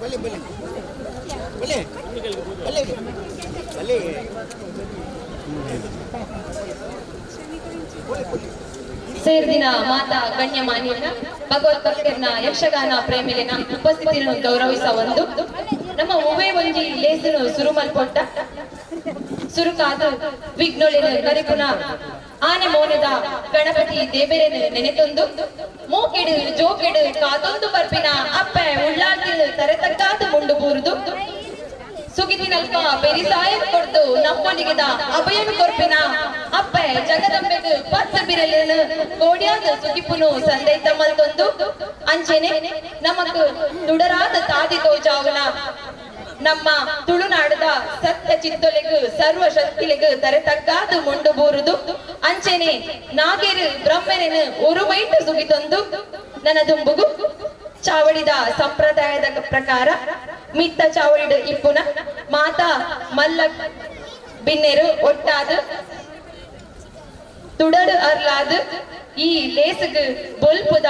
ಬಲೆ ಬಲೆ ಬಲೆ ಬಲೆ ಬಲೆ ಸೇರ್ದಿನ ಮಾತಾ ಗಣ್ಯಮಾನ್ಯನ ಭಗವತ್ ಭಕ್ತರ್ನ ಯಕ್ಷಗಾನ ಪ್ರೇಮಿಲಿನ ಉಪಸ್ಥಿತಿಯನ್ನು ಗೌರವಿಸ ಒಂದು ನಮ್ಮ ಒವ್ವೇ ಒಂಜಿ ಲೇಸನು ಸುರುಮಲ್ಪೊಟ್ಟ ಸುರುಕಾದ ವಿಘ್ನೊಳಿನ ಕರಿಪುನ ಆನೆ ಮೋನದ ಗಣಪತಿ ದೇವರನ್ನು ನೆನೆತೊಂದು ಮೂಕೆಡು ಜೋಕೆಡು ಕಾತೊಂದು ಬರ್ಪಿನ ಅಪ್ಪೆ ಉಳ್ಳಾಲ್ತಿನ ತರೆತಕ್ಕಾದ ಮುಂಡು ಬೂರುದು ಸುಗಿದಿನಲ್ಪ ಬೆರಿಸಾಯ ಕೊಡ್ದು ನಮ್ಮೊಲಿಗೆದ ಅಭಯನು ಕೊರ್ಪಿನ ಅಪ್ಪೆ ಜಗದಂಬೆಗ್ ಪತ್ತ ಬಿರಲಿನ ಕೋಡ್ಯಾದ ಸುಗಿಪುನು ಸಂದೈತ ಮಲ್ತೊಂದು ಅಂಚೆನೆ ನಮಕ್ ತುಡರಾದ ತಾದಿ ತೋಜಾವುನ ನಮ್ಮ ತುಳುನಾಡದ ಸತ್ಯ ಚಿತ್ತೊಲೆಗು ಸರ್ವ ಶಕ್ತಿಲೆಗು ತರೆತಗ್ಗಾದ ಮುಂಡು ಬೂರುದು ಅಂಚೆನೆ ನಾಗೇರು ಬ್ರಹ್ಮನನ್ನು ಒರುಮೈಟು ಸುಗಿತೊಂದು ನನದುಂಬುಗು ಚಾವಡಿದ ಸಂಪ್ರದಾಯದ ಪ್ರಕಾರ ಮಿತ್ತ ಚಾವಡಿಡು ಇಪ್ಪುನ ಮಾತಾ ಮಲ್ಲ ಬಿನ್ನೆರು ಒಟ್ಟಾದ ತುಡಡು ಅರ್ಲಾದು ಈ ಲೇಸುಗು ಬೊಲ್ಪುದ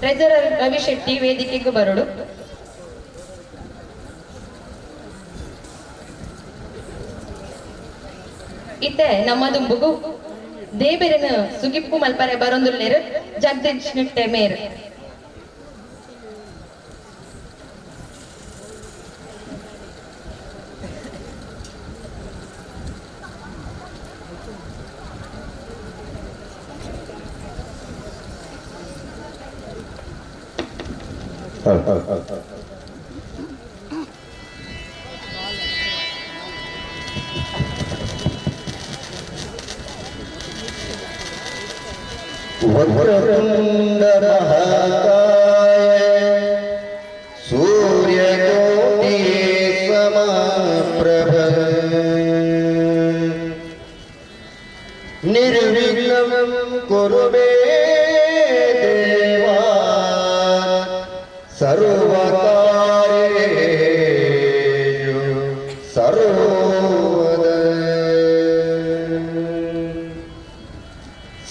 ಟ್ರೆಜರರ್ ರವಿ ಶೆಟ್ಟಿ ವೇದಿಕೆಗೆ ಬರಡು. ಇತ್ತೆ ನಮ್ಮದುಂಬುಗು ದೇಬೆರನ ಸುಗಿಪ್ಪು ಮಲ್ಪರೆ ಬರೊಂದುಲ್ಲೇರು ಜಗದೀಶ್ ನಿಟ್ಟೆ ಮೇರ್. वक्रतुंड महाकाय सूर्यकोटि समप्रभ निर्विघ्नं कुरु मे देवा सर्वकार्येषु सर्वदा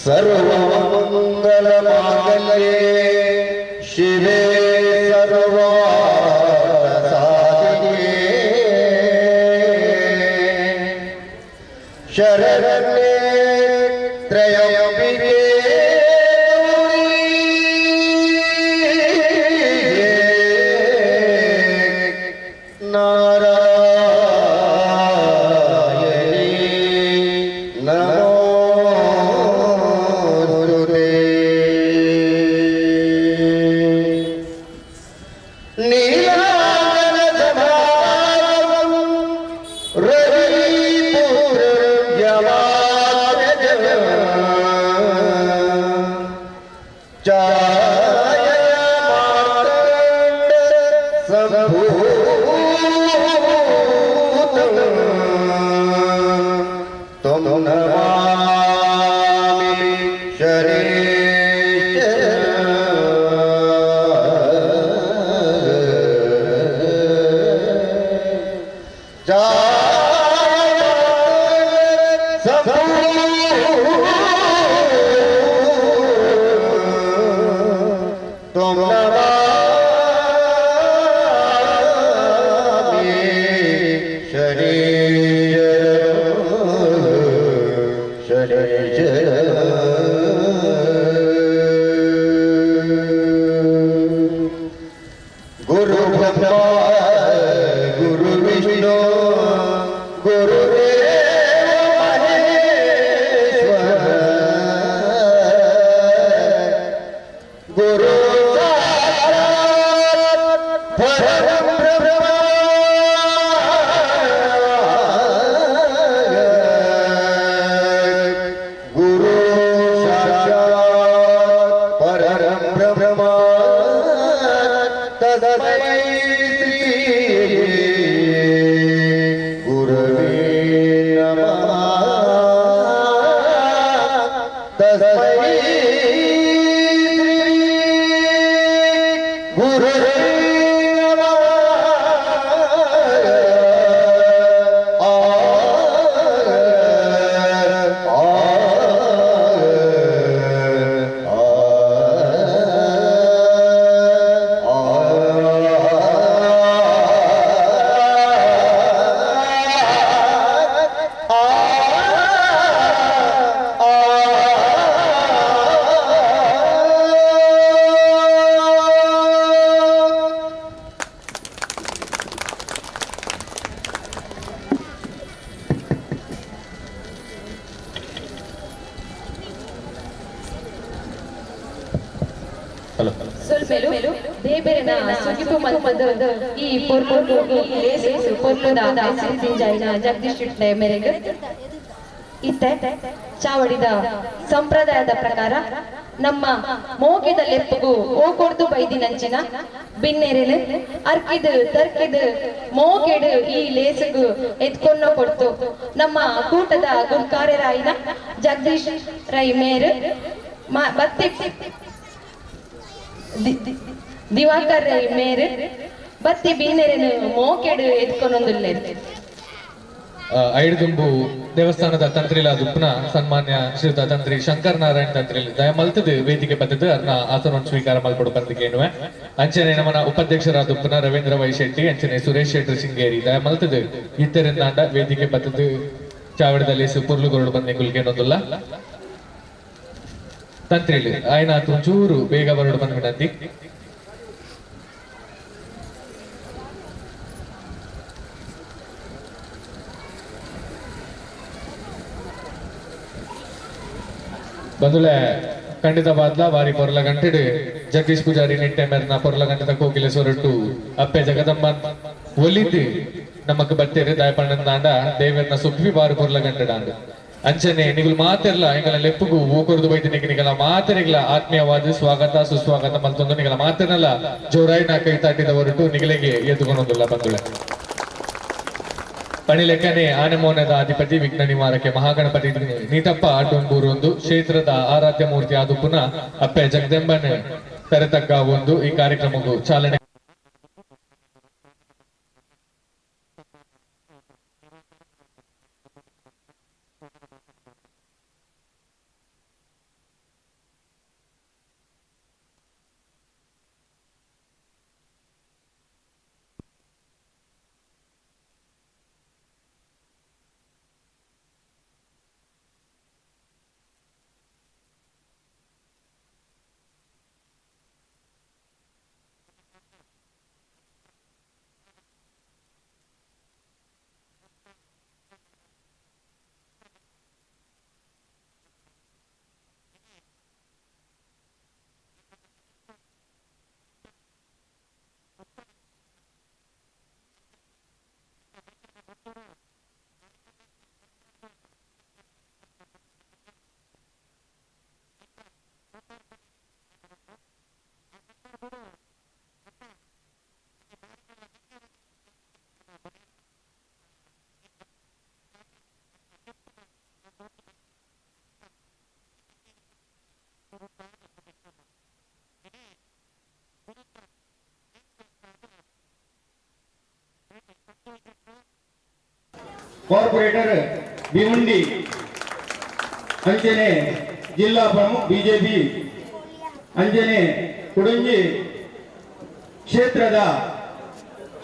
सर्वमङ्गलमाङ्गल्ये शिवे सर्वार्थसाधिके शरण्ये त्र्यम्बिके नारायणी नमोस्तुते. नीलाचलसमागमं रविपुत्रं यमाग्रजं छायया मार्तण्ड सम्भूतं त्वं Namami शरेश्वर. Guru Brahma Guru Vishnu Guru Dev Maheshwar Guru परम ब्रह्म गुरु साक्षात परम ब्रह्म तस्मै श्री गुरवे नमः तस्मै श्री गुरवे नमः। आ आ ಸೊಲ್ಮೆಲು ದೇಬೆರೆನ ಸುಗಿಪು ಮಲ್ಪದ ಈ ಪೊರ್ಪು ಈ ಲೇಸು ಪೊರ್ಪುದ ಸಿರಿದಿಂಜಾಯಿನ ಜಗದೀಶ್ ಇಟ್ಲೆ ಮೇರೆಗೆ ಇತ್ತೆ ಚಾವಡಿದ ಸಂಪ್ರದಾಯದ ಪ್ರಕಾರ ನಮ್ಮ ಮೋಗಿದ ಲೆಪ್ಪುಗು ಓ ಕೊಡ್ದು ಬೈದಿನಂಚಿನ ಬಿನ್ನೆರೆಲು ಅರ್ಕಿದು ತರ್ಕಿದು ಮೋಗೆಡು ಈ ಲೇಸುಗು ಎತ್ಕೊನ್ನ ಕೊಡ್ತು ನಮ್ಮ ಕೂಟದ ಗುರ್ಕಾರ್ಯರಾಯಿನ ಜಗದೀಶ್ ರೈ ಮೇರು ಬತ್ತಿ ದಿವಾಕರ್ ರೈ ಮೇರು ಬತ್ತಿ ಬಿನ್ನೆರೆನು ಮೋಕೆಡು ಎತ್ಕೊನೊಂದುಲ್ಲೆ. ಐಡುದುಂಬು ದೇವಸ್ಥಾನದ ತಂತ್ರಿಲ ದುಪ್ಪನ ಸನ್ಮಾನ್ಯ ಶ್ರೀಯುತ ತಂತ್ರಿ ಶಂಕರ್ ನಾರಾಯಣ ತಂತ್ರಿ ದಯಮಲ್ತದ ವೇದಿಕೆ ಬತ್ತದ ಅರ್ನ ಆಸನವನ್ನು ಸ್ವೀಕಾರ ಮಲ್ಪಡು ಬಂದಿಗೇನುವೆ. ಅಂಚನೆ ನಮನ ಉಪಾಧ್ಯಕ್ಷರ ದುಪ್ಪನ ರವೀಂದ್ರ ವೈ ಶೆಟ್ಟಿ, ಅಂಚನೆ ಸುರೇಶ್ ಶೆಟ್ಟಿ ಸಿಂಗೇರಿ ದಯಮಲ್ತದ ಇತ್ತರಿಂದಾಂಡ ವೇದಿಕೆ ಬತ್ತದ ಚಾವಡದಲ್ಲಿ ಪುರ್ಲು ಕೊರಡು ಬಂದಿ ಕುಲ್ಕೇನೊಂದುಲ್ಲ. ತಂತ್ರಿಲಿ ಆಯ್ನ ತುಂಚೂರು ಬೇಗ ಬರಡು ಬಂದ ವಿನಂತಿ. ಬಂದುಲೆ ಖಂಡಿತವಾದ್ಲ ಬಾರಿ ಪೊರ್ಲ ಗಂಟೆಡು ಜಗದೀಶ್ ಪೂಜಾರಿ ನಿಟ್ಟೆ ಮೇರ್ನ ಪೊರ್ಲ ಗಂಟದ ಕೋಗಿಲೆ ಸೊರಟು ಅಪ್ಪೆ ಜಗದಂಬ ಒಲಿದ್ದು ನಮಕ್ ಬತ್ತೇರು ದಾಯಪಣ್ಣಂದಾಂಡ ದೇವರ್ನ ಸುಬ್ಬಿ ಬಾರು ಪೊರ್ಲ ಗಂಟೆಡಾಂಡು. ಅಂಚನೆ ನಿಗುಲ್ ಮಾತೆರ್ಲ ಎಂಗಲ ಲೆಪ್ಪುಗು ಊಕೊರ್ದು ಬೈದು ನಿಗಲ ಮಾತೆರಿಗ್ಲ ಆತ್ಮೀಯವಾದ ಸ್ವಾಗತ ಸುಸ್ವಾಗತ ಮಲ್ತೊಂದು ನಿಗಲ ಮಾತೆರ್ನಲ ಜೋರಾಯಿನ ಕೈ ತಾಟಿದ ಹೊರಟು ನಿಗಲಿಗೆ ಎದ್ದುಕೊಂಡೊಂದುಲ್ಲ ಬಂದುಳೆ. ಪಣಿಲೆಕ್ಕನೆ ಆನೆಮೋನದ ಅಧಿಪತಿ ವಿಘ್ನ ನಿವಾರಕ್ಕೆ ಮಹಾಗಣಪತಿ ನೀತಪ್ಪ ಡೊಂಬೂರು ಒಂದು ಕ್ಷೇತ್ರದ ಆರಾಧ್ಯ ಮೂರ್ತಿ ಆದ ಪುನಃ ಅಪ್ಪೆ ಜಗದಂಬನ ಕರೆತಕ್ಕ ಒಂದು ಈ ಕಾರ್ಯಕ್ರಮಕ್ಕೂ ಚಾಲನೆ. ಕಾರ್ಪೊರೇಟರ್ ಭಿವಂಡಿ ಅಂಚನೆ ಜಿಲ್ಲಾ ಪ್ರಮುಖ ಬಿಜೆಪಿ ಅಂಚನೆ ಕುಡಂಜಿ ಕ್ಷೇತ್ರದ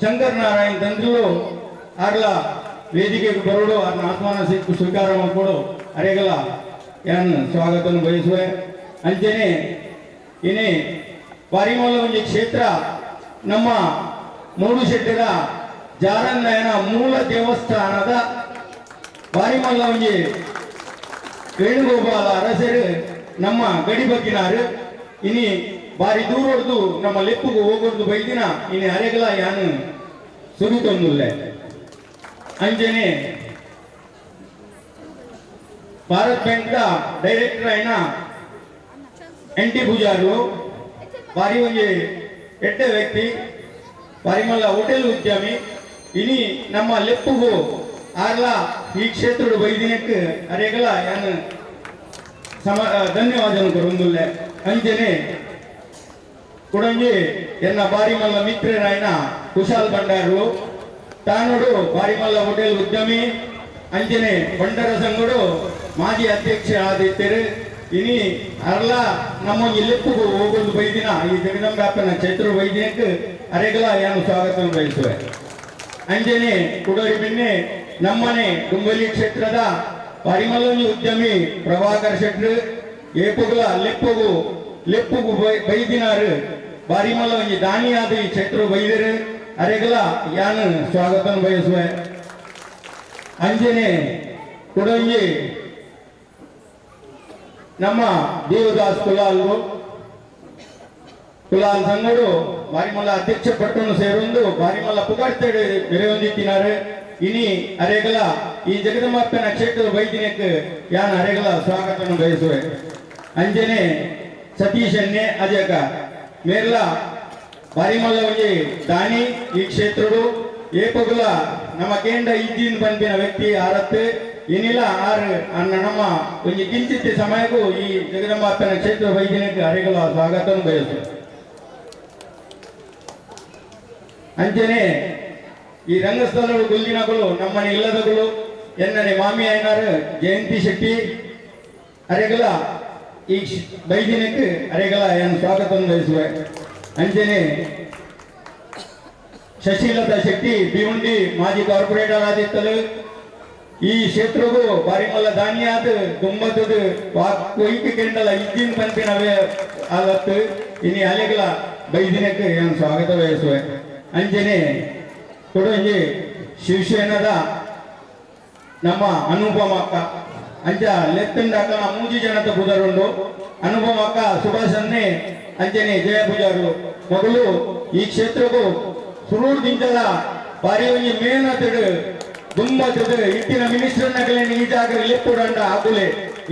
ಶಂಕರ್ ನಾರಾಯಣ್ ತಂತ್ರಿಲು ಅರ್ಲ ವೇದಿಕೆಗೆ ಬರೋಡು ಅದನ್ನ ಆಹ್ವಾನ ಸ್ವೀಕಾರ ಮಾಡಿಕೊಡು ಅರೆಗಲ ಯಾನ್ ಸ್ವಾಗತವನ್ನು ಬಯಸುವೆ. ಅಂಚನೆ ಇನಿ ಬಾರಿಮಲ್ಲ ಒಂಜಿ ಕ್ಷೇತ್ರ ನಮ್ಮ ಮೂಡುಶೆಟ್ಟರ ಜಾರನ್ನಯನ ಮೂಲ ದೇವಸ್ಥಾನದ ಬಾರಿಮಲ್ಲ ಒಂಜಿ ವೇಣುಗೋಪಾಲ ಅರಸರು ನಮ್ಮ ಗಡಿ ಬಗ್ಗಿನಾರು. ಇನಿ ಬಾರಿ ದೂರೊಡ್ದು ನಮ್ಮ ಲೆಪ್ಪುಗು ಹೋಗೋದು ಬೈದಿನ ಇನಿ ಅರೆಗಲ ಯಾನು ಸುರುತೊಂದುಲ್ಲೆ. ಅಂಚನೆ ಭಾರತ್ ಬ್ಯಾಂಕ್ ಡೈರೆಕ್ಟರ್ అయిన ಎನ್ ಟಿ ಪೂಜಾರ್ಲು ಬಾರಿ ಒಂಜಿ ಎಡ್ಡೆ ವ್ಯಕ್ತಿ, ಬಾರಿ ಮಲ್ಲ ಹೋಟೆಲ್ ಉದ್ಯಮಿ. ಇನಿ ನಮ್ಮ ಲೆಪ್ಪುಗು ಆರ್ಲ ಈ ಕ್ಷೇತ್ರದ ಬೈದಿನಕ್ಕೆ ಅರೆಗಲ ಯಾನು ಧನ್ಯವಾದ ಕೊರೊಂದುಲ್ಲೆ. ಅಂಚನೆ ಕುಡಂಜಿ ಎನ್ನ ಬಾರಿಮಲ್ಲ ಮಿತ್ರರಾಯನ ಕುಶಾಲ್ ಭಂಡಾರ್ಲು ತಾನುಡು ಬಾರಿಮಲ್ಲ ಹೋಟೆಲ್ ಉದ್ಯಮಿ. ಅಂಚನೆ ಬಂಡರ ಸಂಘಡು ಮಾಜಿ ಅಧ್ಯಕ್ಷ ಆದಿತ್ಯರು. ಇನಿ ಅರ್ಲ ನಮ್ಮ ಲೆಪ್ಪುಗು ಹೋಗೋದು ಬೈದಿನ ಈ ಜಗದಂಬಾಪನ ಚೈತ್ರ ವೈದ್ಯಕ್ಕೆ ಅರೆಗಲ ಯಾನು ಸ್ವಾಗತ ಬಯಸುವೆ. ಅಂಜನೆ ಕುಡೋರಿ ಬೆನ್ನೆ ನಮ್ಮನೆ ಡುಂಬಲಿ ಕ್ಷೇತ್ರದ ಪರಿಮಲೊಂಜಿ ಉದ್ಯಮಿ ಪ್ರಭಾಕರ್ ಶೆಟ್ರು ಏಪುಗುಲ ಲೆಪ್ಪುಗು ಲೆಪ್ಪುಗು ಬೈದಿನಾರು ಬಾರಿಮಲ್ಲ ಒಂಜಿ ದಾನಿಯಾದ ಈ ಕ್ಷೇತ್ರ ಬೈದರು ಅರೆಗಲ ಯಾನು ಸ್ವಾಗತ ಬಯಸುವೆ. ಅಂಜನೆ ಕುಡೊಂಜಿ ನಮ್ಮ ದೇವದಾಸ್ ಕುಲಾಲ್ರು ಕುಲಾಲ್ ಸಂಗಡು ಬಾರಿಮಲ್ಲ ಅಧ್ಯಕ್ಷ ಪಟ್ಟನ್ನು ಸೇರೊಂದು ಬಾರಿಮಲ್ಲ ಪುಗಾಡ್ತೇಡೆ ಮೆರೆಯೊಂದಿತ್ತಿನಾರು. ಇನಿ ಅರೆಗಲ ಈ ಜಗದಂಬಪ್ಪನ ಕ್ಷೇತ್ರದ ವೈದ್ಯನಕ್ಕೆ ಯಾನ್ ಅರೆಗಲ ಸ್ವಾಗತವನ್ನು ಬಯಸುವೆ. ಅಂಜನೆ ಸತೀಶನ್ನೇ ಅಜಕ ಮೇರ್ಲ ಬಾರಿಮಲ್ಲ ಒಂಜಿ ದಾನಿ ಈ ಕ್ಷೇತ್ರಡು ಏಪಗುಲ ನಮ್ಮ ಕೇಂದ್ರ ಇದ್ದಿನ ಪನ್ಪಿನ ವ್ಯಕ್ತಿ ಆರತ್ತು ಇನಿಲ ಆರು ಅನ್ನ ನಮ್ಮ ಒಂಜಿ ಕಿಂಚಿತ್ ಸಮಯಕ್ಕೂ ಈ ಜಗದಂಬಾಪನ ಕ್ಷೇತ್ರ ವೈದ್ಯನಕ್ಕೆ ಅರೆಗಲ ಸ್ವಾಗತವನ್ನು ಬಯಸುವೆ. ಅಂಚನೆ ಈ ರಂಗಸ್ಥಳಗಳು ಗುಲ್ದಿನಗಳು ನಮ್ಮನೆ ಇಲ್ಲದಗಳು ಎನ್ನನೆ ಮಾಮಿ అయినారు ಜಯಂತಿ ಶೆಟ್ಟಿ ಅರೆಗಲ ಈ ಬೈದಿನಕ್ಕೆ ಅರೆಗಲ ಏನು ಸ್ವಾಗತವನ್ನು ಬಯಸುವೆ. ಅಂಚನೆ ಶಶಿಲತಾ ಶೆಟ್ಟಿ ಭಿವಂಡಿ ಮಾಜಿ ಕಾರ್ಪೊರೇಟರ್ ಆದಿತ್ತಲು ಈ ಕ್ಷೇತ್ರಗೂ ಬಾರಿಮಲ್ಲ ದಾನಿಯಾದ ದುಂಬತ್ತದು ಕೊಯ್ಕೆ ಕೆಂಡಲ ಇದ್ದಿನ ಪನ್ಪಿನ ಆಲತ್ತು ಇನಿ ಅಲೆಗಲ ಬೈದಿನಕ್ಕೆ ಏನು ಸ್ವಾಗತ ಬಯಸುವೆ. ಅಂಚನೆ ಕೊಡೊಂಜಿ ಶಿವಸೇನದ ನಮ್ಮ ಅನುಪಮ ಅಕ್ಕ ಅಂಚ ಲೆತ್ತಂಡಕ್ಕನ ಮೂಜಿ ಜನತ ಪುದರುಂಡು ಅನುಪಮ ಅಕ್ಕ ಸುಭಾಷ್ ಅನ್ನೆ ಅಂಚನೆ ಜಯ ಪೂಜಾರು ಮೊದಲು ಈ ಕ್ಷೇತ್ರಕ್ಕೂ ಸುರೂರು ದಿಂಚಲ ಬಾರಿ ಒಂಜಿ ಮೇನತಡು ದುಂಬತ್ತದು ಇತ್ತಿನ ಮಿನಿಸ್ಟರ್ ನಗಲೇನು ಈ ಜಾಗ ಲೆಪ್ಪುಡಂಡ ಆಕುಲೆ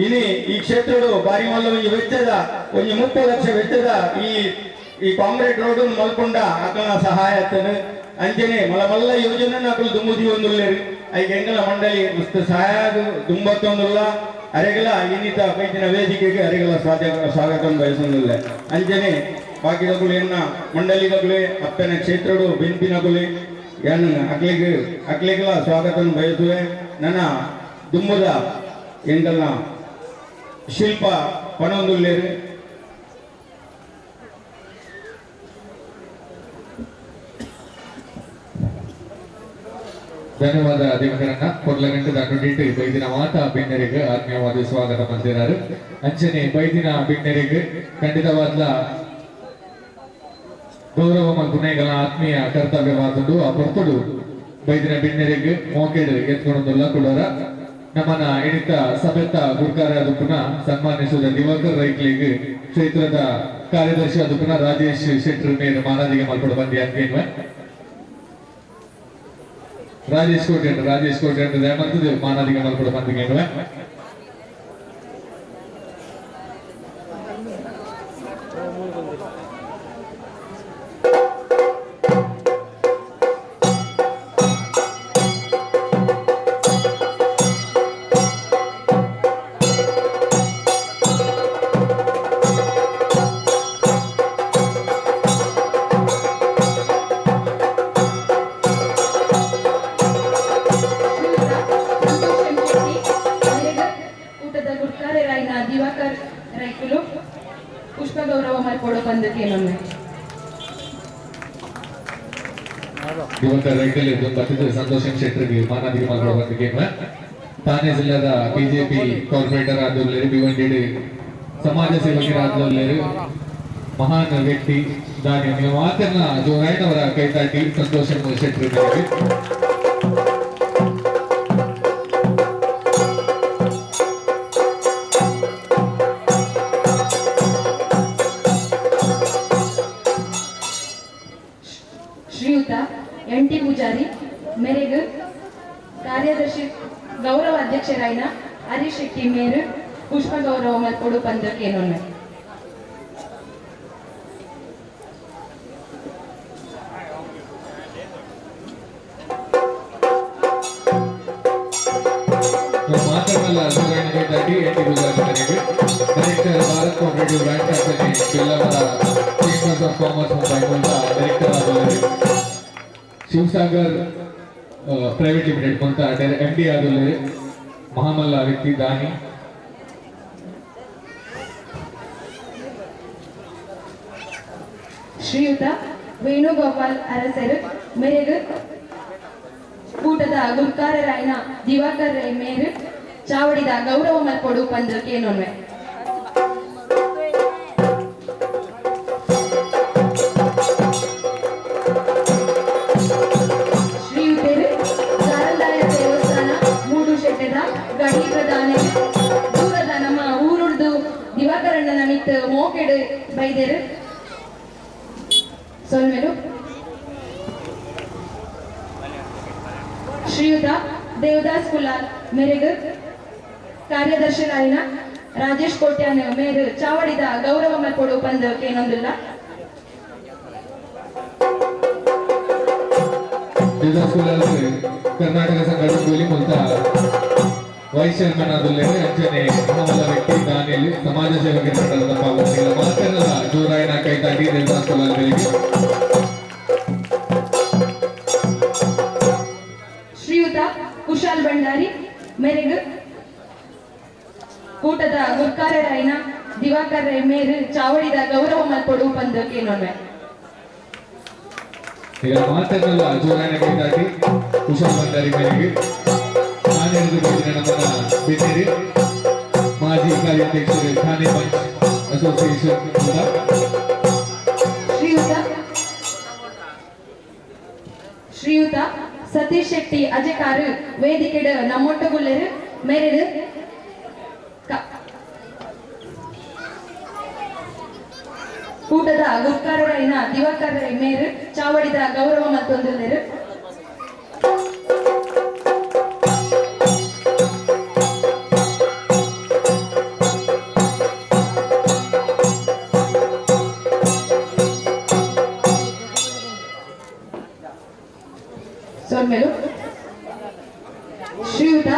ಇನಿ ಈ ಕ್ಷೇತ್ರಡು ಬಾರಿ ಮಲ್ಲ ಒಂಜಿ ವೆಚ್ಚದ ಒಂಜಿ 30 ಲಕ್ಷ ವೆಚ್ಚದ ಈ ಈ ಕಾಂಕ್ರೀಟ್ ರೋಡ್ ಮಲ್ಕೊಂಡ ಅಕಲ್ನ ಸಹಾಯ ಆತನು. ಅಂಚನೆ ಮಲ್ಲ ಮಲ್ಲ ಯೋಜನೆ ಅಕಲು ದುಂಬುದಿ ಒಂದುಲ್ಲೇರು ಐಕ್ ಎಂಗಲ ಮಂಡಳಿ ಮಸ್ತ್ ಸಹಾಯ ದುಂಬತ್ತೊಂದುಲ್ಲ ಅರೆಗಲ ಇನ್ನಿತ ಬೈದಿನ ವೇದಿಕೆಗೆ ಅರೆಗಲ ಸ್ವಾಗತ ಬಯಸೊಂದುಲ್ಲ. ಅಂಚನೆ ಬಾಕಿದಕುಲು ಎನ್ನ ಮಂಡಳಿದಕುಲೆ ಅಪ್ಪನ ಕ್ಷೇತ್ರಡು ಬೆನ್ಪಿನಕುಲೆ ಏನು ಅಕ್ಲಿಗೆ ಅಕ್ಲಿಗೆಲ್ಲ ಸ್ವಾಗತ ಬಯಸುವೆ. ನನ್ನ ದುಂಬುದ ಎಂಗಲ್ನ ಶಿಲ್ಪ ಪಣೊಂದುಲ್ಲೇರು. ಧನ್ಯವಾದ ದಿನಕರಣ್ಣ. ಕೊರ್ಲಗಂಟದ ನುಡಿಟ್ಟು ಬೈದಿನ ಮಾತಾ ಬಿಣ್ಣರಿಗೆ ಆತ್ಮೀಯವಾದ ಸ್ವಾಗತ ಮಂದಿರಾರು. ಅಂಚನೆ ಬೈದಿನ ಬಿಣ್ಣರಿಗೆ ಖಂಡಿತವಾದ ಗೌರವ ಮಲ್ಪುನೇಗಲ ಆತ್ಮೀಯ ಕರ್ತವ್ಯವಾದುಂಡು. ಆ ಪೊರ್ತುಡು ಬೈದಿನ ಬಿಣ್ಣರಿಗೆ ಮೋಕೆಡು ಎತ್ಕೊಂಡೊಂದುಲ್ಲ ಕೊಡೋರ ನಮ್ಮನ ಎಣಿತ ಸಭೆತ ಗುರ್ಕಾರ ಅದಕ್ಕುನ ಸನ್ಮಾನಿಸಿದ ದಿವಾಕರ್ ರೈಕ್ಲಿಗೆ ಕ್ಷೇತ್ರದ ಕಾರ್ಯದರ್ಶಿ ಅದಕ್ಕುನ ರಾಜೇಶ್ ಶೆಟ್ಟರ್ ಮೇರು ಮಾನಾದಿಗೆ ಮಲ್ಪಡು ಬಂದಿ ಅಂತ ರಾಜೇಶ್ ಕೋಟೆ ರಾಜೇಶ್ ಕೋಟೆ ದಯಮಂತದ್ದು ಮಾನಾದಿಗೆ ಮಲ್ಪಡು ಬಂದಿಗೆ. ಪುಷ್ಪ ಗೌರವ ಮಲ್ಪೊಡು ಬಂದಕ್ಕೆ. ದಿವಂತ ರೈಟಲ್ಲಿ ಬತ್ತಿದ್ದು ಸಂತೋಷ್ ಎಂ ಶೆಟ್ಟರ್ಗೆ ಮಾನಾದಿಗೆ ಮಲ್ಪಡ ಬಂದ ಗೇಮ್. ಥಾಣೆ ಜಿಲ್ಲಾದ ಬಿಜೆಪಿ ಕಾರ್ಪೊರೇಟರ್ ಆದವ್ರು, ಭಿವಂಡಿ ಸಮಾಜ ಸೇವಕರಾದವರು, ಮಹಾನ್ ವ್ಯಕ್ತಿ ದಾನಿ. ನೀವು ಮಾತನ್ನ ಜೋರಾಯ್ನವರ ಕೈತಾಟಿ ಸಂತೋಷ್ ಎಂ ಶೆಟ್ಟರ್ ಮೇರೆಗೆ. ಶ್ರೀಯುತ ಎನ್ ಟಿ ಪೂಜಾರಿ ಮೇರೆಗ್ ಕಾರ್ಯದರ್ಶಿ ಗೌರವ ಅಧ್ಯಕ್ಷರಾಯಿನ ಹರೀಶ್ ಶೆಟ್ಟಿ ಮೇರು ಪುಷ್ಪ ಗೌರವ ಮಲ್ಪೊಡು ಪಂದಕೇನೊನ್ನೆ. ಮಾತಾಡಲ್ಲ ಜೋರಾಯ್ನ ಕೈತಾಟಿ ಎನ್ ಟಿ ಪೂಜಾರಿ ಮೇರೆಗೆ. Director Bharat cooperative bank company Billava chambers of commerce Mumbai ಮೂಲಕ ಡೈರೆಕ್ಟರ್ ಆದವರು, ಶಿವಸಾಗರ್ ಪ್ರೈವೇಟ್ ಲಿಮಿಟೆಡ್ ಮುಂತ ಎಂ ಡಿ ಆದವರು, ಮಹಾಮಲ್ಲ ವ್ಯಕ್ತಿ ದಾನಿ. ಶ್ರೀಯುತ ವೇಣುಗೋಪಾಲ್ ಅರಸರು ಮೇರೆಗ್ ಕೂಟದ ಗುರ್ಕಾರರಾಯನ ದಿವಾಕರ್ ರೈ ಮೇರು ಚಾವಡಿದ ಗೌರವ ಮಲ್ಪೊಡು ಪಂದು ಕೇನೊನ್ವೆ. ಶ್ರೀಯುತರು ಚಾರಂದಾಯ ದೇವಸ್ಥಾನ ಮೂಡುಶೆಟ್ಟದ ಗಡಿ ಪ್ರಧಾನ ದೂರದ ನಮ್ಮ ಊರುಡ್ದು ದಿವಾಕರಣ್ಣನ ಮಿತ್ ಮೋಕೆಡು ಬೈದೆರು. ಸೊಲ್ಮೆಲು. ಶ್ರೀಯುತ ದೇವದಾಸ್ ಕುಲಾಲ್ ಮೇರೆಗ್ ಕಾರ್ಯದರ್ಶಿರಾಯಿನ ರಾಜೇಶ್ ಕೋಟ್ಯಾನ್ ಮೇರು ಚಾವಡಿದ ಗೌರವ ಮಲ್ಪೊಡು ಪಂದ್ ಕೇನೊಂದುಲ್ಲ. ದೇವದಾಸ್ ಕುಲಾಲ್ ಕರ್ನಾಟಕ ಸಂಘಟನೆ ಗೋಲಿ ಮೂಲಕ ವೈಸ್ ಚೇರ್ಮನ್ ಆದುಲ್ಲೇರು. ಅಂಚನೆ ಮಹಾಮಲ್ಲ ವ್ಯಕ್ತಿ ದಾನಿಯಲ್ಲಿ ಸಮಾಜ ಸೇವಕರ ಮಂಡಲದ ಪಾಲ್ಗೊಂಡಿಲ್ಲ. ಮಾತನ್ನಲ್ಲ ಜೋರಾಯಿನ ಕೈತಾಟಿ ದೇವದಾಸ್ ಕುಲಾಲ್ ಮೇರೆಗೆ. ಶ್ರೀಯುತ ಕುಶಾಲ್ ಭಂಡಾರಿ ಮೇರೆಗ್ ಕೂಟದ ಗುರ್ಕಾರರಾಯಿನ ದಿವಾಕರ್ ರೈ ಮೇರು ಚಾವಡಿದ ಗೌರವ ಮಲ್ಪೊಡು ಪಂದ್ ಕೇನೊನ್ವೆ. ಈಗ ಮಾತನ್ನಲ್ಲ ಜೋರಾಯಿನ ಕೈತಾಟಿ ಕುಶಾಲ್ ಭಂಡಾರಿ ಮೇರೆಗೆ. ಥಾಣೆದು ಬೈದಿನ ನಮ್ಮನ್ನ ಬಿನ್ನಿರಿ ಮಾಜಿ ಕಾರ್ಯಾಧ್ಯಕ್ಷರು ಥಾಣೆ ಪಂಚ್ ಅಸೋಸಿಯೇಷನ್ ಅಂತ. ಶ್ರೀಯುತ ಶ್ರೀಯುತ ಸತೀಶ್ ಶೆಟ್ಟಿ ಅಜಕಾರು ವೇದಿಕೆಡ್ ನಮ್ಮೊಟ್ಟುಗುಲ್ಲೆರು ಮೇರೆಡು ಕೂಟದ ಗುರ್ಕಾರರಾಯಿನ ದಿವಾಕರ್ ರೈ ಮೇರು ಚಾವಡಿದ ಗೌರವ ಮತ್ತೊಂದುಲ್ಲೆರು. ಸೊಲ್ಮೆಲು. ಶ್ರೀಯುತ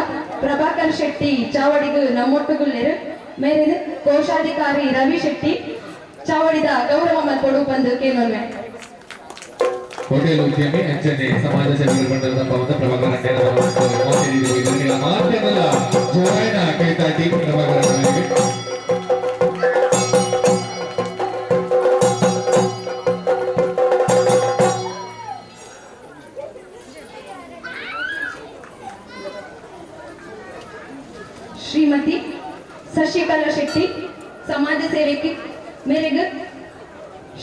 ಪ್ರಭಾಕರ್ ಶೆಟ್ಟಿ ಚಾವಡಿಗು ನಮ್ಮೊಟ್ಟುಗುಲ್ಲೆರು ಮೇರಿನ ಕೋಶಾಧಿಕಾರಿ ರವಿ ಶೆಟ್ಟಿ ಚಾವಡಿದ ಗೌರವ ಮಲ್ಪೊಡು ಪಂದು ಕೇನೊನ್ವೆ. ಹೋಟೆಲ್ ಉದ್ಯಮಿ ಅಂಚನೆ ಸಮಾಜ ಸೇವಕರ ಮಂಡಲದ ಪವನ ಪ್ರಭಾಕರ್ ಅಂಡೇನವರ ಮಾಧ್ಯಮದ ಜೋರಾಯಿನ ಕೈತಾಟಿ ಪ್ರಭಾಕರ್ ಅವರಿಗೆ. ಶ್ರೀಮತಿ ಶಶಿಕಲಾ ಶೆಟ್ಟಿ ಸಮಾಜ ಸೇವಕಿ ಮೇರೆಗ್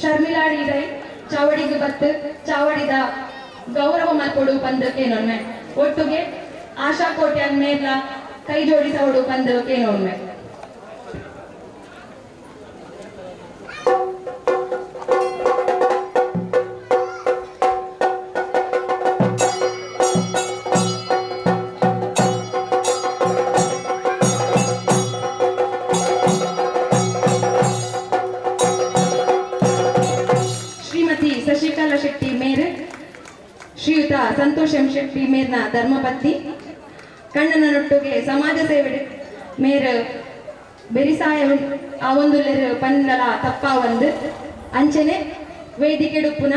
ಶರ್ಮಿಳಾ ರೈ ಚಾವಡಿಗೆ ಬತ್ತು ಚಾವಡಿದ ಗೌರವ ಮಲ್ಪೊಡು ಪಂದ್ ಕೇನೊನ್ಮೆ. ಒಟ್ಟುಗೆ ಆಶಾ ಕೋಟ್ಯಾನ್ ಮೇರ್ಲ ಕೈ ಜೋಡಿಸೋಡು ಪಂದ್ ಕೇನೊನ್ಮೆ. ಶ್ರೀಮತಿ ಶಶಿಕಲಾ ಶೆಟ್ಟಿ ಮೇರ್ ಶ್ರೀಯುತ ಸಂತೋಷ್ ಎಂ ಶೆಟ್ಟಿ ಮೇರ್ನ ಧರ್ಮಪತ್ನಿ ಕಣ್ಣನ ನೊಟ್ಟುಗೆ ಸಮಾಜ ಸೇವೆ ಮೇರ್ ಬೆರಿಸಾಯ ಆ ಒಂದು ಪನ್ನಲ ತಪ್ಪ ಒಂದು ಅಂಚನೆ ವೇದಿಕೆಡುಪ್ಪುನ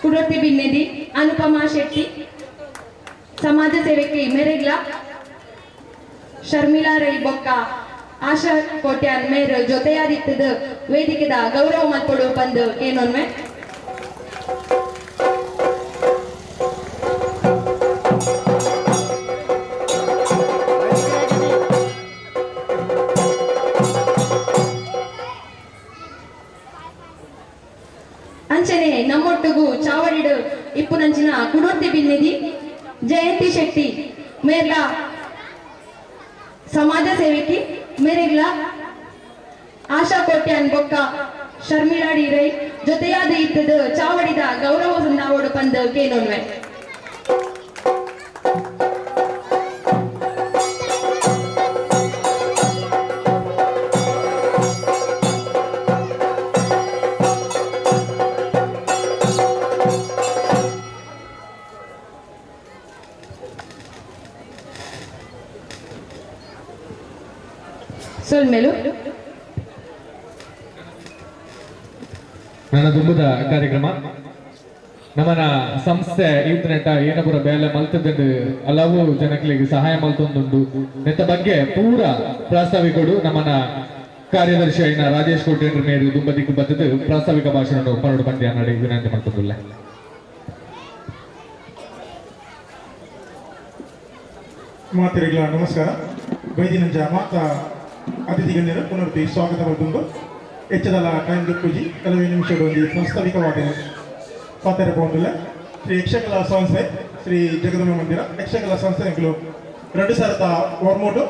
ಕುಡೊತ್ತಿ ಬಿನ್ನೆದಿ ಅನುಪಮಾ ಶೆಟ್ಟಿ ಸಮಾಜ ಸೇವೆಗೆ ಮೆರೆಗ್ಲ ಶರ್ಮಿಳಾ ರೈ ಬೊಕ್ಕ ಆಶಾ ಕೋಟ್ಯಾನ್ ಮೇರ್ ಜೊತೆಯಾದಿತ್ತದ ವೇದಿಕೆದ ಗೌರವ ಮಲ್ಪೊಡು ಪಂದ್ ಕೇನೊನ್ಮೆ. ಇಪ್ಪುನಂಚಿನ ಕುಡೋರ್ತಿ ಬಿನ್ನಿದಿ ಜಯಂತಿ ಶೆಟ್ಟಿ ಮೇರ್ಲ ಸಮಾಜ ಸೇವಕಿ ಮೇರೆಗ್ಲ ಆಶಾ ಕೋಟ್ಯಾನ್ ಬೊಕ್ಕ ಶರ್ಮಿಳಾ ಡಿ ರೈ ಜೊತೆಯಾದ ಇತ್ತದ ಚಾವಡಿದ ಗೌರವ ಸಂದಾವೋಡು ಪಂದ್ ಕೇನೋನ್ವೆ. ಸೊಲ್ಮೆಲು ನನ್ನ ತುಂಬುದ ಕಾರ್ಯಕ್ರಮ ನಮ್ಮನ ಸಂಸ್ಥೆ ಇಂಟರ್ನೆಟ್ ಏನಪುರ ಬೇಲೆ ಮಲ್ತದಂಡು ಹಲವು ಜನಗಳಿಗೆ ಸಹಾಯ ಮಲ್ತೊಂದುಂಡು. ನೆತ್ತ ಬಗ್ಗೆ ಪೂರ ಪ್ರಾಸ್ತಾವಿಕರು ನಮ್ಮನ ಕಾರ್ಯದರ್ಶಿ అయిన ರಾಜೇಶ್ ಕೋಟೇಂದ್ರ ಮೇರು ದುಂಬದಿಕ್ಕು ಬತ್ತದು ಪ್ರಾಸ್ತಾವಿಕ ಭಾಷಣ ಪರಡು ಪಂದ್ಯ ನಡೆ ವಿನಂತಿ ಮಾಡ್ತೊಂದುಲ್ಲ. ಮಾತರಿಗಳ ನಮಸ್ಕಾರ. ಬೈದಿನಂಜ ಮಾತಾ ಅತಿಥಿಗಣ್ಯರು ಪುನರ್ತಿ ಸ್ವಾಗತ ಮಾಡ್ಕೊಂಡು ಹೆಚ್ಚದಲ್ಲ ಟೈಮ್ ಪೂಜಿ ಕೆಲವೇ ನಿಮಿಷಗಳು ಒಂದು ಪ್ರಾಸ್ತಾವಿಕವಾದ ಪಾತ್ರ ಪೋಂದಿಲ್ಲ. ಶ್ರೀ ಯಕ್ಷಕಲಾ ಸಂಸ್ಥೆ ಶ್ರೀ ಜಗದಂಬ ಮಂದಿರ ಯಕ್ಷಕಲಾ ಸಂಸ್ಥೆಗಳು 2013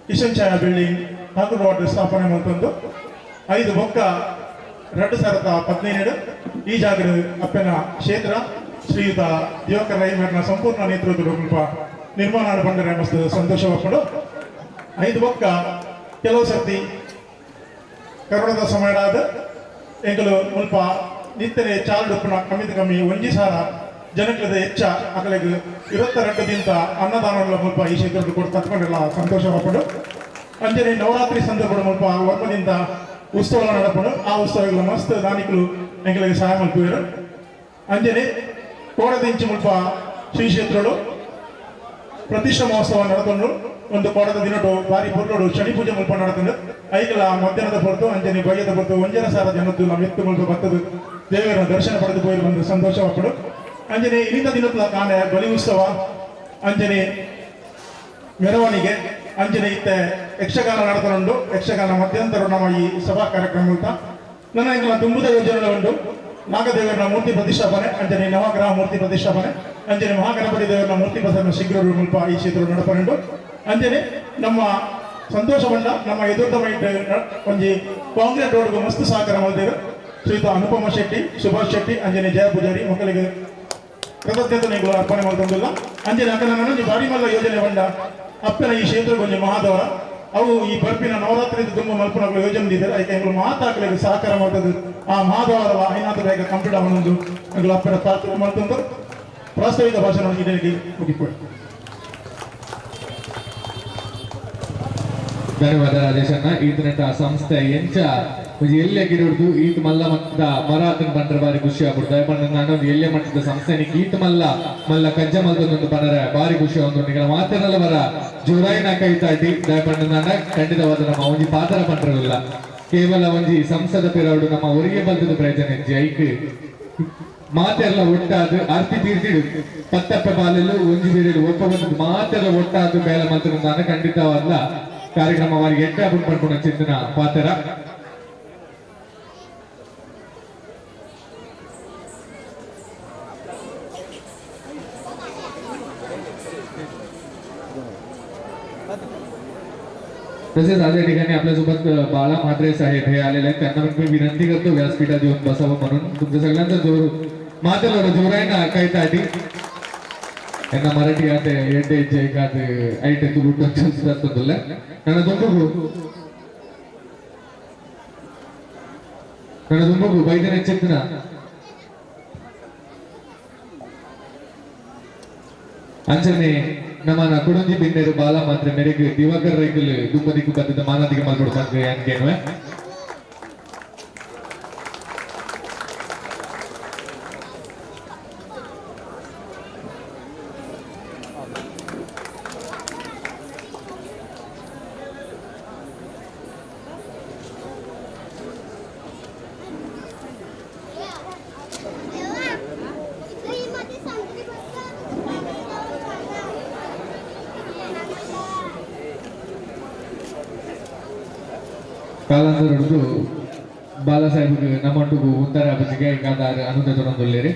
ಕಿಶನ್ ಛಾಯಾ ಬಿಲ್ಡಿಂಗ್ ಠಾಕೂರ್ ವಾರ್ಡ್ ಸ್ಥಾಪನೆ ಮಾಡ್ತಂದು 5 ಬೊಕ್ಕ 2017 ಈ ಜಾಗದ ಅಪ್ಪನ ಕ್ಷೇತ್ರ ಶ್ರೀಯುತ ದಿವಾಕರ್ ರೈ ಮೇರ್ನ ಸಂಪೂರ್ಣ ನೇತೃತ್ವದ ಮುಲ್ಪ ನಿರ್ಮಾಣ ಬಂದರೆ ಮಸ್ತ್ ಸಂತೋಷವಾಗ್ಕೊಂಡು 5 ಬೊಕ್ಕ ಕೆಲವು ಸರ್ತಿ ಕರೋನದ ಸಮಯದ ಎಂಕಲು ಮುಲ್ಪ ನಿತ್ಯನೆ ಚಾಲುಡುಪ್ಪುನ ಕಮ್ಮಿದ ಕಮ್ಮಿ ಒಂಜಿ ಸಾರ ಜನಕ್ಲದ ಹೆಚ್ಚ ಅಕಲೆಗ್ 22 ದಿಂತ ಅನ್ನದಾನಗಳ ಮುಲ್ಪ ಈ ಕ್ಷೇತ್ರದ ಕೊಟ್ಟು ತತ್ಕೊಂಡೆಲ್ಲ ಸಂತೋಷವಾಗ್ಕೊಂಡು ಅಂಜನೆ ನವರಾತ್ರಿ ಸಂದರ್ಭದ ಮುಲ್ಪ ವರ್ಮದಿಂದ ಉತ್ಸವ ನಡಪಡು ಆ ಉತ್ಸವಗಳ ಮಸ್ತ್ ದಾನಿಕಲು ಎಂಕಲಿಗೆ ಸಹಾಯ ಮಲ್ಪುವೆರು. ಅಂಜನೆ ಕೋಡದಿಂಚಿ ಮುಲ್ಪ ಶ್ರೀ ಕ್ಷೇತ್ರಡು ಪ್ರತಿಷ್ಠಾ ಮಹೋತ್ಸವ ನಡತೊಂಡು ಒಂದು ಕೋಡದ ದಿನಟು ಬಾರಿ ಪೊರ್ಲುಡು ಶನಿ ಪೂಜೆ ಮುಲ್ಪ ನಡತಂಡು ಐಕಲ ಮಧ್ಯಾಹ್ನದ ಪೊರ್ತು ಅಂಜನೆ ಬಯ್ಯದ ಪೊರ್ತು ಒಂಜನ ಸಾರ ಜನದ್ದು ಮೆತ್ತು ಮುಲ್ಪ ಬತ್ತದು ದೇವರ ದರ್ಶನ ಪಡೆದು ಪೋಯಿರು ಬಂದು ಸಂತೋಷವಾಗ್ಪಡು. ಅಂಜನೆ ಇನ್ನಿತ ದಿನದ ಕಾಣೆ ಬಲಿ ಉತ್ಸವ ಅಂಜನೆ ಮೆರವಣಿಗೆ ಅಂಜನೆ ಇತ್ತೆ ಯಕ್ಷಗಾನ ನಡತನುಂಡು. ಯಕ್ಷಗಾನ ಮಧ್ಯಂತರ ನಮ್ಮ ಈ ಸಭಾ ಕಾರ್ಯಕ್ರಮ ಅಂತ ನನ್ನ ಇಂಗ್ಲ ತುಂಬುದ ಯೋಜನೆ ಉಂಟು. ನಾಗದೇವರ ಮೂರ್ತಿ ಪ್ರತಿಷ್ಠಾಪನೆ ಅಂಜನೆ ನವಗ್ರಹ ಮೂರ್ತಿ ಪ್ರತಿಷ್ಠಾಪನೆ ಅಂಜನೆ ಮಹಾಗಣಪತಿ ದೇವರ ಮೂರ್ತಿ ಪ್ರತಿಷ್ಠಾಪನೆ ಶೀಘ್ರ ಮುಲ್ಪ ಈ ಕ್ಷೇತ್ರ ನಡಪನುಂಡು. ಅಂಜನೆ ನಮ್ಮ ಸಂತೋಷ ಬಂಡ ನಮ್ಮ ಎದುರ್ದ ಮೈಟ್ ಒಂಜಿ ಕಾಂಕ್ರೀಟ್ ರೋಡ್ಗೆ ಮಸ್ತ್ ಸಹಕಾರ ಮಾಡಿದ್ದೇವೆ. ಶ್ರೀಯುತ ಅನುಪಮ ಶೆಟ್ಟಿ, ಸುಭಾಷ್ ಶೆಟ್ಟಿ, ಅಂಜನೆ ಜಯ ಪೂಜಾರಿ ಮಕ್ಕಳಿಗೆ ಕೃತಜ್ಞತೆಗಳು ಅರ್ಪಣೆ ಮಾಡ್ತೊಂದಿಲ್ಲ. ಅಂಜನೆ ಅಕ್ಕ ನನ್ನ ಬಾರಿ ಮಲ್ಲ ಯೋಜನೆ ಬಂಡ ಅಪ್ಪನ ಈ ಕ್ಷೇತ್ರಕ್ಕೆ ಒಂಜಿ ಮಹಾದವರ ಅವು ಈ ಬರ್ಪಿನ ನವರಾತ್ರಿ ತುಂಬ ಮಲ್ಪನಗಳು ಯೋಜನೆ ಇದ್ದಾರೆ. ಅದಕ್ಕೆ ಎಂಗಳು ಮಾತಾಕಲಿಗೆ ಸಹಕಾರ ಮಾಡ್ತದೆ. ಆ ಮಹಾದವರ ಐನಾಥ ಬೇಗ ಕಂಪ್ಲೀಟ್ ಅವನೊಂದು ಎಂಗಳು ಅಪ್ಪನ ಪ್ರಾರ್ಥನೆ ಮಾಡ್ತಂದು ಪ್ರಾಸ್ತಾವಿಕ ಭಾಷಣ ಮುಗಿಕೊಳ್ಳಿ. ಧನ್ಯವಾದ ರಾಜೇಶ್ ಅಣ್ಣ. ಈತನಟ ಸಂಸ್ಥೆ ಎಂಚ ಎಲ್ಲೆ ಗಿಡದು ಈತ ಮಲ್ಲ ಮಟ್ಟದ ಮರ ಆತನ ಬಂದ್ರೆ ಬಾರಿ ಖುಷಿ ಆಗ್ಬಿಡ್ತು. ಪಂಡ ನಾನು ಎಲ್ಲೆ ಮಟ್ಟದ ಸಂಸ್ಥೆ ಈತ ಮಲ್ಲ ಮಲ್ಲ ಕಜ್ಜ ಮಲ್ತದೊಂದು ಬಂದ್ರೆ ಬಾರಿ ಖುಷಿ ಒಂದು ನಿಗಳ ಮಾತಿನಲ್ಲ ಬರ ಜೋರಾಯಿನ ಕೈ ತಾಟಿ ದಯಪಂಡ ನಾನು ಖಂಡಿತವಾದ ನಮ್ಮ ಒಂಜಿ ಪಾತ್ರ ಪಂಡ್ರಲ್ಲ ಕೇವಲ ಒಂಜಿ ಸಂಸದ ಪಿರವಡು ನಮ್ಮ ಒರಿಗೆ ಬಲ್ತದ ಪ್ರಯೋಜನ ಹೆಜ್ಜೆ ಐಕ್ ಮಾತೆಲ್ಲ ಒಟ್ಟಾದ ಅರ್ತಿ ತೀರ್ತಿಡು ಪತ್ತಪ್ಪ ಬಾಲೆಲ್ಲ ಒಂಜಿ ಬೇರೆ ಒಪ್ಪ ಬಂದದ್ದು ಮಾತೆಲ್ಲ ಒಟ್ಟಾದ ಬೇಲೆ ಮಲ್ತದ ಖಂಡಿತವಾದ ಕಾರ್ಯಕ್ರಮ ವಾರಿಗೆ ಎಟ್ಟ ಪಡ್ಕೊಂಡ ಚಿಂತನ ಪಾತ್ರ. तसेच आज या ठिकाणी आपल्यासोबत बाळा म्हात्रे साहेब हे आलेले आहेत. त्यांना मी विनंती करतो व्यासपीठात येऊन बसावं म्हणून. तुमच्या सगळ्यांचा जोर मातेलो जोर आहे ना काही ताटी यांना मराठी आते एड्डे ಜಯಕಾತ್ ಐಟೆ ತುಳುಟು ಚಲ್ಸ್ತದಲ್ಲ ನನ್ನ ದುಂಬುಗು ನನ್ನ ದುಂಬುಗು ಬೈದನ ಚೆತ್ತನ ಅಂಚನೆ ನಮ್ಮನ ಕುಡುಂಜಿ ಬಿನ್ನೆರು ಬಾಲ ಮಾತ್ರ ಮೆರೆಗ್ ದಿವಾಕರ್ ರೈಕಲ್ ದುಂಬದಿಕ್ಕು ಬತ್ತದ ಮಾನದಿಗೆ ಮಲ್ಕೊಡು ಬಂದ್ರೆ ಅನ್ಕೇನುವೆ. ಕಾಲಾಂತರಡು ಬಾಲಾ ಸಾಹೇಬ್ ನಮ್ಮೊಟ್ಟಿಗೂ ಉತ್ತರ ಅಭಿಜಿಗೆ ಕಾದಾರ ಅನುದ ತೊಡಂದುಲ್ಲೇರಿ.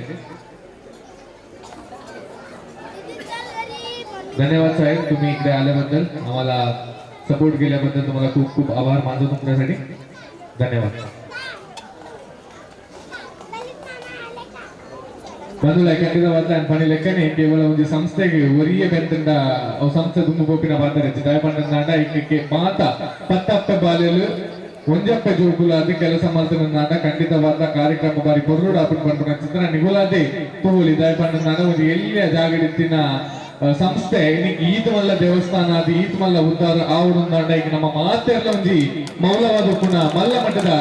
धन्यवाद साहेब, तुम्ही इकडे आल्याबद्दल, आम्हाला सपोर्ट केल्याबद्दल तुम्हाला खूप खूप आभार मानतो तुमच्यासाठी. धन्यवाद. ಬಂಧುಲ ಖಂಡಿತವಾದ ಪಣಿ ಲೆಕ್ಕನೆ ಕೇವಲ ಒಂದು ಸಂಸ್ಥೆಗೆ ಒರಿಯ ಬೆಂತಂಡ ಅವು ಸಂಸ್ಥೆ ದುಂಬು ಪೋಪಿನ ಪಾತ್ರ ದಾಯಪಂಡ ಇಕ್ಕೆ ಮಾತ ಪತ್ತಪ್ಪೆ ಬಾಲೆಲು ಒಂಜಪ್ಪೆ ಜೋಕುಲಾದಿ ಕೆಲಸ ಮಲ್ತನ ಖಂಡಿತವಾದ ಕಾರ್ಯಕ್ರಮ ಬಾರಿ ಪೊರ್ಲುಡು ಆಪುಂಡು ಪನ್ಪುನ ಚಿತ್ರ ನಿಗುಲಾದೆ ತೂವೊಲಿ. ದಾಯಪಂಡ ಒಂಜಿ ಎಲ್ಯ ಜಾಗಡಿತ್ತಿನ ಸಂಸ್ಥೆ ಇನ್ನಿಕ್ ಈತ್ ಮಲ್ಲ ದೇವಸ್ಥಾನ ಅದು ಈತ್ ಮಲ್ಲ ಉದ್ದಾರ ಆವಡುಂದಾಂಡ ಈಗ ನಮ್ಮ ಮಾತೆರ್ಲ ಒಂಜಿ ಮೌಲವಾದ ಉಪ್ಪುನ ಮಲ್ಲ ಮಟ್ಟದ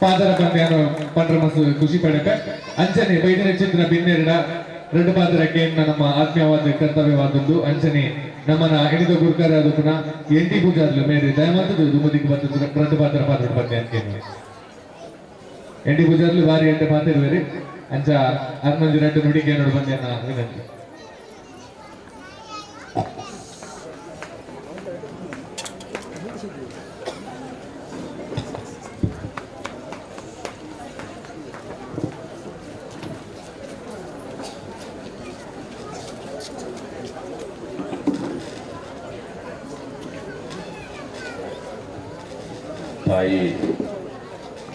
ಪಾದರ ಪಂದ್ಯಾನು ಪಂಡ್ರ ಮಸ್ತ್ ಖುಷಿ ಪಡೆಪೆ. ಅಂಚನೆ ಬೈದಿನ ಚಿತ್ರ ಬಿನ್ನೆರಡ రెండు ಪಾದರ ಕೇಂದ್ರ ನಮ್ಮ ಆತ್ಮೀಯವಾದ ಕರ್ತವ್ಯವಾದದ್ದು. ಅಂಚನೆ ನಮ್ಮನ ಎಣಿದ ಗುರುಕರ ಪುನಃ ಎನ್ ಟಿ ಪೂಜಾರ್ಲು ಮೇರೆ ದಯಮಂತದ್ದು ದುಮುದಿಗೆ ಬಂದದ್ದು రెండు ಪಾದರ ಪಾತ್ರ ಪಂದ್ಯ ಅಂತ ಎನ್ ಟಿ ಪೂಜಾರ್ಲು ಬಾರಿ ಎಂಟೆ ಪಾತಿರುವೆರಿ. ಅಂಚ ಅರ್ನೊಂಜಿ ರಡ್ಡು ನುಡಿಗೆ ನೋಡು ಪಂದ್ಯನ ವಿನಂತಿ. ತಾಯಿ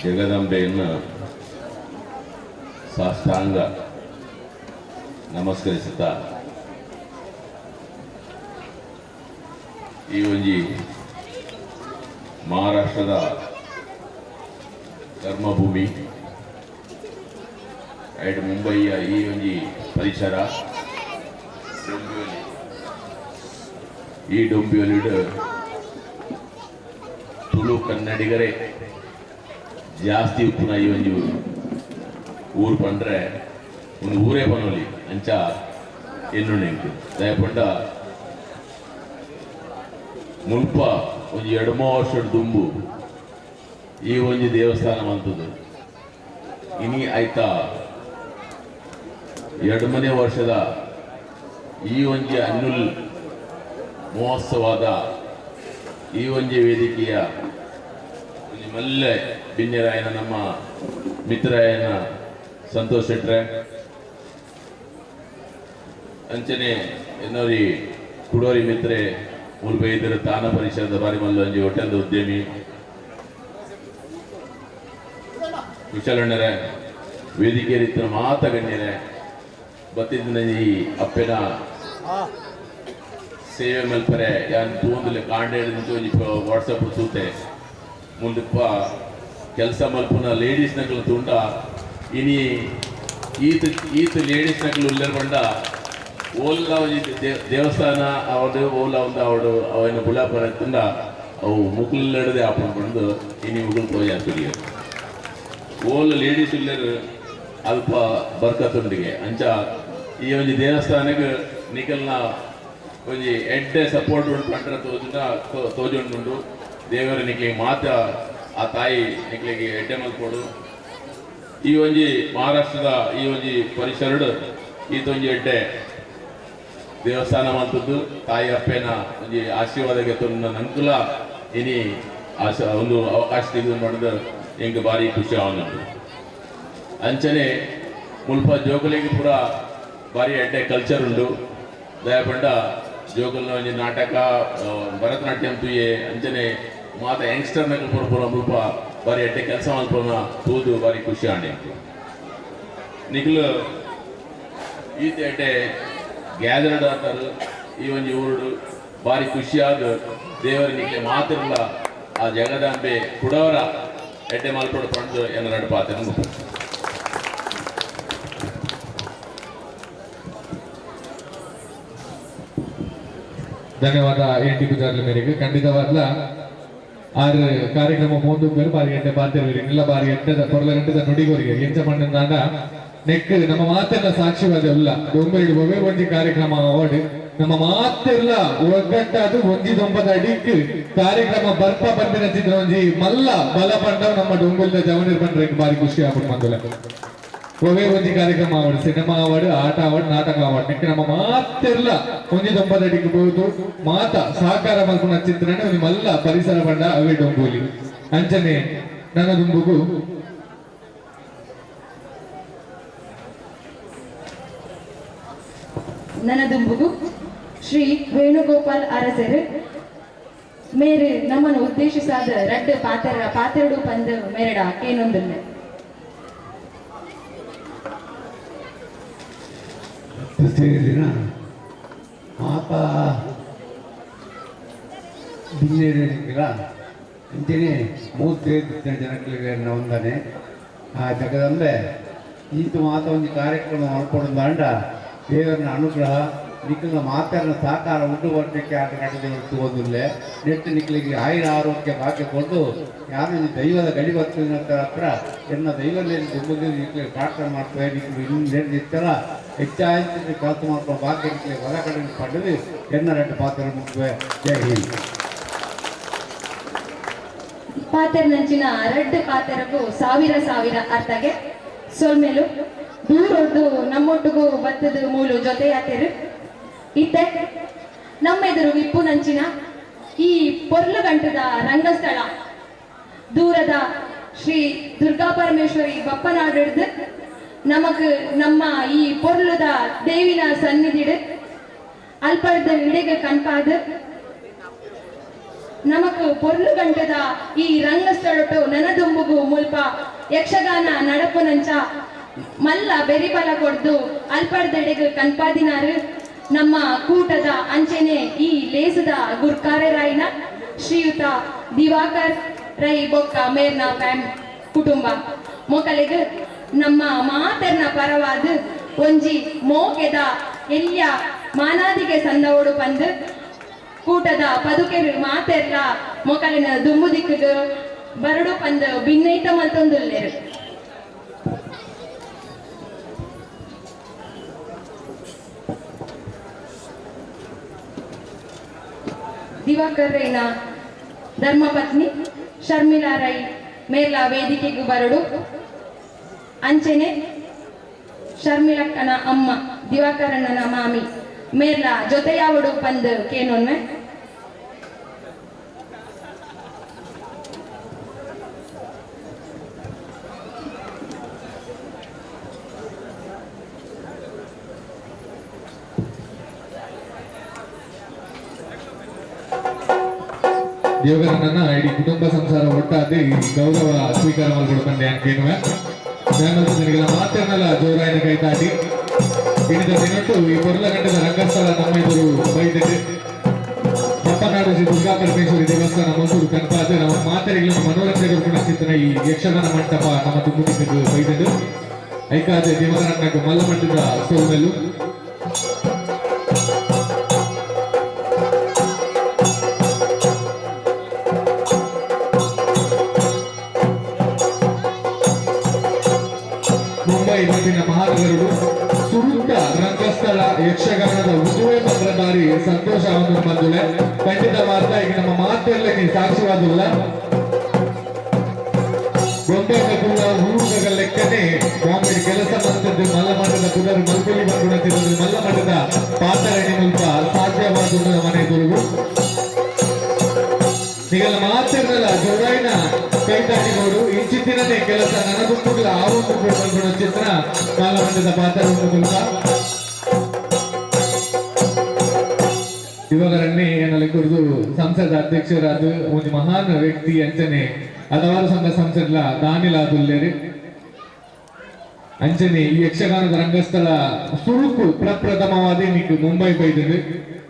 ಜಗದಂಬೆಯನ್ನು ಸಾಷ್ಟಾಂಗ ನಮಸ್ಕರಿಸುತ್ತಾ ಈ ಒಂಜಿ ಮಹಾರಾಷ್ಟ್ರದ ಕರ್ಮಭೂಮಿ ಐಟ್ ಮುಂಬಯಿಯ ಈ ಒಂಜಿ ಪರಿಸರ ಡೊಂಬಿವಲಿ, ಈ ಡೊಂಬಿವಲಿಡ್ ತುಳು ಕನ್ನಡಿಗರೇ ಜಾಸ್ತಿ ಉಪ್ಪುನ ಈ ಒಂಜಿ ಊರು ಪಂಡ್ರೆ ಒಂದು ಊರೇ ಪನೊಲಿ ಅಂಚ ಎನ್ನುಂಡು ದಯಪಂಡ ಮುಲ್ಪ ಒಂಜಿ ಎಡಮೋ ವರ್ಷದ ದುಂಬು ಈ ಒಂಜಿ ದೇವಸ್ಥಾನ ಮಂತದ್ದು. ಇನಿ ಆಯ್ತಾ ಎರಡನೇ ವರ್ಷದ ಈ ಒಂಜಿ ಅನ್ನುಲ್ ಮಹೋತ್ಸವದ ಈ ಒಂಜಿ ವೇದಿಕೆಯ ಒಂಜಿ ಮಲ್ಲೆ ಬಿನ್ನೆರಾಯನ ನಮ್ಮ ಮಿತ್ರರಾಯನ ಸಂತೋಷ್ ಶೆಟ್ರೆ, ಅಂಚನೆ ಎನ್ನೋರಿ ಕುಡೋರಿ ಮಿತ್ರೆ ಮುಲ್ಪ ಇದ್ದರು ತಾನ ಪರಿಷರದ ಬಾರಿ ಮಲ್ಲ ಒಂಜಿ ಹೋಟೆಲ್ದ ಉದ್ಯಮಿ ಕುಶಲಣ್ಣರೇ, ವೇದಿಕೆಯಲ್ಲಿದ್ದ ಮಾತ ಗಣ್ಯರೇ, ಬತ್ತಿದ್ದ ಈ ಅಪ್ಪೆನ ಸೇವೆ ಮಲ್ಪರೆ ಯಾನ್ ತೂಂದುಲೆ ಕಾಂಡೇಡ್ ಒಂಜಿ ವಾಟ್ಸಪ್ ತೂತೆ ಮುಂದಪ್ಪ ಕೆಲಸ ಮಲ್ಪುನ ಲೇಡೀಸ್ ನಕಲು ತೂಂಡ ಇನಿ ಈತ ಈತ ಲೇಡೀಸ್ ನಕಲು ಉಲ್ಲೆರ್ ಪಂಡ ಓಲ್ಲ ಒಂಜಿ ದೇವಸ್ಥಾನ ಅವಡು ಓಲ ಒಂದು ಅವಡು ಅವನ ಬುಲಾಪರ ತುಂಡ ಅವು ಮುಕುಲ್ಲಡದೆ ಆಪುಂಡು ಪಂದು ಇನಿ ಮುಗುಲ್ ತೋಜಾತುಲಿಯ ಓಲ್ ಲೇಡೀಸ್ ಉಲ್ಲೆರ್ ಅಲ್ಪ ಬರ್ಕತ್ತುಂಡಿಗೆ. ಅಂಚ ಈ ಒಂಜಿ ದೇವಸ್ಥಾನಕ್ಕೆ ನಿಕಲ್ನ ಒಂಜಿ ಎಡ್ಡೆ ಸಪೋರ್ಟ್ ಉಂಟು ಪಂಡ್ರೆ ತೋಜುನ ತೋಜುಂಡುಂಡು. ದೇವರ ನಿಕ್ಲಿಗೆ ಮಾತ ಆ ತಾಯಿ ನಿಕ್ಲಿಗೆ ಎಡ್ಡೆ ಮಲ್ಪೋಡು. ಈ ಒಂಜಿ ಮಹಾರಾಷ್ಟ್ರದ ಈ ಒಂಜಿ ಪರಿಸರಡು ಈತೊಂಜಿ ಎಡ್ಡೆ ದೇವಸ್ಥಾನ ಮಂತದ್ದು ತಾಯಿ ಅಪ್ಪೆನ ಒಂಜಿ ಆಶೀರ್ವಾದಕ್ಕೆ ತುನ್ನ ನಂಕುಲ ಇನಿ ಆಶ ಒಂದು ಅವಕಾಶ ತೆಗೆದು ಮಾಡಿದ ಎಂಕ್ ಭಾರಿ ಖುಷಿ ಆವೊಂದುಂಡು. ಅಂಚನೆ ಮುಲ್ಪ ಜೋಕುಲೆಗ್ ಪೂರ ಭಾರಿ ಎಡ್ಡೆ ಕಲ್ಚರ್ ಉಂಡು. ದಯಪಂಡ ಜೋಕುಲ್ನ ಒಂಜಿ ನಾಟಕ ಭರತನಾಟ್ಯಂ ತೂಯೆ ಅಂಚನೆ ಮಾತ ಯಂಗ್ಸ್ಟರ್ ನಕಲು ಪೂರ ಪೂರ ಮುಲ್ಪ ಭಾರಿ ಎಡ್ಡೆ ಕೆಲಸ ಮಲ್ಪುನ ತೂದು ಭಾರಿ ಖುಷಿ ಆಂಡ್ ಎಂಕ್. ನಿಕುಲು ಈತ ಎಡ್ಡೆ ಗ್ಯಾದರ್ಡ್ ಆತಾರು ಈ ಒಂಜಿ ಊರುಡು ಭಾರಿ ಖುಷಿಯಾದ ದೇವರ ನಿಕ್ಲೆ ಮಾತಿರಲ್ಲ ಆ ಜಗದಾಂಬೆ ಕುಡವರ ಎಡ್ಡೆ ಮಲ್ಪೊಡು ಪಂಡು ಎನ್ನ ನಡುಪಾತೆ. ಧನ್ಯವಾದ ಎನ್ ಟಿ ಪೂಜಾರ್ಲ ಮೇರೆಗೆ. ಖಂಡಿತವಾದ್ಲ ಆರು ಕಾರ್ಯಕ್ರಮ ಮೋಂದುಂಬೆರು ಬಾರಿ ಗಂಟೆ ಬಾತಿರುವಿರಿ ಇಲ್ಲ ಬಾರಿ ಗಂಟೆದ ಕೊರಲ ಗಂಟೆದ ನುಡಿಗೋರಿಗೆ ಎಂಚ ಪಂಡಂದಾಂಡ ನೆಕ್ ನಮ್ಮ ಮಾತೆಲ್ಲ ಸಾಕ್ಷಿವಾದ ಉಲ್ಲ ಡೊಂಬೆರಡು ಒವೇ ಒಂಜಿ ಕಾರ್ಯಕ್ರಮ ಅವಾರ್ಡ್ ನಮ್ಮ ಮಾತೆಲ್ಲ ಒಗ್ಗಟ್ಟಾದ ಒಂಜಿ ದೊಂಬದ ಅಡಿಕ್ ಕಾರ್ಯಕ್ರಮ ಬರ್ಪ ಬಂದಿನ ಚಿತ್ರ ಒಂಜಿ ಮಲ್ಲ ಬಲ ಪಂಡವ್ ನಮ್ಮ ಡೊಂಬುಲ್ದ ಜವನಿರ್ ಪಂಡ್ರೆ ಬಾರಿ ಖುಷಿ ಆಗ್ಬಿಟ್ಟು ಬಂದಲ್ಲ. ಒವೇ ಒಂಜಿ ಕಾರ್ಯಕ್ರಮ ಅವಾರ್ಡ್ ಸಿನಿಮಾ ಅವಾರ್ಡ್ ಆಟ ಅವಾರ್ಡ್ ನಾಟಕ ಅವಾರ್ಡ್ ನೆಕ್ ನಮ್ಮ ಮಾತೆಲ್ಲ ಒಂಜಿ ದೊಂಬದ ಅಡಿಕ್ ಬಹುದು ಮಾತ ಸಹಕಾರ ಮಲ್ಪುನ ಚಿತ್ರಣ ಒಂಜಿ ಮಲ್ಲ ಪರಿಸರ ಬಂಡ ಅವೇ ಡೊಂಬೂಲಿ. ಅಂಚನೆ ನನ್ನ ದುಂಬುಗು ನನದುಂಬುಗು ಶ್ರೀ ವೇಣುಗೋಪಾಲ್ ಅರಸರು ಮೇರು ನಮ್ಮನ್ನು ಉದ್ದೇಶಿಸಾದ ರಡ್ಡು ಪಾತೆರ ಪಾತೆರಡು ಪಂದು ಮೇರಡ ಕೇನೊಂದುಲ್ಲೆ. ಸೇರಿದಿನ ಮಾತಾ ಬಿನ್ನೇರಿಗಿಲ್ಲ ಅಂಚನೆ ಮೂರ್ತಿ ಜನಗಳಿಗೆ ವಂದನೆ. ಆ ಜಗದಂಬೆ ಈತ ಮಾತ ಒಂದು ಕಾರ್ಯಕ್ರಮ ಮಾಡ್ಕೊಂಡು ದೇವರನ್ನ ಅನುಗ್ರಹ ನಿಖಲ್ನ ಮಾತನ್ನ ಸಹಕಾರ ಉಂಟು ಬರಲಿಕ್ಕೆ ಆಟ ದೇವರು ತಗೋದಿಲ್ಲ. ನೆಟ್ಟು ನಿಖಲಿಗೆ ಆಯುರ ಆರೋಗ್ಯ ಭಾಗ್ಯ ಕೊಟ್ಟು ಯಾರು ದೈವದ ಗಡಿ ಬರ್ತದೆ ಹತ್ರ ಎನ್ನ ದೈವದಲ್ಲಿ ದುಂಬುದಿನ ನಿಖಲಿಗೆ ಪ್ರಾರ್ಥನೆ ಮಾಡ್ತೇವೆ. ನಿಖಲು ಇನ್ನು ನೆರೆದಿತ್ತಲ್ಲ ಹೆಚ್ಚಾಗಿ ಕೆಲಸ ಮಾಡ್ಕೊಂಡು ಭಾಗ್ಯ ನಿಖಲಿಗೆ ಹೊರ ಕಡೆ ಪಡೆದು ಎನ್ನ ರೆಡ್ಡು ಪಾತ್ರ ಮುಗ್ವೆ. ಜೈ ಹಿಂದ್. ಪಾತೆರ್ನಂಚಿನ ರಡ್ಡು ಪಾತೆರಗೂ ಸಾವಿರ ಸಾವಿರ ಅರ್ಥಗೆ ಸೊಲ್ಮೆಲು ದೂರೊಡ್ದು ನಮ್ಮೊಟ್ಟಿಗೂ ಬತ್ತದ ಮೂಲು ಜೊತೆಯಾತೆರು ಇತ್ತೆ ನಮ್ಮೆದುರು ಇಪ್ಪುನಂಚಿನ ಈ ಪೊರ್ಲುಗಂಟದ ರಂಗಸ್ಥಳ ದೂರದ ಶ್ರೀ ದುರ್ಗಾ ಪರಮೇಶ್ವರಿ ಬಪ್ಪನಾಡಿಡ್ದು ನಮಕ್ ನಮ್ಮ ಈ ಪೊರ್ಲುದ ದೇವಿನ ಸನ್ನಿಧಿಡು ಅಲ್ಪದ ಇಡೆಗೆ ಕಣ್ಪಾದ ನಮಕ್ ಪೊರ್ಲುಗಂಟದ ಈ ರಂಗಸ್ಥಳಟು ನನದುಂಬುಗು ಮುಲ್ಪ ಯಕ್ಷಗಾನ ನಡಪುನಂಚ ಮಲ್ಲ ಬೆರಿಬಲ ಕೊಡ್ದು ಅಲ್ಪರ್ದೆಡೆಗೆ ಕನ್ಪಾದಿನಾರು ನಮ್ಮ ಕೂಟದ ಅಂಚೆನೆ ಈ ಲೇಸದ ಗುರ್ಕಾರರಾಯಿನ ಶ್ರೀಯುತ ದಿವಾಕರ್ ರೈ ಬೊಕ್ಕ ಮೇರ್ನ ಫ್ಯಾಮ್ ಕುಟುಂಬ ಮೊಕಲಿಗೆ ನಮ್ಮ ಮಾತರ್ನ ಪರವಾದ ಒಂಜಿ ಮೋಕೆದ ಎಲ್ಯ ಮಾನಾದಿಗೆ ಸಂದವೋಡು ಬಂದು ಕೂಟದ ಪದುಕೆರು ಮಾತೆರ್ಲ ಮೊಕಲಿನ ದುಂಬು ದಿಕ್ಕಿಗೆ ಬರಡು ಪಂದು ಭಿನ್ನೈತ ಮಲ್ತೊಂದುಲ್ಲೆರು. ದಿವಾಕರ್ ರೈನ ಧರ್ಮಪತ್ನಿ ಶರ್ಮಿಳಾ ರೈ ಮೇರ್ಲ ವೇದಿಕೆಗೂ ಬರಡು. ಅಂಚೆನೆ ಶರ್ಮಿಳಕ್ಕನ ಅಮ್ಮ ದಿವಾಕರಣ್ಣನ ಮಾಮಿ ಮೇರ್ಲ ಜೊತೆಯಾವಡು ಪಂದು ಕೇನೊನ್ಮೆ. ದೇವರನ್ನ ಇಡೀ ಕುಟುಂಬ ಸಂಸಾರ ಒಟ್ಟಾದಿ ಗೌರವ ಸ್ವೀಕಾರ ಮಾಡ್ಕೊಡ್ಕೊಂಡೆ ಅಂತೇನುವೆ ನಿನಗೆಲ್ಲ ಮಾತನ್ನಲ್ಲ ಜೋರಾಯಿನ ಕೈತಾಟಿ ಇಡಿದ ದಿನಟ್ಟು ಈ ಪೊರ್ಲಗಂಟದ ರಂಗಸ್ಥಳ ನಮ್ಮ ಇಬ್ಬರು ಬೈದಿದೆ. ಬಪ್ಪನಾಡು ಶ್ರೀ ದುರ್ಗಾ ಪರಮೇಶ್ವರಿ ದೇವಸ್ಥಾನ ಮಸೂರು ಕನಪಾದ ನಮ್ಮ ಮಾತೆರಿಗಳನ್ನು ಮನೋರಂಜನೆ ಕೊಡ್ಕೊಂಡ ಚಿತ್ರಣ ಈ ಯಕ್ಷಗಾನ ಮಂಟಪ ನಮ್ಮ ತುಂಬುತ್ತಿದ್ದು ಬೈದಿದ್ದು ಐಕಾದೆ ದೇವರನ್ನ ಮಲ್ಲ ಮಟ್ಟದ ಸೋಲ್ಮೆಲ್ಲು. ಮುಂಬೈ ಮಟ್ಟಿನ ಮಹಾನಗರಡು ಸುರುತ್ತ ರಂಗಸ್ಥಳ ಯಕ್ಷಗಾನದ ಉದುವೆ ಪತ್ರ ಬಾರಿ ಸಂತೋಷ ಬಂದುಳೆ ಖಂಡಿತ ವಾರ್ತಾ ಈಗ ನಮ್ಮ ಮಾತೆಲ್ಲ ಸಾಕ್ಷಿವಾದಿಲ್ಲ. ಬೊಂಬೆ ಕಪುಲ ಊರುಗಳ ಲೆಕ್ಕನೆ ಬಾಂಬೆ ಕೆಲಸ ಮಾಡ್ತಿದ್ದು ಮಲ್ಲ ಮಠದ ಪುನರ್ ಮಲ್ಪುಲಿ ಬಂದು ಮಲ್ಲ ಮಠದ ಪಾತರಣಿ ಮುಲ್ಪ ಸಾಧ್ಯವಾದ ಮನೆ ಗುರುಗು ಈಗೆಲ್ಲ ಮಾತಿರಲ್ಲ ಜೋರಾಯಿನ ಕೈ ತಟ್ಟಿಗೋಡು ಇಂಚಿತ್ತಿನನೇ ಕೆಲಸ ನನಗುಂಬುಗಳ ಆ ಒಂದು ಬಂದು ಚಿತ್ರ ಮಲ್ಲ ಮಠದ ಪಾತ್ರ ಮುಲ್ಪ ಇವಾಗ ರನ್ನಿ ಏನಲ್ಲಿ ಕುರಿದು ಸಂಸದ ಅಧ್ಯಕ್ಷರಾದ ಒಂದು ಮಹಾನ್ ವ್ಯಕ್ತಿ ಅಂಚನೆ ಹಲವಾರು ಸಂಘ ಸಂಸದ್ಲ ದಾನಿಲಾದುಲ್ಲೇರಿ ಅಂಚನೆ ಈ ಯಕ್ಷಗಾನದ ರಂಗಸ್ಥಳ ಸುರುಕು ಪ್ರಪ್ರಥಮವಾದಿ ನಿಕ್ ಮುಂಬೈ ಬೈದಿದೆ.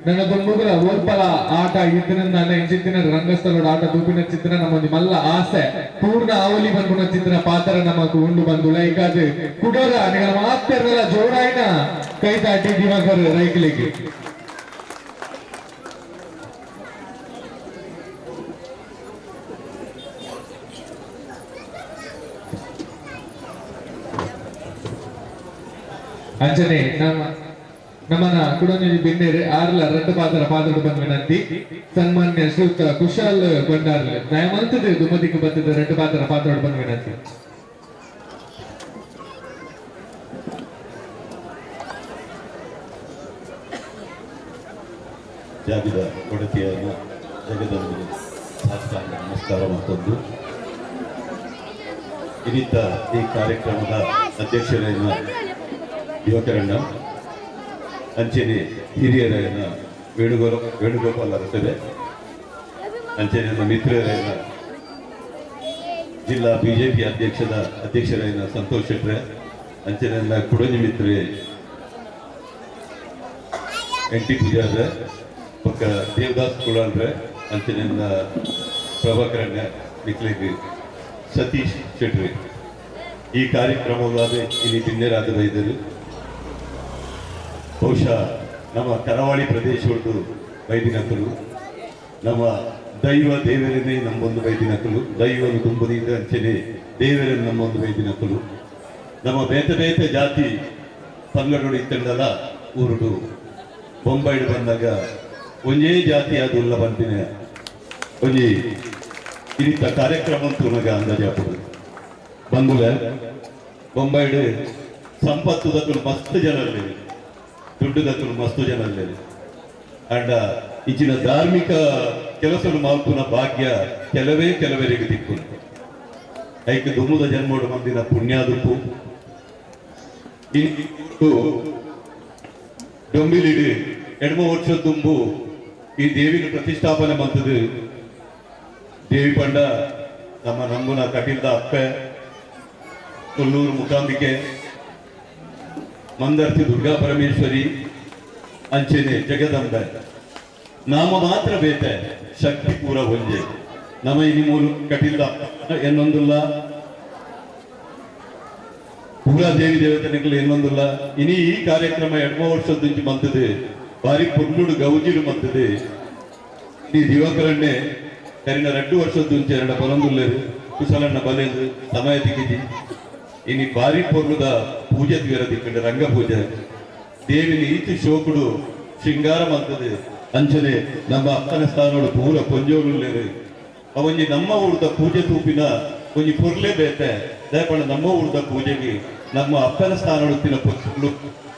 ನನ್ನ ದುಂಬುಗುಲ ಓರ್ಪಲ ಆಟ ಇತ್ತಿನ ಇಂಚಿತ್ತಿನ ರಂಗಸ್ಥಳದ ಆಟ ತೂಪಿನ ಚಿತ್ರ ನಮ್ಮೊಂದು ಮಲ್ಲ ಆಸೆ ಪೂರ್ಣ ಆವಲಿ ಬಂದ್ಗುಣ ಚಿತ್ರ ಪಾತ್ರ ನಮಕ್ ಉಂಡು ಬಂದುಳ ಈಗಾದ ಕುಡೋರ ನಿಗಳ ಮಾತೆರ್ನಲ ಜೋರಾಯಿನ ಕೈ ತಾಟಿ ದಿವಾಕರ್ ರೈಕ್ಲಿಗೆ. ಅಂಚನೆ ನಮ್ಮ ನಮ್ಮನ ಕುಡೊಂಜಿ ಬಿನ್ನೇರು ಆರ್ಲ ರಡ್ಡು ಪಾತ್ರ ಪಾತ್ರ ಬಂದ ವಿನಂತಿ ಸನ್ಮಾನ್ಯ ಶ್ರೀಯುತ ಕುಶಾಲ್ ಭಂಡಾರ್ಲೆ ನ್ಯಾಯಮಂತದ ದುಮದಿಗೆ ಬತ್ತಿದ ರಡ್ಡು ಪಾತ್ರ ಪಾತ್ರ ಬಂದ ವಿನಂತಿ. ಜಾಗದ ಒಡತಿಯನ್ನು ಜಗದಂಬೆ ಸಾಷ್ಟಾಂಗ ನಮಸ್ಕಾರ ಮತ್ತೊಂದು ಇನ್ನಿತ ಈ ಕಾರ್ಯಕ್ರಮದ ಅಧ್ಯಕ್ಷರನ್ನ ಯುವಕರನ್ನ ಅಂಚನೆ ಹಿರಿಯರನ್ನ ವೇಣುಗೋಪಾಲ್ ಅರಸರೆ ಅಂಚನೆ ನಮ್ಮ ಮಿತ್ರರೈನ ಜಿಲ್ಲಾ ಬಿಜೆಪಿ ಅಧ್ಯಕ್ಷರಾಯಿನ ಸಂತೋಷ್ ಶೆಟ್ರೆ ಅಂಚನೆ ನನ್ನ ಕುಡಂಜಿ ಮಿತ್ರೆ ಎನ್ ಟಿ ಪೂಜಾರ್ರೆ ಪಕ್ಕ ದೇವದಾಸ್ ಕುಳಾಲ್ರೆ ಅಂಚನೆ ನನ್ನ ಪ್ರಭಾಕರಣ್ಯ ನಿಕ್ಲೆಗ್ ಸತೀಶ್ ಶೆಟ್ರೆ ಈ ಕಾರ್ಯಕ್ರಮವಾದ ಇಲ್ಲಿ ಬಿನ್ನೆರಾದ ಬೈದರು. ಬಹುಶಃ ನಮ್ಮ ಕರಾವಳಿ ಪ್ರದೇಶದ್ದು ಬೈದಿನಕಲು ನಮ್ಮ ದೈವ ದೇವರನ್ನೇ ನಮ್ಮೊಂದು ಬೈದಿನಕಲು ದೈವನು ತುಂಬದಿಂದ ಅಂಚನೆ ದೇವರನ್ನು ನಮ್ಮೊಂದು ಬೈದಿನಕಲು ನಮ್ಮ ಬೇತೆ ಬೇತೆ ಜಾತಿ ಪಂಗಡೋಡು ಇತ್ತಂಡಲ ಊರುಡು ಬೊಂಬೈಡು ಬಂದಾಗ ಒಂಜೇ ಜಾತಿ ಅದು ಉಲ್ಲ ಬಂದಿನ ಒಂಜಿ ಇರಿತ ಕಾರ್ಯಕ್ರಮ ಅಂತೂ ಅಂದಾಜಾಪುಡು ಬಂದುಲೆ ಬೊಂಬೈಡು ಸಂಪತ್ತು ದಕ್ಕಲು ಮಸ್ತ್ ಜನರಲ್ಲಿ ದುಡ್ಡು ದಕ್ಕಲು ಮಸ್ತ್ ಜನರಲ್ಲಿ ಅಂಡ ಇಂಚಿನ ಧಾರ್ಮಿಕ ಕೆಲಸನು ಮಾಲ್ಪುನ ಭಾಗ್ಯ ಕೆಲವೇ ಕೆಲವರಿಗೆ ದಿಕ್ಕು. ಐಕ್ ದುಮ್ಮುದ ಜನ್ಮೋಡು ಮಂದಿನ ಪುಣ್ಯಾದುಪ್ಪು ಡೊಂಬಿಲಿಡು ಎಡ್ಮ ವರ್ಷ ದುಂಬು ಈ ದೇವಿನ ಪ್ರತಿಷ್ಠಾಪನೆ ಮಂತದು. ದೇವಿ ಪಂಡ ನಮ್ಮ ನಂಬುನ ಕಟೀಲ್ದ ಅಪ್ಪೆ ಕೊಲ್ಲೂರು ಮುಕಾಂಬಿಕೆ ಮಂದರ್ತಿ ದುರ್ಗಾ ಪರಮೇಶ್ವರಿ ಅಂಚೆನೆ ಜಗದಂಬೆ ನಾಮ ಮಾತ್ರ ಬೇತೆ ಶಕ್ತಿ ಪೂರ ಒಂಜೆ. ನಮ್ಮ ಇನಿ ಮೂರು ಕಟೀಲ್ದ ಎನ್ನೊಂದುಲ್ಲ ಪೂರಾ ದೇವಿ ದೇವತೆಗಳು ಎನ್ನೊಂದುಲ್ಲ. ಇನಿ ಈ ಕಾರ್ಯಕ್ರಮ ಎಡ್ಮ ವರ್ಷದ ಮಂತದೆ ಬಾರಿ ಪೊರ್ಲುಡು ಗೌಜಿಡು ಮಂತದೆ. ಈ ದಿವಾಕರಣ್ಣೆ ಕರಿನ 2 ವರ್ಷದ ಎರಡ ಪನೊಂದುಲ್ಲೇರು ಕುಶಲಣ್ಣ ಬಲೇದು ಸಮಯ ತಿಕ್ಕಿಜಿ. ಇನಿ ಬಾರಿ ಪೊರ್ಲುದ ಪೂಜೆ ದ್ವೀರ ದಿಕ್ಕಂಡೆ ರಂಗ ಪೂಜೆ ದೇವಿನ ಈತಿ ಶೋಕುಡು ಶೃಂಗಾರ ಮಂತದೆ. ಅಂಚನೆ ನಮ್ಮ ಅಪ್ಪನ ಸ್ಥಾನೋಡು ಪೂರ ಪೊಂಜೋಳುಲ್ಲೇರು ಅವೊಂಜಿ ನಮ್ಮ ಊರ್ದ ಪೂಜೆ ತೂಪಿನ ಒಂಜಿ ಪೊರ್ಲೆ ಬೇತೆ ದಯಪಂಡ ನಮ್ಮ ಊರ್ದ ಪೂಜೆಗೆ ನಮ್ಮ ಅಪ್ಪನ ಸ್ಥಾನೋಡು ತಿನ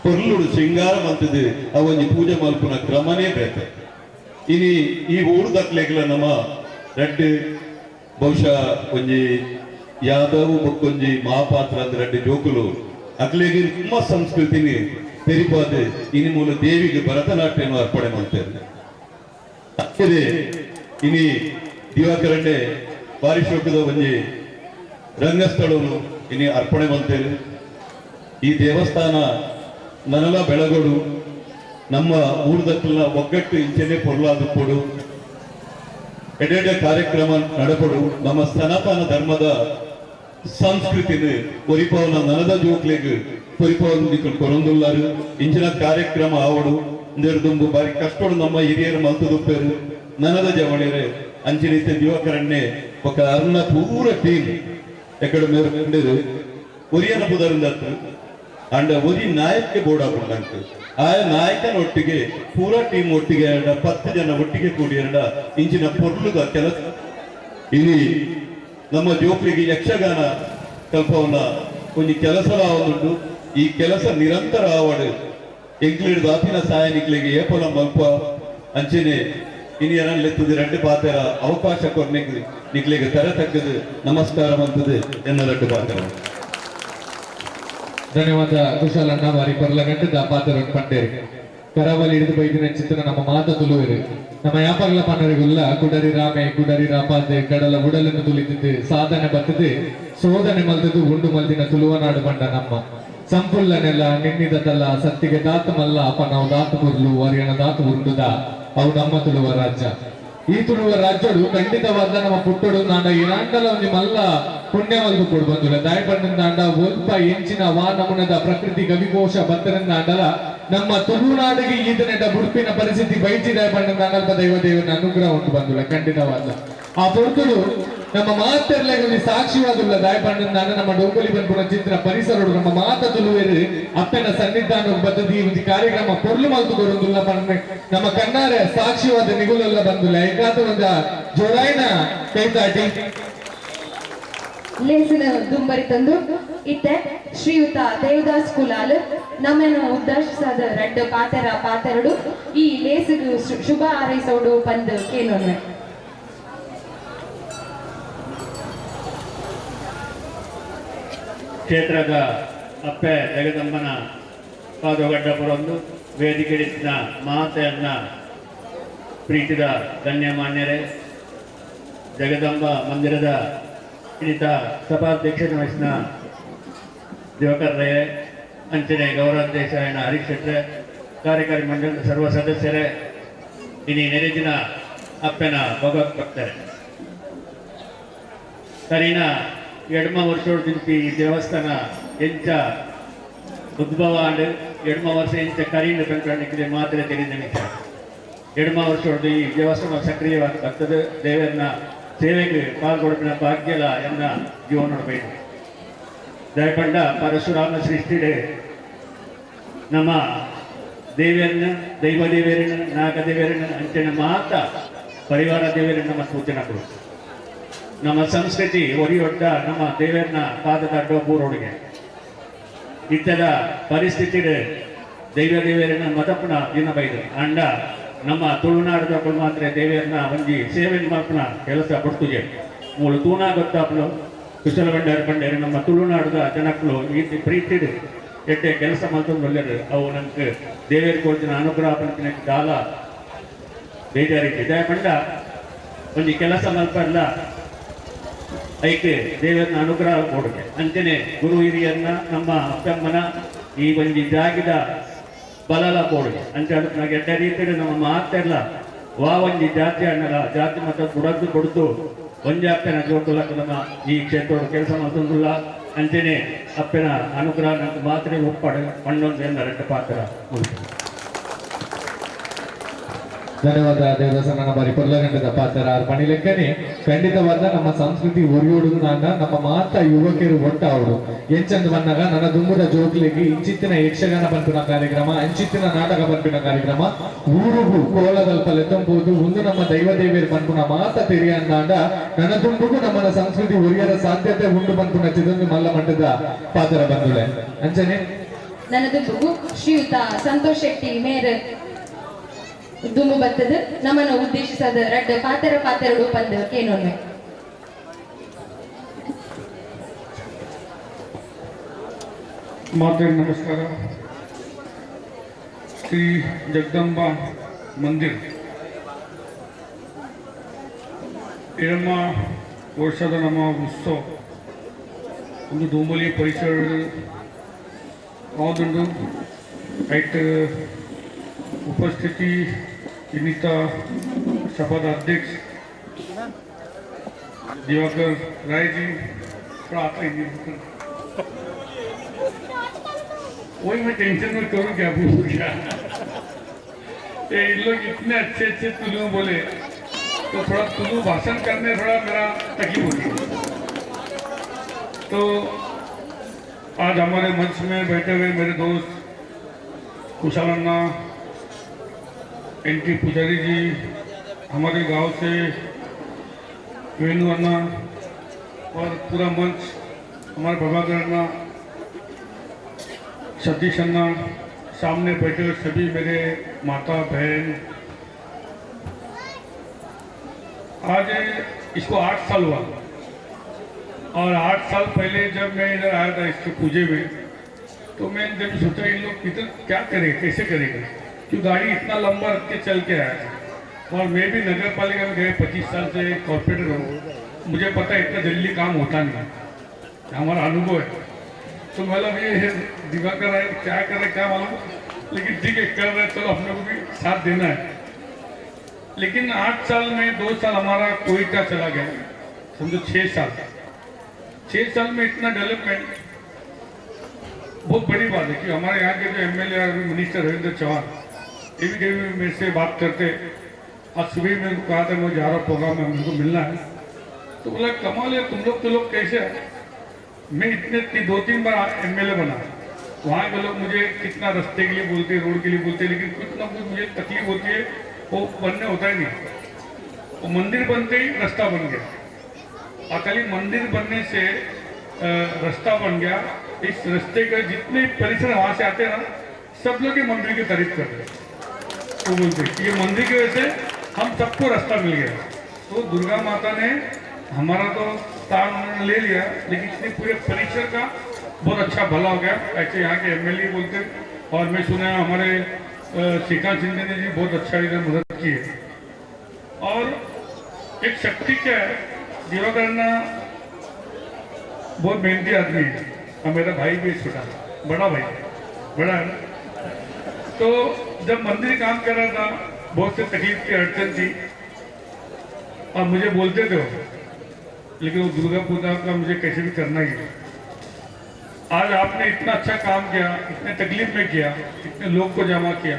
ಪೊರ್ಲುಡು ಶೃಂಗಾರ ಮಂತದೆ. ಅವೊಂಜಿ ಪೂಜೆ ಮಲ್ಪುನ ಕ್ರಮನೇ ಬೇತೆ. ಇನಿ ಈ ಊರ್ದಕ್ಲೆಗ್ಲ ನಮ್ಮ ರಡ್ಡು ಬಹುಶಃ ಒಂಜಿ ಯಾದವ್ ಬೊಕ್ಕೊಂಜಿ ಮಹಾಪಾತ್ರ ಅಂದ್ರೆ ರಡ್ಡು ಜೋಕುಲು ಅಕ್ಲೆಗೆ ನಮ್ಮ ಸಂಸ್ಕೃತಿನಿ ತೆರಿಪಾದ ಇನಿ ಮೂಲ ದೇವಿಗೆ ಭರತನಾಟ್ಯವನ್ನು ಅರ್ಪಣೆ ಮಾಡ್ತಾರೆ. ಅದೇ ಇನಿ ದಿವಾಕರಣ್ಣೆ ಬಾರಿಶೋಕದ ಒಂಜಿ ರಂಗಸ್ಥಳವನ್ನು ಇನಿ ಅರ್ಪಣೆ ಮಾಡ್ತೇವೆ. ಈ ದೇವಸ್ಥಾನ ನನಲ ಬೆಳಗೋಡು ನಮ್ಮ ಊರ್ದಕ್ಕಲ್ಲ ಒಗ್ಗಟ್ಟು ಇಂಚನೆ ಪೊರ್ಲಾದ ಕೊಡು ಎಡೆಡೆ ಕಾರ್ಯಕ್ರಮ ನಡಪಡು ನಮ್ಮ ಸನಾತನ ಧರ್ಮದ ಸಂಸ್ಕೃತಿನ ಒರಿಪವನ ನನದ ಜೋಕ್ಲೆಗ್ ಒರಿಪವನ ಕೊರೊಂದುಲ್ಲಾರು ಇಂಚಿನ ಕಾರ್ಯಕ್ರಮ ಆವಡು ದುಂಬು ಬಾರಿ ಕಷ್ಟೋಡು ನಮ್ಮ ಹಿರಿಯರು ಮಲ್ತುದುಪ್ಪೇರು ನನದ ಜವಣಿಯರು ಅಂಚಿನಿತ್ಯ ದಿವಾಕರಣ್ಣೆ ఒక ಅರ್ನ ಪೂರ ಟೀಮ್ ಎಕಡೆ ಮೇರೆ ಒರಿಯನ ಪುದರಿಂದ ಅಂಡ ಒರಿ ನಾಯಕ್ಕೆ ಬೋರ್ಡ್ ಆ ನಾಯಕನ ಒಟ್ಟಿಗೆ ಪೂರಾ ಟೀಮ್ ಒಟ್ಟಿಗೆ 10 ಜನ ಒಟ್ಟಿಗೆ ಕೂಡಿ ಇಂಚಿನ ಪೊರ್ಲುದ ಕೆಲಸ. ಇನಿ ನಮ್ಮ ಜೋಕ್ಲಿಗೆ ಯಕ್ಷಗಾನ ಕಲ್ಪವನ್ನ ಒಂಜಿ ಕೆಲಸಲ ಆವೊಂದುಂಡು. ಈ ಕೆಲಸ ನಿರಂತರ ಆವಡು ಎಂಕ್ಲಿಡ್ ದಾತಿನ ಸಾಯನಿಕ್ಲಿಗೆ ಏಪಲ ಮಲ್ಪ ಅಂಚೆನೆ ಇನಿ ಲೆತ್ತದು 2 ಪಾತೆರ ಅವಕಾಶ ಕೊರ್ನೆಗ್ ನಿಕ್ಲಿಗೆ ತರ ತಕ್ಕದು ನಮಸ್ಕಾರ ಮಂತದು ಎನ್ನ 2 ಪಾತೆರ. ಧನ್ಯವಾದ ಕುಶಾಲಣ್ಣ ಬಾರಿ ಪರ್ಲಗಂಟು ಪಾತ್ರ ಪಂಡೇರಿ ಕರಾವಳಿ ಹಿಡಿದು ಬೈದಿನ ಚಿತ್ರ ನಮ್ಮ ಮಾತ ತುಳುವೆರು ನಮ್ಮ ಯಾಪಗಲ ಪನ್ನರಿಗುಲ್ಲ ಕುಡರಿ ರಾಮೆ ಕುಡರಿ ರಾಪಾದೆ ಕಡಲ ಉಡಲನ್ನು ತುಳಿದಿದ್ದು ಸಾಧನೆ ಬತ್ತದೆ ಶೋಧನೆ ಮಲ್ದದು ಉಂಡು ಮಲ್ದಿನ ತುಳುವನಾಡು ಬಂಡ ನಮ್ಮ ಸಂಪುಲ್ಲನೆಲ್ಲ ನಿನ್ನಿದ ತಲ್ಲ ಸತ್ತಿಗೆ ದಾತು ಮಲ್ಲ ಅಪ್ಪ ನಾವು ದಾತು ಮುರ್ಲು ವರಿಯಣ ದಾತು ಉಂಡುದ ಅವು ನಮ್ಮ ತುಳುವ ರಾಜ್ಯ. ಈ ತುಳುವ ರಾಜ್ಯಡು ಖಂಡಿತವಾದ ನಮ್ಮ ಪುಟ್ಟಡು ನಾಡ ಏನಾಂಡಲ ಒಂಜಿ ಮಲ್ಲ ಪುಣ್ಯ ಮಲ್ದು ಕೊಡು ಬಂದುಲ್ಲ ದಾಯಪಂಡ ಒಲ್ಪ ಎಂಚಿನ ವಾ ನಮುನದ ಪ್ರಕೃತಿ ಕವಿಕೋಶ ಬತ್ತರಿಂದ ನಮ್ಮ ತುಳುನಾಡಿಗೆ ಈತನೆಟ ಬುಡ್ಪಿನ ಪರಿಸ್ಥಿತಿ ಬೈಚಿ ದಾಯಪಂಡ ಅಲ್ಪ ದೈವ ದೇವನ ಅನುಗ್ರಹ ಉಂಟು ಬಂದುಲ್ಲ ಖಂಡಿತವಾದ. ಆ ಪೊರ್ತುಡು ನಮ್ಮ ಮಾತೆರ್ಲೆಗ್ ಒಂಜಿ ಸಾಕ್ಷಿವಾದುಲ್ಲ ದಾಯಪಂಡ ನಮ್ಮ ಡೋಂಗೋಲಿ ಬಂದ್ಪುನ ಚಿತ್ರ ಪರಿಸರಡು ನಮ್ಮ ಮಾತ ತುಳುವೇರು ಅಪ್ಪನ ಸನ್ನಿಧಾನ ಬದ್ಧತಿ ಒಂಜಿ ಕಾರ್ಯಕ್ರಮ ಪೊರ್ಲು ಮಲ್ತು ಕೊರೊಂದುಲ್ಲ ಪಂಡ ನಮ್ಮ ಕಣ್ಣಾರೆ ಸಾಕ್ಷಿವಾದ ನಿಗುಲೆಲ್ಲ ಬಂದುಲ್ಲ ಏಕಾತ ಒಂದ ಜೋರಾಯಿನ ಕೈತಾಟಿ ಲೇಸಿನ ದುಂಬರಿ ತಂದು ಇತ್ತೆ ಶ್ರೀಯುತ ದೇವದಾಸ್ ಕುಲಾಲ್ ನಮ್ಮನ್ನು ಉದ್ದೇಶಿಸಾದ ರಡ್ಡು ಪಾತೆರ ಪಾತೆರಡು ಈ ಲೇಸಿಗೆ ಶುಭ ಹಾರೈಸೋಡು ಬಂದು ಕೇಳೋಣ. ಕ್ಷೇತ್ರದ ಅಪ್ಪೆ ಜಗದಂಬನ ಪಾದಗಡ್ಡಪುರೊಂದು ವೇದಿಕೆಡಿಸಿದ ಮಾತೆಯನ್ನ ಪ್ರೀತಿದ ಗಣ್ಯಮಾನ್ಯರೇ, ಜಗದಂಬ ಮಂದಿರದ ಇನ್ನಿತ ಸಭಾಧ್ಯಕ್ಷತೆ ವಹಿಸಿದ ದಿವಾಕರ್ ರೇ, ಅಂಚನೆ ಗೌರವಾಧ್ಯಕ್ಷ ಹರೀಶ್ ಶೆಟ್ರೆ, ಕಾರ್ಯಕಾರಿ ಮಂಡಳದ ಸರ್ವ ಸದಸ್ಯರೇ, ಇನಿ ನೆರೆದಿನ ಅಪ್ಪನ ಭಗವತ್ ಭಕ್ತರೇ, ಕರಿನ ಎಡ್ಮ ವರ್ಷೋಡು ಈ ದೇವಸ್ಥಾನ ಎಂಚ ಉದ್ಭವ ಆಂಡ್ ಎಡ್ಮ ವರ್ಷ ಎಂಚ ಕರೀನ ಪಂಚಾಣಿಕೆ ಮಾತ್ರ ತಿಳಿದ ವಿಚಾರ. ಎಡ್ಮ ವರ್ಷೋಡು ಈ ದೇವಸ್ಥಾನ ಸಕ್ರಿಯವಾಗಿ ಬರ್ತದೆ. ದೇವರನ್ನ ಸೇವೆಗೆ ಪಾಲ್ಗೊಡುಪಿನ ಭಾಗ್ಯಲ ಎನ್ನ ಜೀವನ ಬೇಕು. ದಯಪಂಡ ಪರಶುರಾಮ ಸೃಷ್ಟಿಡೆ ನಮ್ಮ ದೇವಿಯನ್ನ, ದೈವ ದೇವಿಯರನ್ನ, ನಾಗ ದೇವಿಯರನ್ನ, ಅಂಚನೆ ಮಾತ ಪರಿವಾರ ದೇವಿಯರನ್ನ ನಮ್ಮ ಸೂಚನೆ. ನಮ್ಮ ಸಂಸ್ಕೃತಿ ಒರಿಯೊಡ್ಡ ನಮ್ಮ ದೇವಿಯರನ್ನ ಪಾದದ ಅಡ್ಡ ಊರೊಳಗೆ ಇತ್ತದ ಪರಿಸ್ಥಿತಿ ದೈವ ದೇವಿಯರನ್ನ ಮದಪ್ಪನ ದಿನ ಬೈದು ಅಂಡ ನಮ್ಮ ತುಳುನಾಡದ ಮಾತ್ರ ದೇವಿಯರನ್ನ ಒಂಜಿ ಸೇವೆ ಮಲ್ಪನ ಕೆಲಸ ಕೊಡ್ತುಗೆ ಮೂಲು ತೂನಾ ಗೊತ್ತಾಪ್ಲು ಕುಶಲ ಬಂಡಾರ ಬಂಡೇರು ನಮ್ಮ ತುಳುನಾಡದ ಜನಕ್ಕಳು ಈ ಪ್ರೀತಿಡು ಎಡ್ಡೆ ಕೆಲಸ ಮಲ್ತೊಂದು ಒಳ್ಳೆಯದು. ಅವು ನಮ್ಗೆ ದೇವಿಯರ್ ಕೊಡ್ತಿನ ಅನುಗ್ರಹ ಪಂಪಿನ ದಾಲ ಬೇಜಾರಿದೆ. ದಯಪಂಡ ಒಂಜಿ ಕೆಲಸ ಮಲ್ಪಲ್ಲ ಐಕೆ ದೇವರನ್ನ ಅನುಗ್ರಹ ಕೊಡುಗೆ. ಅಂಚನೆ ಗುರು ಹಿರಿಯನ್ನ ನಮ್ಮ ಅಪ್ಪಮ್ಮನ ಈ ಒಂಜಿ ಜಾಗಿದ ಬಲಲ ಕೊಡುಗೆ ಅಂಚೆ ಅದಕ್ಕೆ ಎಡ್ಡೆ ರೀತಿಯಲ್ಲಿ ನಮ್ಮ ಮಾತೆಲ್ಲ ವಾ ಒಂಜಿ ಜಾತಿ ಅಣ್ಣಲ ಜಾತಿ ಮತ ಬುಡದ್ದು ಕೊಡ್ತು ಒಂಜಿ ಅಪ್ಪನ ಜೋಕುಲಕ್ಕ ನಮ್ಮ ಈ ಕ್ಷೇತ್ರದ ಕೆಲಸ ಮಲ್ತೊಂದುಲ್ಲ. ಅಂಚನೆ ಅಪ್ಪನ ಅನುಗ್ರಹ ನಂಗೆ ಮಾತ್ರ ಒಪ್ಪಾಡು ಪಣ್ಣೊಂದು ಎಲ್ಲ ರೆಡ್ಡ ಪಾತ್ರ ಮುಗಿತು. ಧನ್ಯವಾದ ದೇವದಾಸನ ಬಾರಿ ಪೊರ್ಲಗಂಟದ ಪಾತ್ರ ಅರ್ಪಣಿ ಲೆಕ್ಕನೆ. ಖಂಡಿತವಾದ ನಮ್ಮ ಸಂಸ್ಕೃತಿ ಒರಿಯೋಡು ನಾಂಡ ನಮ್ಮ ಮಾತ ಯುವಕರು ಒಟ್ಟಾವಡು ಎಂಚಂದ್ ಬಂದಾಗ ನನ್ನ ದುಂಬುದ ಜೋಕ್ಲಿಗೆ ಇಂಚಿತ್ತಿನ ಯಕ್ಷಗಾನ ಪನ್ಪಿನ ಕಾರ್ಯಕ್ರಮ, ಅಂಚಿತ್ತಿನ ನಾಟಕ ಪನ್ಪಿನ ಕಾರ್ಯಕ್ರಮ ಊರುಗು ಕೋಲದಲ್ಪ ಲೆತ್ತಂಬೋದು ಒಂದು ನಮ್ಮ ದೈವ ದೇವಿಯರು ಪನ್ಪುನ ಮಾತ ತೆರಿಯಂದಾಂಡ ನನ್ನ ದುಂಬುಗು ನಮ್ಮನ ಸಂಸ್ಕೃತಿ ಒರಿಯರ ಸಾಧ್ಯತೆ ಉಂಡು ಪನ್ಪುನ ಚಿದೊಂದು ಮಲ್ಲ ಮಟ್ಟದ ಪಾತ್ರ ಬಂದುಳೆ ಅಂಚನೆ. ನನ್ನ ದುಂಬುಗು ಶ್ರೀಯುತ ಸಂತೋಷ್ ಶೆಟ್ಟಿ ಮೇರ್ ದುಂಬು ಬತ್ತದ ನಮ್ಮನ್ನು ಉದ್ದೇಶಿಸದ ರಡ್ಡ ಪಾತೆರ ಪಾತೆರಡು ಪಂದ್ ಕೇನೊನ್ವೆ. ಮಾತೆ ನಮಸ್ಕಾರ. ಶ್ರೀ ಜಗದಂಬಾ ಮಂದಿರ ಏಳಮ್ಮ ವರ್ಷದ ನಮ್ಮ ಉತ್ಸವ ಒಂದು ದೋಂಬಲಿ ಪರಿಸರ ಆದುಂಡು. ಐಟ್ ಉಪಸ್ಥಿತಿ ಇನ್ನಿತ सभाದ अध्यक्ष दिवाकर राय जी, थोड़ा आता ही नहीं, वही मैं टेंशन में करूँ क्या, बोलूँ क्या। ये इन लोग इतने अच्छे अच्छे तुलु बोले तो थोड़ा तुलु भाषण करने थोड़ा मेरा तकलीफ होगी। तो आज हमारे मंच में बैठे हुए मेरे दोस्त कुशाल अन्ना, एन टी पुजारी जी, हमारे गांव से वेणु अन्ना और पूरा मंच, हमारे प्रभाकर अन्ना, सतीश अन्ना, सामने बैठे हुए सभी मेरे माता बहन, आज इसको 8 साल हुआ और 8 साल पहले जब मैं इधर आया था इसके पूजे में तो मैं जब सोचा इन लोग इधर क्या करेंगे, कैसे करेंगे, क्यों गाड़ी इतना लंबा रख के चल के आया था। और मैं भी नगर पालिका में गए 25 साल से कॉर्पोरेटर हूँ, मुझे पता है इतना जल्दी काम होता नहीं, हमारा अनुभव है। तो मतलब ये दिवाकर है क्या कर रहे क्या मालूम, लेकिन ठीक है कर रहे, चलो अपने को भी साथ देना है। लेकिन 8 साल में 2 साल हमारा कोविड का चला गया, समझो 6 साल, 6 साल में इतना डेवलपमेंट बहुत बड़ी बात है कि हमारे यहाँ के जो एमएलए और मिनिस्टर रविंद्र चौहान, ये भी कभी मेरे से बात करते। आज सुबह मैं उनको कहा था मैं जा रहा हूँ प्रोग्राम में, उनको मिलना है, तो बोला कमाल है तुम लोग तो लोग कैसे है। मैं इतने 2-3 बार एमएलए बना, वहाँ के लोग मुझे कितना रास्ते के लिए बोलते, रोड के लिए बोलते, लेकिन कुछ ना कुछ मुझे तकलीफ होती है, वो बनने होता ही नहीं। वो मंदिर बनते ही रास्ता बन गया, अकाली मंदिर बनने से रास्ता बन गया। इस रास्ते के जितने परिसर वहाँ से आते हैं ना, सब लोग ये मंदिर की तारीफ कर रहे हैं। वो बोलते कि ये मंदिर की वजह से हम सबको रास्ता मिल गया। तो दुर्गा माता ने हमारा तो स्थान उन्होंने ले लिया, लेकिन इसने पूरे परिसर का बहुत अच्छा भला हो गया। ऐसे यहाँ के एमएलए बोलते हैं, और मैं सुना है हमारे श्रीकांत शिंदे ने जी बहुत अच्छा इधर मदद की है। और एक शक्ति क्या है, दिवाकरना बहुत मेहनती आदमी है और मेरा भाई भी छोटा, बड़ा भाई, बड़ा है ना। तो जब मंदिर काम कर रहा था, बहुत से तकलीफ की अड़चन थी और मुझे बोलते थे वो, लेकिन वो दुर्गा पूजा का मुझे कैसे भी करना ही है। आज आपने इतना अच्छा काम किया, इतने तकलीफ में किया, इतने लोग को जमा किया,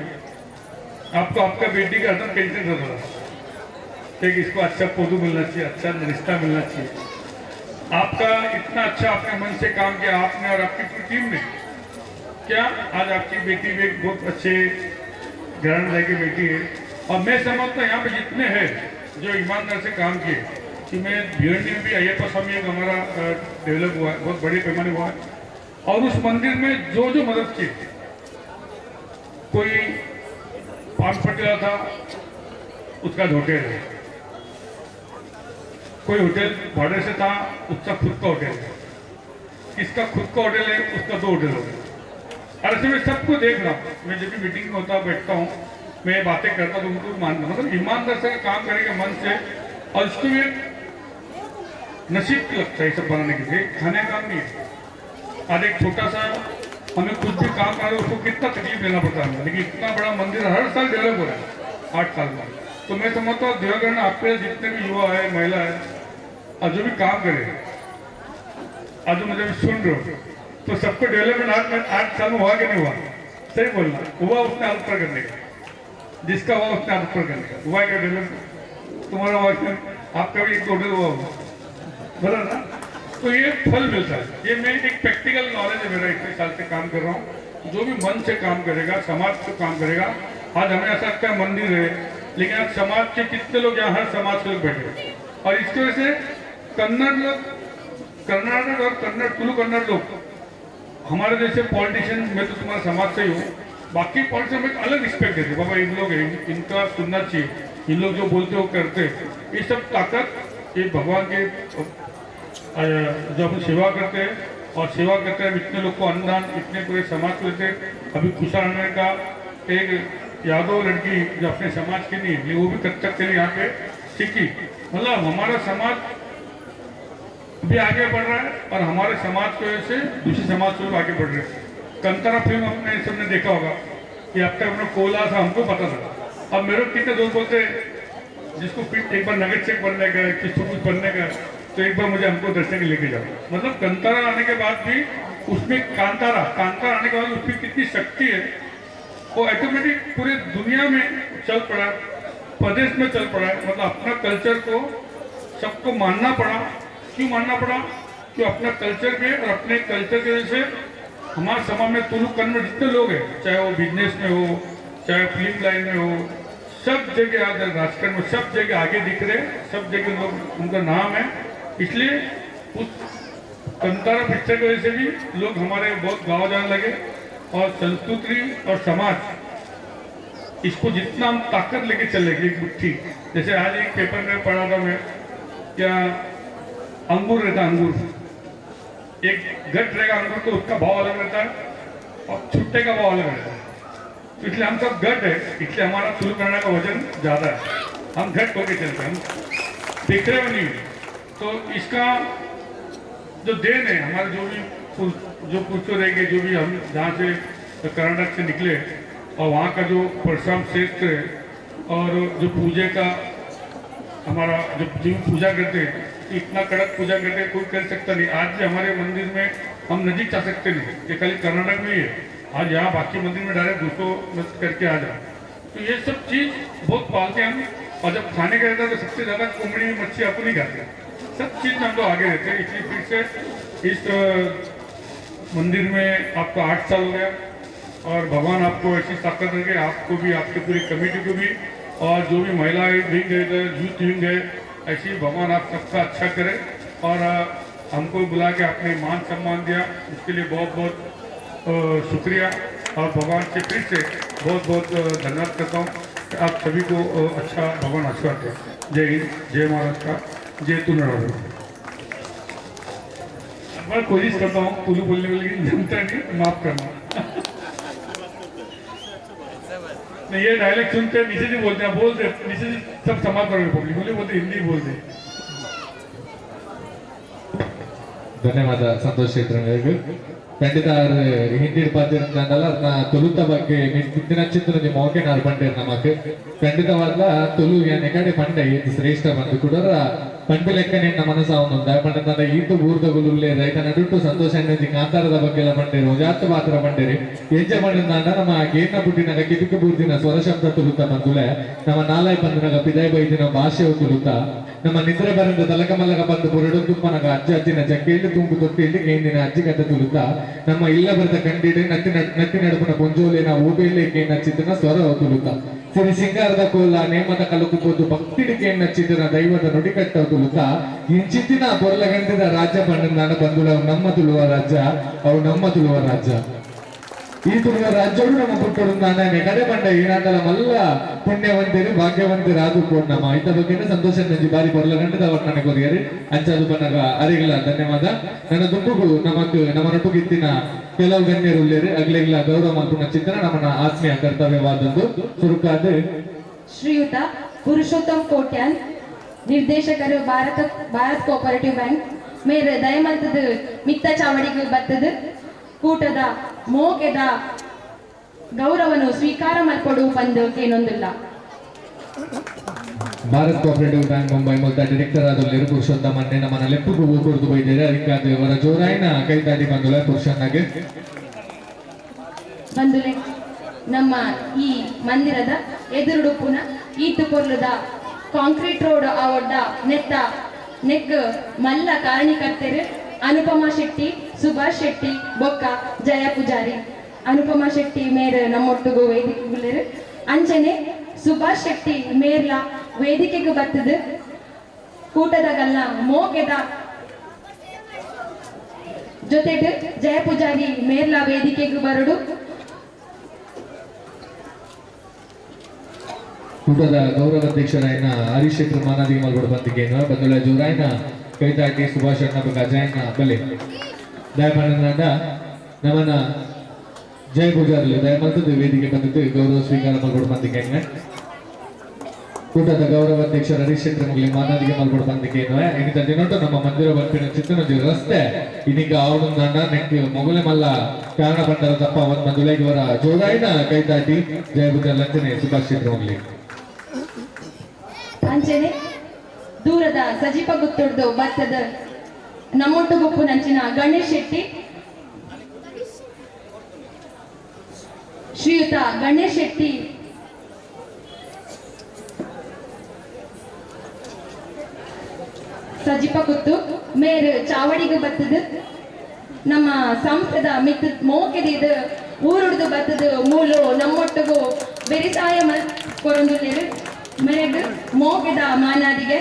आपको आपका बेटी का हरदम टेंशन रहता था कि इसको अच्छा पौधू मिलना चाहिए, अच्छा रिश्ता मिलना चाहिए। आपका इतना अच्छा आपने मन से काम किया, आपने और आपकी पूरी टीम ने। क्या आज आपकी बेटी भी एक बहुत अच्छे घराने भाई की बेटी है। और मैं समझता हूँ यहाँ पे जितने हैं जो ईमानदार से काम किए, कि मैं भिवंडी में भी अय्यप्पा स्वामी एक हमारा डेवलप हुआ है, बहुत बड़े पैमाने हुआ है। और उस मंदिर में जो जो मदद की, कोई पान पटेला था उसका होटल है, कोई होटल भाड़े से था उसका खुद का होटल है, इसका खुद का होटल है उसका दो होटल हो गए। और ऐसे मैं सबको देख रहा हूँ, मैं जब भी मीटिंग में होता बैठता हूँ, मैं बातें करता हूँ तो उनको मानता, मतलब ईमानदार से काम करेंगे मन से, और इसको भी नसीब लगता है ये सब बनाने के लिए, खाने का काम नहीं है। आज एक छोटा सा हमें कुछ भी काम करना है उसको कितना तकलीफ लेना पड़ता है, लेकिन इतना बड़ा मंदिर हर साल डेवलप हो रहा है 8 साल में। तो मैं समझता हूँ देवगढ़ आपके जितने भी युवा है, महिला है, और जो भी काम करे, आज जो मुझे सुन रहे हो, तो सबको डेवलपमेंट 8 साल में हुआ कि नहीं हुआ? सही बोलना, हुआ उसने हाथ ऊपर करने का, जिसका हुआ उसने हाथ ऊपर करने का। हुआ क्या डेवलपमेंट तुम्हारा? हुआ क्या? आपका भी एक होटल हुआ होगा, बोला ना। तो ये फल मिलता है। ये मैं एक प्रैक्टिकल नॉलेज है मेरा, इतने साल से काम कर रहा हूँ। जो भी मन से काम करेगा, समाज से काम करेगा। आज हमें ऐसा लगता है मंदिर है, लेकिन आज समाज के कितने लोग यहाँ, हर समाज के लोग बैठे हैं। और इसकी वजह से कन्नड़ लोग, कर्नाटक और कन्नड़, तुलु कन्नड़ लोग, हमारे जैसे पॉलिटिशियन, मैं तो तुम्हारे समाज से ही हूँ, बाकी पॉलिटिशियन में एक अलग रिस्पेक्ट देते, बाबा इन लोग हैं, इनका सुनना चाहिए, इन लोग जो बोलते वो करते। ये सब ताकत ये भगवान के जो हम सेवा करते हैं, और सेवा करते हैं इतने लोग को अन्नदान, इतने पूरे समाज को देते। अभी खुशहाल का एक यादव लड़की जो अपने समाज की नहीं है, वो भी कथक के लिए यहाँ पे सीखी। मतलब हमारा समाज भी आगे बढ़ रहा है और हमारे समाज की वजह से दूसरे समाज से भी आगे बढ़ रहे हैं। कंतारा फिल्म अपने सबने देखा होगा कि अब तक अपना कोला था, हमको पता था। अब मेरे कितने दोस्त बोलते हैं, जिसको फिर एक बार नगद चेक बनने का है, किसको कुछ बनने का है, तो एक बार मुझे हमको दर्शन के लेके जाओ। मतलब कंतारा आने के बाद भी उसमें कांतारा आने के बाद उसकी कितनी शक्ति है, वो ऑटोमेटिक पूरे दुनिया में चल पड़ा, प्रदेश में चल पड़ा है। मतलब अपना कल्चर को सबको मानना पड़ा। क्यों मानना पड़ा? क्यों अपना कल्चर भी, और अपने कल्चर की वजह से हमारे समाज में तुलु कन्नड़ जितने लोग हैं, चाहे वो बिजनेस में हो, चाहे फिल्म लाइन में हो, सब जगह आज राजकारण में सब जगह आगे दिख रहे हैं, सब जगह लोग उनका नाम है। इसलिए उस कंतारा पिक्चर की वजह से भी लोग हमारे बहुत गाँव जाने लगे। और संस्कृति और समाज, इसको जितना हम ताकत लेके चलेंगे एक मुट्ठी, जैसे आज एक पेपर में पढ़ा था मैं, क्या अंगूर रहता है, अंगूर एक गट रहेगा अंगूर तो उसका भाव अलग रहता है और छुट्टे का भाव अलग रहता है। तो इसलिए हम सब गट है, इसलिए हमारा तुलु कन्नड़ का वजन ज़्यादा है, हम घट होके चलते हैं, हम बिखरे हुए नहीं। तो इसका जो then है हमारे जो भी जो पूछो रहेंगे, जो भी हम जहाँ से कर्नाटक से निकले और वहाँ का जो परशुराम क्षेत्र है और जो पूजे का हमारा जो जो पूजा करते हैं, तो इतना कड़क पूजा करते हैं कोई कर सकता नहीं। आज भी हमारे मंदिर में हम नज़दीक जा सकते नहीं, ये खाली कर्नाटक में ही है। आज यहाँ बाकी मंदिर में डायरेक्ट घुसो मत करके आ जाओ। तो ये सब चीज़ बहुत पालते हैं हम। और जब खाने का रहता है तो सबसे ज़्यादा कुमड़ी मच्छी आपको नहीं खाते, सब चीज़ में हम लोग आगे रहते हैं। इसलिए फिर से इस मंदिर में आपका 8 साल हो गया और भगवान आपको ऐसी ताकत दे आपको भी, आपकी पूरी कमेटी को भी, और जो भी महिला विंग है, यूथ विंग है, ऐसी भगवान आप सबका अच्छा करे। और हमको बुला के आपने मान सम्मान दिया, इसके लिए बहुत बहुत शुक्रिया। और भगवान से फिर से बहुत बहुत धन्यवाद करता हूँ। आप सभी को अच्छा भगवान आशीर्वाद दे। जय हिंद, जय महाराष्ट्र, जय तुलनाडु। मैं कोशिश करता हूँ तुलु बोलने के लिए, जनता नहीं, माफ करना। नहीं ये डायलॉग सुनते नीचे जी बोलते हैं, बोलते नीचे जी सब समाप्त करोगे पब्लिक बोले, बोलते हिंदी बोलते। ಧನ್ಯವಾದ ಸಂತೋಷ್ ಶೆಟ್ಟರ್. ಖಂಡಿತ ಹಿಂದಿ ಪಾತಿರಂದಲ್ಲ ಅದನ್ನ ತುಳುತ ಬಗ್ಗೆ ಮಿತ್ತಿನ ಚಿತ್ರ ಮೋಕೆ ನಾರು ಪಂಡೇರ್ ನಮಕ್ ಖಂಡಿತವಾದ್ಲ ತುಳು ಏನ್ ಕಡೆ ಪಂಡೆ ಈತ್ ಶ್ರೇಷ್ಠ ಬಂದು ಕೂಡ ಪಂಡಿ ಲೆಕ್ಕ ನಿನ್ನ ಮನಸ್ಸ ಒಂದೊಂದ ಪಂಡ ಈತು ಊರ್ದಗುಲುಲ್ಲೆ ರೈತ ನಡುಟ್ಟು ಸಂತೋಷ ಅಣ್ಣಿ ಕಾಂತಾರದ ಬಗ್ಗೆ ಎಲ್ಲ ಪಂಡೇರು ಜಾತ ಪಾತ್ರ ಪಂಡೇರಿ ಎಂಚ ಪಂಡಂದಾಂಡ ನಮ್ಮ ಗೇನ ಪುಟ್ಟಿನಾಗ ಕಿಟುಕು ಬೂರ್ದಿನ ಸ್ವರ ಶಬ್ದ ತುಳುತ ಬಂದುಲೆ ನಮ್ಮ ನಾಲಾಯ್ ಬಂದನಾಗ ಪಿದಾಯ್ ಬೈದಿನ ಭಾಷೆ ತುಳುತ ನಮ್ಮ ನಿದ್ರೆ ಬರಂದ ತಲಕ ಮಲ್ಲಕ ಬಂದು ಬುರಡು ತುಪ್ಪನಗ ಅಜ್ಜ ಅಜ್ಜಿನ ಜಕ್ಕೆಯಲ್ಲಿ ತುಂಬು ತೊಟ್ಟಿಯಲ್ಲಿ ಕೇಂದಿನ ಅಜ್ಜಿ ಕತೆ ತುಳುತ ನಮ್ಮ ಇಲ್ಲ ಬರೆದ ಕಂಡಿಡೆ ನತ್ತಿ ನತ್ತಿ ನಡುಪುನ ಪೊಂಜೋಲಿನ ಊಬೆಯಲ್ಲಿ ಕೇಂದ್ರ ಚಿತ್ರನ ಸ್ವರ ತುಳುತ ಸಿರಿ ಸಿಂಗಾರದ ಕೋಲ ನೇಮದ ಕಲಕು ಪೋದು ಭಕ್ತಿಡಿ ಕೇಂದ್ರ ಚಿತ್ರನ ದೈವದ ನುಡಿಕಟ್ಟ ತುಳುತ ಇಂಚಿತ್ತಿನ ಪೊರ್ಲಗಂಟಿದ ರಾಜ್ಯ ಪಂಡಂದಾನ ಬಂದುಳ ನಮ್ಮ ತುಳುವ ರಾಜ್ಯ ಅವು ನಮ್ಮ ತುಳುವ ರಾಜ್ಯ ಈ ತುಳುವ ರಾಜ್ಯಡು ನಮ್ಮ ಪುಟ್ಟಡು ನಾನೇ ಕಡೆ ಪಂಡ ಏನಾಂಡಲ ಮಲ್ಲ ಪುಣ್ಯವಂತರು ಭಾಗ್ಯವಂತರು ಅದು ನಮ್ಮ ಇತ್ತ ಬಗ್ಗೆ ಸಂತೋಷ ನಂಜಿ ಬಾರಿ ಪೊರ್ಲಗಂಟದ ವರ್ಣನೆ ಕೊರಿಯರಿ ಅಂಚಾದು ಬನ್ನಗ ಅರಿಗಳ ಧನ್ಯವಾದ. ನನ್ನ ದುಂಬುಗು ನಮಕ್ ನಮ್ಮ ನಟುಗಿತ್ತಿನ ಕೆಲವು ಗಣ್ಯರು ಉಳ್ಳೇರಿ ಅಗ್ಲೆಗ್ಲ ಗೌರವ ಮಲ್ಪುನ ಚಿತ್ರ ನಮ್ಮನ ಆತ್ಮೀಯ ಕರ್ತವ್ಯವಾದದ್ದು ಸುರುಕಾದ ಶ್ರೀಯುತ ಪುರುಷೋತ್ತಮ್ ಕೋಟ್ಯಾನ್ ನಿರ್ದೇಶಕರು ಭಾರತ ಭಾರತ್ ಕೋಆಪರೇಟಿವ್ ಬ್ಯಾಂಕ್ ಮೇರೆ ದಯಮಲ್ತದ ಮಿತ್ತ ಚಾವಡಿಗೆ ಬತ್ತದ ಕೂಟದ ಮೋಕೆದ ಗೌರವನು ಸ್ವೀಕಾರ ಮಲ್ಪಡು ಪಂದು ಏನೊಂದಿಲ್ಲ. ಭಾರತ್ ಕೋಆಪರೇಟಿವ್ ಬ್ಯಾಂಕ್ ಮುಂಬೈ ಮೊದಲ ಡೈರೆಕ್ಟರ್ ಆದ ಪುರುಷೋತ್ತಮ ನಮ್ಮನ್ನ ಲೆಪ್ಪುಗು ಕೊಡ್ದು ಬೈದೇರೆ ಅದಕ್ಕಾದ ಅವರ ಜೋರಾಯಿನ ಕೈತಾಡಿ ಬಂದುಲ ಪುರುಷನ್ನಾಗೆ ಬಂದುಲೆ ನಮ್ಮ ಈ ಮಂದಿರದ ಎದುರುಡುಪುನ ಈತು ಪೊರ್ಲುದ ಕಾಂಕ್ರೀಟ್ ರೋಡ್ ಆವೊಡ್ಡ ನೆತ್ತ ನೆಕ್ ಮಲ್ಲ ಕಾರಣಿಕರ್ತೆರು ಅನುಪಮಾ ಶೆಟ್ಟಿ, ಸುಭಾಷ್ ಶೆಟ್ಟಿ, ಬೊಕ್ಕ ಜಯ ಪೂಜಾರಿ. ಅನುಪಮಾ ಶೆಟ್ಟಿ ಮೇರ್ ನಮ್ಮೊಟ್ಟುಗು ವೇದಿಕೆ ಅಂಚನೆ ಸುಭಾಷ್ ಶೆಟ್ಟಿ ಮೇರ್ಲ ವೇದಿಕೆಗೆ ಬರ್ತದ ಕೂಟದಗಲ್ಲ ಮೋಕೆದ ಜೊತೆಗೆ ಜಯ ಪೂಜಾರಿ ಮೇರ್ಲ ವೇದಿಕೆಗೆ ಬರಡು. ಕೂಟದ ಗೌರವಾಧ್ಯಕ್ಷರಾಯನ ಹರೀಶ್ ಶೆಟ್ಟರ್ ಮಾನಾದಿಗೆ ಮಲ್ಗೋಡು ಬಂದಿಗೇನು ಬಂದುಳ ಜೋರಾಯನ ಕೈತಾಟಿ ಸುಭಾಷ್ ಅಣ್ಣ ಬೊಕ್ಕ ಅಜಯನ ಬಲೆ ದಯಮಾಡಿದ ನಮ್ಮನ್ನ ಜಯ ಪೂಜಾರಿ ದಯಮಲ್ತದ್ದು ವೇದಿಕೆ ಬಂದಿದ್ದು ಗೌರವ ಸ್ವೀಕಾರ ಮಲ್ಗೋಡು ಬಂದಿಗೆ ಕೂಟದ ಗೌರವಾಧ್ಯಕ್ಷರ ಹರೀಶ್ ಶೆಟ್ಟರ್ ಮುಗ್ಲಿ ಮಾನಾದಿಗೆ ಮಲ್ಗೋಡು ಬಂದಿಗೇನು ಇನ್ನಿತ ದಿನೊಟ್ಟು ನಮ್ಮ ಮಂದಿರ ಬರ್ಪಿನ ಚಿತ್ತನೊಂಜಿ ರಸ್ತೆ ಇನ್ನೀಗ ಅವನೊಂದು ನೆಕ್ ಮೊಗಲೆ ಮಲ್ಲ ಕಾರಣ ಬಂದರ ತಪ್ಪ ಒಂದು ಮಂದುಲೆಗೆ ಅವರ ಜೋರಾಯಿನ ಕೈತಾಟಿ ಜಯ ಪೂಜಾರಿ ಲಂಚನೆ ಸುಭಾಷ್ ಶೆಟ್ಟರ್ ಮುಗ್ಲಿ. ಅಂಚನೆ ದೂರದ ಸಜೀಪ ಗುತ್ತುಡ್ದು ಬತ್ತದ ನಮ್ಮೊಟ್ಟು ಗುಪ್ಪು ನಂಚಿನ ಗಣೇಶ್ ಶೆಟ್ಟಿ, ಶ್ರೀಯುತ ಗಣೇಶ್ ಶೆಟ್ಟಿ ಸಜಿಪ ಗುತ್ತು ಮೇರು ಚಾವಡಿಗೆ ಬತ್ತದ ನಮ್ಮ ಸಂಸ್ಥೆದ ಮಿತ್ ಮೋಕೆದಿದು ಊರುಡ್ದು ಬತ್ತದ ಮೂಲು ನಮ್ಮೊಟ್ಟಿಗೂ ಬೆರಿಸಾಯ ಕೊರೊಂದುಲ್ಲೇರು ಮೇರೆಗ್ ಮೋಕೆದ ಮಾನಾದಿಗೆ.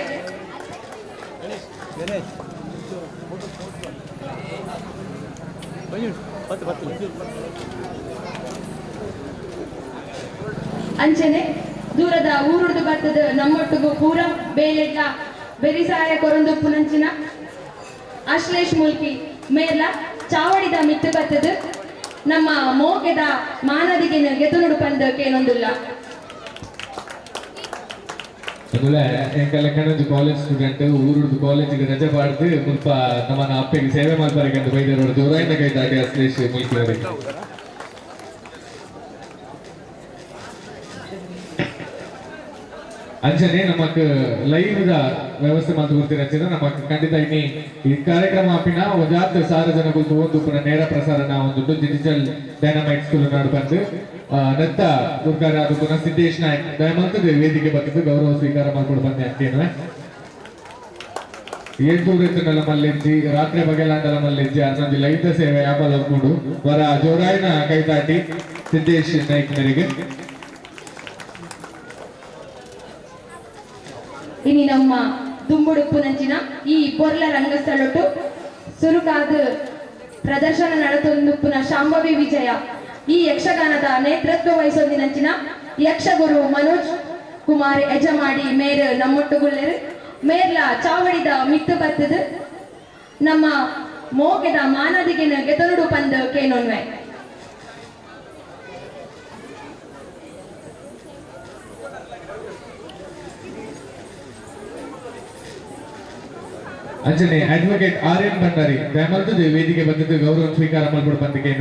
ಅಂಚನೆ ದೂರದ ಊರುಡ್ದು ಬತ್ತದ ನಮ್ಮೊಟ್ಟಿಗೂ ಪೂರ ಬೇಲೆಡ್ಲ ಬೆರಿಸಾಯ ಕೊರೊಂದುಪ್ಪು ನಂಚಿನ ಅಶ್ಲೇಷ್ ಮುಲ್ಕಿ ಮೇರ್ಲ ಚಾವಡಿದ ಮಿತ್ತು ಬತ್ತದ ನಮ್ಮ ಮೋಕೆದ ಮಾನದಿಗೆ ಗೆತುನುಡು ಪಂದ ಕೇನೊಂದುಲ್ಲ. అందులో ఇంకా లెక్కనొంజి ಕಾಲೇಜ್ ಸ್ಟೂಡೆಂಟ್ ಊರುಡ್ದು ಕಾಲೇಜಿಗೆ ರಜೆ ಪಾಡ್ದು ಮುಲ್ಪ ನಮ್ಮನ ಅಪ್ಪೆಗೆ ಸೇವೆ ಮಲ್ಪರೆಗೆ ಅಂತ ಬೈದರು ಜೋರಾಯಿನ ಕೈತಾಟಿ ಅಶ್ಲೇಷ್ ಮುಲ್ಕಿ ಅವರಿಗೆ. ಅಂಚನೆ ನಮಕ್ ಲೈವ್ the ವ್ಯವಸ್ಥೆ ಮಾತು ಗೊತ್ತಿರ ನಮಕ್ ಖಂಡಿತ ಇನಿ ಈ ಕಾರ್ಯಕ್ರಮ ಅಪ್ಪಿನ ಒಂಜಾತ್ ಸಾರ ಜನ ಕುಲ್ತು ಒಂದು ಪುನಃ ನೇರ ಪ್ರಸಾರ ಒಂದು ಡಿಜಿಟಲ್ ಡೈನಮೈಟ್ ಸ್ಕೂಲ್ ನಾಡು ಬಂದು ನತ್ತ ಗುರ್ಕಾರ ಅದು ಪುನಃ ಸಿದ್ದೇಶ್ ನಾಯ್ಕ್ ದಯಮಲ್ತದೆ ವೇದಿಕೆ ಬರ್ತದೆ ಗೌರವ ಸ್ವೀಕಾರ ಮಾಡ್ಕೊಂಡು ಬಂದೆ ಅಂತೇನು ಏಳ್ತೂರೆತ್ತುನಲ ಮಲ್ಲೆಜ್ಜಿ ರಾತ್ರಿ ಬಗೆಲಾಂಡಲ ಮಲ್ಲೆಜ್ಜಿ ಅರ್ನಂಜಿ ಲೈತ ಸೇವೆ ಯಾಪಲ ಕೂಡು ವರ ಜೋರಾಯಿನ ಕೈತಾಟಿ ಸಿದ್ದೇಶ್ ನಾಯ್ಕ್ ಮೇರೆಗೆ. ಇನಿ ನಮ್ಮ ದುಂಬುಡುಪ್ಪು ನಂಚಿನ ಈ ಪೊರ್ಲ ರಂಗಸ್ಥಳೊಟ್ಟು ಸುರುಕಾದ ಪ್ರದರ್ಶನ ನಡತೊಂದುಪ್ಪುನ ಶಾಂಭವಿ ವಿಜಯ ಈ ಯಕ್ಷಗಾನದ ನೇತೃತ್ವ ವಹಿಸೊಂದಿನಂಚಿನ ಯಕ್ಷಗುರು ಮನೋಜ್ ಕುಮಾರ್ ಯಜಮಾಡಿ ಮೇರ್ ನಮ್ಮೊಟ್ಟುಗುಲ್ಲೆರು ಮೇರ್ಲ ಚಾವಡಿದ ಮಿತ್ತು ಬತ್ತದ ನಮ್ಮ ಮೋಕೆದ ಮಾನದಿಗೆನ ಗೆತರುಡು ಪಂದ ಕೇನೊನ್ವೆ. ಅಂಚನೆ ಅಡ್ವೊಕೇಟ್ ಆರ್ ಎನ್ ಭಂಡಾರಿ ದಯಮಲ್ತದೆ ವೇದಿಕೆ ಬಂದಿದ್ದು ಗೌರವ ಸ್ವೀಕಾರ ಮಲ್ಪಡು ಬಂದಿಗೆ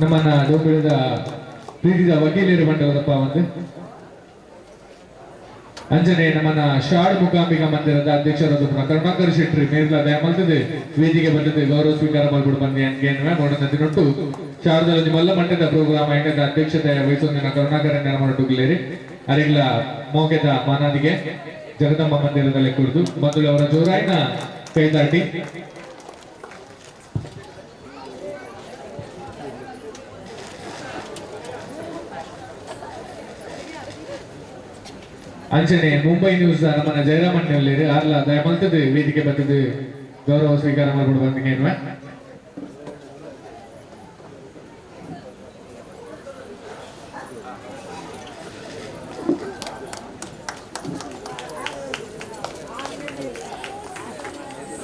ನಮ್ಮನ್ನ ಡೋಂಬಿಳಿದ ಪ್ರೀತಿದ ವಕೀಲರು ಮಂಡಲದಪ್ಪ ಒಂದು ಅಂಜನೆ ನಮ್ಮನ್ನ ಶಾಡ್ ಮೂಕಾಂಬಿಕಾ ಮಂದಿರದ ಅಧ್ಯಕ್ಷರಾದ ಕರುಣಾಕರ್ ಶೆಟ್ಟಿ ಮೇರ್ಲ ದಯಮಲ್ತದೆ ವೇದಿಕೆ ಬಂದದ್ದು ಗೌರವ ಸ್ವೀಕಾರ ಮಲ್ಪಡು ಬಂದಿ ಅನ್ಗೆ ಮೊಡನ ದಿನೊಟ್ಟು ಶಾರದಲ್ಲಿ ಮಲ್ಲ ಮಟ್ಟದ ಪ್ರೋಗ್ರಾಮ್ ಐಂಡದ ಅಧ್ಯಕ್ಷತೆ ವಹಿಸೊಂದಿನ ಕರುಣಾಕರ್ ಮರಟುಗ್ಲೇರಿ ಅರಿಗ್ಲ ಮೋಕೆದ ಮಾನಾದಿಗೆ ಜಗದಂಬ ಮಂದಿರದಲ್ಲಿ ಕುಡಿದು ಬಂದು ಅವರ ಜೋರಾಯಿನ ಕೈತಾಟಿ ಅಂಚನೆ ಮುಂಬೈ ನ್ಯೂಸ್ ನಮ್ಮನ್ನ ಜಯರಾಮಣ್ಣಲ್ಲಿ ಆರ್ಲ ದಯಮಲ್ತದೆ ವೇದಿಕೆ ಬಂದದ್ದು ಗೌರವ ಸ್ವೀಕಾರ ಮಾಡ್ಬಿಡು ಬಂದಿಗೆ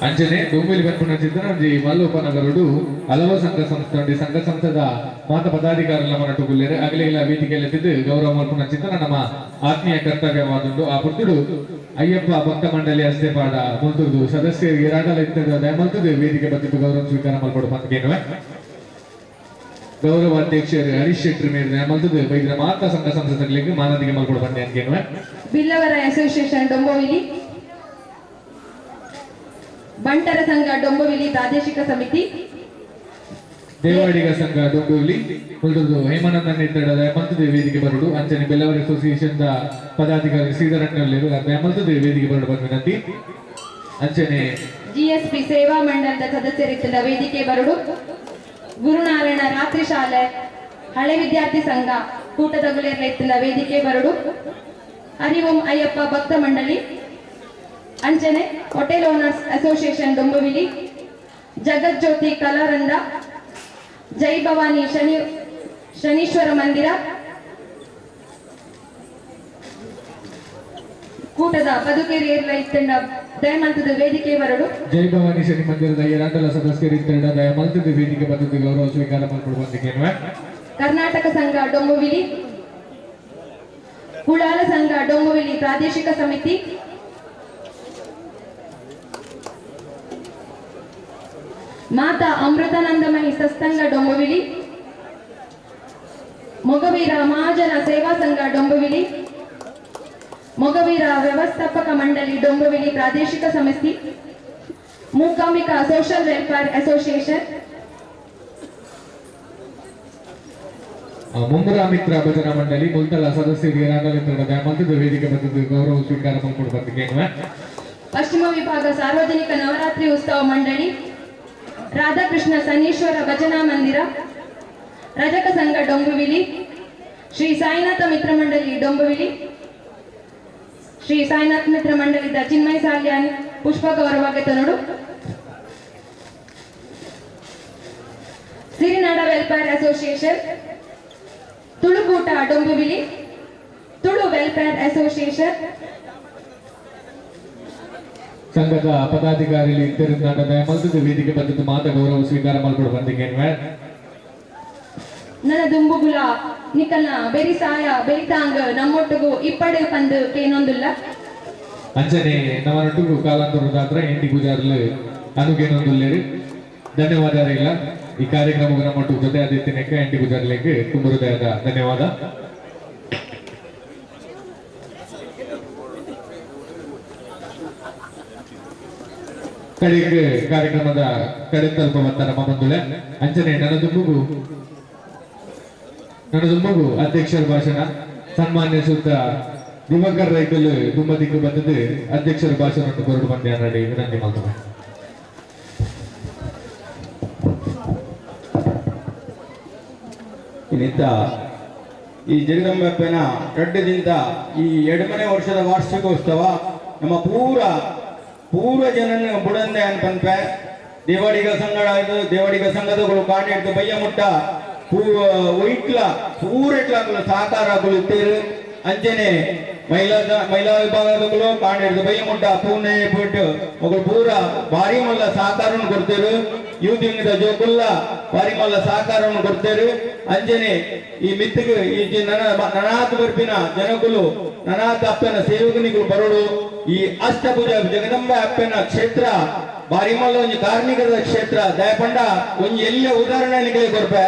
ಅಂಚನೆ ಡೊಂಬಿಲಿ ಬರ್ಪುನ ಚಿತ್ರನಂಜಿ ಮಲ್ಲೋಪನಗರುಡು ಹಲವು ಸಂಘ ಸಂಸ್ಥೆ ಸಂಘ ಸಂಸ್ಥೆದ ಮಾತ ಪದಾಧಿಕಾರಿಗಳ ಮನಟುಗುಲ್ಲೇರು ಅಗಲಿಗಳ ವೇದಿಕೆಯಲ್ಲಿ ಗೌರವ ಮಲ್ಪುನ ಚಿತ್ರನ ನಮ್ಮ ಆತ್ಮೀಯ ಕರ್ತವ್ಯವಾದುಂಡು. ಆ ಪುರ್ತುಡು ಅಯ್ಯಪ್ಪ ಭಕ್ತ ಮಂಡಳಿ ಅಸ್ತೆಪಾಡ ಮುಲ್ತುದು ಸದಸ್ಯರು ಇರಾಡಲ ಇತ್ತದ ದಯಮಲ್ತದು ವೇದಿಕೆ ಬತ್ತಿದ್ದು ಗೌರವ ಸ್ವೀಕಾರ ಮಲ್ಪಡು ಪಂದ್ಕೇನುವೆ. ಗೌರವ ಅಧ್ಯಕ್ಷರು ಹರೀಶ್ ಶೆಟ್ಟಿ ಮೇರೆ ದಯಮಲ್ತದು ಬೈದ್ರ ಮಾತ ಸಂಘ ಸಂಸ್ಥೆಗಳಿಗೆ ಮಾನದಿಗೆ ಮಲ್ಪಡು ಬಂದೆ ಅನ್ಕೇನುವೆ. ಬಿಲ್ಲವರ ಅಸೋಸಿಯೇಷನ್ ಡೊಂಬೋವಿಲಿ, ಬಂಟರ ಸಂಘ ಡೊಂಬೋವಿಲಿ ಪ್ರಾದೇಶಿಕ ಸಮಿತಿ, ದೇವಾಡಿಗ ಸಂಘ ಡೊಂಬೋವಿಲಿ ಮುಲ್ತುದು ಹೇಮಾನಂದ ನೇತೃತ್ವದ ದಯಮಲ್ತದು ವೇದಿಕೆ ಬರಡು. ಅಂಚನೆ ಬಿಲ್ಲವರ ಅಸೋಸಿಯೇಷನ್ the ಪದಾಧಿಕಾರಿ ಶ್ರೀಧರಣ್ಣಲ್ಲಿರು ದಯಮಲ್ತದು ವೇದಿಕೆ ಬರಡು ಬಂದ ವಿನಂತಿ. ಅಂಚನೆ ಜಿಎಸ್ಪಿ ಸೇವಾ ಮಂಡಲದ ಸದಸ್ಯರಿದ್ದ ವೇದಿಕೆ ಬರಡು. ಗುರುನಾರಾಯಣ ರಾತ್ರಿ ಶಾಲೆ ಹಳೆ ವಿದ್ಯಾರ್ಥಿ ಸಂಘ ಕೂಟದ ಗುಲೇರ್ಲ ವೇದಿಕೆ ಬರಡು. ಹರಿ ಓಂ ಅಯ್ಯಪ್ಪ ಭಕ್ತ ಮಂಡಳಿ, ಅಂಚನೆ ಹೋಟೆಲ್ ಓನರ್ಸ್ ಅಸೋಸಿಯೇಷನ್ ಡೊಂಬೋವಿಲಿ, ಜಗಜ್ಯೋತಿ ಕಲಾರಂದ, ಜೈ ಭವಾನಿ ಶನೀಶ್ವರ ಮಂದಿರ ಕೂಟದ ಪದುಕೇರಿ ಇತ್ತಂಡ ದಯಮಲ್ತದ ವೇದಿಕೆ ಬರಡು. ಜೈ ಭವಾನಿ ಶನಿ ಮಂದಿರದ ಎರಡಲ ಸದಸ್ಯರು ಇತ್ತಂಡ ದಯಮಲ್ತದ ವೇದಿಕೆ ಬಂದದ್ದು ಗೌರವ ಸ್ವೀಕಾರ ಮಲ್ಪಡು ಬಂದಿಗೆ. ಕರ್ನಾಟಕ ಸಂಘ ಡೊಂಬೋವಿಲಿ, ಕುಳಾಲ ಸಂಘ ಡೊಂಬೋವಿಲಿ ಪ್ರಾದೇಶಿಕ ಸಮಿತಿ, ಮಾತಾ ಅಮೃತಾನಂದಮಯಿ ಸತ್ಸಂಗ ಡೊಂಬೋವಿಲಿ, ಮೊಗವೀರ ಮಹಾಜನ ಸೇವಾ ಸಂಘ ಡೊಂಬೋವಿಲಿ, ಮೊಗವೀರ ವ್ಯವಸ್ಥಾಪಕ ಮಂಡಳಿ ಡೊಂಬೋವಿಲಿ ಪ್ರಾದೇಶಿಕ ಸಮಿತಿ, ಮೂಕಾಂಬಿಕಾ ಸೋಷಿಯಲ್ ವೆಲ್ಫೇರ್ ಅಸೋಸಿಯೇಷನ್, ಮುಂಬರ ಮಿತ್ರ ಭಜನಾ ಮಂಡಳಿ ಮುಲ್ತಲ ಸದಸ್ಯರಿಗೆ ದಯಮಲ್ತದ ವೇದಿಕೆ ಬಂದದ್ದು ಗೌರವ ಸ್ವೀಕಾರ ಮಲ್ಪಡು ಬಂದಿಗೆ. ಪಶ್ಚಿಮ ವಿಭಾಗ ಸಾರ್ವಜನಿಕ ನವರಾತ್ರಿ ಉತ್ಸವ ಮಂಡಳಿ, ರಾಧಾಕೃಷ್ಣ ಸನೀಶ್ವರ ಭಜನಾ ಮಂದಿರ, ರಜಕ ಸಂಘ ಡೊಂಬುವಿಲಿ, ಶ್ರೀ ಸಾಯಿನಾಥ ಮಿತ್ರ ಮಂಡಳಿ ಡೊಂಬುವಿಲಿ, ಶ್ರೀ ಸಾಯಿನಾಥ ಮಿತ್ರ ಮಂಡಳಿದ ಚಿನ್ಮಯ ಸಾಲ್ಯಾನ್ ಪುಷ್ಪ ಗೌರವ ಗೆತನುಡು, ಸಿರಿನಾಡ ವೆಲ್ಫೇರ್ ಅಸೋಸಿಯೇಷನ್, ತುಳುಕೂಟ ಡೊಂಬುವಿಲಿ, ತುಳು ವೆಲ್ಫೇರ್ ಅಸೋಸಿಯೇಷನ್ ಸಂಘದ ಪದಾಧಿಕಾರಿ ದಯಮಲ್ತದ ವೇದಿಕೆ ಬಂದದ್ದು ಮಾತ ಗೌರವ ಸ್ವೀಕಾರ ಮಲ್ಪಡು ಬಂದಿಗೆ. ನನ್ನ ದುಂಬುಗುಲ ನಿಕಲ್ನ ಬೆರಿ ಸಾಯ ಬೆರಿತಾಂಗ್ ನಮ್ಮೊಟ್ಟಿಗೂ ಇಪ್ಪಡೆ ಪಂದು ಕೇನೊಂದುಲ್ಲ. ಅಂಚನೆ ನಮ್ಮನೊಟ್ಟಿಗೂ ಕಾಲಾಂತರದಾತ್ರ ಎಂಟಿ ಪೂಜಾರ್ಲು ಅನುಗೇನೊಂದುಲ್ಲೇರು ಧನ್ಯವಾದ ಇಲ್ಲ. ಈ ಕಾರ್ಯಕ್ರಮಕ್ಕೆ ನಮ್ಮೊಟ್ಟು ಜೊತೆ ಆದಿತ್ಯನಕ್ಕೆ ಎಂಟಿ ಪೂಜಾರ್ಲಿಕ್ಕೆ ತುಂಬ ಹೃದಯದ ಧನ್ಯವಾದ. ಕಡೆಗೆ ಕಾರ್ಯಕ್ರಮದ ಕಡೆ ತಲುಪ ಬರ್ತಾರೆ ನಮ್ಮ ಬಂಧುಳೆ. ಅಂಚನೆ ನನದುಂಬುಗು ಅಧ್ಯಕ್ಷರ ಭಾಷಣ ಸನ್ಮಾನ್ಯ ಸುತ್ತ ದಿವಾಕರ್ ರೈಕಲ್ ದುಮ್ಮದಿಕ್ಕು ಬಂದದ್ದು ಅಧ್ಯಕ್ಷರ ಭಾಷಣ ಹೊರಡು ಬಂದೆ ಅನ್ನಿ ವಿನಂತಿ ಮಾಡ್ತಾರೆ. ಇನ್ನಿತ ಈ ಜಗದಂಬಪ್ಪನ ರಡ್ಡದಿಂದ ಈ 2ನೇ ವರ್ಷದ ವಾರ್ಷಿಕೋತ್ಸವ ನಮ್ಮ ಪೂರ್ವ ಜನನ ಬುಡಂದೆ ಅನ್ಪನ್ಪೆ ದೇವಾಡಿಗ ಸಂಘ ದೇವಾಡಿಗ ಸಂಘದಗಳು ಕಾಣಿಡ್ದು ಬಯ್ಯ ಮುಟ್ಟ ಒಯ್ಟ್ಲ ಪೂರೆಟ್ಲಾಗಲು ಸಹಕಾರಗಳು ಇತ್ತೇರು. ಅಂಚನೆ ಮಹಿಳಾ ಮಹಿಳಾ ವಿಭಾಗದಗಳು ಕಾಣಿಡ್ದು ಬಯ್ಯ ಮುಟ್ಟ ಪೂನೆ ಬಿಟ್ಟು ಮಗಳು ಪೂರ ಭಾರಿ ಮಲ್ಲ ಸಹಕಾರವನ್ನು ಕೊಡ್ತೇರು. ಯೂತ್ ವಿಂಗ್ದ ಜೋಕುಲ್ಲ ಬಾರಿ ಮಲ್ಲ ಸಹಕಾರವನ್ನು ಕೊಡ್ತೇವೆ. ಅಂಜನೆ ಈ ಮಿತ್ತಿಗೆ ಈ ನನಾತ್ ಬರ್ಪಿನ ಜನಕುಲು ನನಾತ್ ಅಪ್ಪನ ಸೇವಕನಿಗಳು ಬರೋಡು. ಈ ಅಷ್ಟಭುಜ ಜಗದಂಬ ಅಪ್ಪನ ಕ್ಷೇತ್ರ ಬಾರಿಮಲ್ಲ ಒಂಜಿ ಕಾರ್ಮಿಕದ ಕ್ಷೇತ್ರ. ದಯಪಂಡ ಒಂಜಿ ಎಲ್ಲ ಉದಾಹರಣೆ ನಿಗಲಿ ಕೊರ್ಪೆ.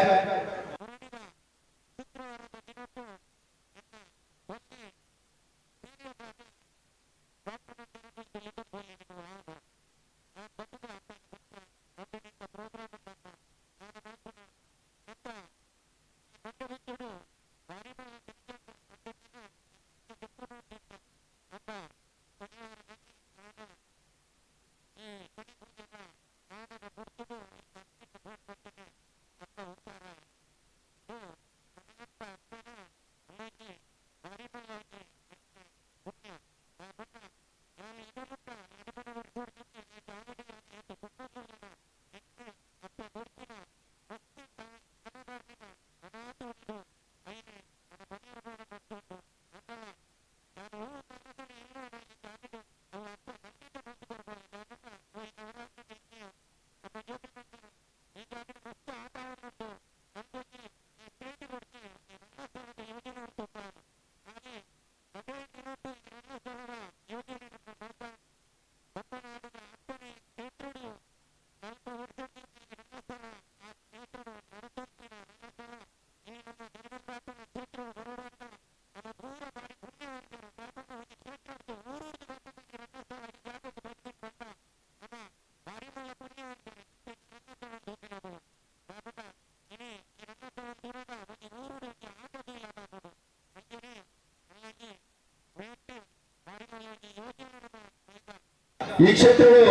ಈ ಕ್ಷೇತ್ರವು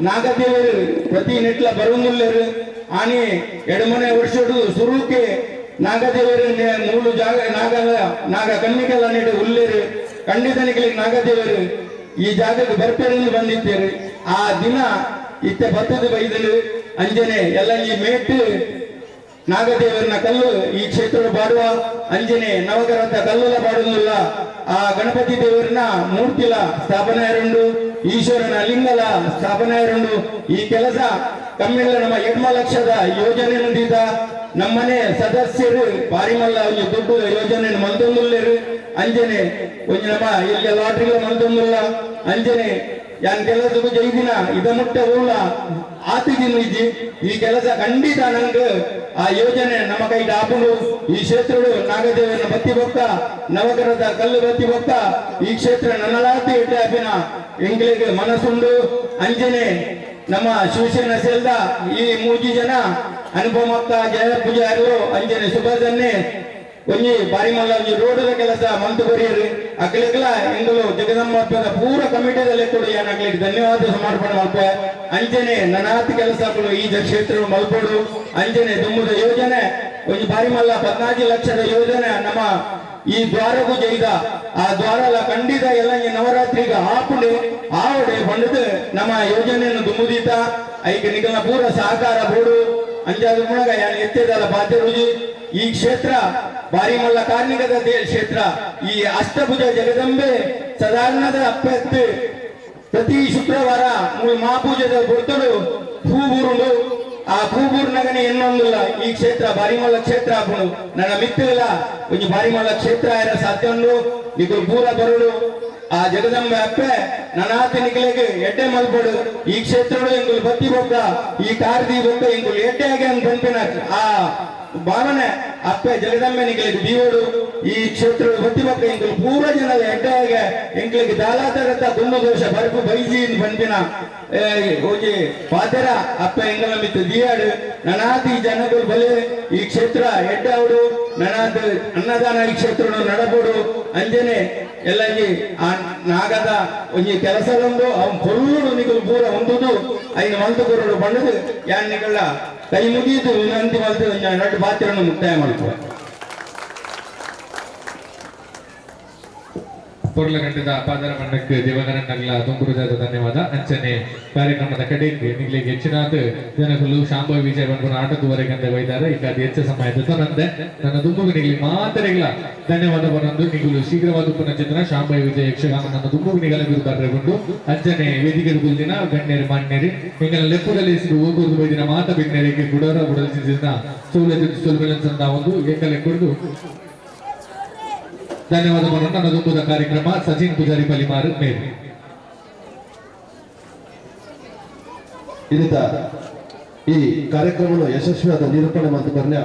ನಾಗದೇವರು ಪ್ರತಿ ನೆಟ್ಲ ಬರುವುದಿಲ್ಲರು ಆನಿ ಎಡಮನೆ ವರ್ಷಡು ಸುರುಕೆ ನಾಗದೇವರು ಮೂಲು ಜಾಗ ನಾಗ ನಾಗ ಕನ್ನಿಕೆಲ್ಲ ನೆಟ್ಟು ಉಲ್ಲೇರು ಖಂಡಿತನಿಗಳಿಗೆ ನಾಗದೇವರು ಈ ಜಾಗಕ್ಕೆ ಬರ್ಪೇರೆಂದು ಬಂದಿದ್ದೇರು. ಆ ದಿನ ಇತ್ತ ಬತ್ತದ ಬೈದಲು ಅಂಜನೆ ಎಲ್ಲ ಈ ಮೇಟ್ಟು ನಾಗದೇವರನ ಕಲ್ಲು ಈ ಕ್ಷೇತ್ರ ಬಾಡುವ ಅಂಜನೆ ನವಗರದ ಕಲ್ಲುಲ ಬಾಡುವುದಿಲ್ಲ. ಆ ಗಣಪತಿ ದೇವರನ್ನ ಮೂರ್ತಿಲ ಸ್ಥಾಪನೆ ಎರಡು, ಈಶ್ವರನ ಲಿಂಗಲ ಸ್ಥಾಪನೆ ಎರಡು. ಈ ಕೆಲಸ ಕಮ್ಮಿಲ್ಲ ನಮ್ಮ ಎಡ್ಮ ಲಕ್ಷದ ಯೋಜನೆ ನೊಂದಿದ್ದ ನಮ್ಮನೆ ಸದಸ್ಯರು ಬಾರಿಮಲ್ಲ ಒಂಜಿ ದುಡ್ಡು ಯೋಜನೆ ಮಲ್ತೊಂದುಲ್ಲೇರು. ಅಂಜನೆ ಒಂಜಿ ನಮ್ಮ ಇಲ್ಲಿ ಲಾಟ್ರಿಲ ಮಲ್ತೊಂದುಲ್ಲ. ಅಂಜನೆ ಯಾನ್ ಕೆಲಸಕ್ಕೂ ಜೈದಿನ ಇದ ಮುಟ್ಟ ಊಲ ಆತಿದಿನ ಇಜ್ಜಿ. ಈ ಕೆಲಸ ಖಂಡಿತ ನಂಗೆ ಆ ಯೋಜನೆ ನಮ್ಮ ಕೈಗೆ ಆಪುಂಡು. ಈ ಕ್ಷೇತ್ರಡು ನಾಗದೇವನ ಬತ್ತಿ ಬೊಕ್ಕ ನವಗರದ ಕಲ್ಲು ಬತ್ತಿ ಬೊಕ್ಕ ಈ ಕ್ಷೇತ್ರ ನನ್ನಲಾತಿ ಎಡ್ಡೆ ಎಂಗ್ಲಿಗೆ ಮನಸ್ಸುಂಡು. ಅಂಜನೆ ನಮ್ಮ ಶಿವಸೇನಾ ಸೆಲ್ದ ಈ ಮೂಜಿ ಜನ ಅನುಪಮಕ್ಕ ಜಯ ಪೂಜಾರಿಲು ಅಂಜನೆ ಸುಭಾಷನ್ನೇ ಒಂಜಿ ಬಾರಿಮಲ್ಲ ಒಂಜಿ ರೋಡದ ಕೆಲಸ ಮಂತು ಬರಿಯರು ಅಕ್ಲೆಗ್ಲ ಎಂಗುಲು ಜಗದಂಬ ಪೂರ ಕಮಿಟಿದಲ್ಲಿ ಕೊಡಿ ಅಕ್ಲಿಗೆ ಧನ್ಯವಾದ ಸಮರ್ಪಣೆ ಮಲ್ಪೆ. ಅಂಜನೆ ನನಾತಿ ಕೆಲಸಗಳು ಈ ಕ್ಷೇತ್ರ ಮಲ್ಪೋಡು. ಅಂಜನೆ ದುಮ್ಮದ ಯೋಜನೆ ಒಂಜಿ ಬಾರಿಮಲ್ಲ 14 ಲಕ್ಷದ ಯೋಜನೆ ನಮ್ಮ ಈ ದ್ವಾರಗೂ ಜೈದ ಆ ದ್ವಾರಲ ಖಂಡಿತ ಎಲ್ಲ ಈ ನವರಾತ್ರಿಗೆ ಆಪುಂಡು ಆವಡೆ ಬಂಡದು ನಮ್ಮ ಯೋಜನೆಯನ್ನು ದುಮ್ಮುದೀತ ಐಕ ನಿಗಲ ಪೂರ ಸಹಕಾರ ಬೋಡು. ಅಂಜಾದ ಮುಳಗ ಯಾನ್ ಎತ್ತೆದಲ್ಲ ಬಾಧ್ಯರುಜಿ. ಈ ಕ್ಷೇತ್ರ ಬಾರಿಮಲ್ಲ ಕಾರ್ಣಿಕದ ಕ್ಷೇತ್ರ. ಈ ಅಷ್ಟಭುಜ ಜಗದಂಬೆ ಸದಾರ್ಣದ ಅಪ್ಪೆತ್ತು ಪ್ರತಿ ಶುಕ್ರವಾರ ಮಹಾಪೂಜೆದ ಬೊರ್ತಡು ಹೂಬೂರುಂಡು. ಆ ಪೂಬೂರ್ನಗನೆ ಎನ್ನೊಂದಿಲ್ಲ ಈ ಕ್ಷೇತ್ರ ಬಾರಿಮಲ್ಲ ಕ್ಷೇತ್ರ ಆಪುಂಡು. ನನ್ನ ಮಿತ್ತಿಲ್ಲ ಒಂಜಿ ಬಾರಿಮಲ್ಲ ಕ್ಷೇತ್ರ ಆಯರ ಸಾಧ್ಯ ಉಂಡು. ನಿಗುಲು ಪೂರ ಬರುಡು ಆ ಜಗದಂಬೆ ಅಪ್ಪೆ ನನಾತಿ ನಿಗಲಿಗೆ ಎಡ್ಡೆ ಮಲ್ಪಡು. ಈ ಕ್ಷೇತ್ರಡು ಎಂಗುಲು ಬತ್ತಿ ಬೊಕ್ಕ ಈ ಕಾರ್ದಿ ಬೊಕ್ಕ ಎಂಗುಲು ಎಡ್ಡೆ ಆಗಿ ಪನ್ಪಿನ ಆ ಭಾವನೆ ಅಪ್ಪೆ ಜಗದಂಬೆ ನಿಗಲಿಗೆ ದೀವೋಡು. ಈ ಕ್ಷೇತ್ರ ಬತ್ತಿ ಬೊಕ್ಕ ಎಂಗುಲು ಪೂರ ಜನದ ಎಡ್ಡೆ ಆಗಿ ಎಂಗ್ಲಿಗೆ ದಾಲಾತರತ್ತ ಗುಂಡು ದೋಷ ಬರಪು ಬೈಜಿ ಪನ್ಪಿನ ಒಂಜಿ ಪಾತೆರ ಅಪ್ಪೆ ಎಂಗಲ ಮಿತ್ತು ದಿಯಾಡು. ನನಾತಿ ಜನಗಳು ಬಲೆ ಈ ಕ್ಷೇತ್ರ ಎಡ್ಡೆ ಅವಡು ನನಾತ್ ಅನ್ನದಾನ ಈ ಕ್ಷೇತ್ರ ನಡಬೋಡು. ಅಂಜನೆ ಎಲ್ಲ ಆ ನಾಗದ ಒಂಜಿ ಕೆಲಸದೊಂದು ಅವನ್ ಪೊರ್ಲುಡು ನಿಕಲು ಪೂರ ಹೊಂದುದು ಐನ ಮಲ್ತು ಕೊರಡು ಬಂಡದು ಯಾನ್ ನಿಕಲ್ಲ ಕೈ ಮುಗಿದು ವಿನಂತಿ ಮಲ್ತು ನಟ್ಟು ಪಾತ್ರವನ್ನು ಮುಕ್ತಾಯ ಮಲ್ಪುವ. ಪೊರ್ಲಗಂಟದ ಪಾದರ ಮಂಡಕ್ಕೆ ದಿವಗರಣ್ಣಗ್ಲ ದುಂಬುರುಜಾದ ಧನ್ಯವಾದ. ಅಂಚನೆ ಕಾರ್ಯಕ್ರಮದ ಕಡೆಗೆ ನಿಗ್ಲಿಗೆ ಹೆಚ್ಚಿನಾದ ಜನಕುಲು ಶಾಂಭವಿ ವಿಜಯ ಬಂದು ಆಟದವರೆಗೆ ಒಯ್ದಾರೆ. ಈಗ ಅದು ಹೆಚ್ಚು ಸಮಯ ನಂದೆ ನನ್ನ ದುಂಬುಗು ನಿಗ್ಲಿ ಮಾತರೆಗ್ಲ ಧನ್ಯವಾದ ಬರಂದು ನಿಗುಲು ಶೀಘ್ರವಾದ ಪುನಃ ಶಾಂಭವಿ ವಿಜಯ ಯಕ್ಷಗಾನ ನನ್ನ ದುಂಬುಗು ನಿಗಲ ಬರ್ರೆಗುಂಡು. ಅಂಚನೆ ವೇದಿಕೆ ಗುಲ್ದಿನ ಗಣ್ಯರು ಮಾನ್ಯರು ಎಂಗಲ ಲೆಪ್ಪುದಲ್ಲಿ ಹೋಗುವುದು ಬೈದಿನ ಮಾತ ಬಿಣ್ಣರಿಗೆ ಗುಡರ ಗುಡಲಿಸಿದ ಸೌಲಭ್ಯ ಸೊಲ್ಬೆಲನ್ಸಂದ ಒಂದು ಎಂಗಲೆ ಕುಡಿದು ಧನ್ಯವಾದ. ನನ್ನ ದುಂಬುದ ಕಾರ್ಯಕ್ರಮ ಸಚಿನ್ ಪೂಜಾರಿ ಪಲಿಮಾರು ಮೇರು. ಇನ್ನಿತ ಈ ಕಾರ್ಯಕ್ರಮವನ್ನು ಯಶಸ್ವಿಯಾದ ನಿರೂಪಣೆ ಮತ್ತು ಕರ್ಣ್ಯ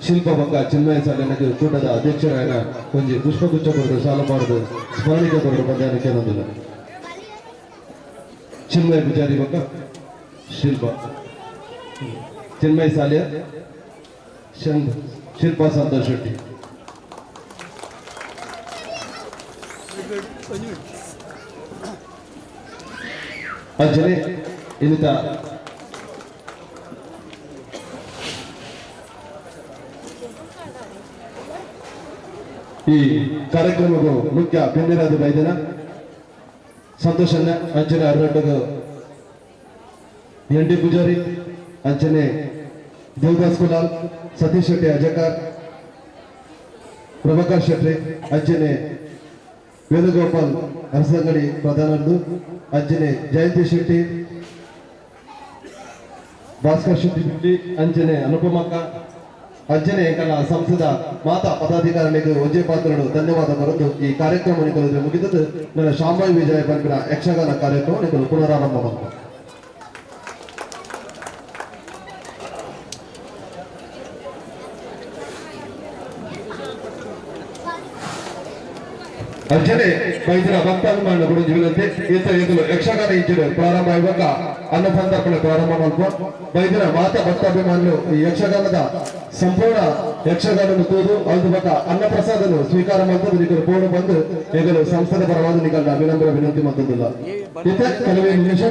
ಶಿಲ್ಪ ಬೊಕ್ಕ ಚಿನ್ಮಯ ಸಾಲಿನಗೆ ಕೂಟದ ಅಧ್ಯಕ್ಷರಾಯನ ಒಂಜಿ ಪುಷ್ಪಗುಚ್ಛ ಕೊರದು ಸಾಲಬಾರದು ಸ್ಮರಣಿಕೆ ಕೊರದು ಪಂದ್ಯಾನಕ್ಕೆ ನಂದಿಲ್ಲ. ಚಿನ್ಮಯ ಪೂಜಾರಿ ಬೊಕ್ಕ ಶಿಲ್ಪ ಚಿನ್ಮಯ ಸಾಲಿಯ ಶಿಲ್ಪಾ ಸಂತೋಷ್ ಶೆಟ್ಟಿ. ಅಂಜನೆ ಇನ್ನಿತ ಈ ಕಾರ್ಯಕ್ರಮಕ್ಕೂ ಮುಖ್ಯ ಬೆನ್ನಿರಾದ ಬೈದನ ಸಂತೋಷನ್ನ ಅಂಚನೆ ಅರಟಗ ಎನ್ ಡಿ ಪೂಜಾರಿ, ಅಂಚನೆ ದೇವದಾಸ್ ಕುಲಾಲ್, ಸತೀಶ್ ಶೆಟ್ಟಿ ಅಜಕಾರ್, ಪ್ರಭಾಕರ್ ಶೆಟ್ಟಿ, ಅಂಚನೆ ವೇಣುಗೋಪಾಲ್ ಅರಸಂಗಡಿ ಪ್ರಧಾನಂದು, ಅಂಚನೆ ಜಯಂತಿ ಶೆಟ್ಟಿ, ಭಾಸ್ಕರ್ ಶೆಟ್ಟಿ, ಅಂಚನೆ ಅನುಪಮಕ್ಕ, ಅಂಚನೆ ಕಲ ಸಂಸದ ಮಾತಾ ಪದಾಧಿಕಾರಿಗಳಿಗೆ ಒಂಜೆ ಪಾತ್ರರು ಧನ್ಯವಾದ ಬರೆದು ಈ ಕಾರ್ಯಕ್ರಮ ನಿಕಲು ಮುಗಿದದ್ದು. ನನ್ನ ಶಾಂಭವಿ ವಿಜಯ ಪಂಪಿನ ಯಕ್ಷಗಾನ ಕಾರ್ಯಕ್ರಮ ನಿಕಲು ಪುನರಾರಂಭ ಮಾಡ್ತಾರೆ. ಅಂಚನೆ ಬೈದಿನ ಭಕ್ತಾಭಿಮಾನ ಗುರುಜಿಗಳಂತೆ ಈತ ಎದುರು ಯಕ್ಷಗಾನ ಇಂಚಿನ ಪ್ರಾರಂಭ ಆಗುವಾಗ ಅನ್ನ ಸಂತರ್ಪಣೆ ಪ್ರಾರಂಭ ಮಾಡುವ ಬೈದಿನ ಮಾತಾ ಭಕ್ತಾಭಿಮಾನಿಗಳು ಈ ಯಕ್ಷಗಾನದ ಸಂಪೂರ್ಣ ಯಕ್ಷಗಾನ ತೂದು ಅದು ಬಕ ಅನ್ನಪ್ರಸಾದನು ಸ್ವೀಕಾರ ಮಾಡ್ತದೆ. ನಿಕಲು ಪೂರ್ಣ ಬಂದು ಎಗಲು ಸಂಸ್ಥೆದ ಪರವಾದ ನಿಕಲ್ನ ವಿನಮ್ರ ವಿನಂತಿ ಮಾಡ್ತದಿಲ್ಲ. ಈತ ಕೆಲವೇ ನಿಮಿಷ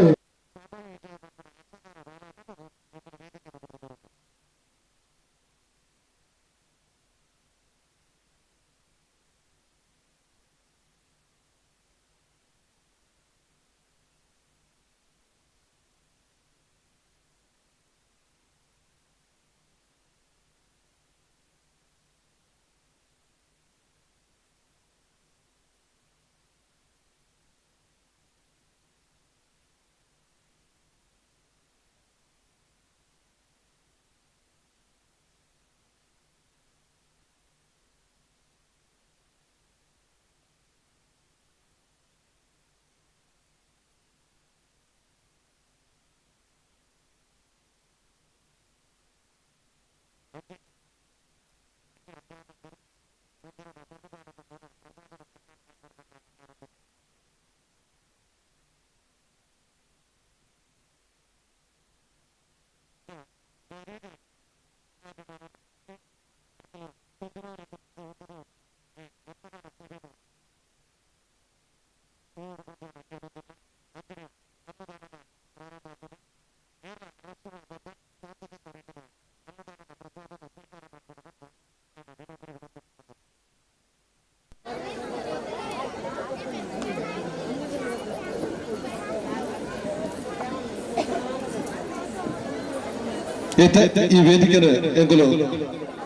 ಈ ವೇದಿಕೆ ಎಂಕುಲು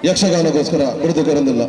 ಯಕ್ಷಗಾನಕ್ಕೋಸ್ಕರ ಬಿಡುದು ಕರಂದಿಲ್ಲ.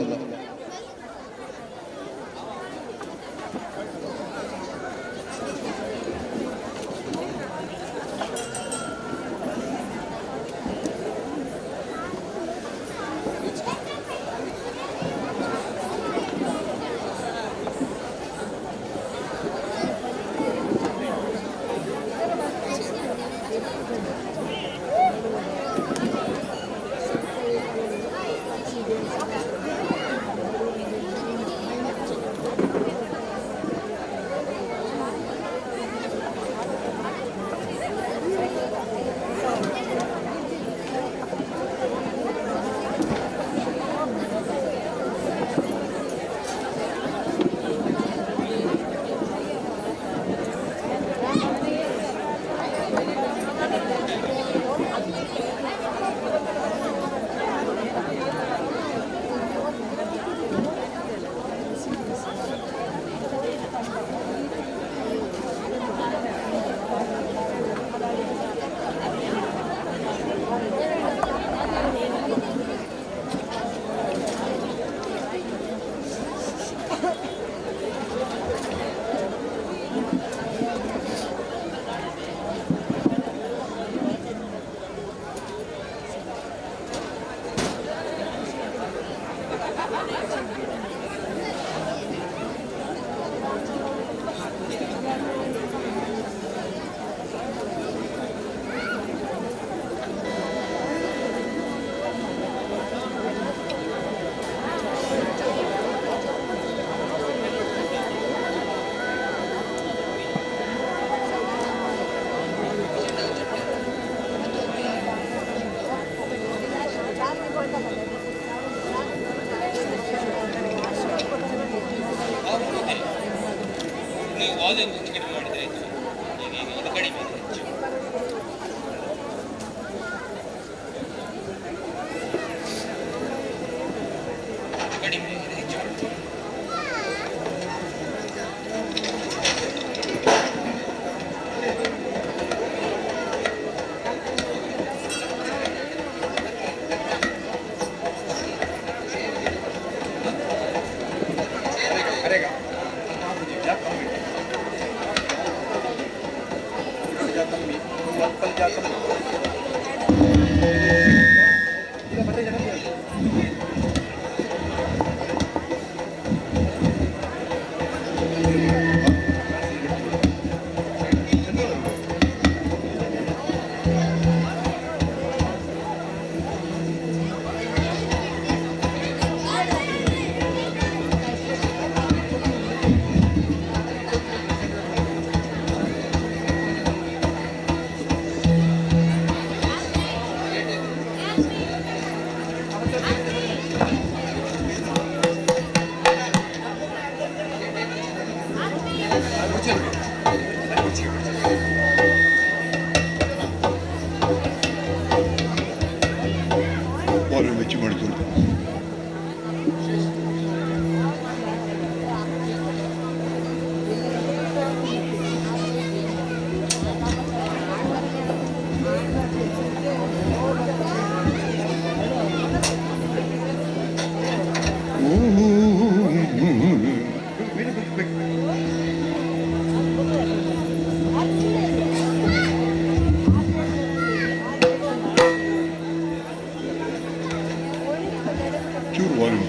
ವಾಲ್ಯೂಮ್ ಹೆಚ್ಚು ಕಡಿಮೆ ಮಾಡಿದರೆ ಆಯಿತು. ಈಗ ಈಗ ಇದು ಕಡಿಮೆ, ಇದು ಹೆಚ್ಚು. ಇದು ಕಡಿಮೆ, ಇದು ಹೆಚ್ಚು ಮಾಡಿ. ವಾಲ್ಯೂಮ್ ಹೆಚ್ಚು ಮಾಡಿದ್ರು. ಚೂರು ವಾಲ್ಯೂಮ್.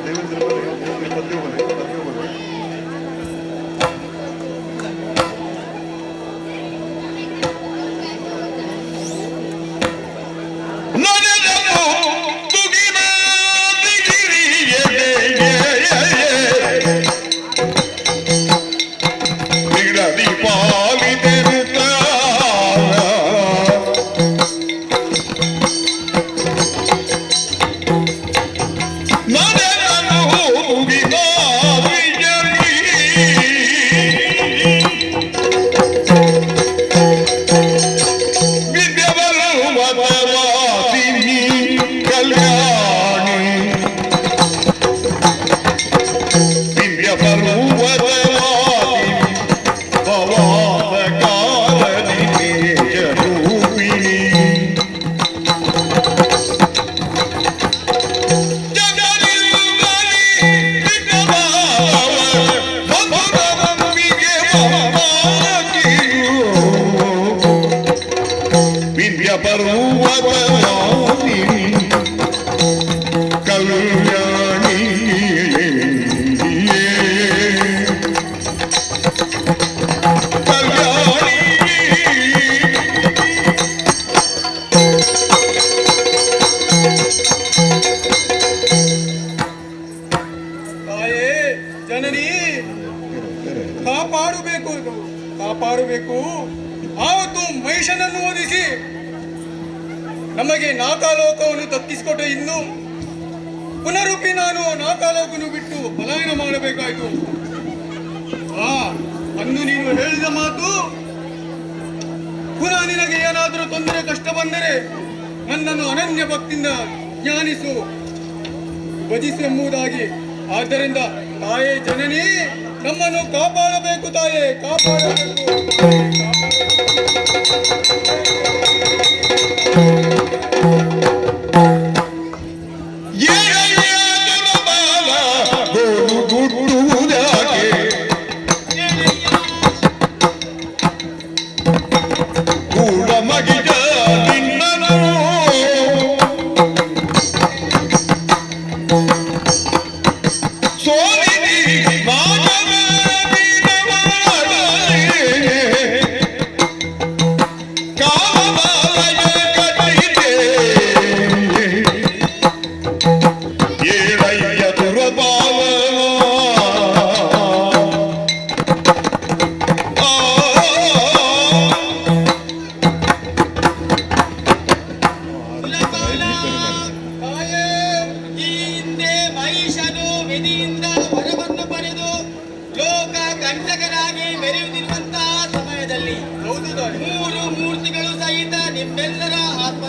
ದೇವೇಂದ್ರ ಬಲೆ, ದೇವೇಂದ್ರ ಪದ್ಯ ಬಲೆ, ಪದ್ಯ ಬಲೆ. ಕಲ್ಯಾಣಿ ವಿಂಧ್ಯ ಪರ್ವತವಾಸಿನಿ ಭವಾಸಕಾರಣಿ ರೂಪಿಣಿ ವಿಂಧ್ಯ ಪರ್ವತವಾಸಿನಿ ಕಲ್ಯಾಣಿ ಕಲ್ಯಾಣಿ. ತಾಯೇ ಜನನಿ, ಕಾಪಾಡಬೇಕು, ಕಾಪಾಡಬೇಕು. ಆವತ್ತು ಮಹಿಷನನ್ನು ಓದಿಸಿ ನಮಗೆ ನಾಕಾಲೋಕವನ್ನು ದಕ್ಕಿಸಿಕೊಟ್ಟ ಇನ್ನು ಪುನರುಪಿ ನಾನು ನಾಕಾಲೋಕವನ್ನು ಬಿಟ್ಟು ಪಲಾಯನ ಮಾಡಬೇಕಾಯಿತು. ಆ ಅಂದು ನೀನು ಹೇಳಿದ ಮಾತು, ಪುನಃ ನಿನಗೆ ಏನಾದರೂ ತೊಂದರೆ ಕಷ್ಟ ಬಂದರೆ ನನ್ನನ್ನು ಅನನ್ಯ ಭಕ್ತಿಯಿಂದ ಜ್ಞಾನಿಸು, ಭಜಿಸು ಎಂಬುದಾಗಿ. ಆದ್ದರಿಂದ ತಾಯೇ ಜನನಿ, ನಮ್ಮನ್ನು ಕಾಪಾಡಬೇಕು ತಾಯೇ, ಕಾಪಾಡಬೇಕು. ಗುಟ್ಟುವುದಾಗೆ ಕೂಡ ಮಗಿದ ನಿನ್ನನು.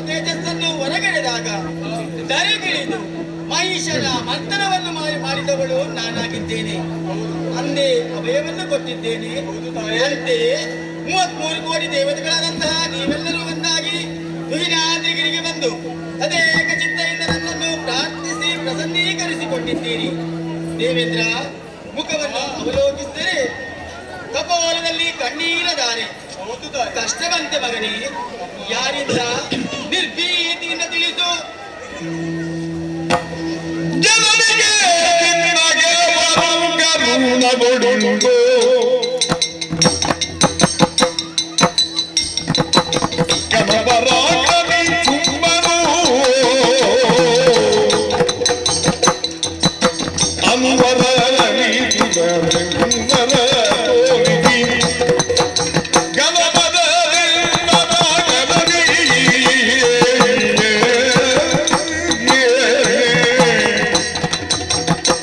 ತೇಜಸ್ಸನ್ನು ಹೊರಗೆಳೆದಾಗ ಧರೆಗಿಳಿದು ಮಹಿಷನ ಮರ್ತನವನ್ನು ಮಾಡಿದವಳು ನಾನಾಗಿದ್ದೇನೆ. ಅಂದೇ ಅಭಯವನ್ನು ಕೊಟ್ಟಿದ್ದೇನೆ. ಅಂತೆಯೇ 33 ಕೋಟಿ ದೇವತೆಗಳಾದಂತಹ ನೀವೆಲ್ಲರೂ ಒಂದಾಗಿ ತುಹಿನಾದ್ರಿಗಿರಿಗೆ ಬಂದು ತದೇಕ ಚಿತ್ತೆಯಿಂದ ನನ್ನನ್ನು ಪ್ರಾರ್ಥಿಸಿ ಪ್ರಸನ್ನೀಕರಿಸಿಕೊಂಡಿದ್ದೀರಿ. ದೇವೇಂದ್ರ, ಮುಖವನ್ನು ಅವಲೋಕಿಸಿದರೆ ಕಪಾಲದಲ್ಲಿ ಕಣ್ಣೀರ ಧಾರೆ. ಕಷ್ಟವಂತೆ ಮಗನೇ, ಯಾರಿಂದ ನಿರ್ಭೀತಿಯಿಂದ ತಿಳಿಸು. ಜನನಿಗೆ ನಿನಗೆ ವರಂ ಕರುಣಗೊಡುಂದು ಕನವರಾಗಲಿ ಚುಂಬನು ಅನುವರಲಿ ತುದರೆಂದರ ತೋರಿದಿ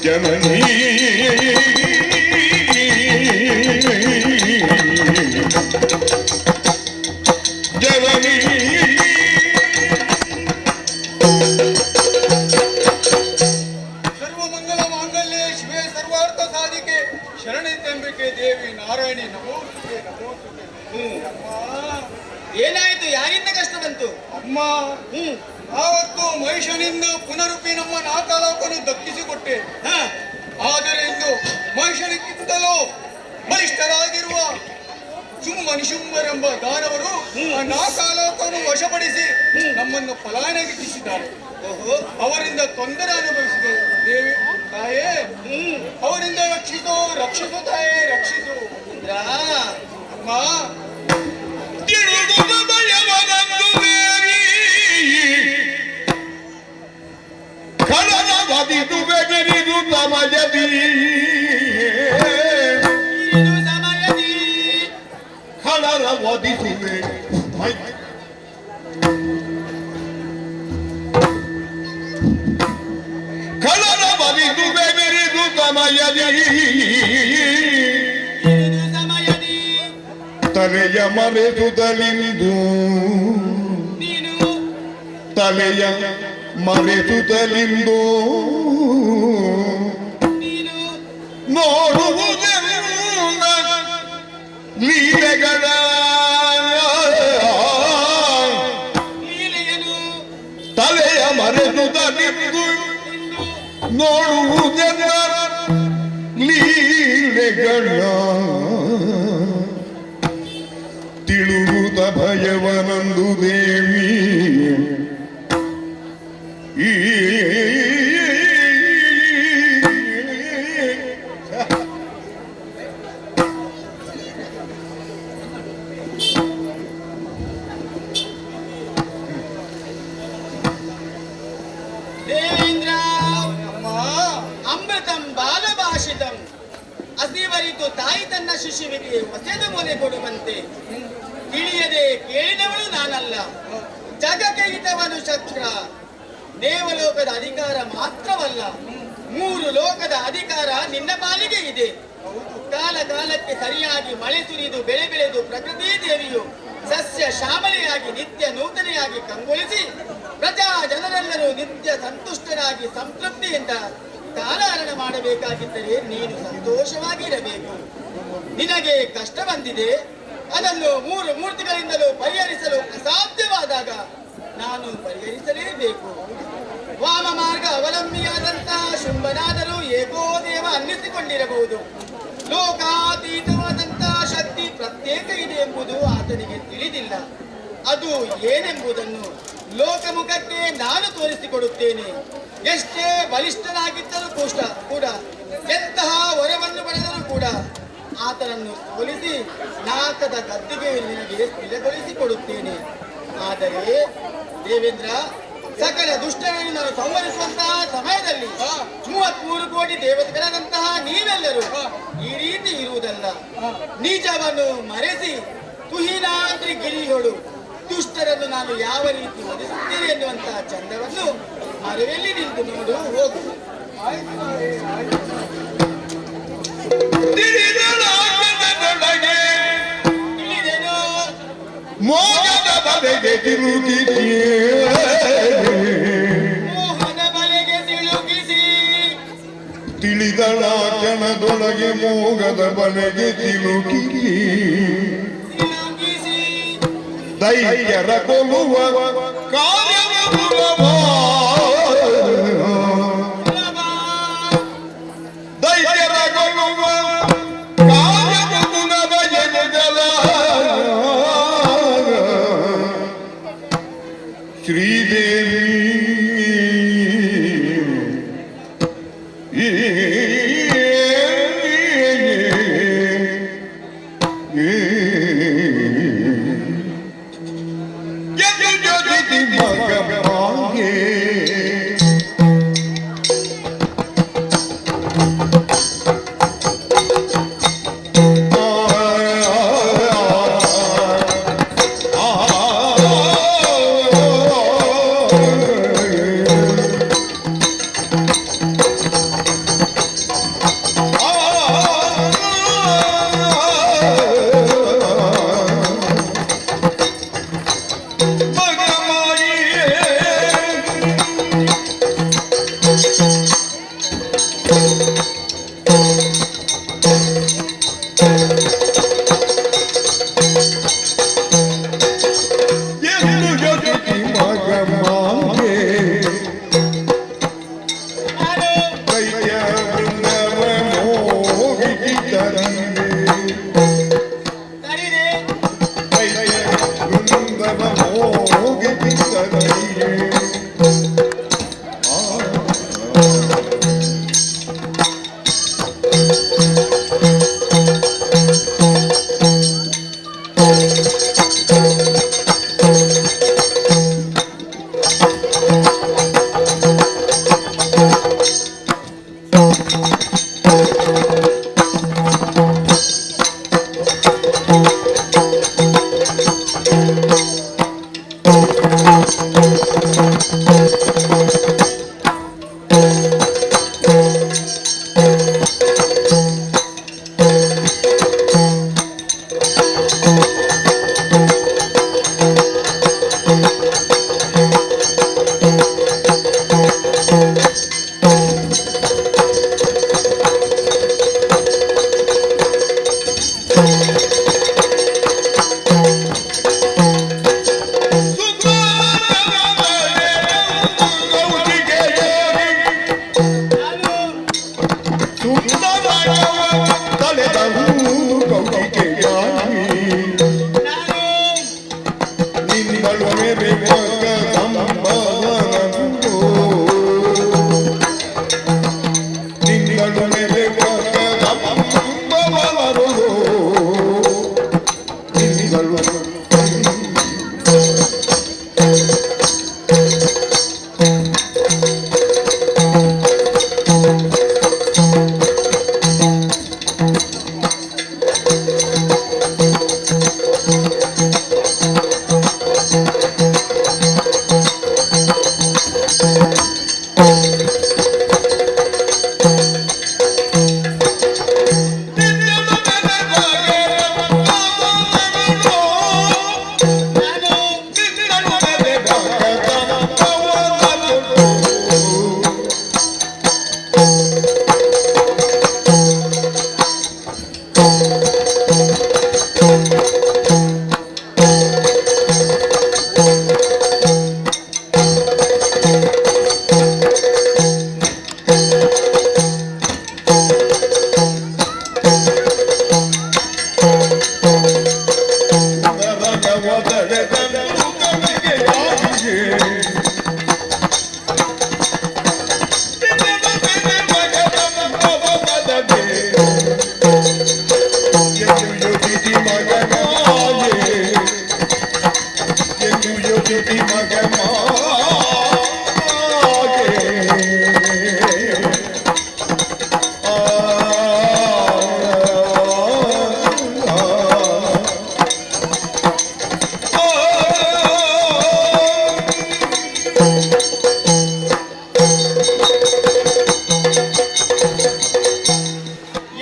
ಜನನೀ ಜನನೀ. ಸರ್ವಮಂಗಲ ಮಾಂಗಲ್ಯೆ ಶಿವೆ ಸರ್ವಾರ್ಥ ಸಾಧಿಕೆ ಶರಣೆ ತ್ರ್ಯಂಬಿಕೆ ದೇವಿ ನಾರಾಯಣಿ ನಮೋಸ್ತುತೆ ನಮೋಸ್ತುತೆ. ಏನಾಯಿತು? ಯಾರಿಂದ ಕಷ್ಟ ಬಂತು? ಅಮ್ಮ, ಆವತ್ತು ಮಹಿಷನಿಂದ ಪುನರುಪಿ ನಮ್ಮ ನಾಕಾಲೋಕನು ದಕ್ಕಿಸಿಕೊಟ್ಟೆ. ಆದರೆ ಇಂದು ಮಹಿಷನಿಗಿಂತಲೂ ಬಲಿಷ್ಠರಾಗಿರುವ ಶುಂಭ ನಿಶುಂಭರೆಂಬ ದಾನವರು ಆ ನಾಕಾಲೋಕವನ್ನು ವಶಪಡಿಸಿ ನಮ್ಮನ್ನು ಪಲಾಯನಗಿಟ್ಟಿಸಿದ್ದಾರೆ. ಅವರಿಂದ ತೊಂದರೆ ಅನುಭವಿಸಿದೆ ದೇವಿ ತಾಯೇ. ಅವರಿಂದ ರಕ್ಷಿಸು ರಕ್ಷಿಸು ತಾಯೇ, ರಕ್ಷಿಸು. ಅಮ್ಮ, ಕಳನವದಿದು ಸಮಯದಿ ಕಳರ ವದಿಸುವೆ ಕಳರ ವದಿಸುವೆ ಬಿರಿದು ಸಮಯದಿ ತಲೆಯ ಮರೆಸುತ್ತಲಿಂದು ತಲೆಯ ಮರೆಸುತ್ತಲಿಂದು ನೋಡುವುದೆಲ್ಲ ಲೀಲೆಗಳ ತಲೆಯ ಮರೆಸುತ್ತಲಿಂದು ನೋಡುವುದೆಲ್ಲ ಲೀಲೆಗಳ ತಿಳುವುದ ಭಯವನಂದು ದೇವಿ ದೇವೇಂದ್ರ, ಅಮೃತಂ ಬಾಲಭಾಷಿತಂ. ಹಸಿವರಿತು ತಾಯಿ ತನ್ನ ಶಿಶುವಿಗೆ ಹೊಸೆದು ಮೊಲೆ ಕೊಡುವಂತೆ ತಿಳಿಯದೆ ಕೇಳಿದವಳು ನಾನಲ್ಲ. ಜಗಕ್ಕೆ ಹಿತವನು ಶಕ್ರ. ದೇವಲೋಕದ ಅಧಿಕಾರ ಮಾತ್ರವಲ್ಲ, 3 ಲೋಕದ ಅಧಿಕಾರ ನಿನ್ನ ಪಾಲಿಗೆ ಇದೆ. ಕಾಲ ಕಾಲಕ್ಕೆ ಸರಿಯಾಗಿ ಮಳೆ ಸುರಿದು ಬೆಳೆ ಬೆಳೆದು ಪ್ರಕೃತಿ ದೇವಿಯು ಸಸ್ಯ ಶ್ಯಾಮಲೆಯಾಗಿ ನಿತ್ಯ ನೂತನೆಯಾಗಿ ಕಂಗೊಳಿಸಿ ಪ್ರಜಾ ಜನರೆಲ್ಲರೂ ನಿತ್ಯ ಸಂತುಷ್ಟರಾಗಿ ಸಂತೃಪ್ತಿಯಿಂದ ಕಾಲಹರಣ ಮಾಡಬೇಕಾಗಿದ್ದರೆ ನೀನು ಸಂತೋಷವಾಗಿರಬೇಕು. ನಿನಗೆ ಕಷ್ಟ ಬಂದಿದೆ, ಅದನ್ನು 3 ಮೂರ್ತಿಗಳಿಂದಲೂ ಪರಿಹರಿಸಲು ಅಸಾಧ್ಯವಾದಾಗ ನಾನು ಪರಿಹರಿಸಲೇಬೇಕು. ವಾಮ ಮಾರ್ಗ ಅವಲಂಬಿಯಾದಂತಹ ಶುಂಭನಾದರೂ ಏಕೋದೇವ ಅನ್ನಿಸಿಕೊಂಡಿರಬಹುದು. ಲೋಕಾತೀತವಾದಂತಹ ಶಕ್ತಿ ಪ್ರತ್ಯೇಕ ಇದೆ ಎಂಬುದು ಆತನಿಗೆ ತಿಳಿದಿಲ್ಲ. ಅದು ಏನೆಂಬುದನ್ನು ಲೋಕಮುಖಕ್ಕೆ ನಾನು ತೋರಿಸಿಕೊಡುತ್ತೇನೆ. ಎಷ್ಟೇ ಬಲಿಷ್ಠನಾಗಿದ್ದರೂ ಕೂಡ ಎಂತಹ ವರವನ್ನು ಪಡೆದರೂ ಕೂಡ ಆತನನ್ನು ಸೋಲಿಸಿ ನಾಕದ ಗದ್ದಿಗೆ ನಿನಗೆ ಸ್ಥಿರಗೊಳಿಸಿಕೊಡುತ್ತೇನೆ. ಆದರೆ ದೇವೇಂದ್ರ, ಸಕಲ ದುಷ್ಟರನ್ನು ನಾನು ಸಂಹರಿಸುವಂತಹ ಸಮಯದಲ್ಲಿ 33 ಕೋಟಿ ದೇವತೆಗಳಾದಂತಹ ನೀವೆಲ್ಲರೂ ಈ ರೀತಿ ಇರುವುದಲ್ಲ. ನಿಜವನ್ನು ಮರೆಸಿ ತುಹಿನಾದ್ರಿ ಗಿರಿಗಳು ದುಷ್ಟರನ್ನು ನಾನು ಯಾವ ರೀತಿ ವಧಿಸುತ್ತೇನೆ ಎನ್ನುವಂತಹ ಚಂದವನ್ನು ಮರೆಯಲ್ಲಿ ನಿಂತು ನೋಡು, ಹೋಗು. ತಿಳಿದೇನು? ಮೋಗದ ಬಗೆಗೆ ಬಲೆಗೆ ತಿರುಗಿಸಿ ಮೋಹದ ಬಲೆಗೆ ಸಿಲುಕಿಸಿ ತಿಳಿದಳ ಕ್ಷಣದೊಳಗೆ ಮೋಗದ ಬಲೆಗೆ ಸಿಲುಕಿಸಿ ಸಿಲುಕಿಸಿ ದೈತ್ಯರ ಕೊಲ್ಲುವ ಕಾರ್ಯವ ದೈತ್ಯರ ಕೊಲ್ಲುವ ಕಾರ್ಯದ ಗುಣದ ಜಗಜಲ ಶ್ರೀದೇವಿ ತರಿದೆ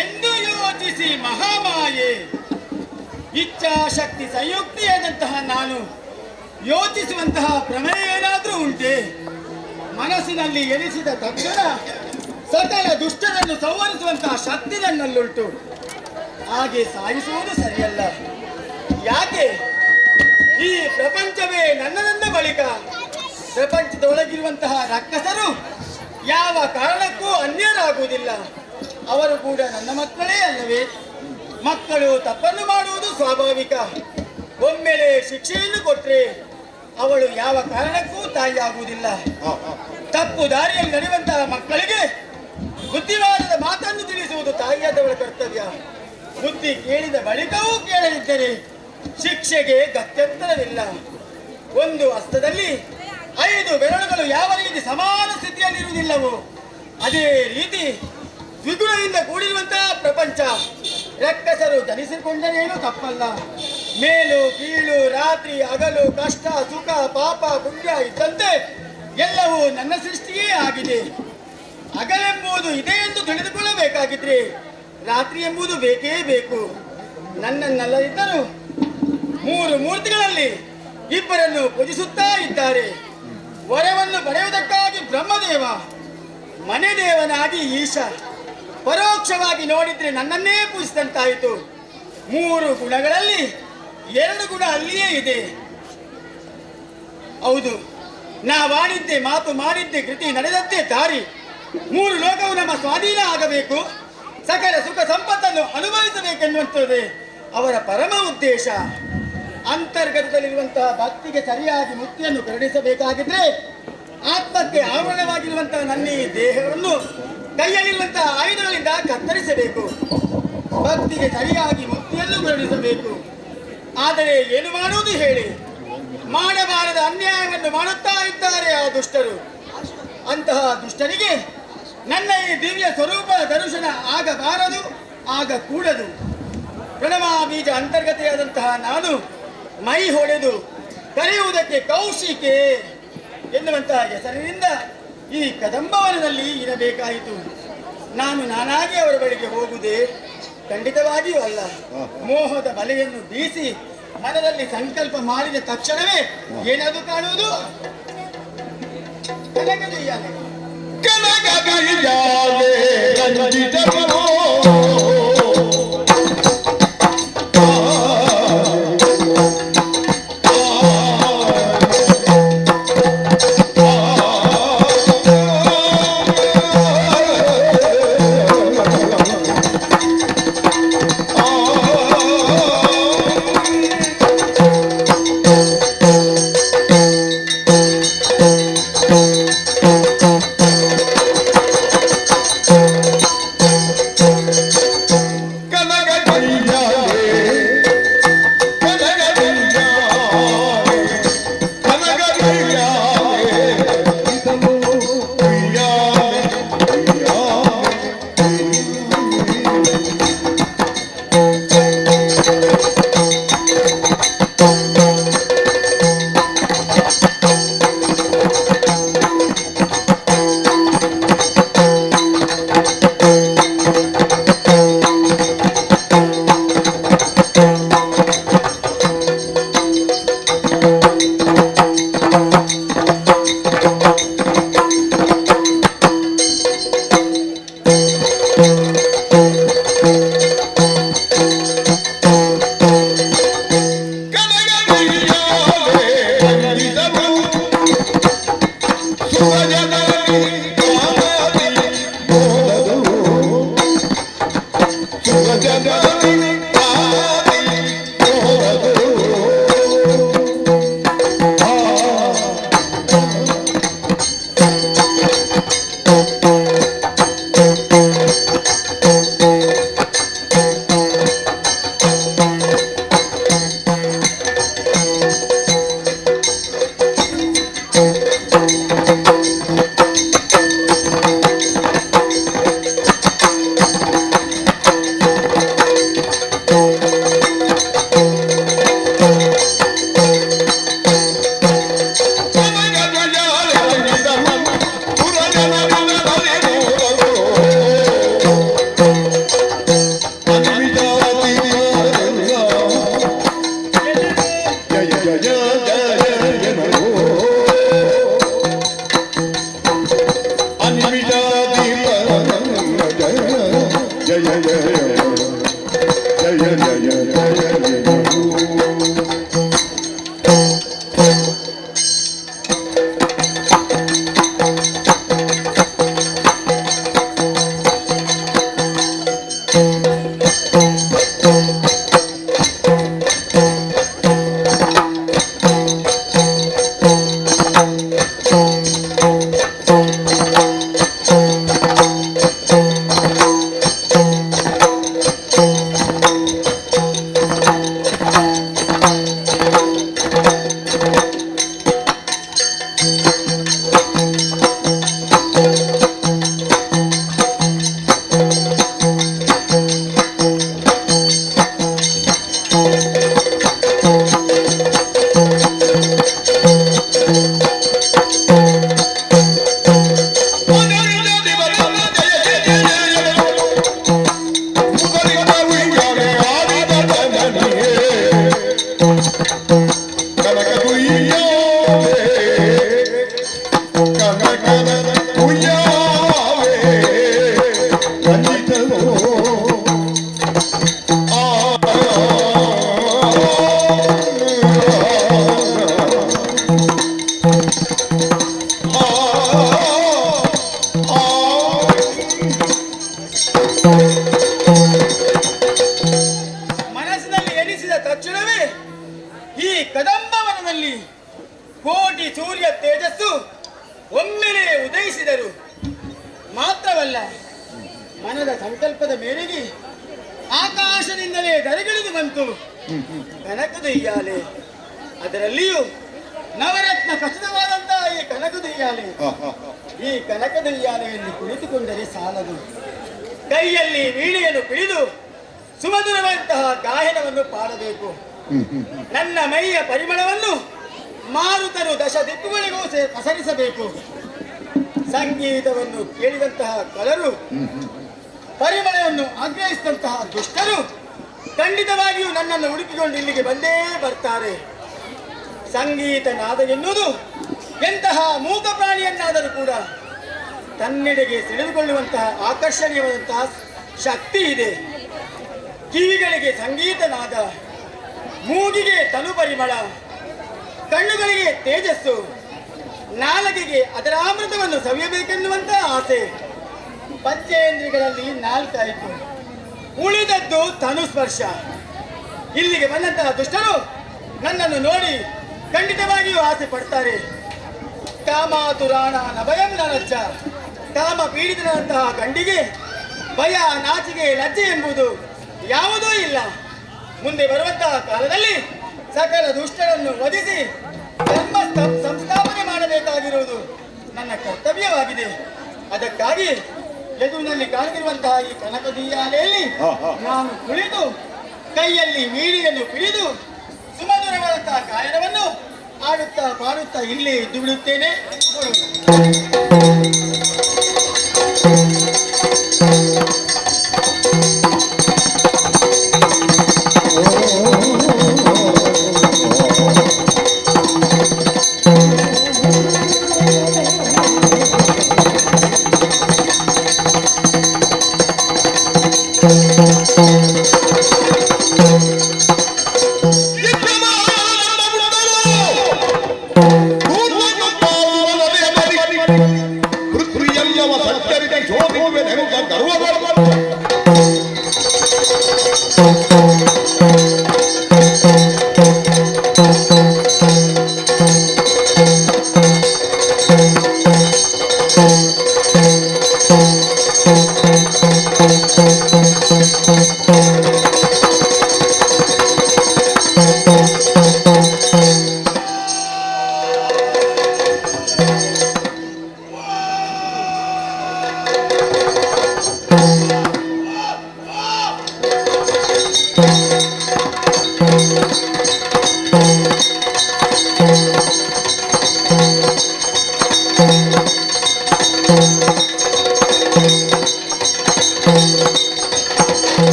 ಎಂದು ಯೋಚಿಸಿ ಮಹಾಮಾಯೆ, ಇಚ್ಛಾಶಕ್ತಿ ಸಂಯುಕ್ತಿಯಾದಂತಹ ನಾನು ಯೋಚಿಸುವಂತಹ ಪ್ರಮೇಯ ಏನಾದರೂ ಉಂಟೆ? ಮನಸ್ಸಿನಲ್ಲಿ ಎನಿಸಿದ ತಕ್ಷಣ ಸಕಲ ದುಷ್ಟರನ್ನು ಸಂಹರಿಸುವಂತಹ ಶಕ್ತಿ ನನ್ನಲ್ಲುಂಟು. ಹಾಗೆ ಸಾಯಿಸುವುದು ಸರಿಯಲ್ಲ. ಯಾಕೆ? ಈ ಪ್ರಪಂಚವೇ ನನ್ನದೆಂದ ಬಳಿಕ ಪ್ರಪಂಚದೊಳಗಿರುವಂತಹ ರಕ್ಕಸರು ಯಾವ ಕಾರಣಕ್ಕೂ ಅನ್ಯರಾಗುವುದಿಲ್ಲ. ಅವರು ಕೂಡ ನನ್ನ ಮಕ್ಕಳೇ ಅಲ್ಲವೇ? ಮಕ್ಕಳು ತಪ್ಪನ್ನು ಮಾಡುವುದು ಸ್ವಾಭಾವಿಕ. ಒಮ್ಮೆಲೆ ಶಿಕ್ಷೆಯನ್ನು ಕೊಟ್ಟರೆ ಅವಳು ಯಾವ ಕಾರಣಕ್ಕೂ ತಾಯಿಯಾಗುವುದಿಲ್ಲ. ತಪ್ಪು ದಾರಿಯಲ್ಲಿ ನಡೆಯುವಂತಹ ಮಕ್ಕಳಿಗೆ ಬುದ್ಧಿವಾದದ ಮಾತನ್ನು ತಿಳಿಸುವುದು ತಾಯಿಯಾದವಳ ಕರ್ತವ್ಯ. ಬುದ್ಧಿ ಕೇಳಿದ ಬಳಿಕವೂ ಕೇಳದಿದ್ದರೆ ಶಿಕ್ಷೆಗೆ ಗತ್ಯಂತರವಿಲ್ಲ. ಒಂದು ಹಸ್ತದಲ್ಲಿ 5 ಬೆರಳುಗಳು ಯಾವ ರೀತಿ ಸಮಾನ ಸ್ಥಿತಿಯಲ್ಲಿರುವುದಿಲ್ಲವೋ ಅದೇ ರೀತಿ ದ್ವಿಗುಣದಿಂದ ಕೂಡಿರುವಂತಹ ಪ್ರಪಂಚ. ರಕ್ಕಸರು ಜನಿಸಿಕೊಂಡರೇನು ತಪ್ಪಲ್ಲ. ಮೇಲು ಕೀಳು, ರಾತ್ರಿ ಹಗಲು, ಕಷ್ಟ ಸುಖ, ಪಾಪ ಪುಣ್ಯ ಇದ್ದಂತೆ ಎಲ್ಲವೂ ನನ್ನ ಸೃಷ್ಟಿಯೇ ಆಗಿದೆ. ಹಗಲೆಂಬುದು ಇದೆ ಎಂದು ತಿಳಿದುಕೊಳ್ಳಬೇಕಾಗಿದ್ರೆ ರಾತ್ರಿ ಎಂಬುದು ಬೇಕೇ ಬೇಕು. ನನ್ನನ್ನಲ್ಲದಿದ್ದರೂ 3 ಮೂರ್ತಿಗಳಲ್ಲಿ ಇಬ್ಬರನ್ನು ಪೂಜಿಸುತ್ತಾ ಇದ್ದಾರೆ. ವರವನ್ನು ಪಡೆಯುವುದಕ್ಕಾಗಿ ಬ್ರಹ್ಮದೇವ, ಮನೆ ದೇವನಾಗಿ ಈಶ. ಪರೋಕ್ಷವಾಗಿ ನೋಡಿದ್ರೆ ನನ್ನನ್ನೇ ಪೂಜಿಸಿದಂತಾಯಿತು. 3 ಗುಣಗಳಲ್ಲಿ 2 ಗುಣ ಅಲ್ಲಿಯೇ ಇದೆ. ಹೌದು, ನಾವಾಡಿದ್ದೆ ಮಾತು, ಮಾಡಿದ್ದೆ ಕೃತಿ, ನಡೆದದ್ದೇ ದಾರಿ. 3 ಲೋಕವು ನಮ್ಮ ಸ್ವಾಧೀನ ಆಗಬೇಕು, ಸಕಲ ಸುಖ ಸಂಪತ್ತನ್ನು ಅನುಭವಿಸಬೇಕೆನ್ನುವಂಥದ್ದೇ ಅವರ ಪರಮ ಉದ್ದೇಶ. ಅಂತರ್ಗತದಲ್ಲಿರುವಂತಹ ಭಕ್ತಿಗೆ ಸರಿಯಾಗಿ ಮುಕ್ತಿಯನ್ನು ಕರುಣಿಸಬೇಕಾಗಿದ್ರೆ ಆತ್ಮಕ್ಕೆ ಆವರಣವಾಗಿರುವಂತಹ ನನ್ನ ಈ ದೇಹವನ್ನು ಕೈಯಲ್ಲಿರುವಂತಹ ಆಯುಧಗಳಿಂದ ಕತ್ತರಿಸಬೇಕು. ಭಕ್ತಿಗೆ ಸರಿಯಾಗಿ ಮುಕ್ತಿಯನ್ನು ಕರುಣಿಸಬೇಕು. ಆದರೆ ಏನು ಮಾಡುವುದು ಹೇಳಿ? ಮಾಡಬಾರದ ಅನ್ಯಾಯವನ್ನು ಮಾಡುತ್ತಾ ಇದ್ದಾರೆ ಆ ದುಷ್ಟರು. ಅಂತಹ ದುಷ್ಟರಿಗೆ ನನ್ನ ಈ ದಿವ್ಯ ಸ್ವರೂಪ ದರ್ಶನ ಆಗಬಾರದು, ಆಗಕೂಡದು. ಪ್ರಣವ ಬೀಜ ಅಂತರ್ಗತೆಯಾದಂತಹ ನಾನು ಮೈ ಹೊಡೆದು ಕರೆಯುವುದಕ್ಕೆ ಕೌಶಿಕೆ ಎನ್ನುವಂತಹ ಹೆಸರಿನಿಂದ ಈ ಕದಂಬವನದಲ್ಲಿ ಇರಬೇಕಾಯಿತು. ನಾನು ನಾನಾಗಿ ಅವರ ಬಳಿಗೆ ಹೋಗುವುದೇ? ಖಂಡಿತವಾಗಿಯೂ ಅಲ್ಲ. ಮೋಹದ ಬಲೆಯನ್ನು ಬೀಸಿ ಮನದಲ್ಲಿ ಸಂಕಲ್ಪ ಮಾಡಿದ ತಕ್ಷಣವೇ ಏನಾದರೂ ಕಾಣುವುದು? ಕನಕದಯ್ಯಾಲೆ ಕನಕದಯ್ಯಾಲೆ ರಂಜಿತಮೋ ಜಯ ಜಯ ಜಯ ಜಯ. ಮನಸ್ಸಿನಲ್ಲಿ ಎನಿಸಿದ ತಕ್ಷಣವೇ ಈ ಕದಂಬವನದಲ್ಲಿ ಕೋಟಿ ಸೂರ್ಯ ತೇಜಸ್ಸು ಒಮ್ಮೆಲೇ ಉದಯಿಸಿದರು. ಮಾತ್ರವಲ್ಲ, ಮನದ ಸಂಕಲ್ಪದ ಮೇರೆಗೆ ಆಕಾಶದಿಂದಲೇ ಧರೆಗಿಳಿದು ಬಂತು ಕನಕದೊಯ್ಯಾಲೆ. ಅದರಲ್ಲಿಯೂ ನವರತ್ನ ಖಚಿತವಾದಂತಹ ಈ ಕನಕದೊಯ್ಯಾಲೆ. ಈ ಕನಕದೊಯ್ಯಾಲೆಯಲ್ಲಿ ಕುಳಿತುಕೊಂಡರೆ ಸಾಲದು, ಕೈಯಲ್ಲಿ ವೀಣೆಯನ್ನು ಪಿಡಿದು ಸುಮಧುರವಂತಹ ಗಾಯನವನ್ನು ಪಾಡಬೇಕು. ನನ್ನ ಮೈಯ ಪರಿಮಳವನ್ನು ಮಾರುತರು ದಶ ದಿಕ್ಕುಗಳಿಗೂ ಪಸರಿಸಬೇಕು. ಸಂಗೀತವನ್ನು ಕೇಳಿದಂತಹ ಕಳರು, ಪರಿಮಳವನ್ನು ಆಗ್ರಹಿಸಿದಂತಹ ದುಷ್ಟರು ಖಂಡಿತವಾಗಿಯೂ ನನ್ನನ್ನು ಹುಡುಕಿಕೊಂಡು ಇಲ್ಲಿಗೆ ಬಂದೇ ಬರ್ತಾರೆ. ಸಂಗೀತ ನಾದ ಎನ್ನುವುದು ಎಂತಹ ಮೂಕ ಪ್ರಾಣಿಯನ್ನಾದರೂ ಕೂಡ ತನ್ನೆಡೆಗೆ ಸೆಳೆದುಕೊಳ್ಳುವಂತಹ ಆಕರ್ಷಣೀಯವಾದಂತಹ ಶಕ್ತಿ ಇದೆ. ಕಿವಿಗಳಿಗೆ ಸಂಗೀತ ನಾದ, ಮೂಗಿಗೆ ತನು ಪರಿಮಳ, ಕಣ್ಣುಗಳಿಗೆ ತೇಜಸ್ಸು, ನಾಲಗೆಗೆ ಅದರ ಅಮೃತವನ್ನು ಸವಿಯಬೇಕೆನ್ನುವಂತಹ ಆಸೆ. ಪಂಚೇಂದ್ರಿಯಗಳಲ್ಲಿ ನಾಲ್ಕಾಯಿತು, ಉಳಿದದ್ದು ತನು ಸ್ಪರ್ಶ. ಇಲ್ಲಿಗೆ ಬಂದಂತಹ ದುಷ್ಟರು ನನ್ನನ್ನು ನೋಡಿ ಖಂಡಿತವಾಗಿಯೂ ಆಸೆ ಪಡ್ತಾರೆ. ಕಾಮಾತುರಾಣ ನಭಯಂ ನಲಜ್ಜ, ಕಾಮ ಪೀಡಿತನಂತಹ ಗಂಡಿಗೆ ಭಯ, ನಾಚಿಕೆ, ಲಜ್ಜೆ ಎಂಬುದು ಯಾವುದೂ ಇಲ್ಲ. ಮುಂದೆ ಬರುವಂತಹ ಕಾಲದಲ್ಲಿ ಸಕಲ ದುಷ್ಟರನ್ನು ವಧಿಸಿ ಧರ್ಮ ಸಂಸ್ಥಾಪನೆ ಮಾಡಬೇಕಾಗಿರುವುದು ನನ್ನ ಕರ್ತವ್ಯವಾಗಿದೆ. ಅದಕ್ಕಾಗಿ ಎದುರಿನಲ್ಲಿ ಕಾಣುತ್ತಿರುವಂತಹ ಈ ಕನಕದೀಯಾಲೆಯಲ್ಲಿ ನಾನು ಕುಳಿತು ಕೈಯಲ್ಲಿ ವೀಣೆಯನ್ನು ಪಿಡಿದು ಸುಮಧುರವಾದಂತಹ ಗಾಯನವನ್ನು ಆಡುತ್ತಾ ಪಾಡುತ್ತಾ ಇಲ್ಲೇ ಇದ್ದು ಬಿಡುತ್ತೇನೆ.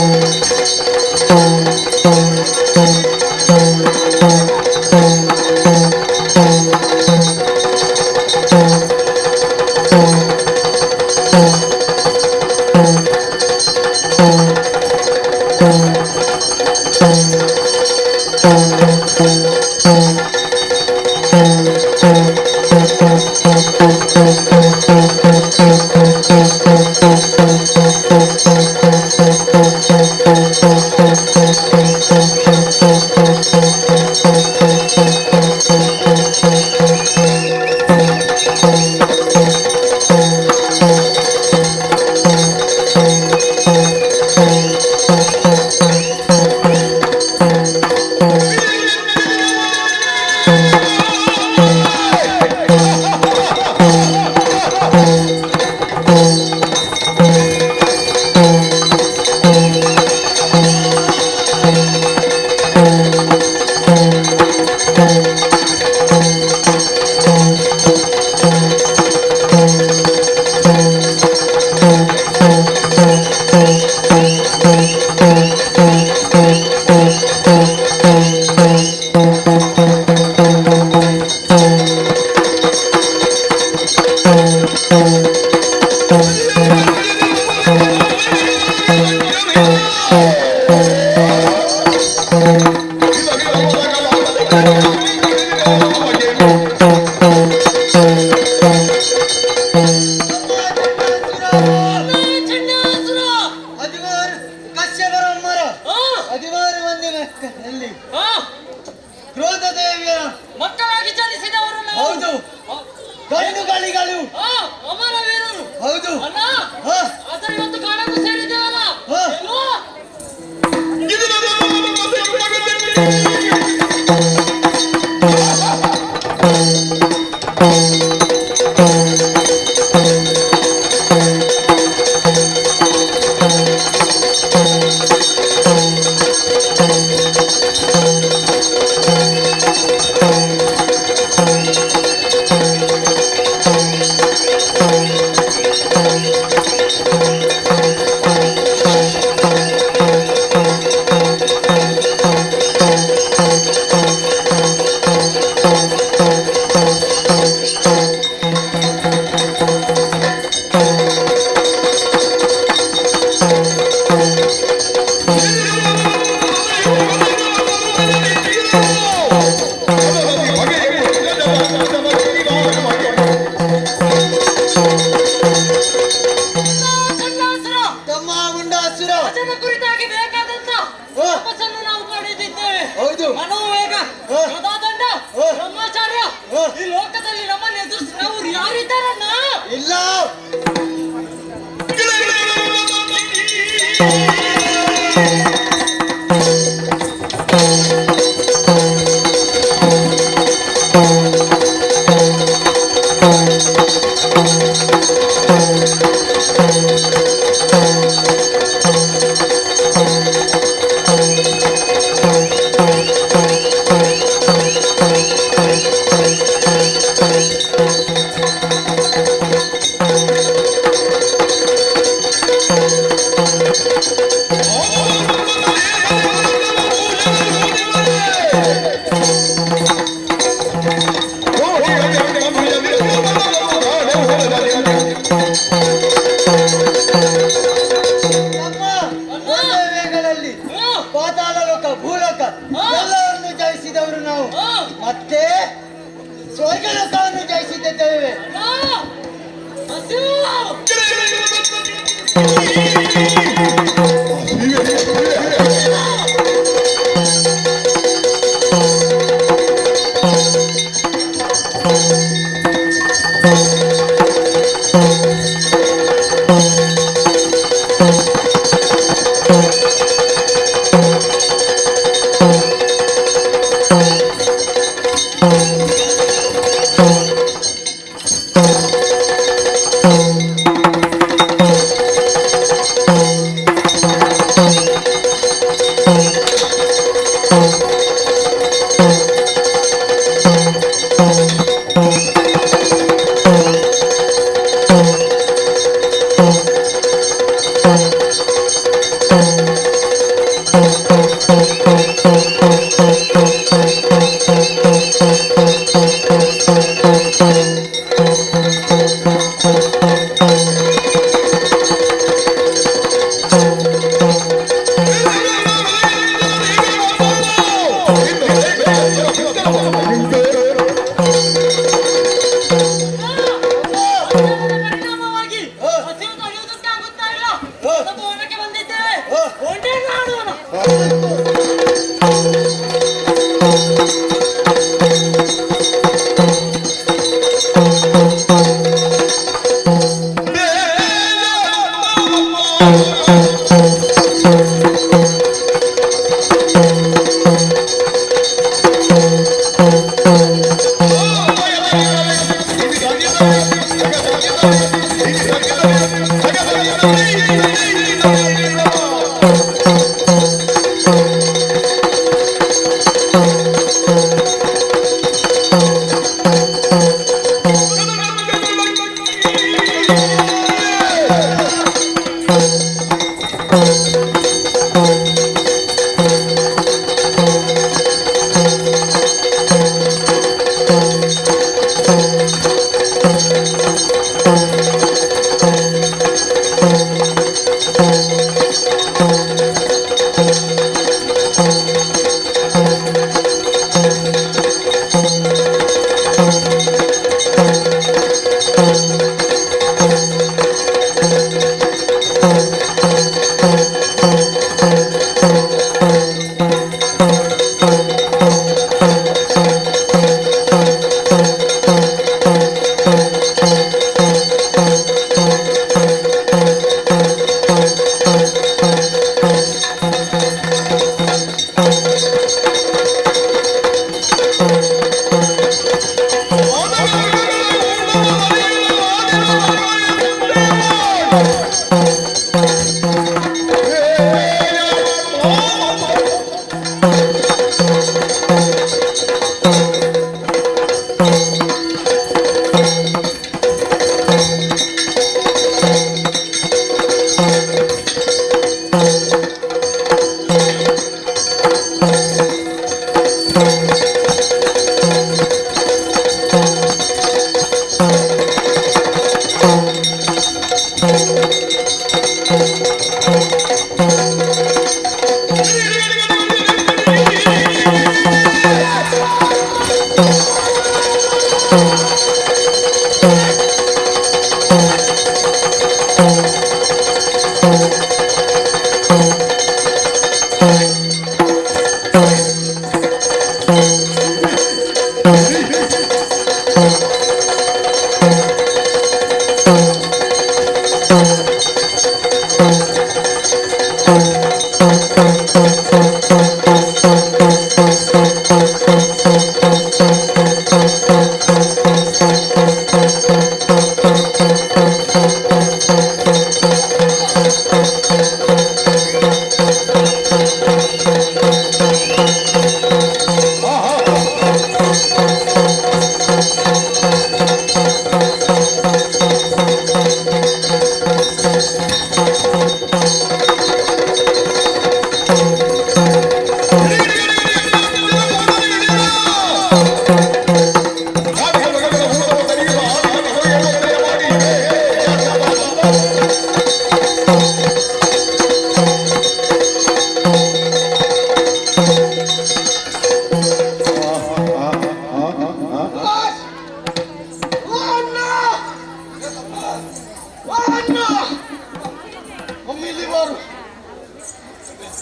Thank you.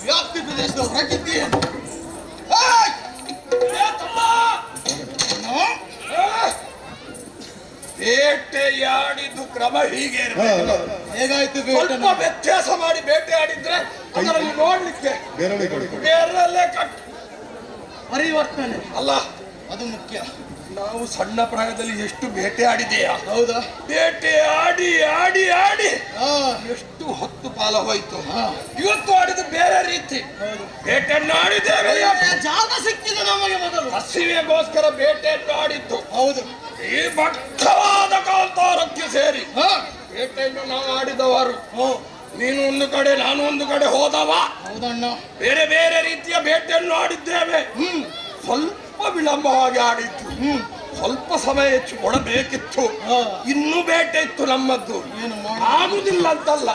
ವ್ಯಾಪ್ತಿ ಪ್ರದೇಶದ ಹೊರಗಿದ್ದೀಯ. ಬೇಟೆಯಾಡಿದ್ದು ಕ್ರಮ ಹೀಗೆ ಇರ್ಬೇಕು. ಹೇಗಾಯ್ತು? ಸ್ವಲ್ಪ ವ್ಯತ್ಯಾಸ ಮಾಡಿ ಬೇಟೆ ಆಡಿದ್ರೆ ಅದರಲ್ಲಿ ನೋಡ್ಲಿಕ್ಕೆ ಬೇರಲ್ಲೇ ಕಟ್ ಪರಿವರ್ತನೆ ಅಲ್ಲ, ಅದು ಮುಖ್ಯ. ನಾವು ಸಣ್ಣ ಪ್ರಾಯದಲ್ಲಿ ಎಷ್ಟು ಬೇಟೆ ಆಡಿದೆಯಾ? ಹೌದಾ? ಬೇಟೆ ಆಡಿ ಆಡಿ ಆಡಿ ಎಷ್ಟು ಹೊತ್ತು ಪಾಲ ಹೋಯ್ತು. ಇವತ್ತು ಆಡಿದ್ದು ಬೇರೆ ರೀತಿ ಬೇಟೆಯನ್ನು ಆಡಿದ್ದೇವೆ. ಜಾಗ ಸಿಕ್ಕಿದೆ ನಮಗೆ ಮೊದಲು. ಹಸಿವೆಗೋಸ್ಕರ ಬೇಟೆಯನ್ನು ಆಡಿದ್ದು. ಹೌದು. ಈ ಭಕ್ತವಾದ ಕಾಂತಾರಕ್ಕೆ ಸೇರಿ ಬೇಟೆಯನ್ನು ನಾವು ಆಡಿದವರು. ನೀನು ಒಂದು ಕಡೆ, ನಾನು ಒಂದು ಕಡೆ ಹೋದವ. ಹೌದಣ್ಣ. ಬೇರೆ ಬೇರೆ ರೀತಿಯ ಬೇಟೆಯನ್ನು ಆಡಿದ್ದೇವೆ. ಸ್ವಲ್ಪ ವಿಳಂಬವಾಗಿ ಆಡಿತ್ತು, ಸ್ವಲ್ಪ ಸಮಯ ಹೆಚ್ಚು ಕೊಡಬೇಕಿತ್ತು. ಇನ್ನೂ ಬೇಟೆ ಇತ್ತು ನಮ್ಮದ್ದು, ಆಗುದಿಲ್ಲ ಅಂತಲ್ಲ.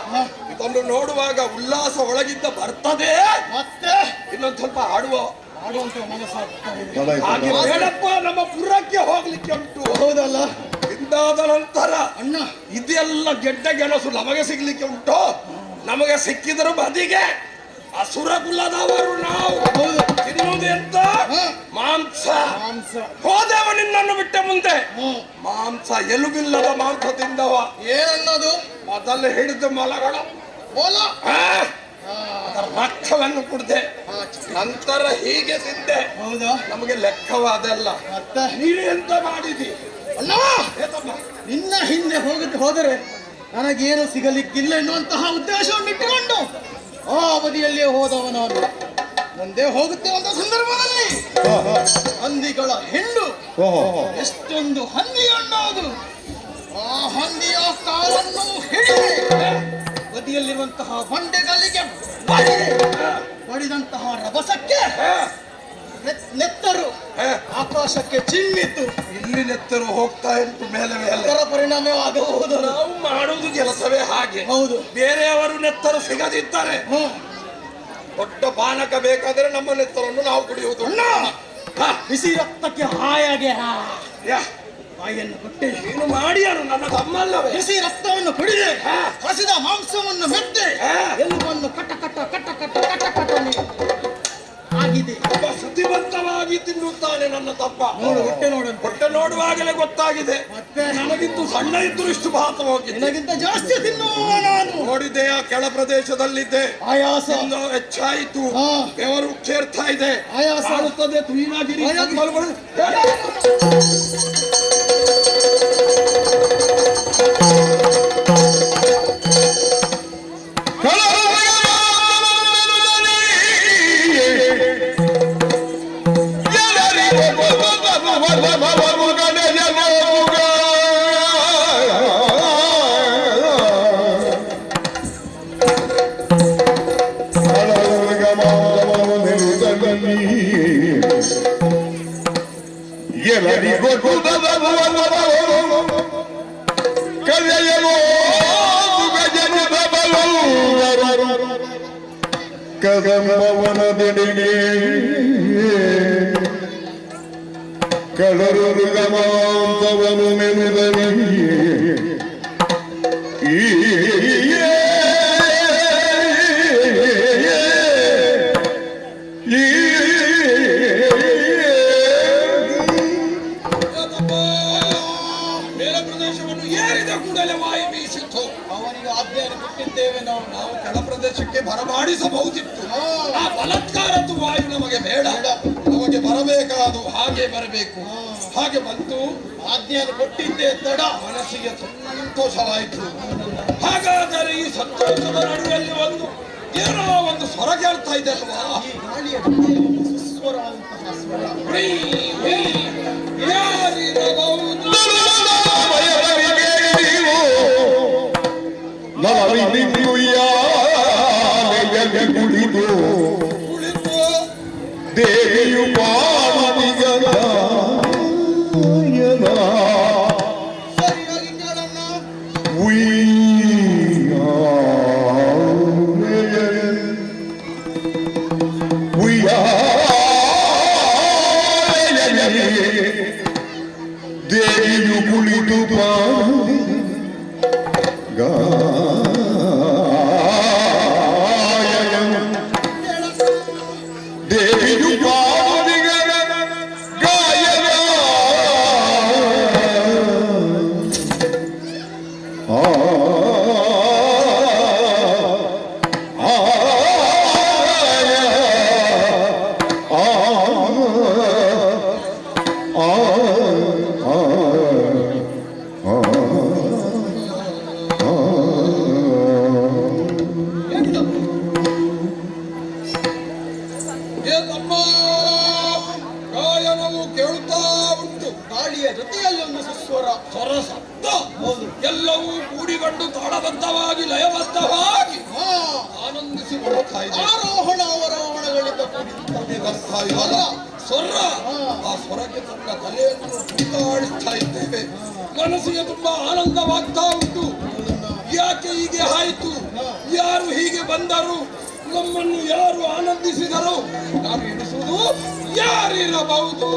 ಇದನ್ನು ನೋಡುವಾಗ ಉಲ್ಲಾಸ ಒಳಗಿದ್ದ ಬರ್ತದೆ. ಮತ್ತೆ ಇನ್ನೊಂದು ಸ್ವಲ್ಪ ಆಡುವ ಆಡುವಂತ ಮನಸ್ಸಾಗ್ತಾ ಇದೆ. ಹಾಗೆ ಬೇಡಪ್ಪ, ನಮ್ಮ ಪುರಕ್ಕೆ ಹೋಗ್ಲಿಕ್ಕೆ ಉಂಟು. ಹೌದಲ್ಲ? ಇಂದಾದ ನಂತರ ಅಣ್ಣ ಇದೆಲ್ಲ ಗೆಡ್ಡ ಗೆಣಸು ನಮಗೆ ಸಿಗ್ಲಿಕ್ಕೆ ಉಂಟು. ನಮಗೆ ಸಿಕ್ಕಿದ್ರು ಬದಿಗೆ ಅಸುರ ಕುಲದವರು ನಾವು. ತಿನ್ನುವುದು ಎಂತ? ಮಾಂಸ. ಹೋದವ ನಿನ್ನನ್ನು ಬಿಟ್ಟ ಮುಂದೆ ಮಾಂಸ, ಎಲುಬಿಲ್ಲದ ಮಾಂಸ ತಿಂದವ. ಏನನ್ನೋದು? ಮೊದಲು ಹಿಡಿದು ಮೊಲಗಳ ಅದರ ರಕ್ತವನ್ನು ಕುಡ್ದೆ, ನಂತರ ಹೀಗೆ ತಿಂದೆ. ಹೌದಾ? ನಮಗೆ ಲೆಕ್ಕವಾದಲ್ಲ. ನೀನು ಎಂತ ಮಾಡಿದಿ? ಅಣ್ಣ, ನಿನ್ನ ಹಿಂದೆ ಹೋದರೆ ನನಗೇನು ಸಿಗಲಿಕ್ಕಿಲ್ಲ ಎನ್ನುವಂತಹ ಉದ್ದೇಶವನ್ನು ಇಟ್ಟುಕೊಂಡು ಆ ಅವಧಿಯಲ್ಲಿಯೇ ಹೋದವ ನಾನು. ಮುಂದೆ ಹೋಗುತ್ತೇವಂತ ಸಂದರ್ಭದಲ್ಲಿ ಹಂದಿಗಳ ಹಿಂಡು, ಎಷ್ಟೊಂದು ಹಂದಿಯನ್ನು ಅದು, ಆ ಹಂದಿಯ ಕಾಲನ್ನು ಹಿಡಿದೆ ಬದಿಯಲ್ಲಿರುವಂತಹ ಬಂಡೆಗಳಿಗೆ ಬಡಿದೆ. ಬಡಿದಂತಹ ರಭಸಕ್ಕೆ ನೆತ್ತರು ಆಕಾಶಕ್ಕೆ ಚಿಮ್ಮಿತು. ಇಲ್ಲಿ ನೆತ್ತರು ಹೋಗ್ತಾ ಉಂಟು ಮೇಲೆ ಮೇಲೆ. ಅದರ ಪರಿಣಾಮವಾಗಬಹುದು. ನಾವು ಮಾಡುವುದು ಕೆಲಸವೇ ಹಾಗೆ. ಹೌದು. ಬೇರೆಯವರು ನೆತ್ತರು ಸಿಗದಿದ್ದಾರೆ. ದೊಡ್ಡ ಪಾನಕ ಬೇಕಾದರೆ ನಮ್ಮ ನೆತ್ತರನ್ನು ನಾವು ಕುಡಿಯುವುದು. ಬಿಸಿ ರಕ್ತಕ್ಕೆ ಹಾಯಾಗೆ ಬಾಯನ್ನು ಕೊಟ್ಟೆ. ನೀನು ಮಾಡಿಯಾರು ನನ್ನ ತಮ್ಮಲ್ಲವೇ? ಬಿಸಿ ರಕ್ತವನ್ನು ಕುಡಿದೆ, ಹಸಿದ ಮಾಂಸವನ್ನು ಮೆತ್ತೆ, ಎಲುಬನ್ನು ಕಟ ಕಟ ಕಟ ಕಟ ಕಟ ಕಟನೆ ಆಗಿದೆ. ಒಬ್ಬ ಶುದ್ಧಿವಂತವಾಗಿ ತಿನ್ನುತ್ತಾನೆ ನನ್ನ ತಪ್ಪ. ನೋಡು, ಹೊಟ್ಟೆ ನೋಡು. ಹೊಟ್ಟೆ ನೋಡುವಾಗಲೇ ಗೊತ್ತಾಗಿದೆ. ಮತ್ತೆ ನನಗಿಂತ ಸಣ್ಣ ಇದ್ದರೂ ಇಷ್ಟು ಭಾತ ಹೋಗಿದೆ. ನನಗಿಂತ ಜಾಸ್ತಿ ತಿನ್ನುವ ನಾನು. ನೋಡಿದ್ದೆ, ಆ ಕೆಳ ಪ್ರದೇಶದಲ್ಲಿದ್ದೆ. ಆಯಾಸ ಹೆಚ್ಚಾಯಿತು, ಬೆವರು ಸೇರ್ತಾ ಇದೆ, ಆಯಾಸ ಕಾಣುತ್ತದೆ. ತುಯಿನಾಗಿರಿ. ಕದಂಬವನದೆಡೆಗೆ ಕಳರು ಮಾಂಸವನು ಮೆನುದನಿ ಮೇಲ ಪ್ರದೇಶವನ್ನು ಏರಿದ ಕೂಡಲೇ ವಾಯು ಬೀಸಿತ್ತು. ಅವನಿಗೆ ಆಜ್ಞೆಯನ್ನು ಕೊಟ್ಟಿದ್ದೇವೆ ನಾವು. ನಾವು ಕೆಳ ಪ್ರದೇಶಕ್ಕೆ ಬರಮಾಡಿಸಬಹುದಿತ್ತು. ಆ ಬಲಾತ್ಕಾರದ್ದು ವಾಯು ನಮಗೆ ಬೇಡ. ನಮಗೆ ಬರಬೇಕಾದು ಹಾಗೆ ಬರಬೇಕು. ಹಾಗೆ ಬಂತು. ಆಜ್ಞೆಯನ್ನು ಕೊಟ್ಟಿದ್ದೆ ತಡ. ಮನಸ್ಸಿಗೆ ಸಂತೋಷವಾಯಿತು. ಹಾಗಾದರೆ ಈ ಸಂತೋಷದ ನಡುವೆಯಲ್ಲಿ ಒಂದು ಏನೋ ಒಂದು ಸ್ವರ ಕೇಳ್ತಾ ಇದೆ ಅಲ್ವಾ? ಈ ಗಾಳಿಯ ಜೊತೆಯಲ್ಲಿ ಒಂದು ಸುಸ್ವರವಾದಂತಹ ಸ್ವರ. ಯಾರಿರಬಹುದು? ಕುಳಿತು ದೇವಿಯು ಪಾರ್ವತಿಗನ ಸರಿಯಾಗಿ ಕೇಳಣ್ಣ. ದೇವಿಯು ಕುಳಿತು ಪಾರ್ವತಿ ಗಾಯನ ದೇವಿಯು ಪಾರ್ವತಿಗನ ಗಾಯನ ಆ ಆ ಆ ಆ ಏ ತಮ್ಮ, ಗಾಯನವು ಕೇಳುತ್ತಾ ಉಂಟು. ಗಾಳಿಯ ಜೊತೆಯಲ್ಲಿ ಒಂದು ಸುಸ್ವರ. ಸ್ವರ ಶಬ್ದ. ಹೌದು, ಎಲ್ಲವೂ ಕೂಡಿಕೊಂಡು ತಾಳಬದ್ಧವಾಗಿ ಲಯಬದ್ಧವಾಗಿ ಆನಂದಿಸಿ ಬರುತ್ತಾ ಇದೆ. ಆರೋಹಣ ಅವರೋಹಣಗಳಿಂದ ಕೂಡಿದಂತಹ ಸ್ವರ ಸ್ವರ. ಆ ಸ್ವರಕ್ಕೆ ತಕ್ಕ ತಲೆಯನ್ನು ತೂಗಾಡಿಸ್ತಾ ಇದ್ದೇವೆ. ಮನಸ್ಸಿಗೆ ತುಂಬಾ ಆನಂದವಾಗ್ತಾ ಉಂಟು. ಯಾಕೆ ಹೀಗೆ ಆಯಿತು? ಯಾರು ಹೀಗೆ ಬಂದರು? ನಮ್ಮನ್ನು ಯಾರು ಆನಂದಿಸಿದರು? ನಾನು ಎಣಿಸುವುದು ಯಾರಿರಬಹುದು?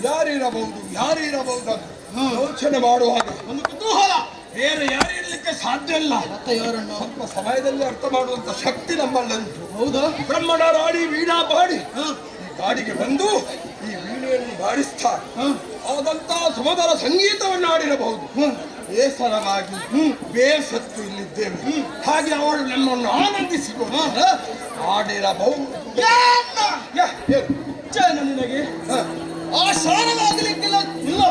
ಯಾರಿರಬಹುದು ಯಾರಿರಬಹುದು ಯೋಚನೆ ಮಾಡುವಾಗ ಒಂದು ಕುತೂಹಲ, ಬೇರೆ ಯಾರಿರಲಿಕ್ಕೆ ಸಾಧ್ಯ ಇಲ್ಲ. ಸ್ವಲ್ಪ ಸಮಯದಲ್ಲಿ ಅರ್ಥ ಮಾಡುವಂತ ಶಕ್ತಿ ನಮ್ಮಲ್ಲುಂಟು. ಹೌದಾ? ಬ್ರಹ್ಮಣ ರಾಣಿ ವೀಣಾ ಪಾಡಿ ಈ ಕಾಡಿಗೆ ಬಂದು ಈ ವೀಣೆಯನ್ನು ಬಾರಿಸ್ತಾ ಆದಂತಹ ಸುಮಧುರ ಸಂಗೀತವನ್ನು ಆಡಿರಬಹುದು. ಬೇಸರವಾಗಿ ಬೇಸತ್ತು ಇಲ್ಲಿದ್ದೇವೆ, ಹಾಗೆ ಅವಳು ನಮ್ಮನ್ನು ಆನಂದಿಸಿಕೊಂಡು ಆಡಿರಬಹುದು. ನಿನಗೆ ಆ ಶಾರವಾಗಲಿಕ್ಕಿಲ್ಲ ಇಲ್ಲ.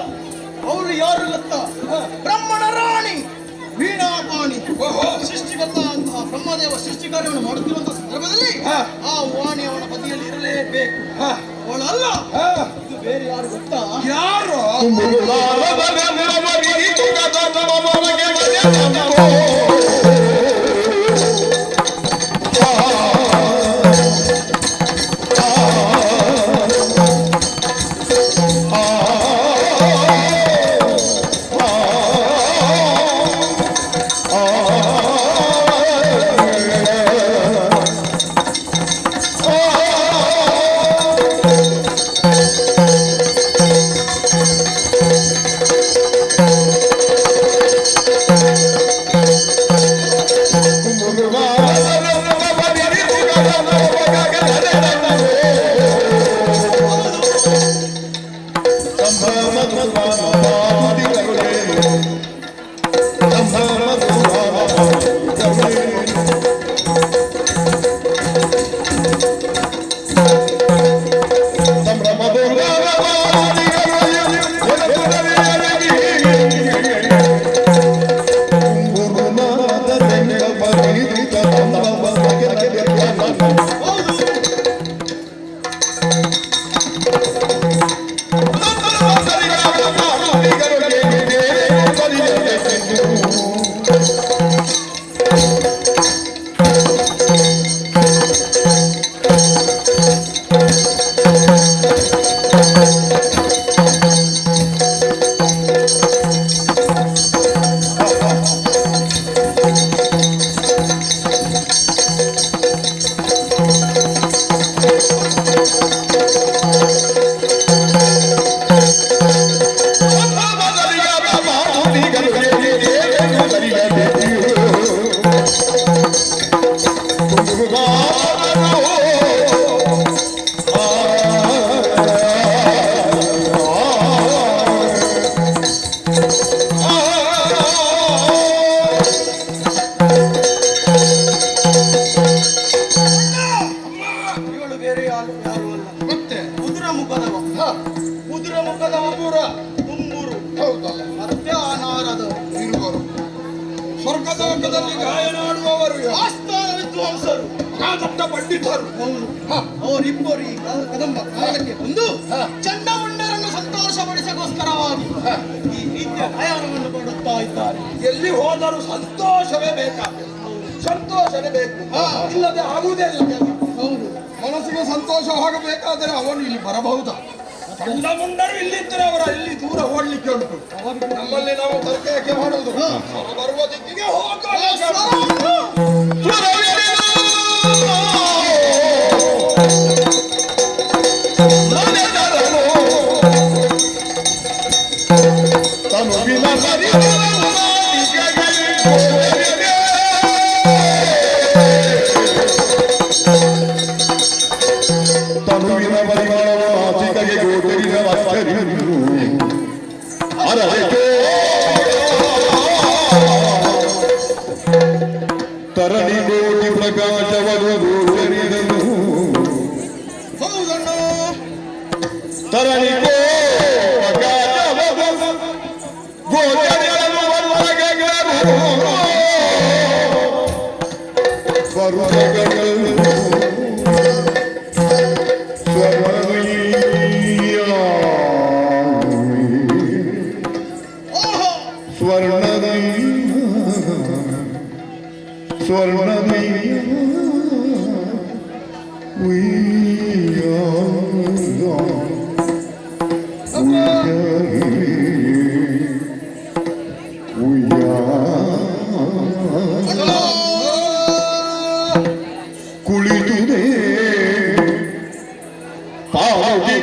ಅವರು ಯಾರು ಗೊತ್ತಾ? ಬ್ರಹ್ಮಣ ರಾಣಿ ವೀಣಾಪಾಣಿ ಸೃಷ್ಟಿಕರ್ತ ಅಂತಹ ಬ್ರಹ್ಮದೇವ ಸೃಷ್ಟಿ ಕಾರ್ಯವನ್ನು ಮಾಡುತ್ತಿರುವಂತಹ ಸಂದರ್ಭದಲ್ಲಿ ಆ ವಾಣಿ ಅವನ ಬದಿಯಲ್ಲಿ ಇರಲೇಬೇಕು. ಅವಳಲ್ಲ, ಇದು ಬೇರೆ ಯಾರು ಗೊತ್ತಾ? ಯಾರು? ಆ ಸ್ವರ್ಗಲೋಕದಲ್ಲಿ ಗಾಯನಾಡುವವರು ಆಸ್ಥಾನ ವಿದ್ವಾಂಸರು, ದೊಡ್ಡ ಪಂಡಿತರು. ಅವರಿಬ್ಬರು ಈ ಕದಂಬ ಕಾಲಕ್ಕೆ ಬಂದು ಚಂಡಮುಂಡರನ್ನು ಸಂತೋಷಪಡಿಸಗೋಸ್ಕರವಾಗಿ ಈ ರೀತಿಯ ಗಾಯನವನ್ನು ಮಾಡುತ್ತಾ ಇದ್ದಾರೆ. ಎಲ್ಲಿ ಹೋದರೂ ಸಂತೋಷವೇ ಬೇಕಾಗ್ತದೆ, ಸಂತೋಷವೇ ಬೇಕು, ಇಲ್ಲದೆ ಆಗುವುದೇ ಇಲ್ಲ. ಹೌದು, ಮನಸ್ಸಿಗೆ ಸಂತೋಷವಾಗಬೇಕಾದರೆ ಅವನು ಇಲ್ಲಿ ಬರಬಹುದಾ? ಚಂಡಮುಂಡರು ಇಲ್ಲಿದ್ದರೆ ಅವರ ಇಲ್ಲಿ ದೂರ ಓಡ್ಲಿಕ್ಕೆ ಉಂಟು. ನಮ್ಮಲ್ಲಿ ನಾವು ತರ್ಕ ಯಾಕೆ ಮಾಡುವುದು? ಅವರು ಬರುವ ದಿಕ್ಕಿಗೆ ಹೋಗೋಣ. ತನುವಿನ ಪರಿಮಳವು ಆಚಿಕಗೆ ಗೋಚರಿದ ಆಶ್ಚರ್ಯವು ಅರಳಿಕೆ ತರಣಿ ಕೋಟಿ ಪ್ರಕಾಶವನ್ನು ಗೋಚರಿದನು. ಹೌದಣ್ಣ, ತರಣಿ ಪ್ರಕಾಶವನ್ನು ಗೋಚರಿಸಲು ಬರುವಗಳು ಕುಳಿತುದೇ ಅರಳಿ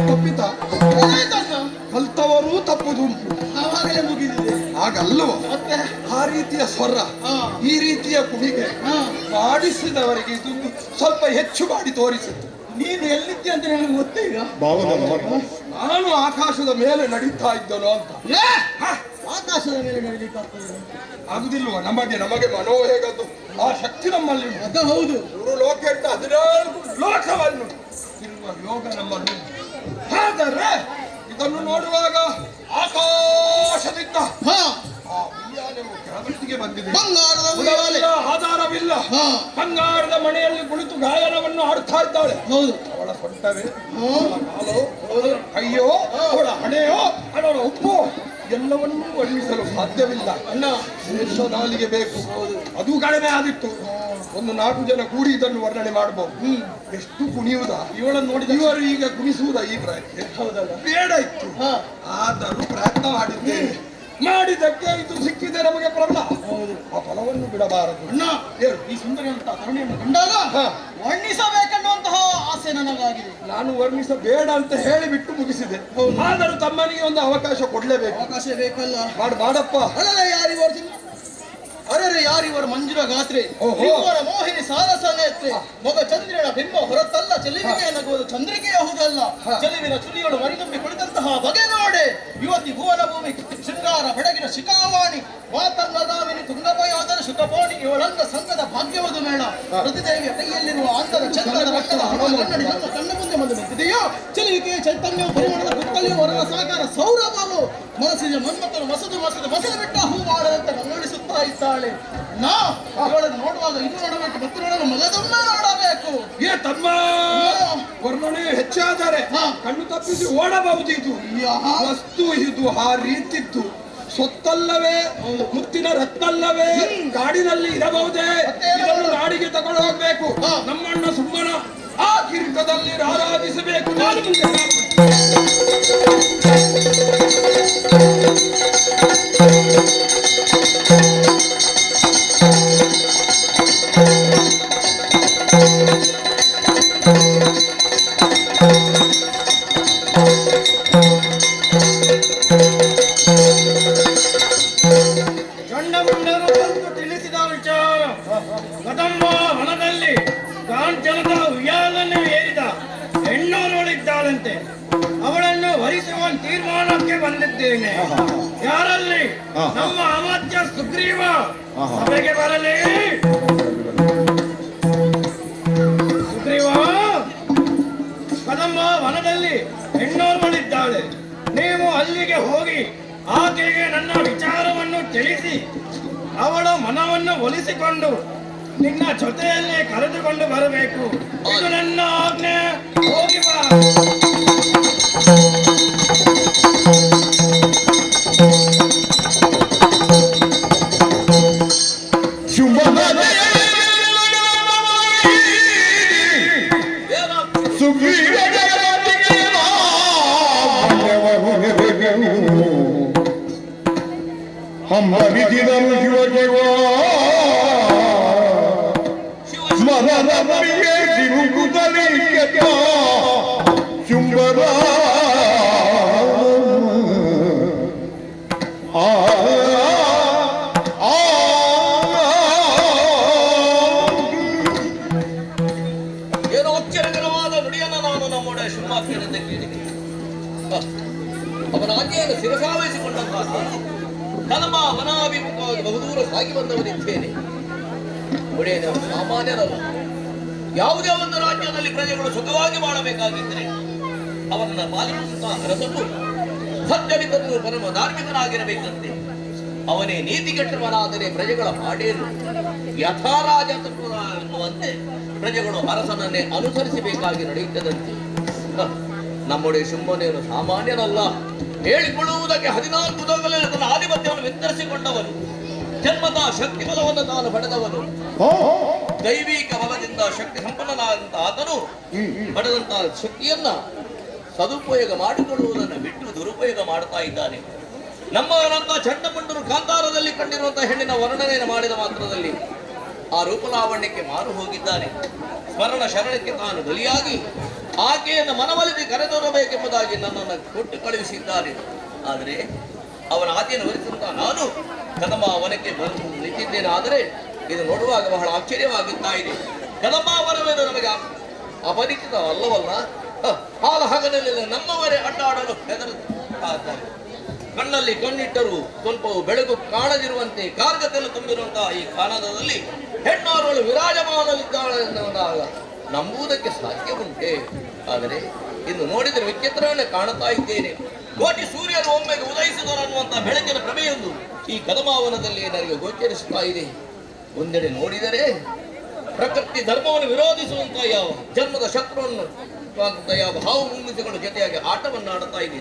ತಪ್ಪಿತ ಕಲ್ತವರೂ ತಪ್ಪುದುಂಟು. ಆವಾಗಲೇ ಮುಗಿದಿದೆ. ಹಾಗಲ್ವ? ಆ ರೀತಿಯ ಸ್ವರ, ಈ ರೀತಿಯ ಕುಣಿಗೆ ಮಾಡಿಸಿದವರಿಗೆ ಇದು ಸ್ವಲ್ಪ ಹೆಚ್ಚು ಮಾಡಿ ತೋರಿಸಿತು. ನೀನು ಎಲ್ಲಿದ್ದೆ ಅಂತ ನನಗೆ ಗೊತ್ತೇ ಈಗ. ನಾನು ಆಕಾಶದ ಮೇಲೆ ನಡೀತಾ ಇದ್ದನು ಅಂತ. ಆಕಾಶದ ಮೇಲೆ ನಡೀಲಿಕ್ಕಾಗ್ತದೆ? ಆಗುದಿಲ್ವ? ನಮಗೆ ನಮಗೆ ಮನೋ ಹೇಗದ್ದು ಆ ಶಕ್ತಿ ನಮ್ಮಲ್ಲಿ. ಅದು ಹೌದು. 3 ಲೋಕ ಇಟ್ಟು 14 ಲೋಕವನ್ನು ತಿರುವ ಯೋಗ ನಮ್ಮಲ್ಲಿ. ಆದರೆ ಇದನ್ನು ನೋಡುವಾಗ ಆಕಾಶದಿಂದ ಆ ಉಯ್ಯಾಲೆಯು ಕೆಳಮಟ್ಟಿಗೆ ಬಂದಿದೆ. ಬಂಗಾರದ ಉಯ್ಯಾಲೆ. ಆಧಾರವಿಲ್ಲ. ಬಂಗಾರದ ಮನೆಯಲ್ಲಿ ಕುಳಿತು ಗಾಯನವನ್ನು ಹಾಡುತ್ತಾ ಇದ್ದಾಳೆ. ಹೌದು. ಅವಳ ಸೊಂಟವೇ, ಅವಳ ಕಾಲು, ಅವಳ ಕೈಯೋ, ಅವಳ ಹಣೆಯೋ, ಅವಳ ಉಪ್ಪು ಎಲ್ಲವನ್ನೂ ವರ್ಣಿಸಲು ಸಾಧ್ಯವಿಲ್ಲ. ಅಣ್ಣ, ನಾಲಿಗೆ ಬೇಕು. ಅದು ಕಡಿಮೆ ಆದಿತ್ತು. ಒಂದು 4 ಜನ ಕೂಡಿ ಇದನ್ನು ವರ್ಣನೆ ಮಾಡಬಹುದು. ಎಷ್ಟು ಕುಣಿಯುವುದ ಇವಳನ್ನು ನೋಡಿದ ಇವರು ಈಗ ಕುಣಿಸುವುದ ಈ ಪ್ರಯತ್ನ. ಹೌದಲ್ಲ, ಬೇಡ ಇತ್ತು. ಆದರೂ ಪ್ರಯತ್ನ ಮಾಡಿದ್ದೇನೆ. ಮಾಡಿದ್ದಕ್ಕೆ ಇದು ಸಿಕ್ಕಿದೆ ನಮಗೆ ಪ್ರಬಲ. ಆ ಫಲವನ್ನು ಬಿಡಬಾರದು. ಅಣ್ಣ, ಈ ಸುಂದರಿಯಂತಹ ತರುಣಿಯನ್ನು ಕಂಡಾಗ ವರ್ಣಿಸಬೇಕೆನ್ನುವಂತಹ ಆಸೆ ನನಗಾಗಿದೆ. ನಾನು ವರ್ಣಿಸಬೇಡ ಅಂತ ಹೇಳಿಬಿಟ್ಟು ಮುಗಿಸಿದೆ. ಆದರೂ ತಮ್ಮನಿಗೆ ಒಂದು ಅವಕಾಶ ಕೊಡ್ಲೇಬೇಕು. ಅವಕಾಶ ಬೇಕಲ್ಲ. ಮಾಡಪ್ಪ. ಅಲ್ಲಲ್ಲ, ಯಾರಿವರು? ಅರೆರೆ, ಯಾರಿವರು? ಮಂಜುರ ಗಾತ್ರೆ, ಇವರ ಮೋಹಿನಿ ಸಾರಸ ನೇತ್ರೆ, ಮೊಗ ಚಂದ್ರನ ಬಿಂಬ ಹೊರತಲ್ಲ, ಚೆಲುವಿಗೆ ನಗುವುದು ಚಂದ್ರಿಕೆಯ ಹುದಲ್ಲ, ಚೆಲುವಿನ ಚುಲಿಯೊಳು ಮರಿದುಂಬಿ ಕುಳಿತಂತಹ ಬಗೆ ನೋಡೆ, ಯುವತಿ ಭುವನ ಭೂಮಿ ಶೃಂಗಾರ ಬೆಡಗಿನ ಶಿಖಾವಾಣಿ, ವಾತಂಗದಾಮಿನಿ ತುಂಗಭಯಾದರ ಶುಕಪೋಣಿ, ಇವಳಂಗ ಸಂಘದ ಭಾಗ್ಯವದು ಮೇಳ, ಪ್ರತಿದೇವಿಯ ಕೈಯಲ್ಲಿರುವ ಅಂದದ ಚಂದ್ರದ ರಕ್ತದ ಕನ್ನಡಿ ನಮ್ಮ ಕಣ್ಣ ಮುಂದೆ ಬಂದು ನಿಂತಿದೆಯೋ, ಚೆಲುವಿಕೆಯ ಚೈತನ್ಯವು ಪರಿಮಾಣದ ಕುತ್ತಲಿಯು ವರನ ಸಾಕಾರ ಸೌರಭವು, ಮನಸ್ಸಿನ ಮನ್ಮಥನು ಮಸದು ಮಸದು ಮಸದು ಬಿಟ್ಟ ಹೂ ಮಾಡದಂತೆ ಕಂಗೊಳಿಸುತ್ತಾ ಇದ್ದಾಳೆ. ನಾ ಅವಳನ್ನು ನೋಡುವಾಗ ಇದು ನೋಡಬೇಕು, ಮತ್ತು ನೋಡಲು ಮಗದೊಮ್ಮೆ ನೋಡಬೇಕು. ಏ ತಮ್ಮ, ವರ್ಣನೆ ಹೆಚ್ಚಾದರೆ ಕಣ್ಣು ತಪ್ಪಿಸಿ ಓಡಬಹುದು. ಇದು ವಸ್ತು, ಇದು ಆ ರೀತಿತ್ತು. ಸೊತ್ತಲ್ಲವೇ, ಮುತ್ತಿನ ರತ್ನಲ್ಲವೇ, ಕಾಡಿನಲ್ಲಿ ಇರಬಹುದೇ? ಇದನ್ನು ನಾಡಿಗೆ ತಗೊಂಡು ಹೋಗ್ಬೇಕು. ನಮ್ಮಣ್ಣ ಸುಮ್ಮನ ಆ ಕಿರೀಟದಲ್ಲಿ ರಾರಾಜಿಸಬೇಕು. ನಾನು ಮುಂದೆ ಚಂಡಮುಂಡರು ಬಂದು ತಿಳಿಸಿದ ವಿಚಾರ, ಕದಂಬ ವನದಲ್ಲಿ ಕಾಂಚನದ ಉಯ್ಯಾಲನ್ನು ಏರಿದ ಹೆಣ್ಣೋರ್ವಳಿದ್ದಾಳಂತೆ. ಅವಳನ್ನು ವರಿಸುವ ತೀರ್ಮಾನಕ್ಕೆ ಬಂದಿದ್ದೇನೆ. ಯಾರಲ್ಲಿ? ನಮ್ಮ ಅಮಾತ್ಯ ಸುಗ್ರೀವ ಸಭೆಗೆ ಬರಲಿ. ಸುಗ್ರೀವ, ಕದಂಬ ವನದಲ್ಲಿ ಹೆಣ್ಣೋರ್ವಳಿದ್ದಾಳೆ. ನೀವು ಅಲ್ಲಿಗೆ ಹೋಗಿ ಆಕೆಗೆ ನನ್ನ ವಿಚಾರವನ್ನು ತಿಳಿಸಿ ಅವಳ ಮನವನ್ನು ಒಲಿಸಿಕೊಂಡು ನಿನ್ನ ಜೊತೆಯಲ್ಲಿ ಕರೆದುಕೊಂಡು ಬರಬೇಕು. ಇದು ನನ್ನ ಆಜ್ಞೆ. ಹೋಗಿ ಬಾ. ಹಂಬಲಿಸಿದನು ಶಿವ ಶಿವ ಸ್ಮರಣರಿಗೆ ತಿರುಗುತ್ತಲೇ ಕೆಟ್ಟ ಶುಂಭರ ಆ ಆ ಏನೋ ಆಶ್ಚರ್ಯಕರವಾದ ನುಡಿಯನ್ನು ನಾನು ನಮ್ಮೊಡೆಯ ಶುಂಭಾಖ್ಯನಿಂದ ಕೇಳಿದೆ. ಅವನ ಆಜ್ಞೆಯನ್ನು ಶಿರಸಾವಹಿಸಿಕೊಂಡಂತಹ ಕದಂಬ ವನಾಭಿಮುಖವಾಗಿ ಬಹುದೂರ ಸಾಗಿ ಬಂದವನಿದ್ದೇನೆ. ಒಡೆಯನ ಸಾಮಾನ್ಯರಲ್ಲ. ಯಾವುದೇ ಒಂದು ರಾಜ್ಯದಲ್ಲಿ ಪ್ರಜೆಗಳು ಸುಖವಾಗಿ ಬಾಳಬೇಕಾಗಿದ್ದರೆ ಅವರನ್ನ ಪಾಲಿಸುವಂತಹ ಅರಸನು ಸಜ್ಜನಿಕನು ಪರಮ ಧಾರ್ಮಿಕನಾಗಿರಬೇಕಂತೆ. ಅವನೇ ನೀತಿಗೆಟ್ಟವನಾದರೆ ಪ್ರಜೆಗಳ ಪಾಡೇನು? ಯಥಾರಾಜ ಎನ್ನುವಂತೆ ಪ್ರಜೆಗಳು ಅರಸನನ್ನೇ ಅನುಸರಿಸಬೇಕಾಗಿ ನಡೆಯುತ್ತದಂತೆ. ನಮ್ಮೊಡೆಯ ಶುಂಭನೇನು ಸಾಮಾನ್ಯನಲ್ಲ. ಹೇಳಿಕೊಳ್ಳುವುದಕ್ಕೆ 14 ಲೋಕಗಳಲ್ಲಿ ತನ್ನ ಆಧಿಪತ್ಯವನ್ನು ವಿಸ್ತರಿಸಿಕೊಂಡವನು, ಜನ್ಮದ ಶಕ್ತಿ ಬಲವನ್ನು ತಾನು ಪಡೆದವನು, ದೈವಿಕ ಬಲದಿಂದ ಶಕ್ತಿ ಸಂಪನ್ನನಾದಂತಹ ಆತನು ಪಡೆದಂತಹ ಶಕ್ತಿಯನ್ನ ಸದುಪಯೋಗ ಮಾಡಿಕೊಳ್ಳುವುದನ್ನು ಬಿಟ್ಟು ದುರುಪಯೋಗ ಮಾಡ್ತಾ ಇದ್ದಾನೆ. ನಮ್ಮವರಂತಹ ಚಂಡಮುಂಡರು ಕಾಂತಾರದಲ್ಲಿ ಕಂಡಿರುವಂತಹ ಹೆಣ್ಣಿನ ವರ್ಣನೆಯನ್ನು ಮಾಡಿದ ಮಾತ್ರದಲ್ಲಿ ಆ ರೂಪಲಾವಣ್ಯಕ್ಕೆ ಮಾರು ಹೋಗಿದ್ದಾನೆ. ಸ್ಮರಣ ಶರಣಕ್ಕೆ ತಾನು ಬಲಿಯಾಗಿ ಆಕೆಯನ್ನು ಮನವೊಲಿಸಿ ಕರೆದೊರಬೇಕೆಂಬುದಾಗಿ ನನ್ನನ್ನು ಕೊಟ್ಟು ಕಳುಹಿಸಿದ್ದಾರೆ. ಆದರೆ ಅವನ ಆತಿಯನ್ನು ವರಿಸಿದಂತಹ ನಾನು ಕದಂಬ ವನಕ್ಕೆ ಬಂದು ನಿಂತಿದ್ದೇನೆ. ಆದರೆ ಇದು ನೋಡುವಾಗ ಬಹಳ ಆಶ್ಚರ್ಯವಾಗುತ್ತಾ ಇದೆ. ಕದಂಬ ವನವೇನು ನಮಗೆ ಅಪರಿಚಿತ ಅಲ್ಲವಲ್ಲ. ಹಾಲ ಹಗಲಲ್ಲಿ ನಮ್ಮವರೇ ಅಡ್ಡಾಡಲು ಹೆದರುತ್ತಾ ಇದ್ದಾರೆ. ಕಣ್ಣಲ್ಲಿ ಕಣ್ಣಿಟ್ಟರೂ ಸ್ವಲ್ಪವೂ ಬೆಳಗು ಕಾಣದಿರುವಂತೆ ಕಾರ್ಗತ್ತಲು ತುಂಬಿರುವಂತಹ ಈ ಕಾನನದಲ್ಲಿ ಹೆಣ್ಣೋರ್ವಳು ವಿರಾಜಮಾನಲಿದ್ದಾಳೆ ಎನ್ನುವುದಾಗ ನಂಬುವುದಕ್ಕೆ ಸಾಧ್ಯ ಉಂಟೆ? ಆದರೆ ಇನ್ನು ನೋಡಿದರೆ ವಿಚಿತ್ರವನ್ನು ಕಾಣುತ್ತಾ ಇದ್ದೇನೆ. ಕೋಟಿ ಸೂರ್ಯರು ಒಮ್ಮೆಗೆ ಉದಯಿಸಿದರು ಅನ್ನುವಂತಹ ಬೆಳಕಿನ ಪ್ರಭೆಯೊಂದು ಈ ಕದಮಾವನದಲ್ಲಿ ನನಗೆ ಗೋಚರಿಸುತ್ತಾ ಇದೆ. ಒಂದೆಡೆ ನೋಡಿದರೆ ಪ್ರಕೃತಿ ಧರ್ಮವನ್ನು ವಿರೋಧಿಸುವಂತಹ ಯಾವ ಜನ್ಮದ ಶತ್ರುವನ್ನು ಯಾವ ಹಾವು ಮುಂಗಿಸಿಗಳ ಜೊತೆಯಾಗಿ ಆಟವನ್ನು ಆಡುತ್ತಾ ಇದೆ.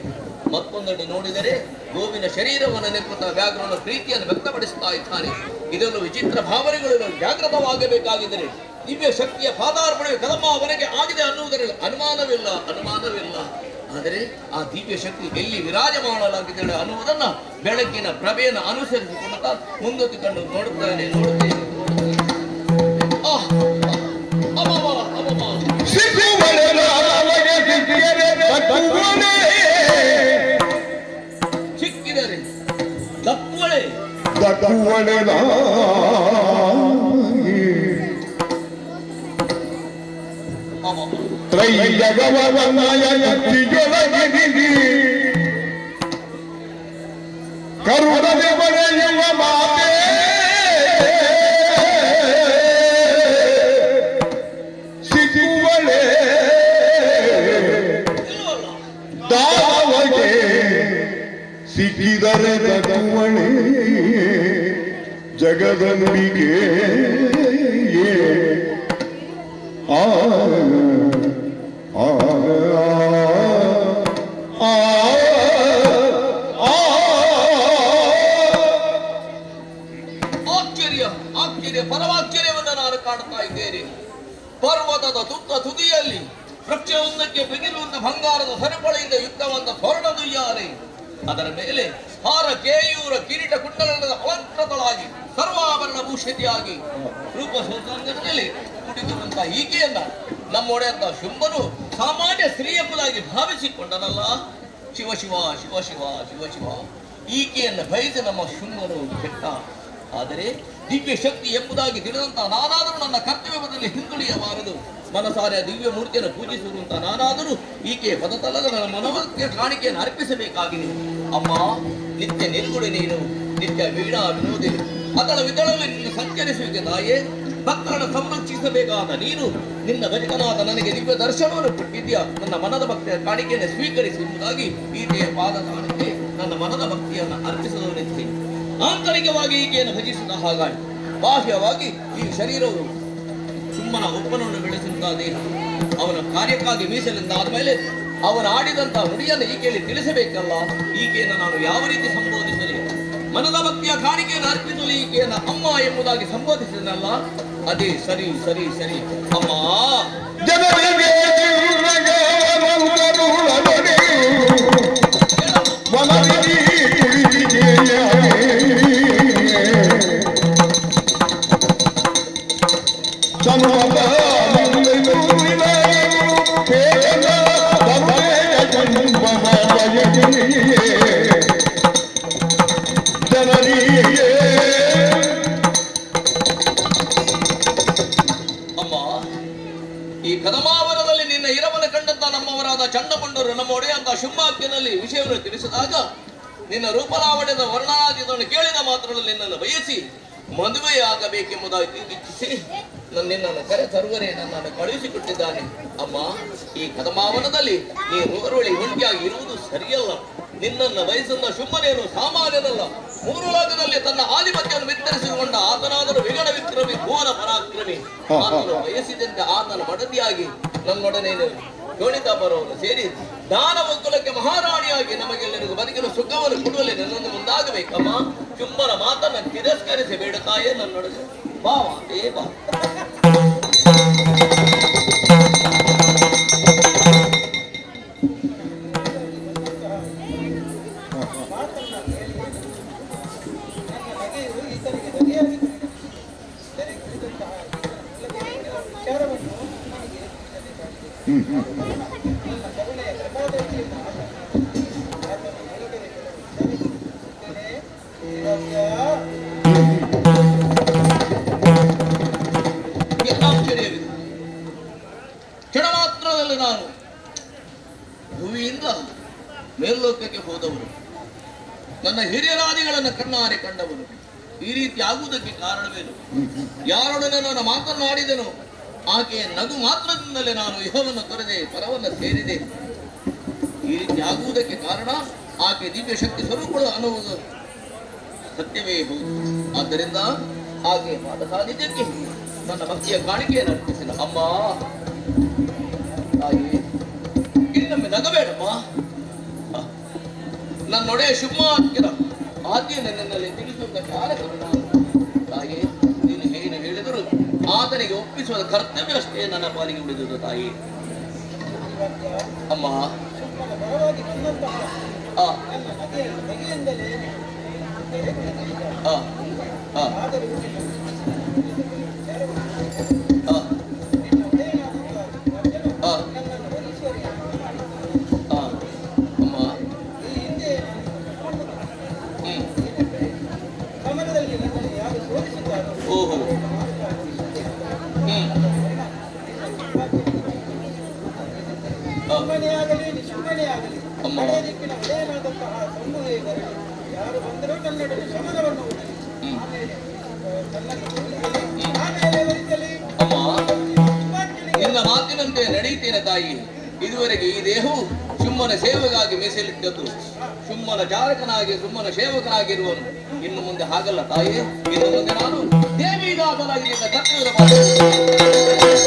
ಮತ್ತೊಂದೆಡೆ ನೋಡಿದರೆ ಗೋವಿನ ಶರೀರವನ್ನು ನೆಕ್ಕುತ್ತಾ ವ್ಯಾಘ್ರನ ಪ್ರೀತಿಯನ್ನು ವ್ಯಕ್ತಪಡಿಸುತ್ತಾ ಇದ್ದಾನೆ. ಇದನ್ನು ವಿಚಿತ್ರ ಭಾವನೆಗಳನ್ನು ಜಾಗೃತವಾಗಬೇಕಾಗಿದ್ದರೆ ದಿವ್ಯ ಶಕ್ತಿಯ ಪಾದಾರ್ಪಣೆಯು ಕದಂಬವನಕ್ಕೆ ಆಗಿದೆ ಅನ್ನುವುದರಲ್ಲಿ ಅನುಮಾನವಿಲ್ಲ, ಅನುಮಾನವಿಲ್ಲ. ಆದರೆ ಆ ದಿವ್ಯ ಶಕ್ತಿ ಎಲ್ಲಿ ವಿರಾಜಮಾನಲಾಗಿದ್ದಾಳೆ ಅನ್ನುವುದನ್ನು ಬೆಳಕಿನ ಪ್ರಭೆಯನ್ನು ಅನುಸರಿಸಿಕೊಳ್ಳುತ್ತಾ ಮುಂದೊತ್ತಿಕೊಂಡು ನೋಡುತ್ತಾನೆ, ನೋಡುತ್ತೇನೆ. ಸಿಕ್ಕಿದರೆ ದಕ್ಕುವಳೆ ಕರುಣನೆ ಬರೆಯುವ ಮಾತೆ ಸಿಗುವಳೆ ದಾವಗೆ ಸಿಕ್ಕಿದರೆ ದಕ್ಕುವಳೆ ಜಗದಂಬಿಕೆ. ಆ ಆ ಆ ಆಶ್ಚರ್ಯ, ಆಶ್ಚರ್ಯ, ಪರಮಾಶ್ಚರ್ಯವನ್ನು ನಾನು ಕಾಣುತ್ತಾ ಇದ್ದೇನೆ. ಪರ್ವತದ ತುತ್ತ ತುದಿಯಲ್ಲಿ ವೃಕ್ಷವೊಂದಕ್ಕೆ ಬಿಗಿರುವಂತಹ ಬಂಗಾರದ ಸರಪಳಿಯಿಂದ ಯುಕ್ತವಾದ ಸ್ವರ್ಣ ದುಯ್ಯಾಲೆ, ಅದರ ಮೇಲೆ ಹಾರ ಕೇಯೂರ ಕಿರೀಟ ಕುಂಡಲದ ಅಲಂಕೃತಳಾಗಿ ಸರ್ವಾಭರಣ ಭೂಷಿತಿಯಾಗಿ ರೂಪ ಸೌಂದರ್ಯದಲ್ಲಿ ಕುಡಿದಿರುವಂತಹ ಈಕೆಯನ್ನ ನಮ್ಮೊಡೆಯಂತಹ ಶುಂಭನು ಸಾಮಾನ್ಯ ಸ್ತ್ರೀಯೆಂಬುದಾಗಿ ಭಾವಿಸಿಕೊಂಡನಲ್ಲ. ಶಿವ ಶಿವ ಶಿವ ಶಿವ ಶಿವ ಶಿವ, ಈಕೆಯನ್ನು ಬಯಸಿ ನಮ್ಮ ಶುಂಭನು ಕೆಟ್ಟ. ಆದರೆ ದಿವ್ಯ ಶಕ್ತಿ ಎಂಬುದಾಗಿ ತಿಳಿದಂತಹ ನಾನಾದರೂ ನನ್ನ ಕರ್ತವ್ಯದಲ್ಲಿ ಹಿಂದುಳಿಯಬಾರದು. ಮನಸಾರೆ ದಿವ್ಯ ಮೂರ್ತಿಯನ್ನು ಪೂಜಿಸುವಂತ ನಾನಾದರೂ ಈಕೆಯ ಪದತಲದ ನನ್ನ ಮನೋಕ್ಕೆ ಕಾಣಿಕೆಯನ್ನು ಅರ್ಪಿಸಬೇಕಾಗಿದೆ. ಅಮ್ಮ, ನಿತ್ಯ ನಿರ್ಗುಣಿ ನೀನು, ನಿತ್ಯ ವೀಣಾ ವಿನೋದಿನಿ, ಅದಳ ವಿದಳಲ್ಲಿ ನಿನ್ನ ಸಂಚರಿಸುವಿಕೆ ತಾಯೇ. ಭಕ್ತರನ್ನು ಸಂರಕ್ಷಿಸಬೇಕಾದ ನೀನು ನಿನ್ನ ಭಜಕನಾದ ನನಗೆ ದಿವ್ಯ ದರ್ಶನವನ್ನು ಕೊಟ್ಟಿದ್ದೀಯ. ನನ್ನ ಮನದ ಭಕ್ತಿಯ ಕಾಣಿಕೆಯನ್ನು ಸ್ವೀಕರಿಸಿ ಎಂಬುದಾಗಿ ಈಕೆಯ ಪಾದ ತಾಣಕ್ಕೆ ನನ್ನ ಮನದ ಭಕ್ತಿಯನ್ನು ಅರ್ಪಿಸದವನಿದ್ದೀನಿ. ಆಂತರಿಕವಾಗಿ ಈಕೆಯನ್ನು ಭಜಿಸಿದ ಹಾಗಾಗಿ ಬಾಹ್ಯವಾಗಿ ಈ ಶರೀರವು ಸುಮ್ಮನ ಒಪ್ಪನನ್ನು ಬೆಳೆಸಿದಂತಹ ದೇಹ ಅವನ ಕಾರ್ಯಕ್ಕಾಗಿ ಮೀಸಲಿಂದಾದ ಮೇಲೆ ಅವನ ಆಡಿದಂತಹ ನುಡಿಯನ್ನು ಈಕೆಯಲ್ಲಿ ತಿಳಿಸಬೇಕಲ್ಲ. ಈಕೆಯನ್ನು ನಾನು ಯಾವ ರೀತಿ ಸಂಬೋಧಿಸಲಿ? ಮನದ ಭಕ್ತಿಯ ಕಾಣಿಕೆಯನ್ನು ಅರ್ಪಿಸಲು ಈಕೆಯನ್ನು ಅಮ್ಮ ಎಂಬುದಾಗಿ ಸಂಬೋಧಿಸಿದನಲ್ಲ, ಅದೇ ಸರಿ ಸರಿ ಸರಿ ಅಮ್ಮ. ಅಮ್ಮ, ಈ ಕದಮಾವನದಲ್ಲಿ ನಿನ್ನ ಇರವನ್ನು ಕಂಡಂತ ನಮ್ಮವರಾದ ಚಂಡಮಂಡರು ನಮ್ಮ ಒಡೆಯಂತ ಶುಂಭಾಗ್ಯನಲ್ಲಿ ವಿಷಯವನ್ನು ತಿಳಿಸಿದಾಗ ನಿನ್ನ ರೂಪಲಾವಣ್ಯದ ವರ್ಣನಾತೀತವನ್ನು ಕೇಳಿದ ಮಾತ್ರದಲ್ಲಿ ನಿನ್ನನ್ನು ಬಯಸಿ ಮದುವೆಯಾಗಬೇಕೆಂಬುದಾಗಿ ಇಚ್ಛಿಸಿ ನಿನ್ನನ್ನು ಕರೆ ತರುವರೆ ನನ್ನನ್ನು ಕಳುಹಿಸಿಕೊಟ್ಟಿದ್ದಾನೆ. ಅಮ್ಮ, ಈ ಕದಮಾವನದಲ್ಲಿ ನೀನು ಓರ್ವಳಿ ಒಂಟಿಯಾಗಿ ಇರುವುದು ಸರಿಯಲ್ಲ. ನಿನ್ನನ್ನು ಬಯಸಿದ ಶುಂಭನೇನು ಸಾಮಾನ್ಯನಲ್ಲ. ಮೂರು ಲೋಕದಲ್ಲಿ ತನ್ನ ಆಧಿಪತ್ಯವನ್ನು ವಿಸ್ತರಿಸಿಕೊಂಡ ಆತನಾದರೂ ವಿಗಡ ವಿಕ್ರಮಿ, ಘೋರ ಪರಾಕ್ರಮಿ. ಆತನು ಬಯಸಿದಂತೆ ಆತನ ಮಡದಿಯಾಗಿ ನನ್ನೊಡನೆ ಬರೋವನ್ನು ಸೇರಿ ದಾನವ ಕುಲಕ್ಕೆ ಮಹಾರಾಣಿಯಾಗಿ ನಮಗೆಲ್ಲರಿಗೂ ಬದುಕಿನ ಸುಖವನ್ನು ಕೊಡುವಲ್ಲಿ ನನ್ನನ್ನು ಮುಂದಾಗಬೇಕಮ್ಮ. ಚುಂಬನ ಮಾತನ್ನು ತಿರಸ್ಕರಿಸಿ ಬೇಡ ತಾಯೇ, ನನ್ನೊಡನೆ ಬಾ ಮಾತೇ ಬಾ. ಮೇಲ್ಲೋಕಕ್ಕೆ ಹೋದವರು, ನನ್ನ ಹಿರಿಯರಾದಿಗಳನ್ನು ಕಣ್ಣಾರೆ ಕಂಡವರು. ಈ ರೀತಿ ಆಗುವುದಕ್ಕೆ ಕಾರಣವೇನು? ಯಾರೊಡನೆ ನಾನು ಮಾತನಾಡಿದನು ಆಕೆಯ ನಗು ಮಾತ್ರದಿಂದಲೇ ನಾನು ಇಹವನ್ನು ತೊರೆದೆ ಪರವನ್ನು ಸೇರಿದೆ. ಈ ರೀತಿ ಆಗುವುದಕ್ಕೆ ಕಾರಣ ಆಕೆ ದಿವ್ಯ ಶಕ್ತಿ ಸ್ವರೂಪಗಳು ಅನ್ನುವುದು ಸತ್ಯವೇ ಹೌದು. ಆದ್ದರಿಂದ ಆಕೆ ಪಾದ ಸಾನ್ನಿಧ್ಯಕ್ಕೆ ನನ್ನ ಭಕ್ತಿಯ ಕಾಣಿಕೆಯನ್ನು ಅರ್ಪಿಸಿದ. ಅಮ್ಮ ತಾಯಿ, ಇನ್ನೊಮ್ಮೆ ನಗಬೇಡಮ್ಮ. ನನ್ನೊಡೆಯ ಶುಭಾಕ್ಯರ ಆದ್ಯನ ನನ್ನಲ್ಲಿ ತಿಳಿಸುವಂತ ಕಾರಕರು ನಾನು. ತಾಯಿ, ನೀನು ಏನು ಹೇಳಿದರು ಆತನಿಗೆ ಒಪ್ಪಿಸುವ ಕರ್ತವ್ಯ ಅಷ್ಟೇ ನನ್ನ ಪಾಲಿಗೆ ಉಳಿದುದು ತಾಯಿ. ಅಮ್ಮ, ಆ ಆ ಆ ಆ ಆ ಅಮ್ಮ, ಓಹೋ, ಶುಂಭನೆಯಾಗಲಿ ನಿಶುಂಭನೆಯಾಗಲಿ ದಿಕ್ಕಿನ ಒಡೆಯನಾದಂತಹ ಶಂಭುವೇ ಬರಲಿ. ಯಾರು ಬಂದರೂ ನನ್ನೊಡನೆ ಶಮನವನ್ನು ಒದಗಿಸಿ ಆಮೇಲೆ ತನ್ನನ್ನು ಸೋಲಿಸಲಿ, ಆಮೇಲೆ ವರಿಸಲಿ. ಅಮ್ಮ, ನಿನ್ನ ಮಾತಿನಂತೆ ನಡೆಯುತ್ತೇನೆ ತಾಯಿ. ಇದುವರೆಗೆ ಈ ದೇಹವು ಸುಮ್ಮನ ಸೇವೆಗಾಗಿ ಮೀಸಲಿಟ್ಟದ್ದು. ಸುಮ್ಮನ ಜಾರಕನಾಗಿ ಸುಮ್ಮನ ಸೇವಕನಾಗಿರುವನು. ಇನ್ನು ಮುಂದೆ ಹಾಗಲ್ಲ ತಾಯಿ. ಇನ್ನು ಮುಂದೆ ನಾನು ದೇವಿ ದಾಸನಾಗಿ ನಿನ್ನ ಕರ್ತವ್ಯದ ಪಾಲನೆ.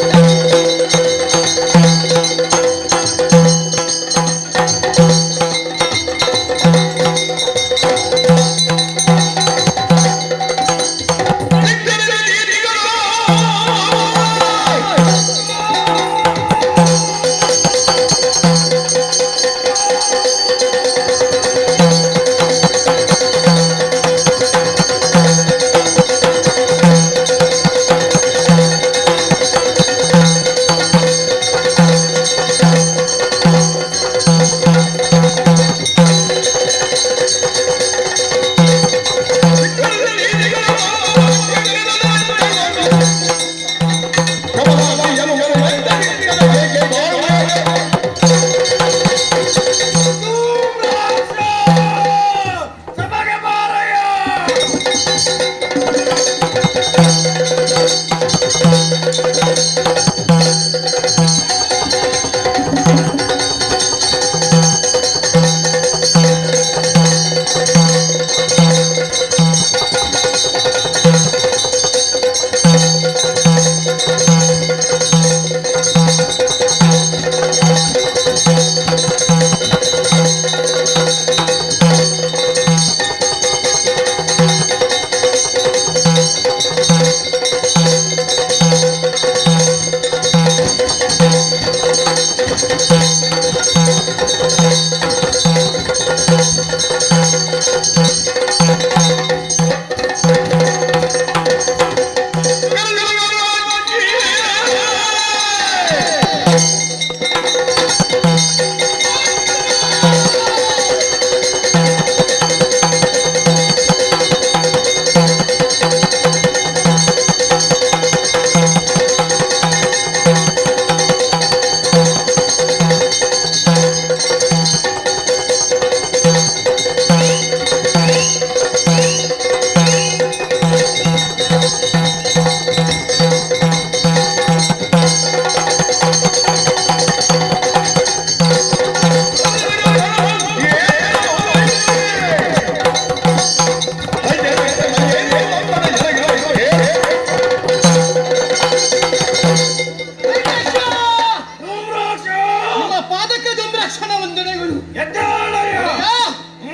ನಿಮ್ಮ ಪಾದಕ್ಕೆ ಧೂಮ್ರಾಕ್ಷನ ವಂದನೆಗಳು.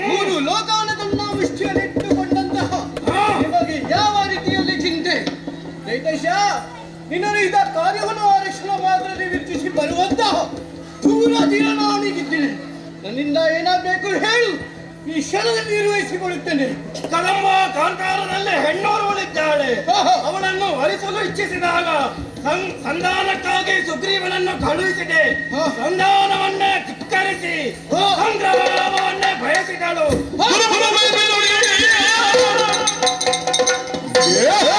ಮೂರು ಲೋಕವನ್ನು ತನ್ನ ಮುಷ್ಟಿಯಲ್ಲಿಟ್ಟುಕೊಂಡಂತಹ ನಿಮಗೆ ಯಾವ ರೀತಿಯಲ್ಲಿ ಚಿಂತೆ? ದೈತೇಶ, ನಿನ್ನನ್ನು ಇದ ಕಾರ್ಯವನ್ನು ಆರಕ್ಷಣ ಮಾತ್ರದಲ್ಲಿ ವೀಕ್ಷಿಸಿ ಬರುವಂತಹ ದೂರ ಧೀರ ನಾನಿಗಿದ್ದೇನೆ. ನನ್ನಿಂದ ಏನಾಗಬೇಕು ಹೇಳು, ಈ ಕ್ಷಣದಲ್ಲಿ ನಿರ್ವಹಿಸಿಕೊಳ್ಳುತ್ತೇನೆ. ಕದಂಬ ಕಾಂತಾರದಲ್ಲಿ ಹೆಣ್ಣೋರ್ವಳಿದ್ದಾಳೆ. ಅವಳನ್ನು ವರಿಸಲು ಇಚ್ಛಿಸಿದಾಗ ಸಂಧಾನಕ್ಕಾಗಿ ಸುಗ್ರೀವನನ್ನು ಕಳುಹಿಸಿದೆ. ಸಂಧಾನವನ್ನೇ ಧಿಕ್ಕರಿಸಿ ಸಂಗ್ರಾಮವನ್ನೇ ಬಯಸಿದಳು. Yeah.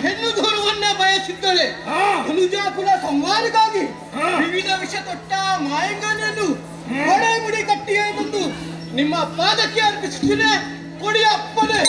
ಹೆಣ್ಣು ದೂರವನ್ನೇ ಬಯಸಿದ್ದಾಳೆ. ಅನುಜಾಕುಲ ಸಂಹಾರಕ್ಕಾಗಿ ವಿವಿಧ ವಿಷ ತೊಟ್ಟ ಮಾಯಂಗನನ್ನು ಕೊಡೆ ಮುಡಿ ಕಟ್ಟಿಯೇ ಬಂದು ನಿಮ್ಮ ಪಾದಕ್ಕೆ ಅರ್ಪಿಸುತ್ತೇನೆ, ಕೊಡಿ ಅಪ್ಪನೆ.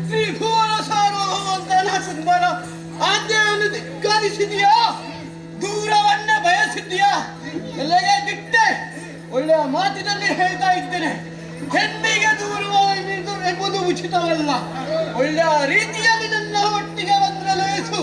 ಶ್ರೀ ಭುವನ ಸಾರ್ವಭೌಮಂತನ ಸುಂದರ ಆಜ್ಞೆಯನ್ನು ಧಿಕ್ಕರಿಸಿದೆಯಾ? ದೂರವನ್ನೇ ಬಯಸಿದ್ದೀಯಾ? ಎಲ್ಲವೇ ದಿಟ್ಟೆ, ಒಳ್ಳೆಯ ಮಾತಿನಲ್ಲಿ ಹೇಳ್ತಾ ಇದ್ದೇನೆ, ಹೆಣ್ಣಿಗೆ ದೂರವಾದ ಎಂಬುದು ಉಚಿತವಲ್ಲ. ಒಳ್ಳೆಯ ರೀತಿಯಲ್ಲಿ ನನ್ನ ಒಟ್ಟಿಗೆ ಬಂದರೆ ಲೇಸು.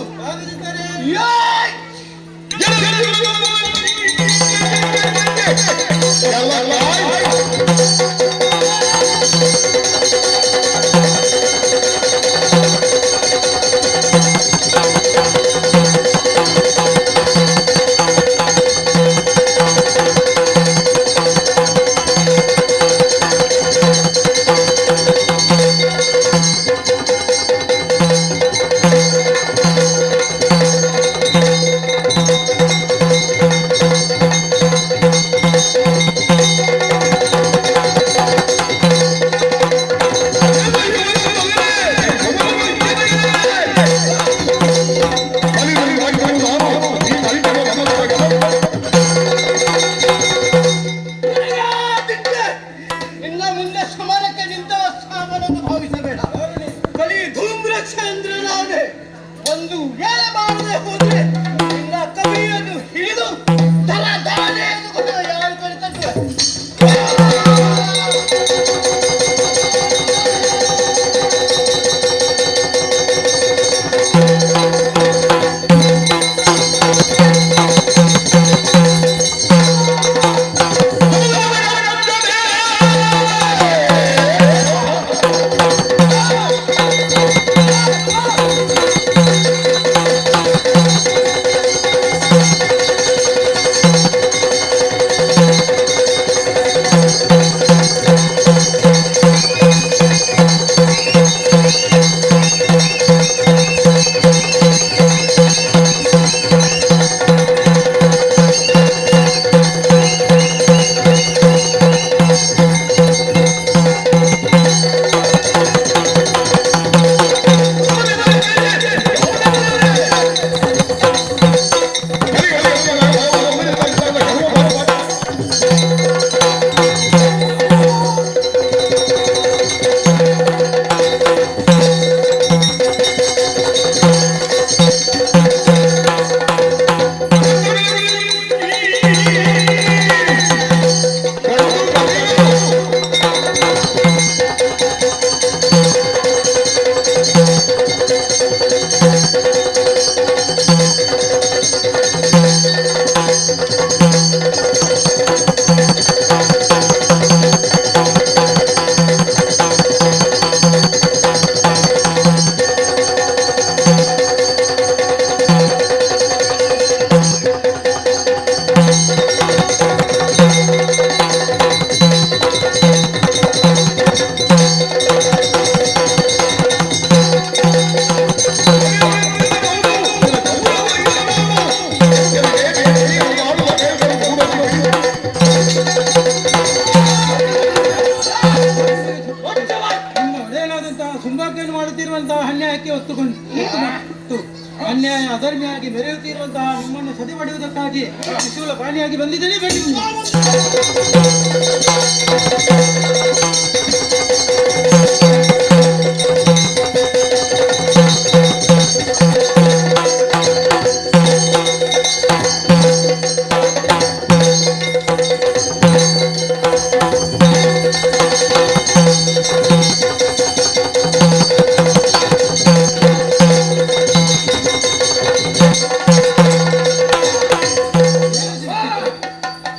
Thank you. ನಡೆಯುತ್ತಿರುವಂತಹ ಅನ್ಯಾಯಕ್ಕೆ ಒತ್ತುಕೊಂಡು ಅನ್ಯಾಯ ಅಧರ್ಮಿಯಾಗಿ ಮೆರೆಯುತ್ತಿರುವಂತಹ ನಿಮ್ಮನ್ನು ಸದಿ ಪಡೆಯುವುದಕ್ಕಾಗಿ ತ್ರಿಶೂಲ ಪಾಣಿಯಾಗಿ ಬಂದಿದ್ದೇನೆ. ಬನ್ನಿ.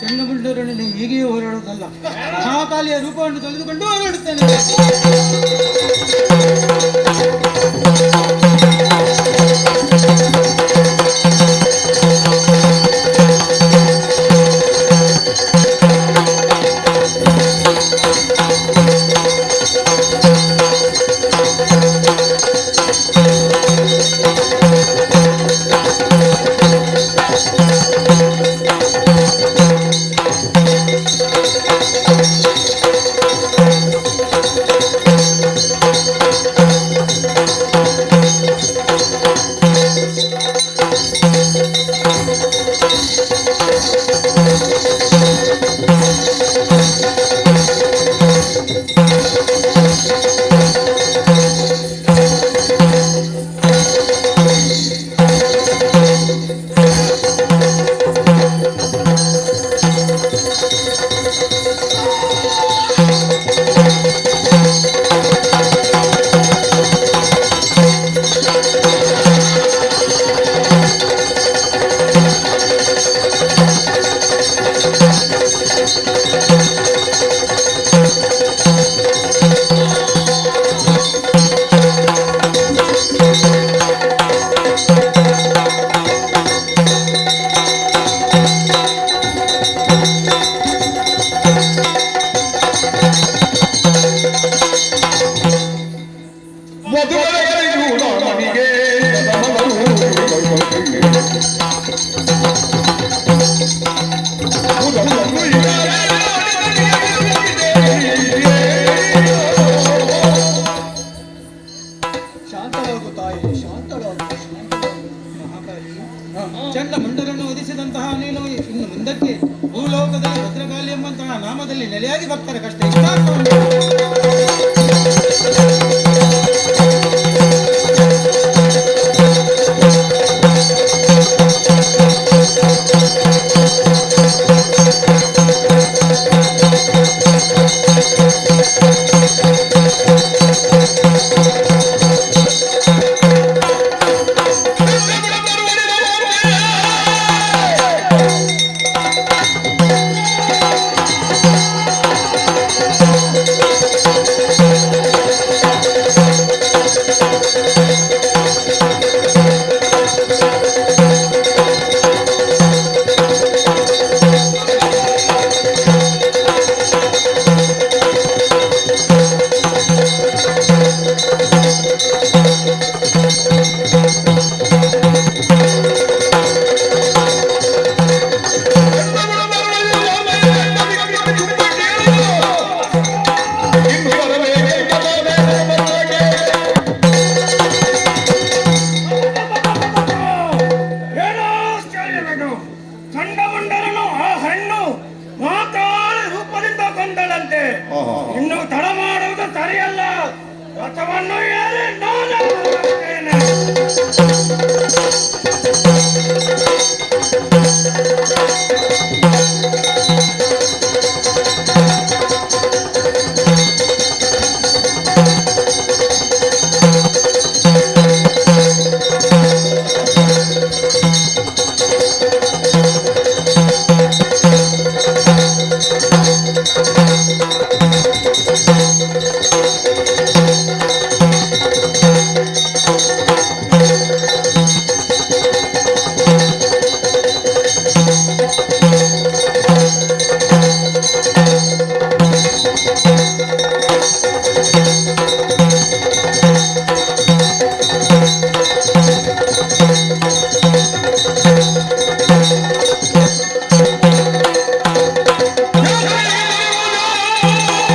ಚಂಡಮುಂಡರೊಡನೆ ಹೀಗೆಯೇ ಹೋರಾಡುವುದಲ್ಲ, ಮಹಾಕಾಲಿಯ ರೂಪವನ್ನು ತೆಗೆದುಕೊಂಡು ಹೋರಾಡುತ್ತೇನೆ. ಶಾಂತಳಾಗು ತಾಯಿ, ಶಾಂತಳಾಗು, ಶಾಂತಳಾಗು ಮಹಾಕಾಳಿ. ಚಂಡಮುಂಡರನ್ನು ವಧಿಸಿದಂತಹ ನೀನು ಇನ್ನು ಮುಂದಕ್ಕೆ ಭೂಲೋಕದಲ್ಲಿ ಭದ್ರಕಾಳಿ ಎಂಬಂತಹ ನಾಮದಲ್ಲಿ ನೆಲೆಯಾಗಿ ಭಕ್ತರ ಕಷ್ಟ ಇಷ್ಟಾರ್ಥವನ್ನು ಚಂಡಮುಂಡರನು ಆ ಹಣ್ಣು ಮಹಾಕಾಳ ರೂಪದಿಂದ ಕೊಂದಳಂತೆ. ಇನ್ನು ತಡ ಮಾಡುವುದು ಸರಿಯಲ್ಲ. ರಥವನ್ನು ಏರಿ ನಾನು ಹೊರಡುತ್ತೇನೆ. ಿ.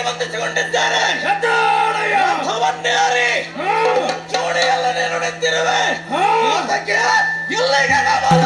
ಸೆರೆಗೆ ಬಂಧಿಸಿಕೊಂಡಿದ್ದಾರೆ. ರಥವನ್ನೇರಿ ಚೂಡಿಯಲ್ಲಿ ನೀನು ನಿಂತಿರುವೆ. ಅದಕ್ಕೆ ಇಲ್ಲಿಗೆ ನಮನ.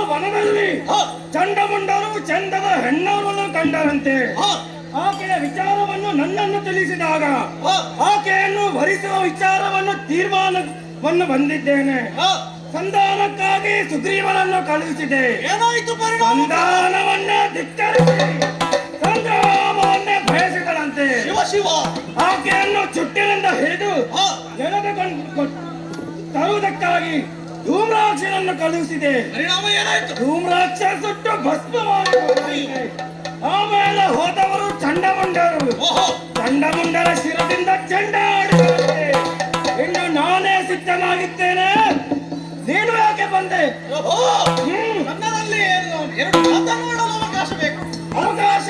ವನದಲ್ಲಿ ಚಂಡಮುಂಡರು ಚಂದದ ಹೆಣ್ಣವರನ್ನು ಕಂಡರಂತೆ. ಆಕೆಯ ವಿಚಾರವನ್ನು ನನ್ನನ್ನು ತಿಳಿಸಿದಾಗ ಆಕೆಯನ್ನು ಭರಿಸುವ ವಿಚಾರವನ್ನು ತೀರ್ಮಾನವನ್ನು ಬಂದಿದ್ದೇನೆ. ಸಂಧಾನಕ್ಕಾಗಿ ಸುಗ್ರೀವನನ್ನು ಕಳುಹಿಸಿದೆ. ಏನಾಯಿತು ಪರಿಣಾಮ? ಸಂಧಾನವನ್ನೇ ಧಿಕ್ಕರಿಸಿ ಸಂಗ್ರಾಮವನ್ನೇ ಬಯಸಿದಳಂತೆ. ಶಿವ ಶಿವ. ಆಕೆಯನ್ನು ಚುಟ್ಟಿನಿಂದ ಹಿಡಿದು ಎಳೆದುಕೊಂಡು ತರುವುದಕ್ಕಾಗಿ ಧೂಮ್ರಾಕ್ಷನನ್ನು ಕಳುಹಿಸಿದೆ. ಪರಿಣಾಮ ಏನಾಯ್ತು? ಧೂಮ್ರಾಕ್ಷ ಸುಟ್ಟು ಭಸ್ಮವಾಗಿ ಆಮೇಲೆ ಹೋದವರು ಚಂಡಮುಂಡರು. ಚಂಡಮುಂಡರ ಶಿರದಿಂದ ಚೆಂಡಾಡಿದರಂತೆ. ಇನ್ನು ನಾನೇ ಸಿದ್ಧನಾಗಿದ್ದೇನೆ, ನೀನು ಯಾಕೆ ಬಂದೆ? ನನ್ನಲ್ಲಿ ಎರಡು ಮಾತನಾಡಲು ಅವಕಾಶ ಬೇಕು. ಅವಕಾಶ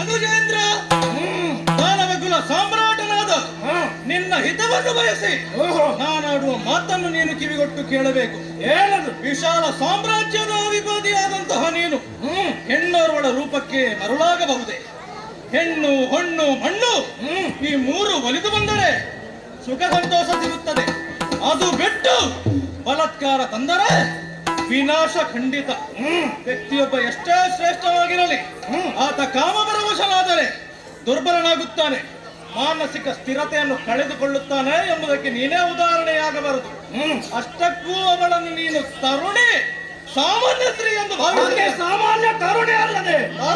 ಅನುಜೇಂದ್ರ, ದಾನವಕುಲ ಸಾಮ್ರಾಟನಾದ ನಿನ್ನ ಹಿತವನ್ನು ಬಯಸಿ ನಾನಾಡುವ ಮಾತನ್ನು ನೀನು ಕಿವಿಗೊಟ್ಟು ಕೇಳಬೇಕು. ಏನದು? ವಿಶಾಲ ಸಾಮ್ರಾಜ್ಯದ ಅಧಿಪತಿಯಾದಂತಹ ನೀನು ಹೆಣ್ಣೋರ್ವಳ ರೂಪಕ್ಕೆ ಮರುಳಾಗಬಹುದೇ? ಹೆಣ್ಣು, ಹೊಣ್ಣು, ಮಣ್ಣು ಈ ಮೂರು ಒಲಿದು ಬಂದರೆ ಸುಖ ಸಂತೋಷ ಸಿಗುತ್ತದೆ. ಅದು ಬಿಟ್ಟು ಬಲಾತ್ಕಾರ ತಂದರೆ ವಿನಾಶ ಖಂಡಿತ. ವ್ಯಕ್ತಿಯೊಬ್ಬ ಎಷ್ಟೇ ಶ್ರೇಷ್ಠವಾಗಿರಲಿ, ಆತ ಕಾಮಪರವಶನಾದರೆ ದುರ್ಬಲನಾಗುತ್ತಾನೆ, ಮಾನಸಿಕ ಸ್ಥಿರತೆಯನ್ನು ಕಳೆದುಕೊಳ್ಳುತ್ತಾನೆ ಎಂಬುದಕ್ಕೆ ನೀನೇ ಉದಾಹರಣೆಯಾಗಬಾರದು. ಅಷ್ಟಕ್ಕೂ ಅವಳನ್ನು ನೀನು ತರುಣಿ, ಸಾಮಾನ್ಯ ಸ್ತ್ರೀ ಎಂದು ಭಾವಿಸಿದೆ. ಸಾಮಾನ್ಯ ತರುಣಿ ಅಲ್ಲದೆ ಆ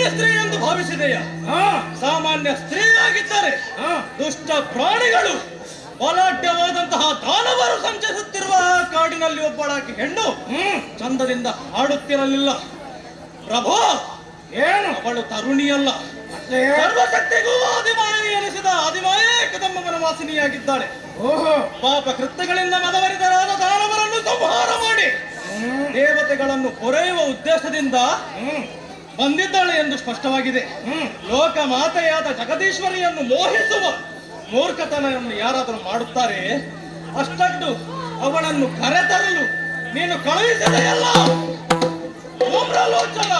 ಸಾಮಾನ್ಯ ಸ್ತ್ರೀ ಎಂದು ಭಾವಿಸಿದೆಯಾ? ಸಾಮಾನ್ಯ ಸ್ತ್ರೀಯಾಗಿದ್ದರೆ ದುಷ್ಟ ಪ್ರಾಣಿಗಳು ಬಲಾಢ್ಯವಾದಂತಹ ದಾನವರು ಸಂಚರಿಸುತ್ತಿರುವ ಕಾಡಿನಲ್ಲಿ ಒಬ್ಬಳಾಗಿ ಹೆಣ್ಣು ಚಂದದಿಂದ ಹಾಡುತ್ತಿರಲಿಲ್ಲ. ಪ್ರಭು, ಏನು ಅವಳು ತರುಣಿಯಲ್ಲ, ಸರ್ವಶಕ್ತಿಗೂ ಆದಿಮಾಯೆ ಎನಿಸಿದ ಆದಿಮಾಯೇ ಕದಂಬ ವನವಾಸಿನಿಯಾಗಿದ್ದಾಳೆ. ಪಾಪ ಕೃತ್ಯಗಳಿಂದ ಮದವರಿತರಾದ ದಾನವರನ್ನು ಸಂಹಾರ ಮಾಡಿ ದೇವತೆಗಳನ್ನು ಪೊರೆಯುವ ಉದ್ದೇಶದಿಂದ ಬಂದಿದ್ದಾಳೆ ಎಂದು ಸ್ಪಷ್ಟವಾಗಿದೆ. ಲೋಕ ಮಾತೆಯಾದ ಜಗದೀಶ್ವರಿಯನ್ನು ಮೋಹಿಸುವ ಮೂರ್ಖತನವನ್ನು ಯಾರಾದರೂ ಮಾಡುತ್ತಾರೆ? ಅಷ್ಟದ್ದು ಅವಳನ್ನು ಕರೆತರಲು ನೀನು ಕಳುಹಿಸಿದೆಯಲ್ಲ ಧೂಮ್ರಲೋಚನ.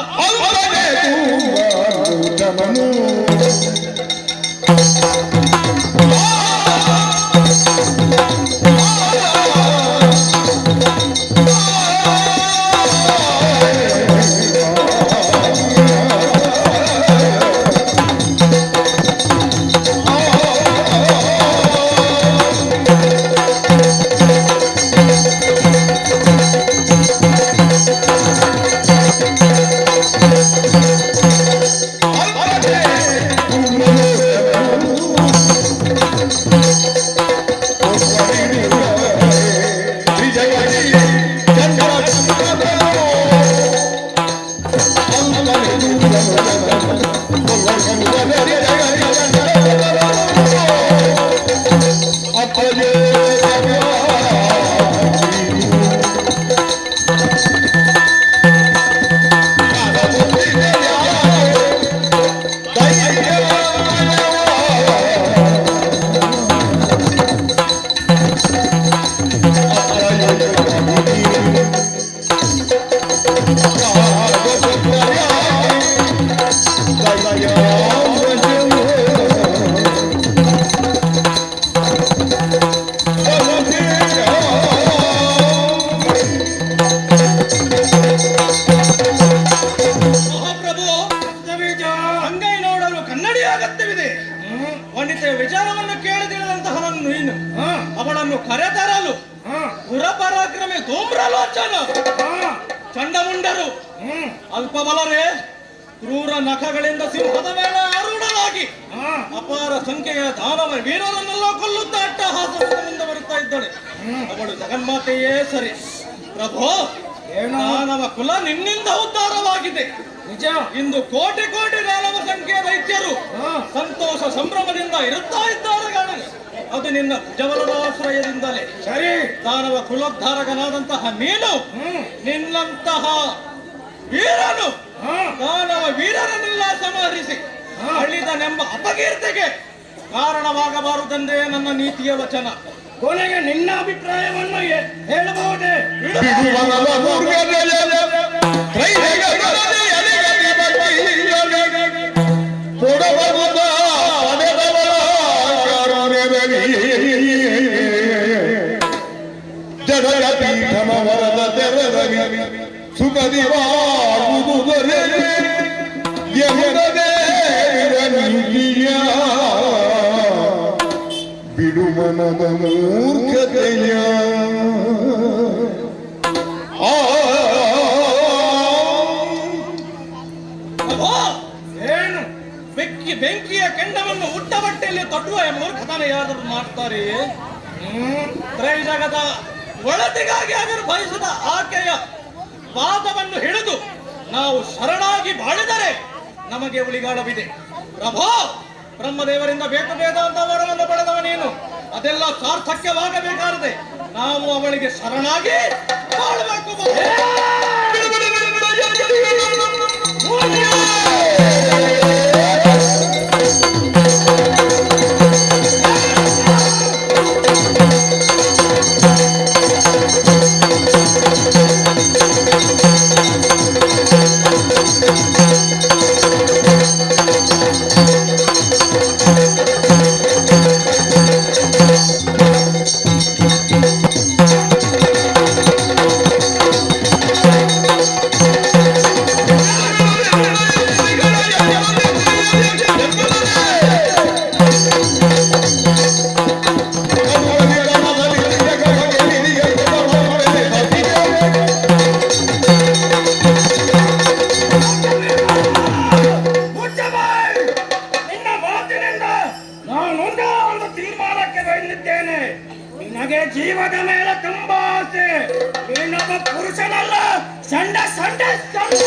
ಮಹಾಪ್ರಭು, ಅಂಗೈ ನೋಡಲು ಕನ್ನಡಿಯ ಅಗತ್ಯವಿದೆ. ವನಿತೆಯ ವಿಚಾರವನ್ನು ಕೇಳಿ ತಿಳಿದಂತಹ ನನ್ನ ನೀನು ಅವಳನ್ನು ಕರೆತರಲು ಪುರಪರಾಕ್ರಮಿ ಧೂಮ್ರಲೋಚನ ಚಂಡಮುಂಡರು ಅಲ್ಪಬಲರೇ ಕ್ರೂರ ನಖಗಳಿಂದ ಸಿಂಹದ ಮೇಲೆ ಆರೂಢರಾಗಿ ಅಪಾರ ಸಂಖ್ಯೆಯ ದಾನವ ವೀರರನ್ನೆಲ್ಲ ಕೊಲ್ಲುತ್ತಾ ಅಟ್ಟಹಾಸದಿಂದ ಮುಂದೆ ಬರುತ್ತಾ ಇದ್ದಾಳೆ. ಅವಳು ಜಗನ್ಮಾತೆಯೇ ಸರಿ. ಪ್ರಭು, ದಾನವ ಕುಲ ನಿನ್ನಿಂದ ಉದ್ಧಾರವಾಗಿದೆ ನಿಜ. ಇಂದು ಕೋಟಿ ಕೋಟಿ ದಾನವ ಸಂಖ್ಯೆಯ ದೈತ್ಯರು ಸಂತೋಷ ಸಂಭ್ರಮದಿಂದ ಇರುತ್ತಾ ಇದ್ದಾರೆ ಕಾಣಲಿ. ಅದು ನಿನ್ನ ಭುಜಬಲದ ಆಶ್ರಯದಿಂದಲೇ. ಸರಿ, ದಾನವ ಕುಲೋದ್ಧಾರಕನಾದಂತಹ ನೀನು, ನಿನ್ನಂತಹ ವೀರನು ದಾನವ ವೀರರನ್ನೆಲ್ಲ ಸಂಹರಿಸಿ ಅಳಿದನೆಂಬ ಅಪಕೀರ್ತಿಗೆ ಕಾರಣವಾಗಬಾರದೆಂದೇ ನನ್ನ ನೀತಿಯ ವಚನ. ಕೊನೆಗೆ ನಿನ್ನ ಅಭಿಪ್ರಾಯವನ್ನು ಹೇಳಬಹುದೇ? ಬಿಡು ಮನದ ಮೂರ್ಖತೆಯ. ಆ ಪ್ರಭು, ಏನು ಬೆಂಕಿಯ ಕೆಂಡವನ್ನು ಉಟ್ಟ ಬಟ್ಟೆಯಲ್ಲಿ ತೊಡುವ ಮೂರ್ಖತನ ಯಾರಾದರೂ ಮಾಡ್ತಾರೆ? ತ್ರೈಜಗದ ಒಳತಿಗಾಗಿ ಆವಿರ್ಭವಿಸಿದ ಆಕೆಯ ಪಾದವನ್ನು ಹಿಡಿದು ನಾವು ಶರಣಾಗಿ ಬಾಳಿದರೆ ನಮಗೆ ಉಳಿಗಾಲವಿದೆ. ಪ್ರಭೋ, ಬ್ರಹ್ಮದೇವರಿಂದ ಬೇಕು ಬೇದ ಅಂತ ವರವನ್ನು ಪಡೆದವ ನೀನು. ಅದೆಲ್ಲ ಸಾರ್ಥಕ್ಯವಾಗಬೇಕಾದರೆ ನಾವು ಅವಳಿಗೆ ಶರಣಾಗಿ ಬಾಳಬೇಕು. ಆ ಜೀವದ ಮೇಲೆ ತುಂಬಾ ಆಸೆ. ನೀನೊಬ್ಬ ಪುರುಷನಲ್ಲ, ಸಂಡ ಸಂಡ ಸಂಡ.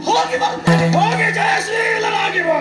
ಹೋಗಿ ಬರ್ತೇನೆ, ಹೋಗಿ ಜಯಶೀಲನಾಗಿ ಬಾ.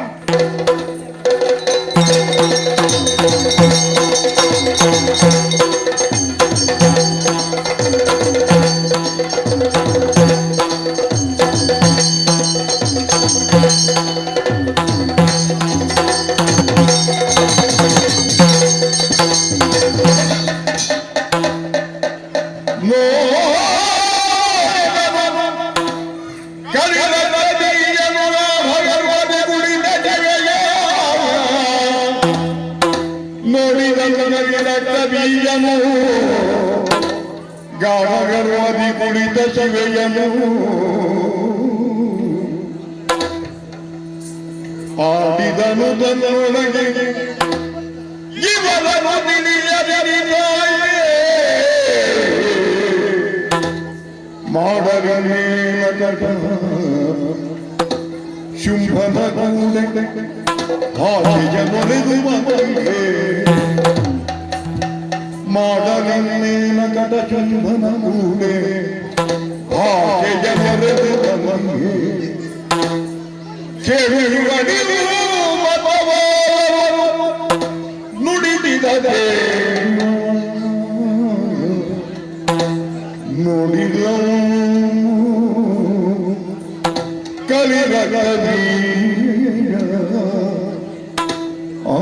ಗಾಢಗರ್ವದಿ ಕುಳಿತ ಶಿವೆಯನು ಆಡಿದನು ತನ್ನೊಳಗೆ ಇವರನು ತಿಳಿಯದಿರಿದಾಯೇ ಮಾಡಲಿಲ್ಲ ಶುಂಭನ ಕೂಡೆ ಭಾಷೆಯ ಮೊಳೆದು ಬಂದೆ ಮಾಡಲಿಲ್ಲ ಕಟ ಶುಂಭನ ಕೂಡೆ ಭಾಷೆಯ ಮೊರೆದು ಬಂದೆ ಚೆರುವಡಿಲು ಮತವಾದರು ನುಡಿದಿದೆ ನೋಡಿದ ಕಲಿರ ಕವಿ ಆ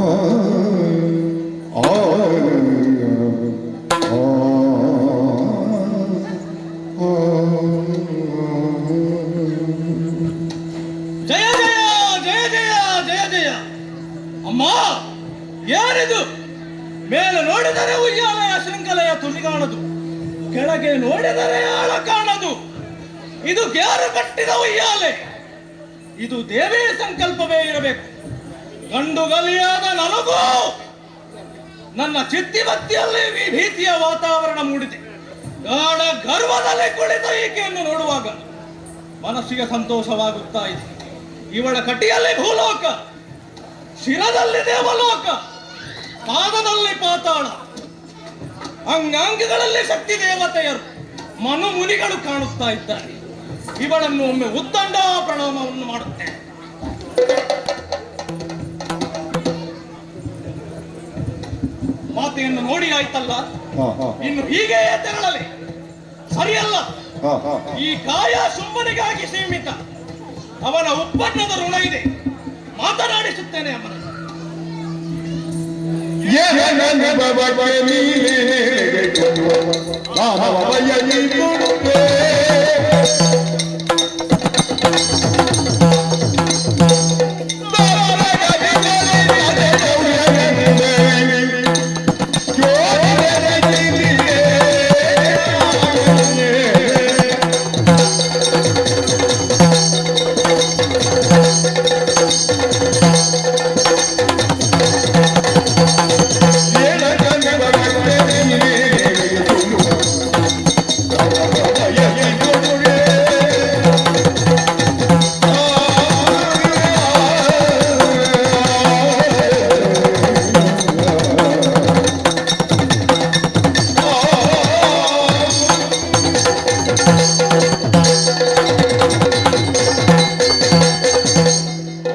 ಆ ಜಯ ಜಯ ಜಯ ಜಯ ಜಯ ಜಯ. ಅಮ್ಮ, ಯಾರಿದು? ಮೇಲೆ ನೋಡಿದರೆ ಉಯ್ಯಾಲೆಯ ಶೃಂಖಲೆಯ ತುದಿ ಕಾಣದು, ಕೆಳಗೆ ನೋಡಿದರೆ ಆಳ ಕಾಣದು. ಇದು ಯಾರು ಕಟ್ಟಿದ ಉಯ್ಯಾಲೆ? ಇದು ದೇವೇ ಸಂಕಲ್ಪವೇ ಇರಬೇಕು. ಗಂಡುಗಲಿಯಾದ ನನಗೂ ನನ್ನ ಚಿತ್ತಿಭಕ್ತಿಯಲ್ಲಿ ಈ ಭೀತಿಯ ವಾತಾವರಣ ಮೂಡಿದೆ. ಗಾಢ ಗರ್ವದಲ್ಲಿ ಕುಳಿತ ಈಕೆಯನ್ನು ನೋಡುವಾಗ ಮನಸ್ಸಿಗೆ ಸಂತೋಷವಾಗುತ್ತಾ ಇದೆ. ಇವಳ ಕಟಿಯಲ್ಲಿ ಭೂಲೋಕ, ಶಿರದಲ್ಲಿ ದೇವಲೋಕ, ಪಾದದಲ್ಲಿ ಪಾತಾಳ, ಅಂಗಾಂಗಗಳಲ್ಲಿ ಶಕ್ತಿ ದೇವತೆಯರು ಮನು ಮುನಿಗಳು ಕಾಣುತ್ತಾ ಇದ್ದಾರೆ. ಇವಳನ್ನು ಒಮ್ಮೆ ಉದ್ದಂಡ ಪ್ರಣಾಮವನ್ನು ಮಾಡುತ್ತೇನೆ. ಮಾತೆಯನ್ನು ನೋಡಿ ಆಯ್ತಲ್ಲ, ಇನ್ನು ಹೀಗೆಯೇ ತೆರಳಲಿ ಸರಿಯಲ್ಲ. ಈ ಕಾಯ ಸುಮ್ಮನಿಗಾಗಿ ಸೀಮಿತ, ಅವನ ಉತ್ಪನ್ನದ ಋಣ ಇದೆ. ಮಾತನಾಡಿಸುತ್ತೇನೆ ಅಮ್ಮನ.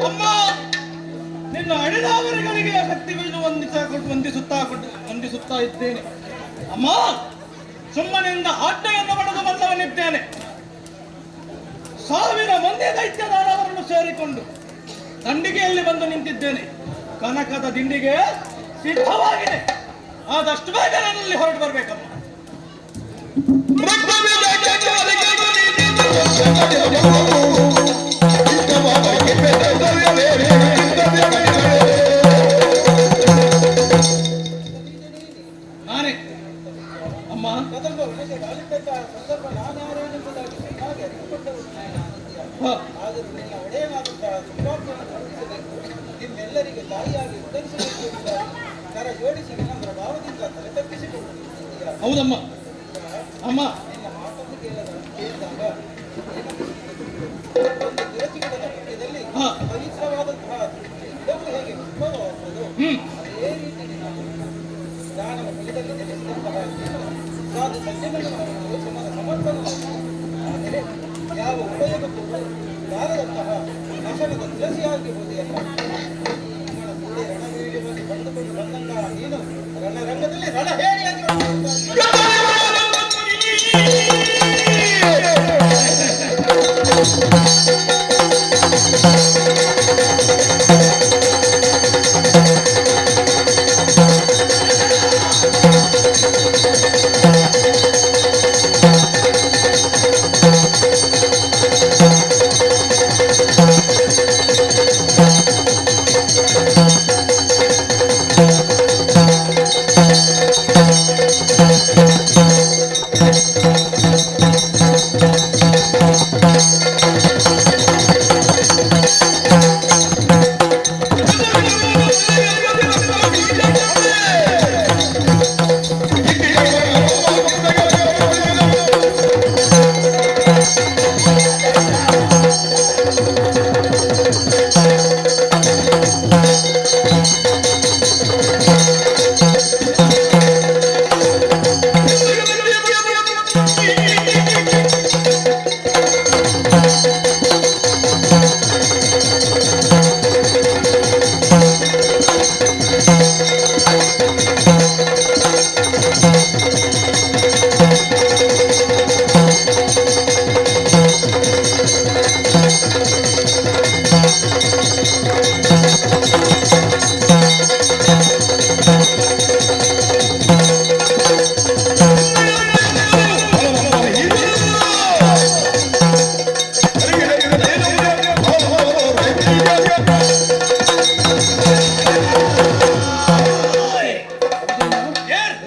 ಅಮ್ಮ, ನಿನ್ನ ಅಣಿದಾವರಿಗಳಿಗೆ ಶಕ್ತಿಗಳನ್ನು ವಂದಿಸುತ್ತಾ ಇದ್ದೇನೆ. ಅಮ್ಮ, ಸುಮ್ಮನಿಂದ ಆಜ್ಞೆಯನ್ನು ಪಡೆದು ಬಂದವನಿದ್ದೇನೆ. 1000 ಮಂದಿ ದೈತ್ಯದಾನವರನ್ನು ಸೇರಿಕೊಂಡು ದಂಡಿಗೆಯಲ್ಲಿ ಬಂದು ನಿಂತಿದ್ದೇನೆ. ಕನಕದ ದಿಂಡಿಗೆ ಸಿದ್ಧವಾಗಿದೆ. ಆದಷ್ಟು ಬೇಗ ನನ್ನಲ್ಲಿ ಹೊರಟು ಬರಬೇಕಮ್ಮ. ನಾನೇ ಅಮ್ಮ. ಆದರೂ ನಿನ್ನ ಒಡೆಯನಾದಂತಹ ಸುಪ್ರಾಪ್ತನ ಕರುಣಿಸಬೇಕು, ನಿಮ್ಮೆಲ್ಲರಿಗೂ ತಾಯಿಯಾಗಿ ಉತ್ತರಿಸಬೇಕು ಎಂಬುದಾಗಿ ಕರ ಜೋಡಿಸಿ ವಿನಮ್ರ ಭಾವದಿಂದ ತಲೆ ತಗ್ಗಿಸಿಕೊಂಡು ನಿಂತಿದ್ದೀಯ. ಹೌದಮ್ಮ. ಅಮ್ಮ, ನಿನ್ನ ಮಾತನ್ನು ಕೇಳಿದಾಗ ಒಂದು ತುಳಸಿ ಗಿಡದ ಮಧ್ಯದಲ್ಲಿ ಪವಿತ್ರವಾದಂತಹ ಗಿಡವು ಹೇಗೆ ಉದ್ಭವವಾಗುವುದು, ಅದೇ ರೀತಿ ನಿನ್ನ ದಾನವ ಕುಲದಲ್ಲಿ ಜನಿಸಿದಂತಹ ನೀನು ಸಾಧು ಸಜ್ಜನರನ್ನು ಸಮರ್ಪಣವಾಗಿ, ಆದರೆ ಯಾವ ಉಪಯೋಗಕ್ಕೂ ಬಾರದಂತಹ ನಶನದ ತುಳಸಿಯಾಗಿ ಹೋದೆಯಲ್ಲ. ನಿಮ್ಮನ ಕೂಡೆ ರಣವೀರ್ಯವಾಗಿ ಪಡೆದುಕೊಂಡು ಬಂದಂತಹ ನೀನು ರಣರಂಗದಲ್ಲಿ ರಣಹೇರಿಯಾಗಿ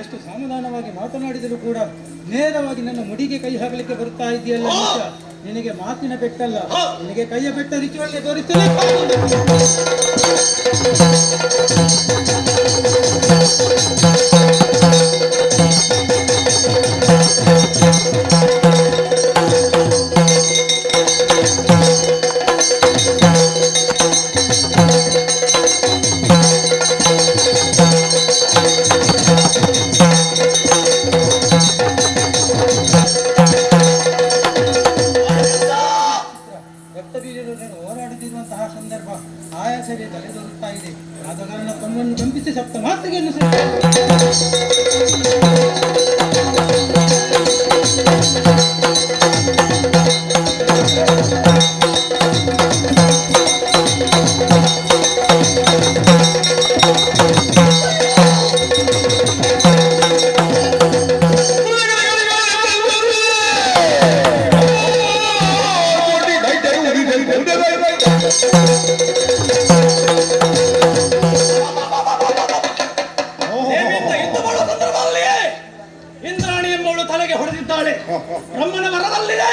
ಎಷ್ಟು ಸಮಾಧಾನವಾಗಿ ಮಾತನಾಡಿದರೂ ಕೂಡ ನೇರವಾಗಿ ನನ್ನ ಮುಡಿಗೆ ಕೈ ಹಾಕಲಿಕ್ಕೆ ಬರುತ್ತಾ ಇದೆಯಲ್ಲ, ನಿನಗೆ ಮಾತಿನ ಪೆಟ್ಟಲ್ಲ, ನಿನಗೆ ಕೈಯ ಪೆಟ್ಟ ರಿಚುವಲ್ಲಿ ತೋರಿಸ್ತೇನೆ. ರಕ್ತಬೀಜದೊಡನೆ ಹೋರಾಡುತ್ತಿರುವಂತಹ ಸಂದರ್ಭ ಆಯಾಸವೇ ತಲೆದೋರುತ್ತಾ ಇದೆ. ಆದ ಕಾರಣ ತಮ್ಮನ್ನು ಕಂಪಿಸಿ ಸಪ್ತ ಮಾತೃಕೆಯನ್ನು ದೇವಿಯಿಂದ ಯುದ್ಧ ಮಾಡುವ ಸಂದರ್ಭದಲ್ಲಿಯೇ ಇಂದ್ರಾಣಿ ಎಂಬವಳು ತಲೆಗೆ ಹೊಡೆದಿದ್ದಾಳೆ. ಬ್ರಹ್ಮನ ವರದಲ್ಲಿದೆ.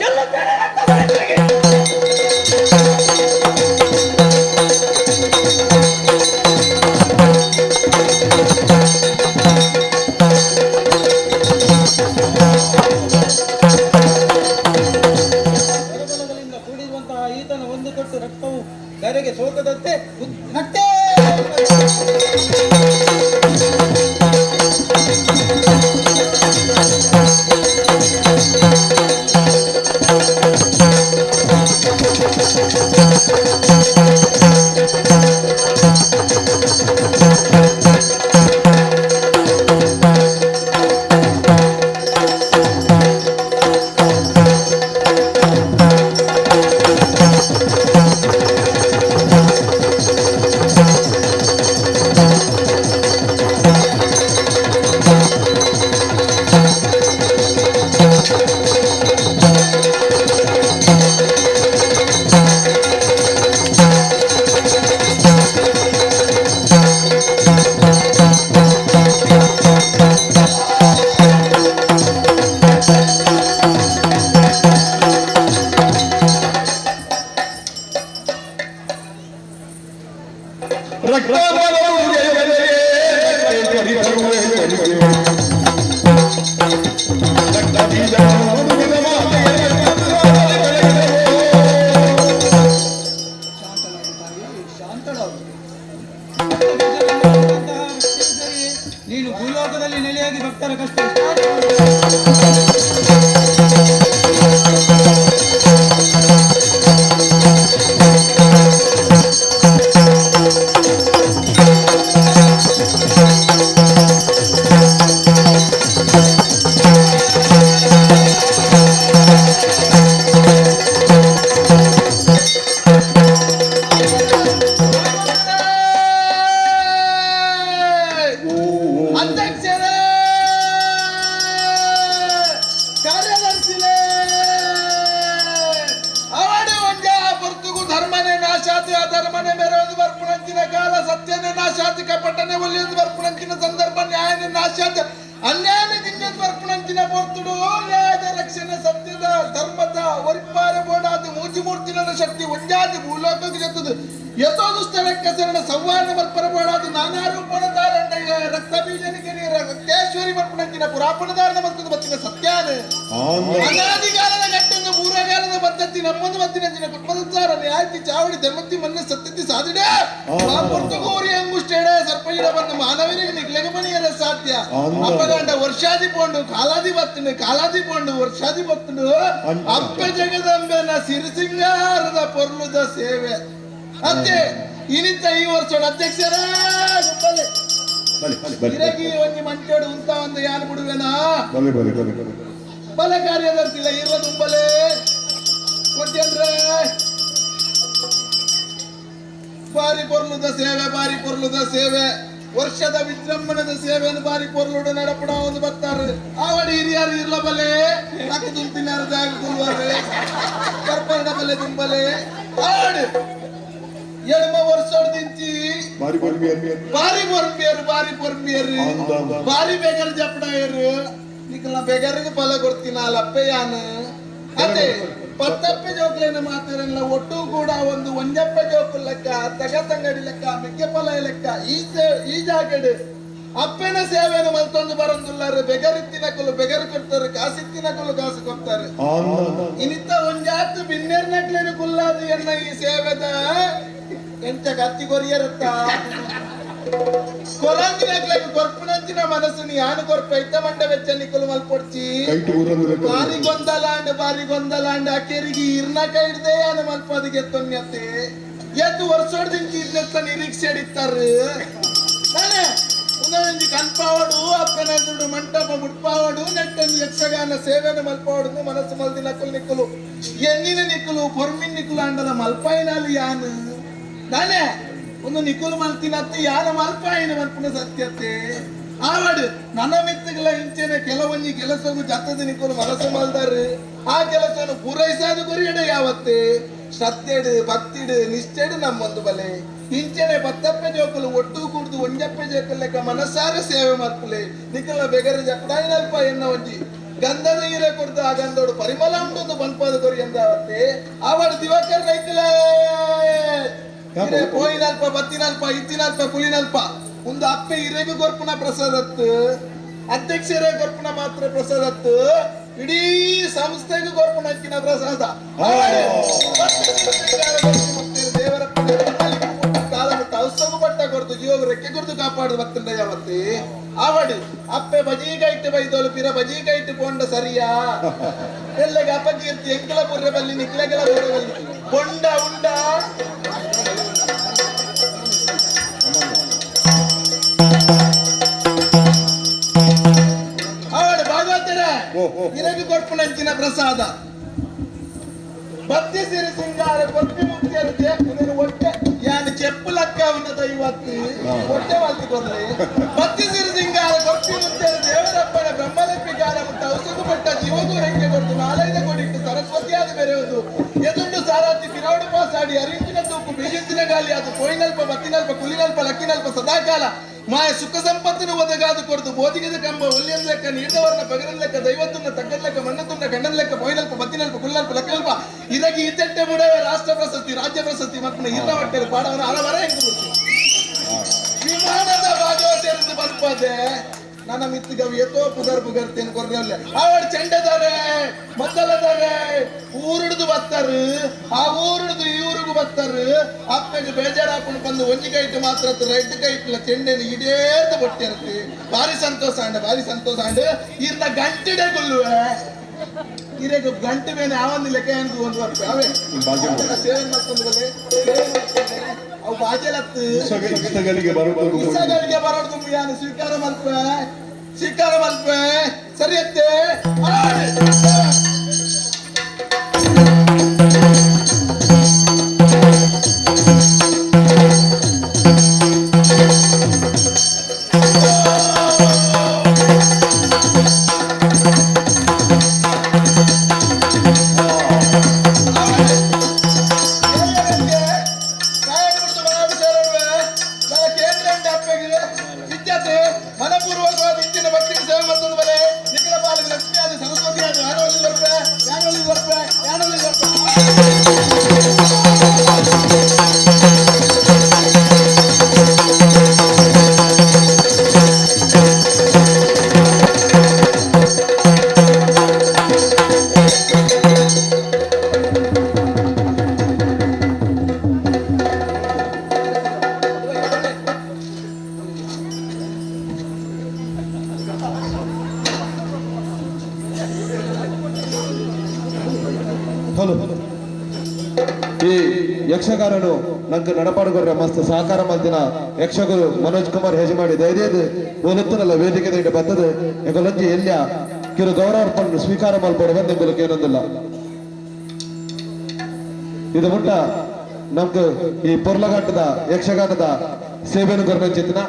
ಚೆಲ್ಲುತ್ತೇನೆ ರಕ್ತ ತಲೆಗೆ. ಬಲಗಳಿಂದ ಕೂಡಿರುವಂತಹ ಈತನ ಒಂದು ತೊಟ್ಟು ರಕ್ತವು ಧರೆಗೆ ಸೋಕದಂತೆ ನಟ್ಟೆ Thank you. ನೀನು ಭೂಲೋಕದಲ್ಲಿ ನೆಲೆಯಾಗಿ ಭಕ್ತರ ಕಷ್ಟ ಅಧ್ಯಕ್ಷರೇ, ಕಾರ್ಯದರ್ಶಿಲೇ, ಅವಡಿ ಒಂಜ ಪೊರ್ತುಗು ಧರ್ಮನೆ ನಾಶಾತಿ ಅಧರ್ಮನೆ ಮೆರವದು ಬರ್ಪುಣಂಚಿನ ಕಾಲ, ಸತ್ಯನೆ ನಾಶಾತಿ ಕಪಟನೆ ಒಲಿಯದು ಬರ್ಪುಣಂಚಿನ ಸಂದರ್ಭ, ನ್ಯಾಯನೆ ನಾಶಾತಿ ಅನ್ಯಾಯನೆ ದಿಂಜದ್ ಬರ್ಪುಣಂಚಿನ ಪೊರ್ತುಡು ನ್ಯಾಯದ ರಕ್ಷಣೆ ಸತ್ಯದ ಧರ್ಮದ ಒರಿಪಾರೆ ಬೋಡಾದ ಮೂಜಿ ಮೂರ್ತಿನ ಶಕ್ತಿ ಒಂಜಾದಿ ಭೂಲೋಕಕ್ಕೆ ಜತ್ತದು ಯಥೋ ದುಷ್ಟರಕ್ಕ ಶರಣ ಸಂವಾದ ಬರ್ಪರ ಬೋಡಾದ ನಾನಾ ರೂಪಣದಾರಂಡ ರಕ್ತ ಬೀಜನಿಗೆ ರಕ್ತೇಶ್ವರಿ ಬರ್ಪುಣಂಚಿನ ಪುರಾಪಣದಾರನ ಬರ್ತದ ಬತ್ತಿನ ಸತ್ಯಾನ ಅನಾದಿಕಾಲದ ಗಟ್ಟೊಂದು ಪೂರ್ವಕಾಲದ ಪದ್ಧತಿ ನಮ್ಮೊಂದು ಬತ್ತಿನಂಚಿನ ಕುಟುಂಬದ ನ್ಯಾಯತಿ ಚಾವಡಿ ಧರ್ಮತಿ ಮೊನ್ನೆ ಸತ್ಯತಿ ಸಾಧಿಡೆ ಆ ಪೊರ್ತುಗೂರಿ ಅಂಗುಷ್ಟೇಡೆ ಸರ್ಪಜಿಡ ಬಂದು ಮಾನವರಿಗೆ ನಿಗ್ಲೆಗ ಮಣಿಯರ ಸಾಧ್ಯ. ಅಪ್ಪಗಂಡ ವರ್ಷಾದಿ ಪೋಂಡು ಕಾಲಾದಿ ಬತ್ತುಂಡು, ಕಾಲಾದಿ ಪೋಂಡು ವರ್ಷಾದಿ ಬತ್ತುಂಡು. ಅಪ್ಪೆ ಜಗದಂಬೆನ ಸಿರಿಸಿಂಗಾರದ ಪೊರ್ಲುದ ಸೇವೆ ಅತ್ತೆ ಇನಿತ ಈ ವರ್ಷ ಅಧ್ಯಕ್ಷರೇ ಗುಂಪಲ್ಲಿ ಇರಗಿ ಒಂಜಿ ಮಂಚೋಡು ಉಂತ ಒಂದು ಯಾನ್ ಬಿಡುವೆನಾ ಬಲೆ ಬಲೆ ಬಲೆ ಬಲ ಕಾರ್ಯದರ್ಶಿ ಇಲ್ಲ ಇರ ತುಂಬಲೆ ಕೊಟ್ಟೇನ್ರೆ. ಬಾರಿ ಪೊರ್ಲುದ ಸೇವೆ, ಬಾರಿ ಪೊರ್ಲುದ ಸೇವೆ, ವರ್ಷದ ವಿಜೃಂಭಣದ ಸೇವೆಯನ್ನು ಬಾರಿ ಪೊರ್ಲುಡು ನಡಪಡ ಒಂದು ಬರ್ತಾರೆ. ಆವಡಿ ಹಿರಿಯರು ಇರ್ಲ ಬಲೆ ತಕ್ಕ ತುಂಬಿನಾರು ಜಾಗ ಕುಲ್ವಾರೆ ಕರ್ಪರ್ಣ ಬಲೆ ತುಂಬಲೆ ಆವಡಿ ಎಡಮ ವರ್ಷ ದಿಂಚಿ ಬಾರಿ ಪೊರ್ಬಿಯರ್ ಬಾರಿ ಪೊರ್ಬಿಯರು, ಬಾರಿ ಪೊರ್ಬಿಯರು, ಬಾರಿ ಬೇಗರ್ ಜಪಡಾಯರು. ನಿಕಲ್ನ ಬೇಗರಿಗೆ ಫಲ ಕೊಡ್ತೀನ ಲಪ್ಪೆಯಾನ ಅದೇ ಪತ್ತಪ್ಪೆ ಜೋಕ್ಲೇನ ಮಾತಾರಲ್ಲ ಒಟ್ಟು ಕೂಡ ಒಂದು ಒಂಜಪ್ಪೆ ಜೋಕು ಲೆಕ್ಕ, ತಗ ತಂಗಡಿ ಲೆಕ್ಕ, ಮೆಕ್ಕೆ ಫಲ ಲೆಕ್ಕ. ಈ ಈ ಜಾಗಡ್ ಅಪ್ಪೆನ ಸೇವೆಯನ್ನು ಮಲ್ತೊಂದು ಬರಂದುಲ್ಲಾರು. ಬೆಗರಿತ್ತಿನ ಕೊಲು ಬೆಗರು ಕೊಡ್ತಾರೆ, ಕಾಸಿತ್ತಿನ ಕೊಲು ಕಾಸು ಕೊಡ್ತಾರೆ. ಇನಿತ ಒಂಜಾತ್ ಬಿನ್ನೆರ್ನಕ್ಲೇನು ಕುಲ್ಲಾದು ಎನ್ನ ಈ ಸೇವೆದ ಎಂತ ಕತ್ತಿ ಕೊರಿಯರತ್ತ ಕೊರಂದಿನಕ್ಲೆಗ್ ಕೊರ್ಪುನಂಚಿನ ಮನಸ್ಸು ನೀ ಯಾನು ಕೊರ್ಪ ಇತ್ತ ಮಂಡ ವೆಚ್ಚ ನಿಕ್ಕಲು ಮಲ್ಪೊಡ್ಚಿ. ಬಾರಿ ಗೊಂದಲಾಂಡ್ ಬಾರಿ ಗೊಂದಲಾಂಡ್ ಅಕೆರಿಗೆ ಇರ್ನ ಕೈ ಹಿಡ್ದೆ ಯಾನು ಮಲ್ಪದಿಗೆ ಎತ್ತೊನ್ಯತ್ತೆ ಎದ್ದು ವರ್ಷೋಡ್ದಿಂಚಿ ಇರ್ನೆತ್ತ ನಿರೀಕ್ಷೆ ಹಿಡಿತಾರೆ. ತಾನೆ ಒಂದೊಂಜಿ ಕನ್ಪಾವಡು ಅಪ್ಪನ ದುಡ್ಡು ಮಂಟಪ ಮುಟ್ಪಾವಡು ನೆಟ್ಟೊಂದು ಯಕ್ಷಗಾನ ಸೇವೆನ ಮಲ್ಪಾವಡು ಮನಸ್ಸು ಮಲ್ದಿ ನಕುಲು ನಿಕ್ಕಲು ಎನ್ನಿನ ನಿಕ್ಕಲು ಪೊರ್ಮಿನ್ ನಿಕ್ಕಲು ಅಂಡದ ಮಲ್ಪಾಯಿನಾಲು ಯಾನು ತಾನೆ ಒಂದು ನಿಕುಲು ಮಲ್ತಿನತ್ತೆ ಯಾರ ಮಲ್ಪಾಯಿನ ಮಲ್ಪುನ ಸತ್ಯತೆ ಆವಡು ನನ್ನ ಮಿತ್ತುಗಳ ಇಂಚೆನೆ ಕೆಲವೊಂಜಿ ಕೆಲಸವು ಜತ್ತದ ನಿಕುಲು ಮನಸ್ಸು ಮಲ್ದಾರು. ಆ ಕೆಲಸವನ್ನು ಪೂರೈಸಾದ ಗುರಿಯಡೆ ಯಾವತ್ತೆ ಶ್ರದ್ಧೆಡು ಭಕ್ತಿಡು ನಿಷ್ಠೆಡು ನಮ್ಮೊಂದು ಬಲೆ ಇಂಚೆನೆ ಪತ್ತಪ್ಪೆ ಜೋಕುಲು ಒಟ್ಟು ಕೂಡ್ದು ಒಂಜಪ್ಪೆ ಜೋಕುಲು ಲೆಕ್ಕ ಮನಸಾರ ಸೇವೆ ಮಲ್ಪುಲೆ ನಿಕುಲ ಬೆಗರು ಜಪಡಾಯಿನಲ್ಪ ಎನ್ನ ಒಂಜಿ ಗಂಧದ ಹೀರೆ ಕೊಡ್ದು ಆ ಗಂಧೋಡು ಪರಿಮಳ ಉಂಟು ಬನ್ಪಾದ ಗುರಿ ಎಂದಾವತ್ತೆ ಆವಡು ದಿವಾಕರ್ ರೈತಲೇ ಪೋಯಿನಲ್ಪ ಬತ್ತಿನಲ್ಪ ಇತ್ತಿನಲ್ಪ ಕುಲಿನಲ್ಪ ಒಂದು ಅಪ್ಪೆ ಹಿರೇಗು ಕೊರ್ಪುನ ಪ್ರಸಾದತ್ತು, ಅಧ್ಯಕ್ಷರೇ ಕೊರ್ಪುನ ಮಾತ್ರ ಪ್ರಸಾದತ್ತು, ಇಡೀ ಸಂಸ್ಥೆಗೂ ಕೊರ್ಪುನ ಹಕ್ಕಿನ ಪ್ರಸಾದ. ದೇವರ ಕಾಲ ಮುಟ್ಟ ಔಸಗು ಪಟ್ಟ ಕೊಡ್ದು ಜೀವ ರೆಕ್ಕೆ ಕೊಡ್ದು ಕಾಪಾಡು ಬತ್ತಂಡ ಯಾವತ್ತೆ ಆವಡು ಅಪ್ಪೆ ಬಜೀಗೈಟ್ ಬೈದೋಲು ಪಿರ ಬಜೀಗೈಟ್ ಪೋಂಡ ಸರಿಯಾ ಎಲ್ಲಗ ಅಪಕೀರ್ತಿ ಎಂಕಲ ಪುರ್ರೆ ಬಲ್ಲಿ ನಿಕ್ಲೆಗಳ ಪುರ್ರೆ ಬಲ್ಲಿ ಬೊಂಡ ಉಂಡ ಅವಳು ಭಾಗವತರ ಇರಗು ಕೊರ್ಪುನಂಚಿನ ಪ್ರಸಾದ ಬತ್ತಿ ಸಿರಿ ಸಿಂಗಾರ ಕೊರ್ಪಿ ಮುಕ್ತಿಯರು ನೀನು ಹೊಟ್ಟೆ ಯಾನು ಚೆಪ್ಪು ಲಕ್ಕ ಅವನ ದೈವತ್ತು ಹೊಟ್ಟೆ ವಾಲ್ತಿ ಕೊರ್ಲಿ ಬತ್ತಿ ಸಿರಿ ಸಿಂಗಾರ ಕೊರ್ಪಿ ಮುಕ್ತಿಯರು ದೇವರಪ್ಪನ ಬ್ರಹ್ಮಲಕ್ಷ್ಮಿಗಾರ ಮುಟ್ಟ ಔಸಗು ಪಟ್ಟ ಜೀವಗೂ ರೆಕ್ಕೆ ಕೊಡ್ತು ನಾಲೈದ ಕೊಡಿಟ್ಟು ಸರಸ್ವತಿಯಾದ ಬೆರೆಯುವುದು ಎದುಂಡು ಸಾರಾತಿ ಪಿರೌಡು ಪಾಸಾಡಿ ಅರಿಂಚಿನ ತೂಕು ಬೀಜಂಚಿನ ಗಾಲಿ ಅದು ಪೋಯಿನಲ್ಪ ಬತ್ತಿನಲ್ಪ ಕುಲಿನಲ್ಪ ಲಕ್ಕಿನಲ್ಪ ಸದಾಕಾಲ ಮಾಯ ಸುಖ ಸಂಪತ್ತಿನ ಒದಗಾದು ಕೊಡ್ದು ಬೋಧಿಗದ ಕಂಬ ಒಲ್ಯನ್ ಲೆಕ್ಕ ನೀರ್ದವರ್ನ ಪಗರನ್ ಲೆಕ್ಕ ದೈವತ್ತನ್ನ ತಗ್ಗನ್ ಲೆಕ್ಕ ಮಣ್ಣತುನ್ನ ಗಂಡನ್ ಲೆಕ್ಕ ಪೋಯಿನಲ್ಪ ಬತ್ತಿನಲ್ಪ ಕುಲ್ಲಲ್ಪ ಲಕ್ಕಲ್ಪ ಇದಕ್ಕೆ ಇತ್ತೆಟ್ಟೆ ಬುಡವೆ ರಾಷ್ಟ್ರ ಪ್ರಶಸ್ತಿ ರಾಜ್ಯ ಪ್ರಶಸ್ತಿ ಮತ್ತು ಇಲ್ಲ ಹೊಟ್ಟೆ ಪಾಡವನ ಹಲವರ ಹೆಂಗು ವಿಮಾನದ ಭಾಗವತರಿಂದ ಬರ್ಪದೆ ನನ್ನ ಮಿತ್ತಿಗವು ಏತೋ ಪುದರ್ ಪುಗರ್ತೇನು ಕೊರ್ರಲ್ಲ ಅವಳು ಚೆಂಡದಾರೆ ಮದ್ದಲದಾರೆ ಊರುಡ್ದು ಬತ್ತಾರು ಆ ಊರುಡ್ದು ಈ ಊರಿಗೂ ಬತ್ತಾರು ಅಪ್ಪಗೆ ಬೇಜಾರಾಕೊಂಡು ಬಂದು ಒಂಜಿ ಕೈಟ್ ಮಾತ್ರ ರೆಡ್ ಕೈಟ್ಲ ಚೆಂಡೆನ ಇಡೇದ ಬೊಟ್ಟಿರ್ತಿ ಭಾರಿ ಸಂತೋಷ ಅಂಡ ಭಾರಿ ಸಂತೋಷ ಅಂಡ ಇರ್ನ ಗಂಟಿಡೆ ಗುಲ್ಲುವೆ ಇರೆಗ್ ಗಂಟೆ ಮೇಲೆ ಯಾವೊಂದು ಲೆಕ್ಕ ಏನು ಒಂದು ವರ್ಷ ಅವೇ ಸೇವೆ ಮಾಡ್ಕೊಂಡು ಬಲೆ ಸೇವೆ ಮಾಡ್ಕೊಂಡೆ ಅವು ಬಾಜಲತ್ತು ಇಷ್ಟಗಳಿಗೆ ಬರೋದು ಇಸಗಳಿಗೆ ಬರೋದು ಯಾನು ಸ್ವೀಕಾರ ಮಲ್ಪೆ ಸ್ವೀಕಾರ ಮಲ್ಪೆ ಸರಿಯತ್ತೆ. ಮನಪೂರ್ವಕವಾದ ಇಂಚಿನ ಭಕ್ತಿಗೆ ಸೇವೆ ಮತ್ತೊಂದು ಬಲೆ ನಿಖಿಲ ಪಾಲಿಗೆ ಲಕ್ಷ್ಮಿ ಆದ ಸರಸ್ವತಿ ಆದ ಯಾನೊಳಿ ಬರ್ಪೆ ಯಾನೊಳಿ ಬರ್ಪೆ ಯಾನೊಳಿ ಬರ್ಪೆ. ಹಲೋ ಈ ಯಕ್ಷಗಾನನು ನಂಗೆ ನಡಪಾಡುಗೊರ್ರೆ ಮಸ್ತ್ ಸಹಕಾರ ಮಲ್ತಿನ ಯಕ್ಷಗುರು ಮನೋಜ್ ಕುಮಾರ್ ಹೆಜಮಾಡಿ ದಯದೇದು ಒಲುತ್ತನಲ್ಲ ವೇದಿಕೆ ದೈಟ ಬರ್ತದೆ ಎಗೊಲಂಜಿ ಎಲ್ಯ ಕಿರು ಗೌರವಾರ್ಪಣೆ ಸ್ವೀಕಾರ ಮಲ್ಪಡು ಬಂದೆಂಬುದಕ್ಕೆ ಏನೊಂದಿಲ್ಲ. ಇದು ಮುಟ್ಟ ನಮ್ಗೆ ಈ ಪೊರ್ಲಘಾಟದ ಯಕ್ಷಗಾನದ ಸೇವೆಯನ್ನು ಕೊರ್ನಂಚಿತ್ತಿನ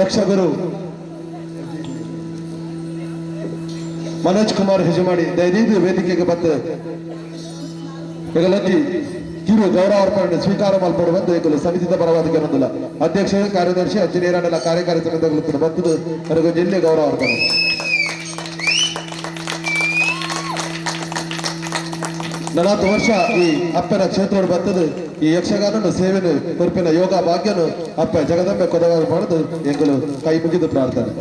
ಯಕ್ಷಗುರು ಮನೋಜ್ ಕುಮಾರ್ ಹೆಜಮಾಡಿ ದಯದೀದು ವೇದಿಕೆಗೆ ಬತ್ತ ಎಗಲಂಜಿ ಕಿರು ಗೌರವಾರ್ಪಣೆ ಸ್ವೀಕಾರ ಮಲ್ಪಡುವಂತ ಎಂಕುಲು ಸಮಿತಿದ ಪರವಾದ ಕೆಲವೊಂದಿಲ್ಲ ಅಧ್ಯಕ್ಷ ಕಾರ್ಯದರ್ಶಿ ಅಂಜನೇಯರನ್ನೆಲ್ಲ ಕಾರ್ಯಕಾರಿ ಸಮಿತಿಗಳು ಬಂದದ್ದು ಅವರಿಗೆ ಜಿಲ್ಲೆ ಗೌರವಾರ್ಪಣೆ. 40 ವರ್ಷ ಈ ಅಪ್ಪನ ಕ್ಷೇತ್ರ ಬರ್ತದೆ ಈ ಯಕ್ಷಗಾನನು ಸೇವೆನು ಕೊರ್ಪಿನ ಯೋಗ ಭಾಗ್ಯನು ಅಪ್ಪ ಜಗದಂಬೆ ಕೊದಗಾಲ ಮಾಡುದು ಎಂಕುಲು ಕೈ ಮುಗಿದು ಪ್ರಾರ್ಥನೆ.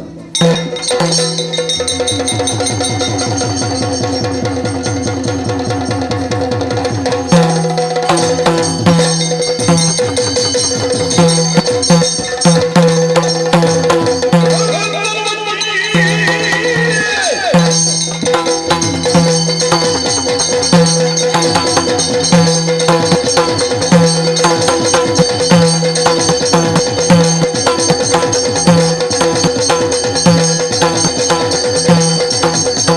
Thank you.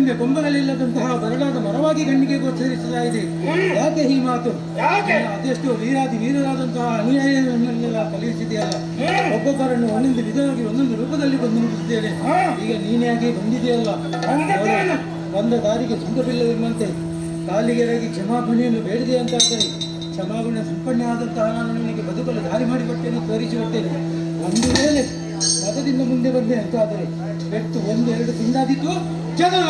ರೆಂಬೆ ಕೊಂಬೆಗಳಿಲ್ಲದಂತಹ ಬರಡಾದ ಮರವಾಗಿ ಕಣ್ಣಿಗೆ ಗೋಚರಿಸ್ತಾ ಇದೆ. ಯಾಕೆ ಈ ಮಾತು? ಅದೆಷ್ಟು ವೀರಾದಿ ವೀರರಾದಂತಹ ಅನುಯಾಯಿಗಳನ್ನೆಲ್ಲ ಕಲಿಸಿದೆಯಲ್ಲ, ಒಬ್ಬೊಬ್ಬರನ್ನು ಒಂದೊಂದು ವಿಧವಾಗಿ ಒಂದೊಂದು ರೂಪದಲ್ಲಿ ಬಂದು ಮುಗಿಸಿದ್ದೇನೆ. ಈಗ ನೀನೇ ಬಂದಿದೆಯಲ್ಲ, ಬಂದ ದಾರಿಗೆ ಸುಂಕವಿಲ್ಲವೆಂಬಂತೆ ಕಾಲಿಗೆರಾಗಿ ಕ್ಷಮಾಪಣೆಯನ್ನು ಬೇಡಿದೆ ಅಂತಾದರೆ ಕ್ಷಮಾಗುಣ ಸಂಪನ್ನೆ ಆದಂತಹ ನಾನು ನಿನಗೆ ಬದುಕಲು ದಾರಿ ಮಾಡಿಕೊಟ್ಟೇನೆ, ತೋರಿಸಿಕೊಟ್ಟೇನೆ. ಒಂದು ವೇಳೆ ಮತದಿಂದ ಮುಂದೆ ಬಂದೆ ಅಂತಾದರೆ ಪೆಟ್ಟು ಒಂದು ಎರಡು ತಿಂದಾದಿತ್ತು ಜಗಳ.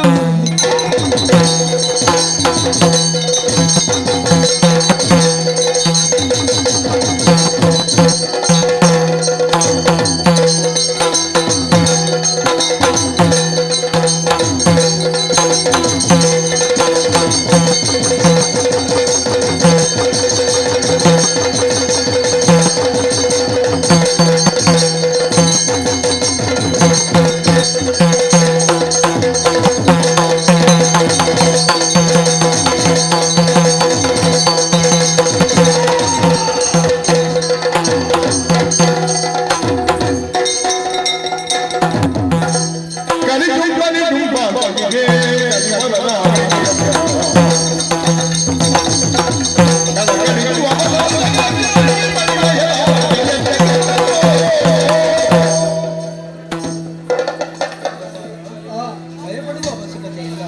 ಭಯಪಡುವ ಅವಶ್ಯಕತೆ ಇಲ್ಲ.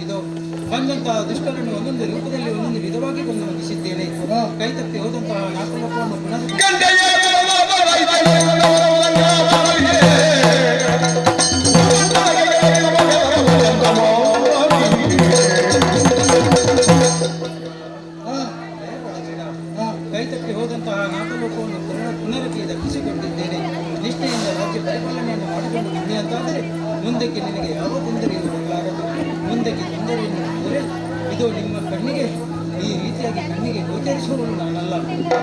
ಇದು ಬಂದಂತಹ ದುಷ್ಟರನ್ನು ಒಂದೊಂದು ರೂಪದಲ್ಲಿ ಒಂದೊಂದು ವಿಧವಾಗಿ ಕೊಂದು ಮುಗಿಸಿದ್ದೇನೆ. ಕೈ ತಪ್ಪಿ ಹೋದಂತಹ ನಾಲ್ಕು ಲೋಕವನ್ನು ಪುನಃ ಕೈ ತಪ್ಪಿ ಹೋದಂತಹ ನಾಗಲೋಕವನ್ನು ಪುನರಪಿ ದಕ್ಕಿಸಿಕೊಂಡಿದ್ದೇನೆ. ನಿಷ್ಠೆಯಿಂದ ರಾಜ್ಯ ಪರಿಪಾಲನೆಯನ್ನು ಮಾಡಿಕೊಂಡು ಬಂದೆ ಅಂತಾದರೆ ಮುಂದಕ್ಕೆ ನಿನಗೆ ಯಾವ ತೊಂದರೆಯೂ ಬರಲಾರದು. ಮುಂದಕ್ಕೆ ತೊಂದರೆಯನ್ನು ಬಂದರೆ ಇದು ನಿಮ್ಮ ಕಣ್ಣಿಗೆ ಈ ರೀತಿಯಾಗಿ ಕಣ್ಣಿಗೆ ಗೋಚರಿಸುವವನು ನಾನಲ್ಲ.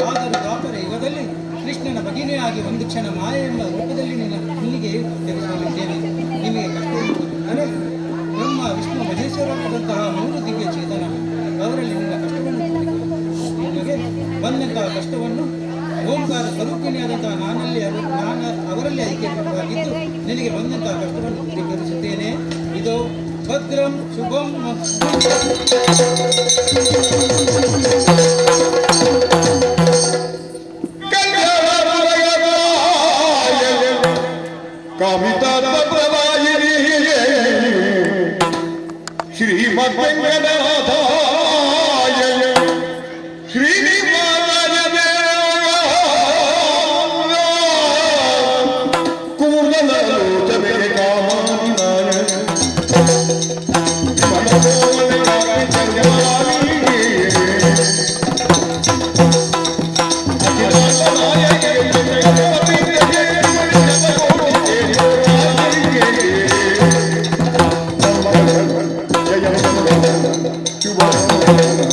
ಆದರೂ ದ್ವಾಪರ ಯುಗದಲ್ಲಿ ಕೃಷ್ಣನ ಭಗಿನಿಯಾಗಿ ಒಂದು ಕ್ಷಣ ಮಾಯ ಎಂಬ ರೂಪದಲ್ಲಿ ನಿನ್ನ ಕಣ್ಣಿಗೆ ಗೋಚರಿಸಲಿದ್ದೇನೆ. ನಿಮಗೆ ಕಷ್ಟ ಎಂಬುದು ಬ್ರಹ್ಮ ವಿಷ್ಣು ಮಹೇಶ್ವರರಾದಂತಹ ಮೂರು ದಿವ್ಯ ಚೇತನ ಅವರಲ್ಲಿ ನಿನ್ನ ಕಷ್ಟವನ್ನು ತೋರಿಕೊ. ನಿನಗೆ ಬಂದಂತಹ ಕಷ್ಟವನ್ನು ಓಂಕಾರ ಸ್ವರೂಪಿಣಿಯಾದಂತಹ ನಾನು ಅವರಲ್ಲಿ ಐಕ್ಯವಾಗಿದ್ದು ನಿನಗೆ ಬಂದಂತಹ ಕಷ್ಟವನ್ನು ಪರಿಹರಿಸುತ್ತೇನೆ. ಇದು ಭದ್ರಂ ಶುಭಂ. ಶ್ರೀಮದ್ವೆಂಕಟನಾಥಾಯ ಶ್ರೀನಿವಾಸಾಯ ಕೂರ್ಣಲೋಚನೆ ಕಾಮಾನಿನಾಯ ಜಯ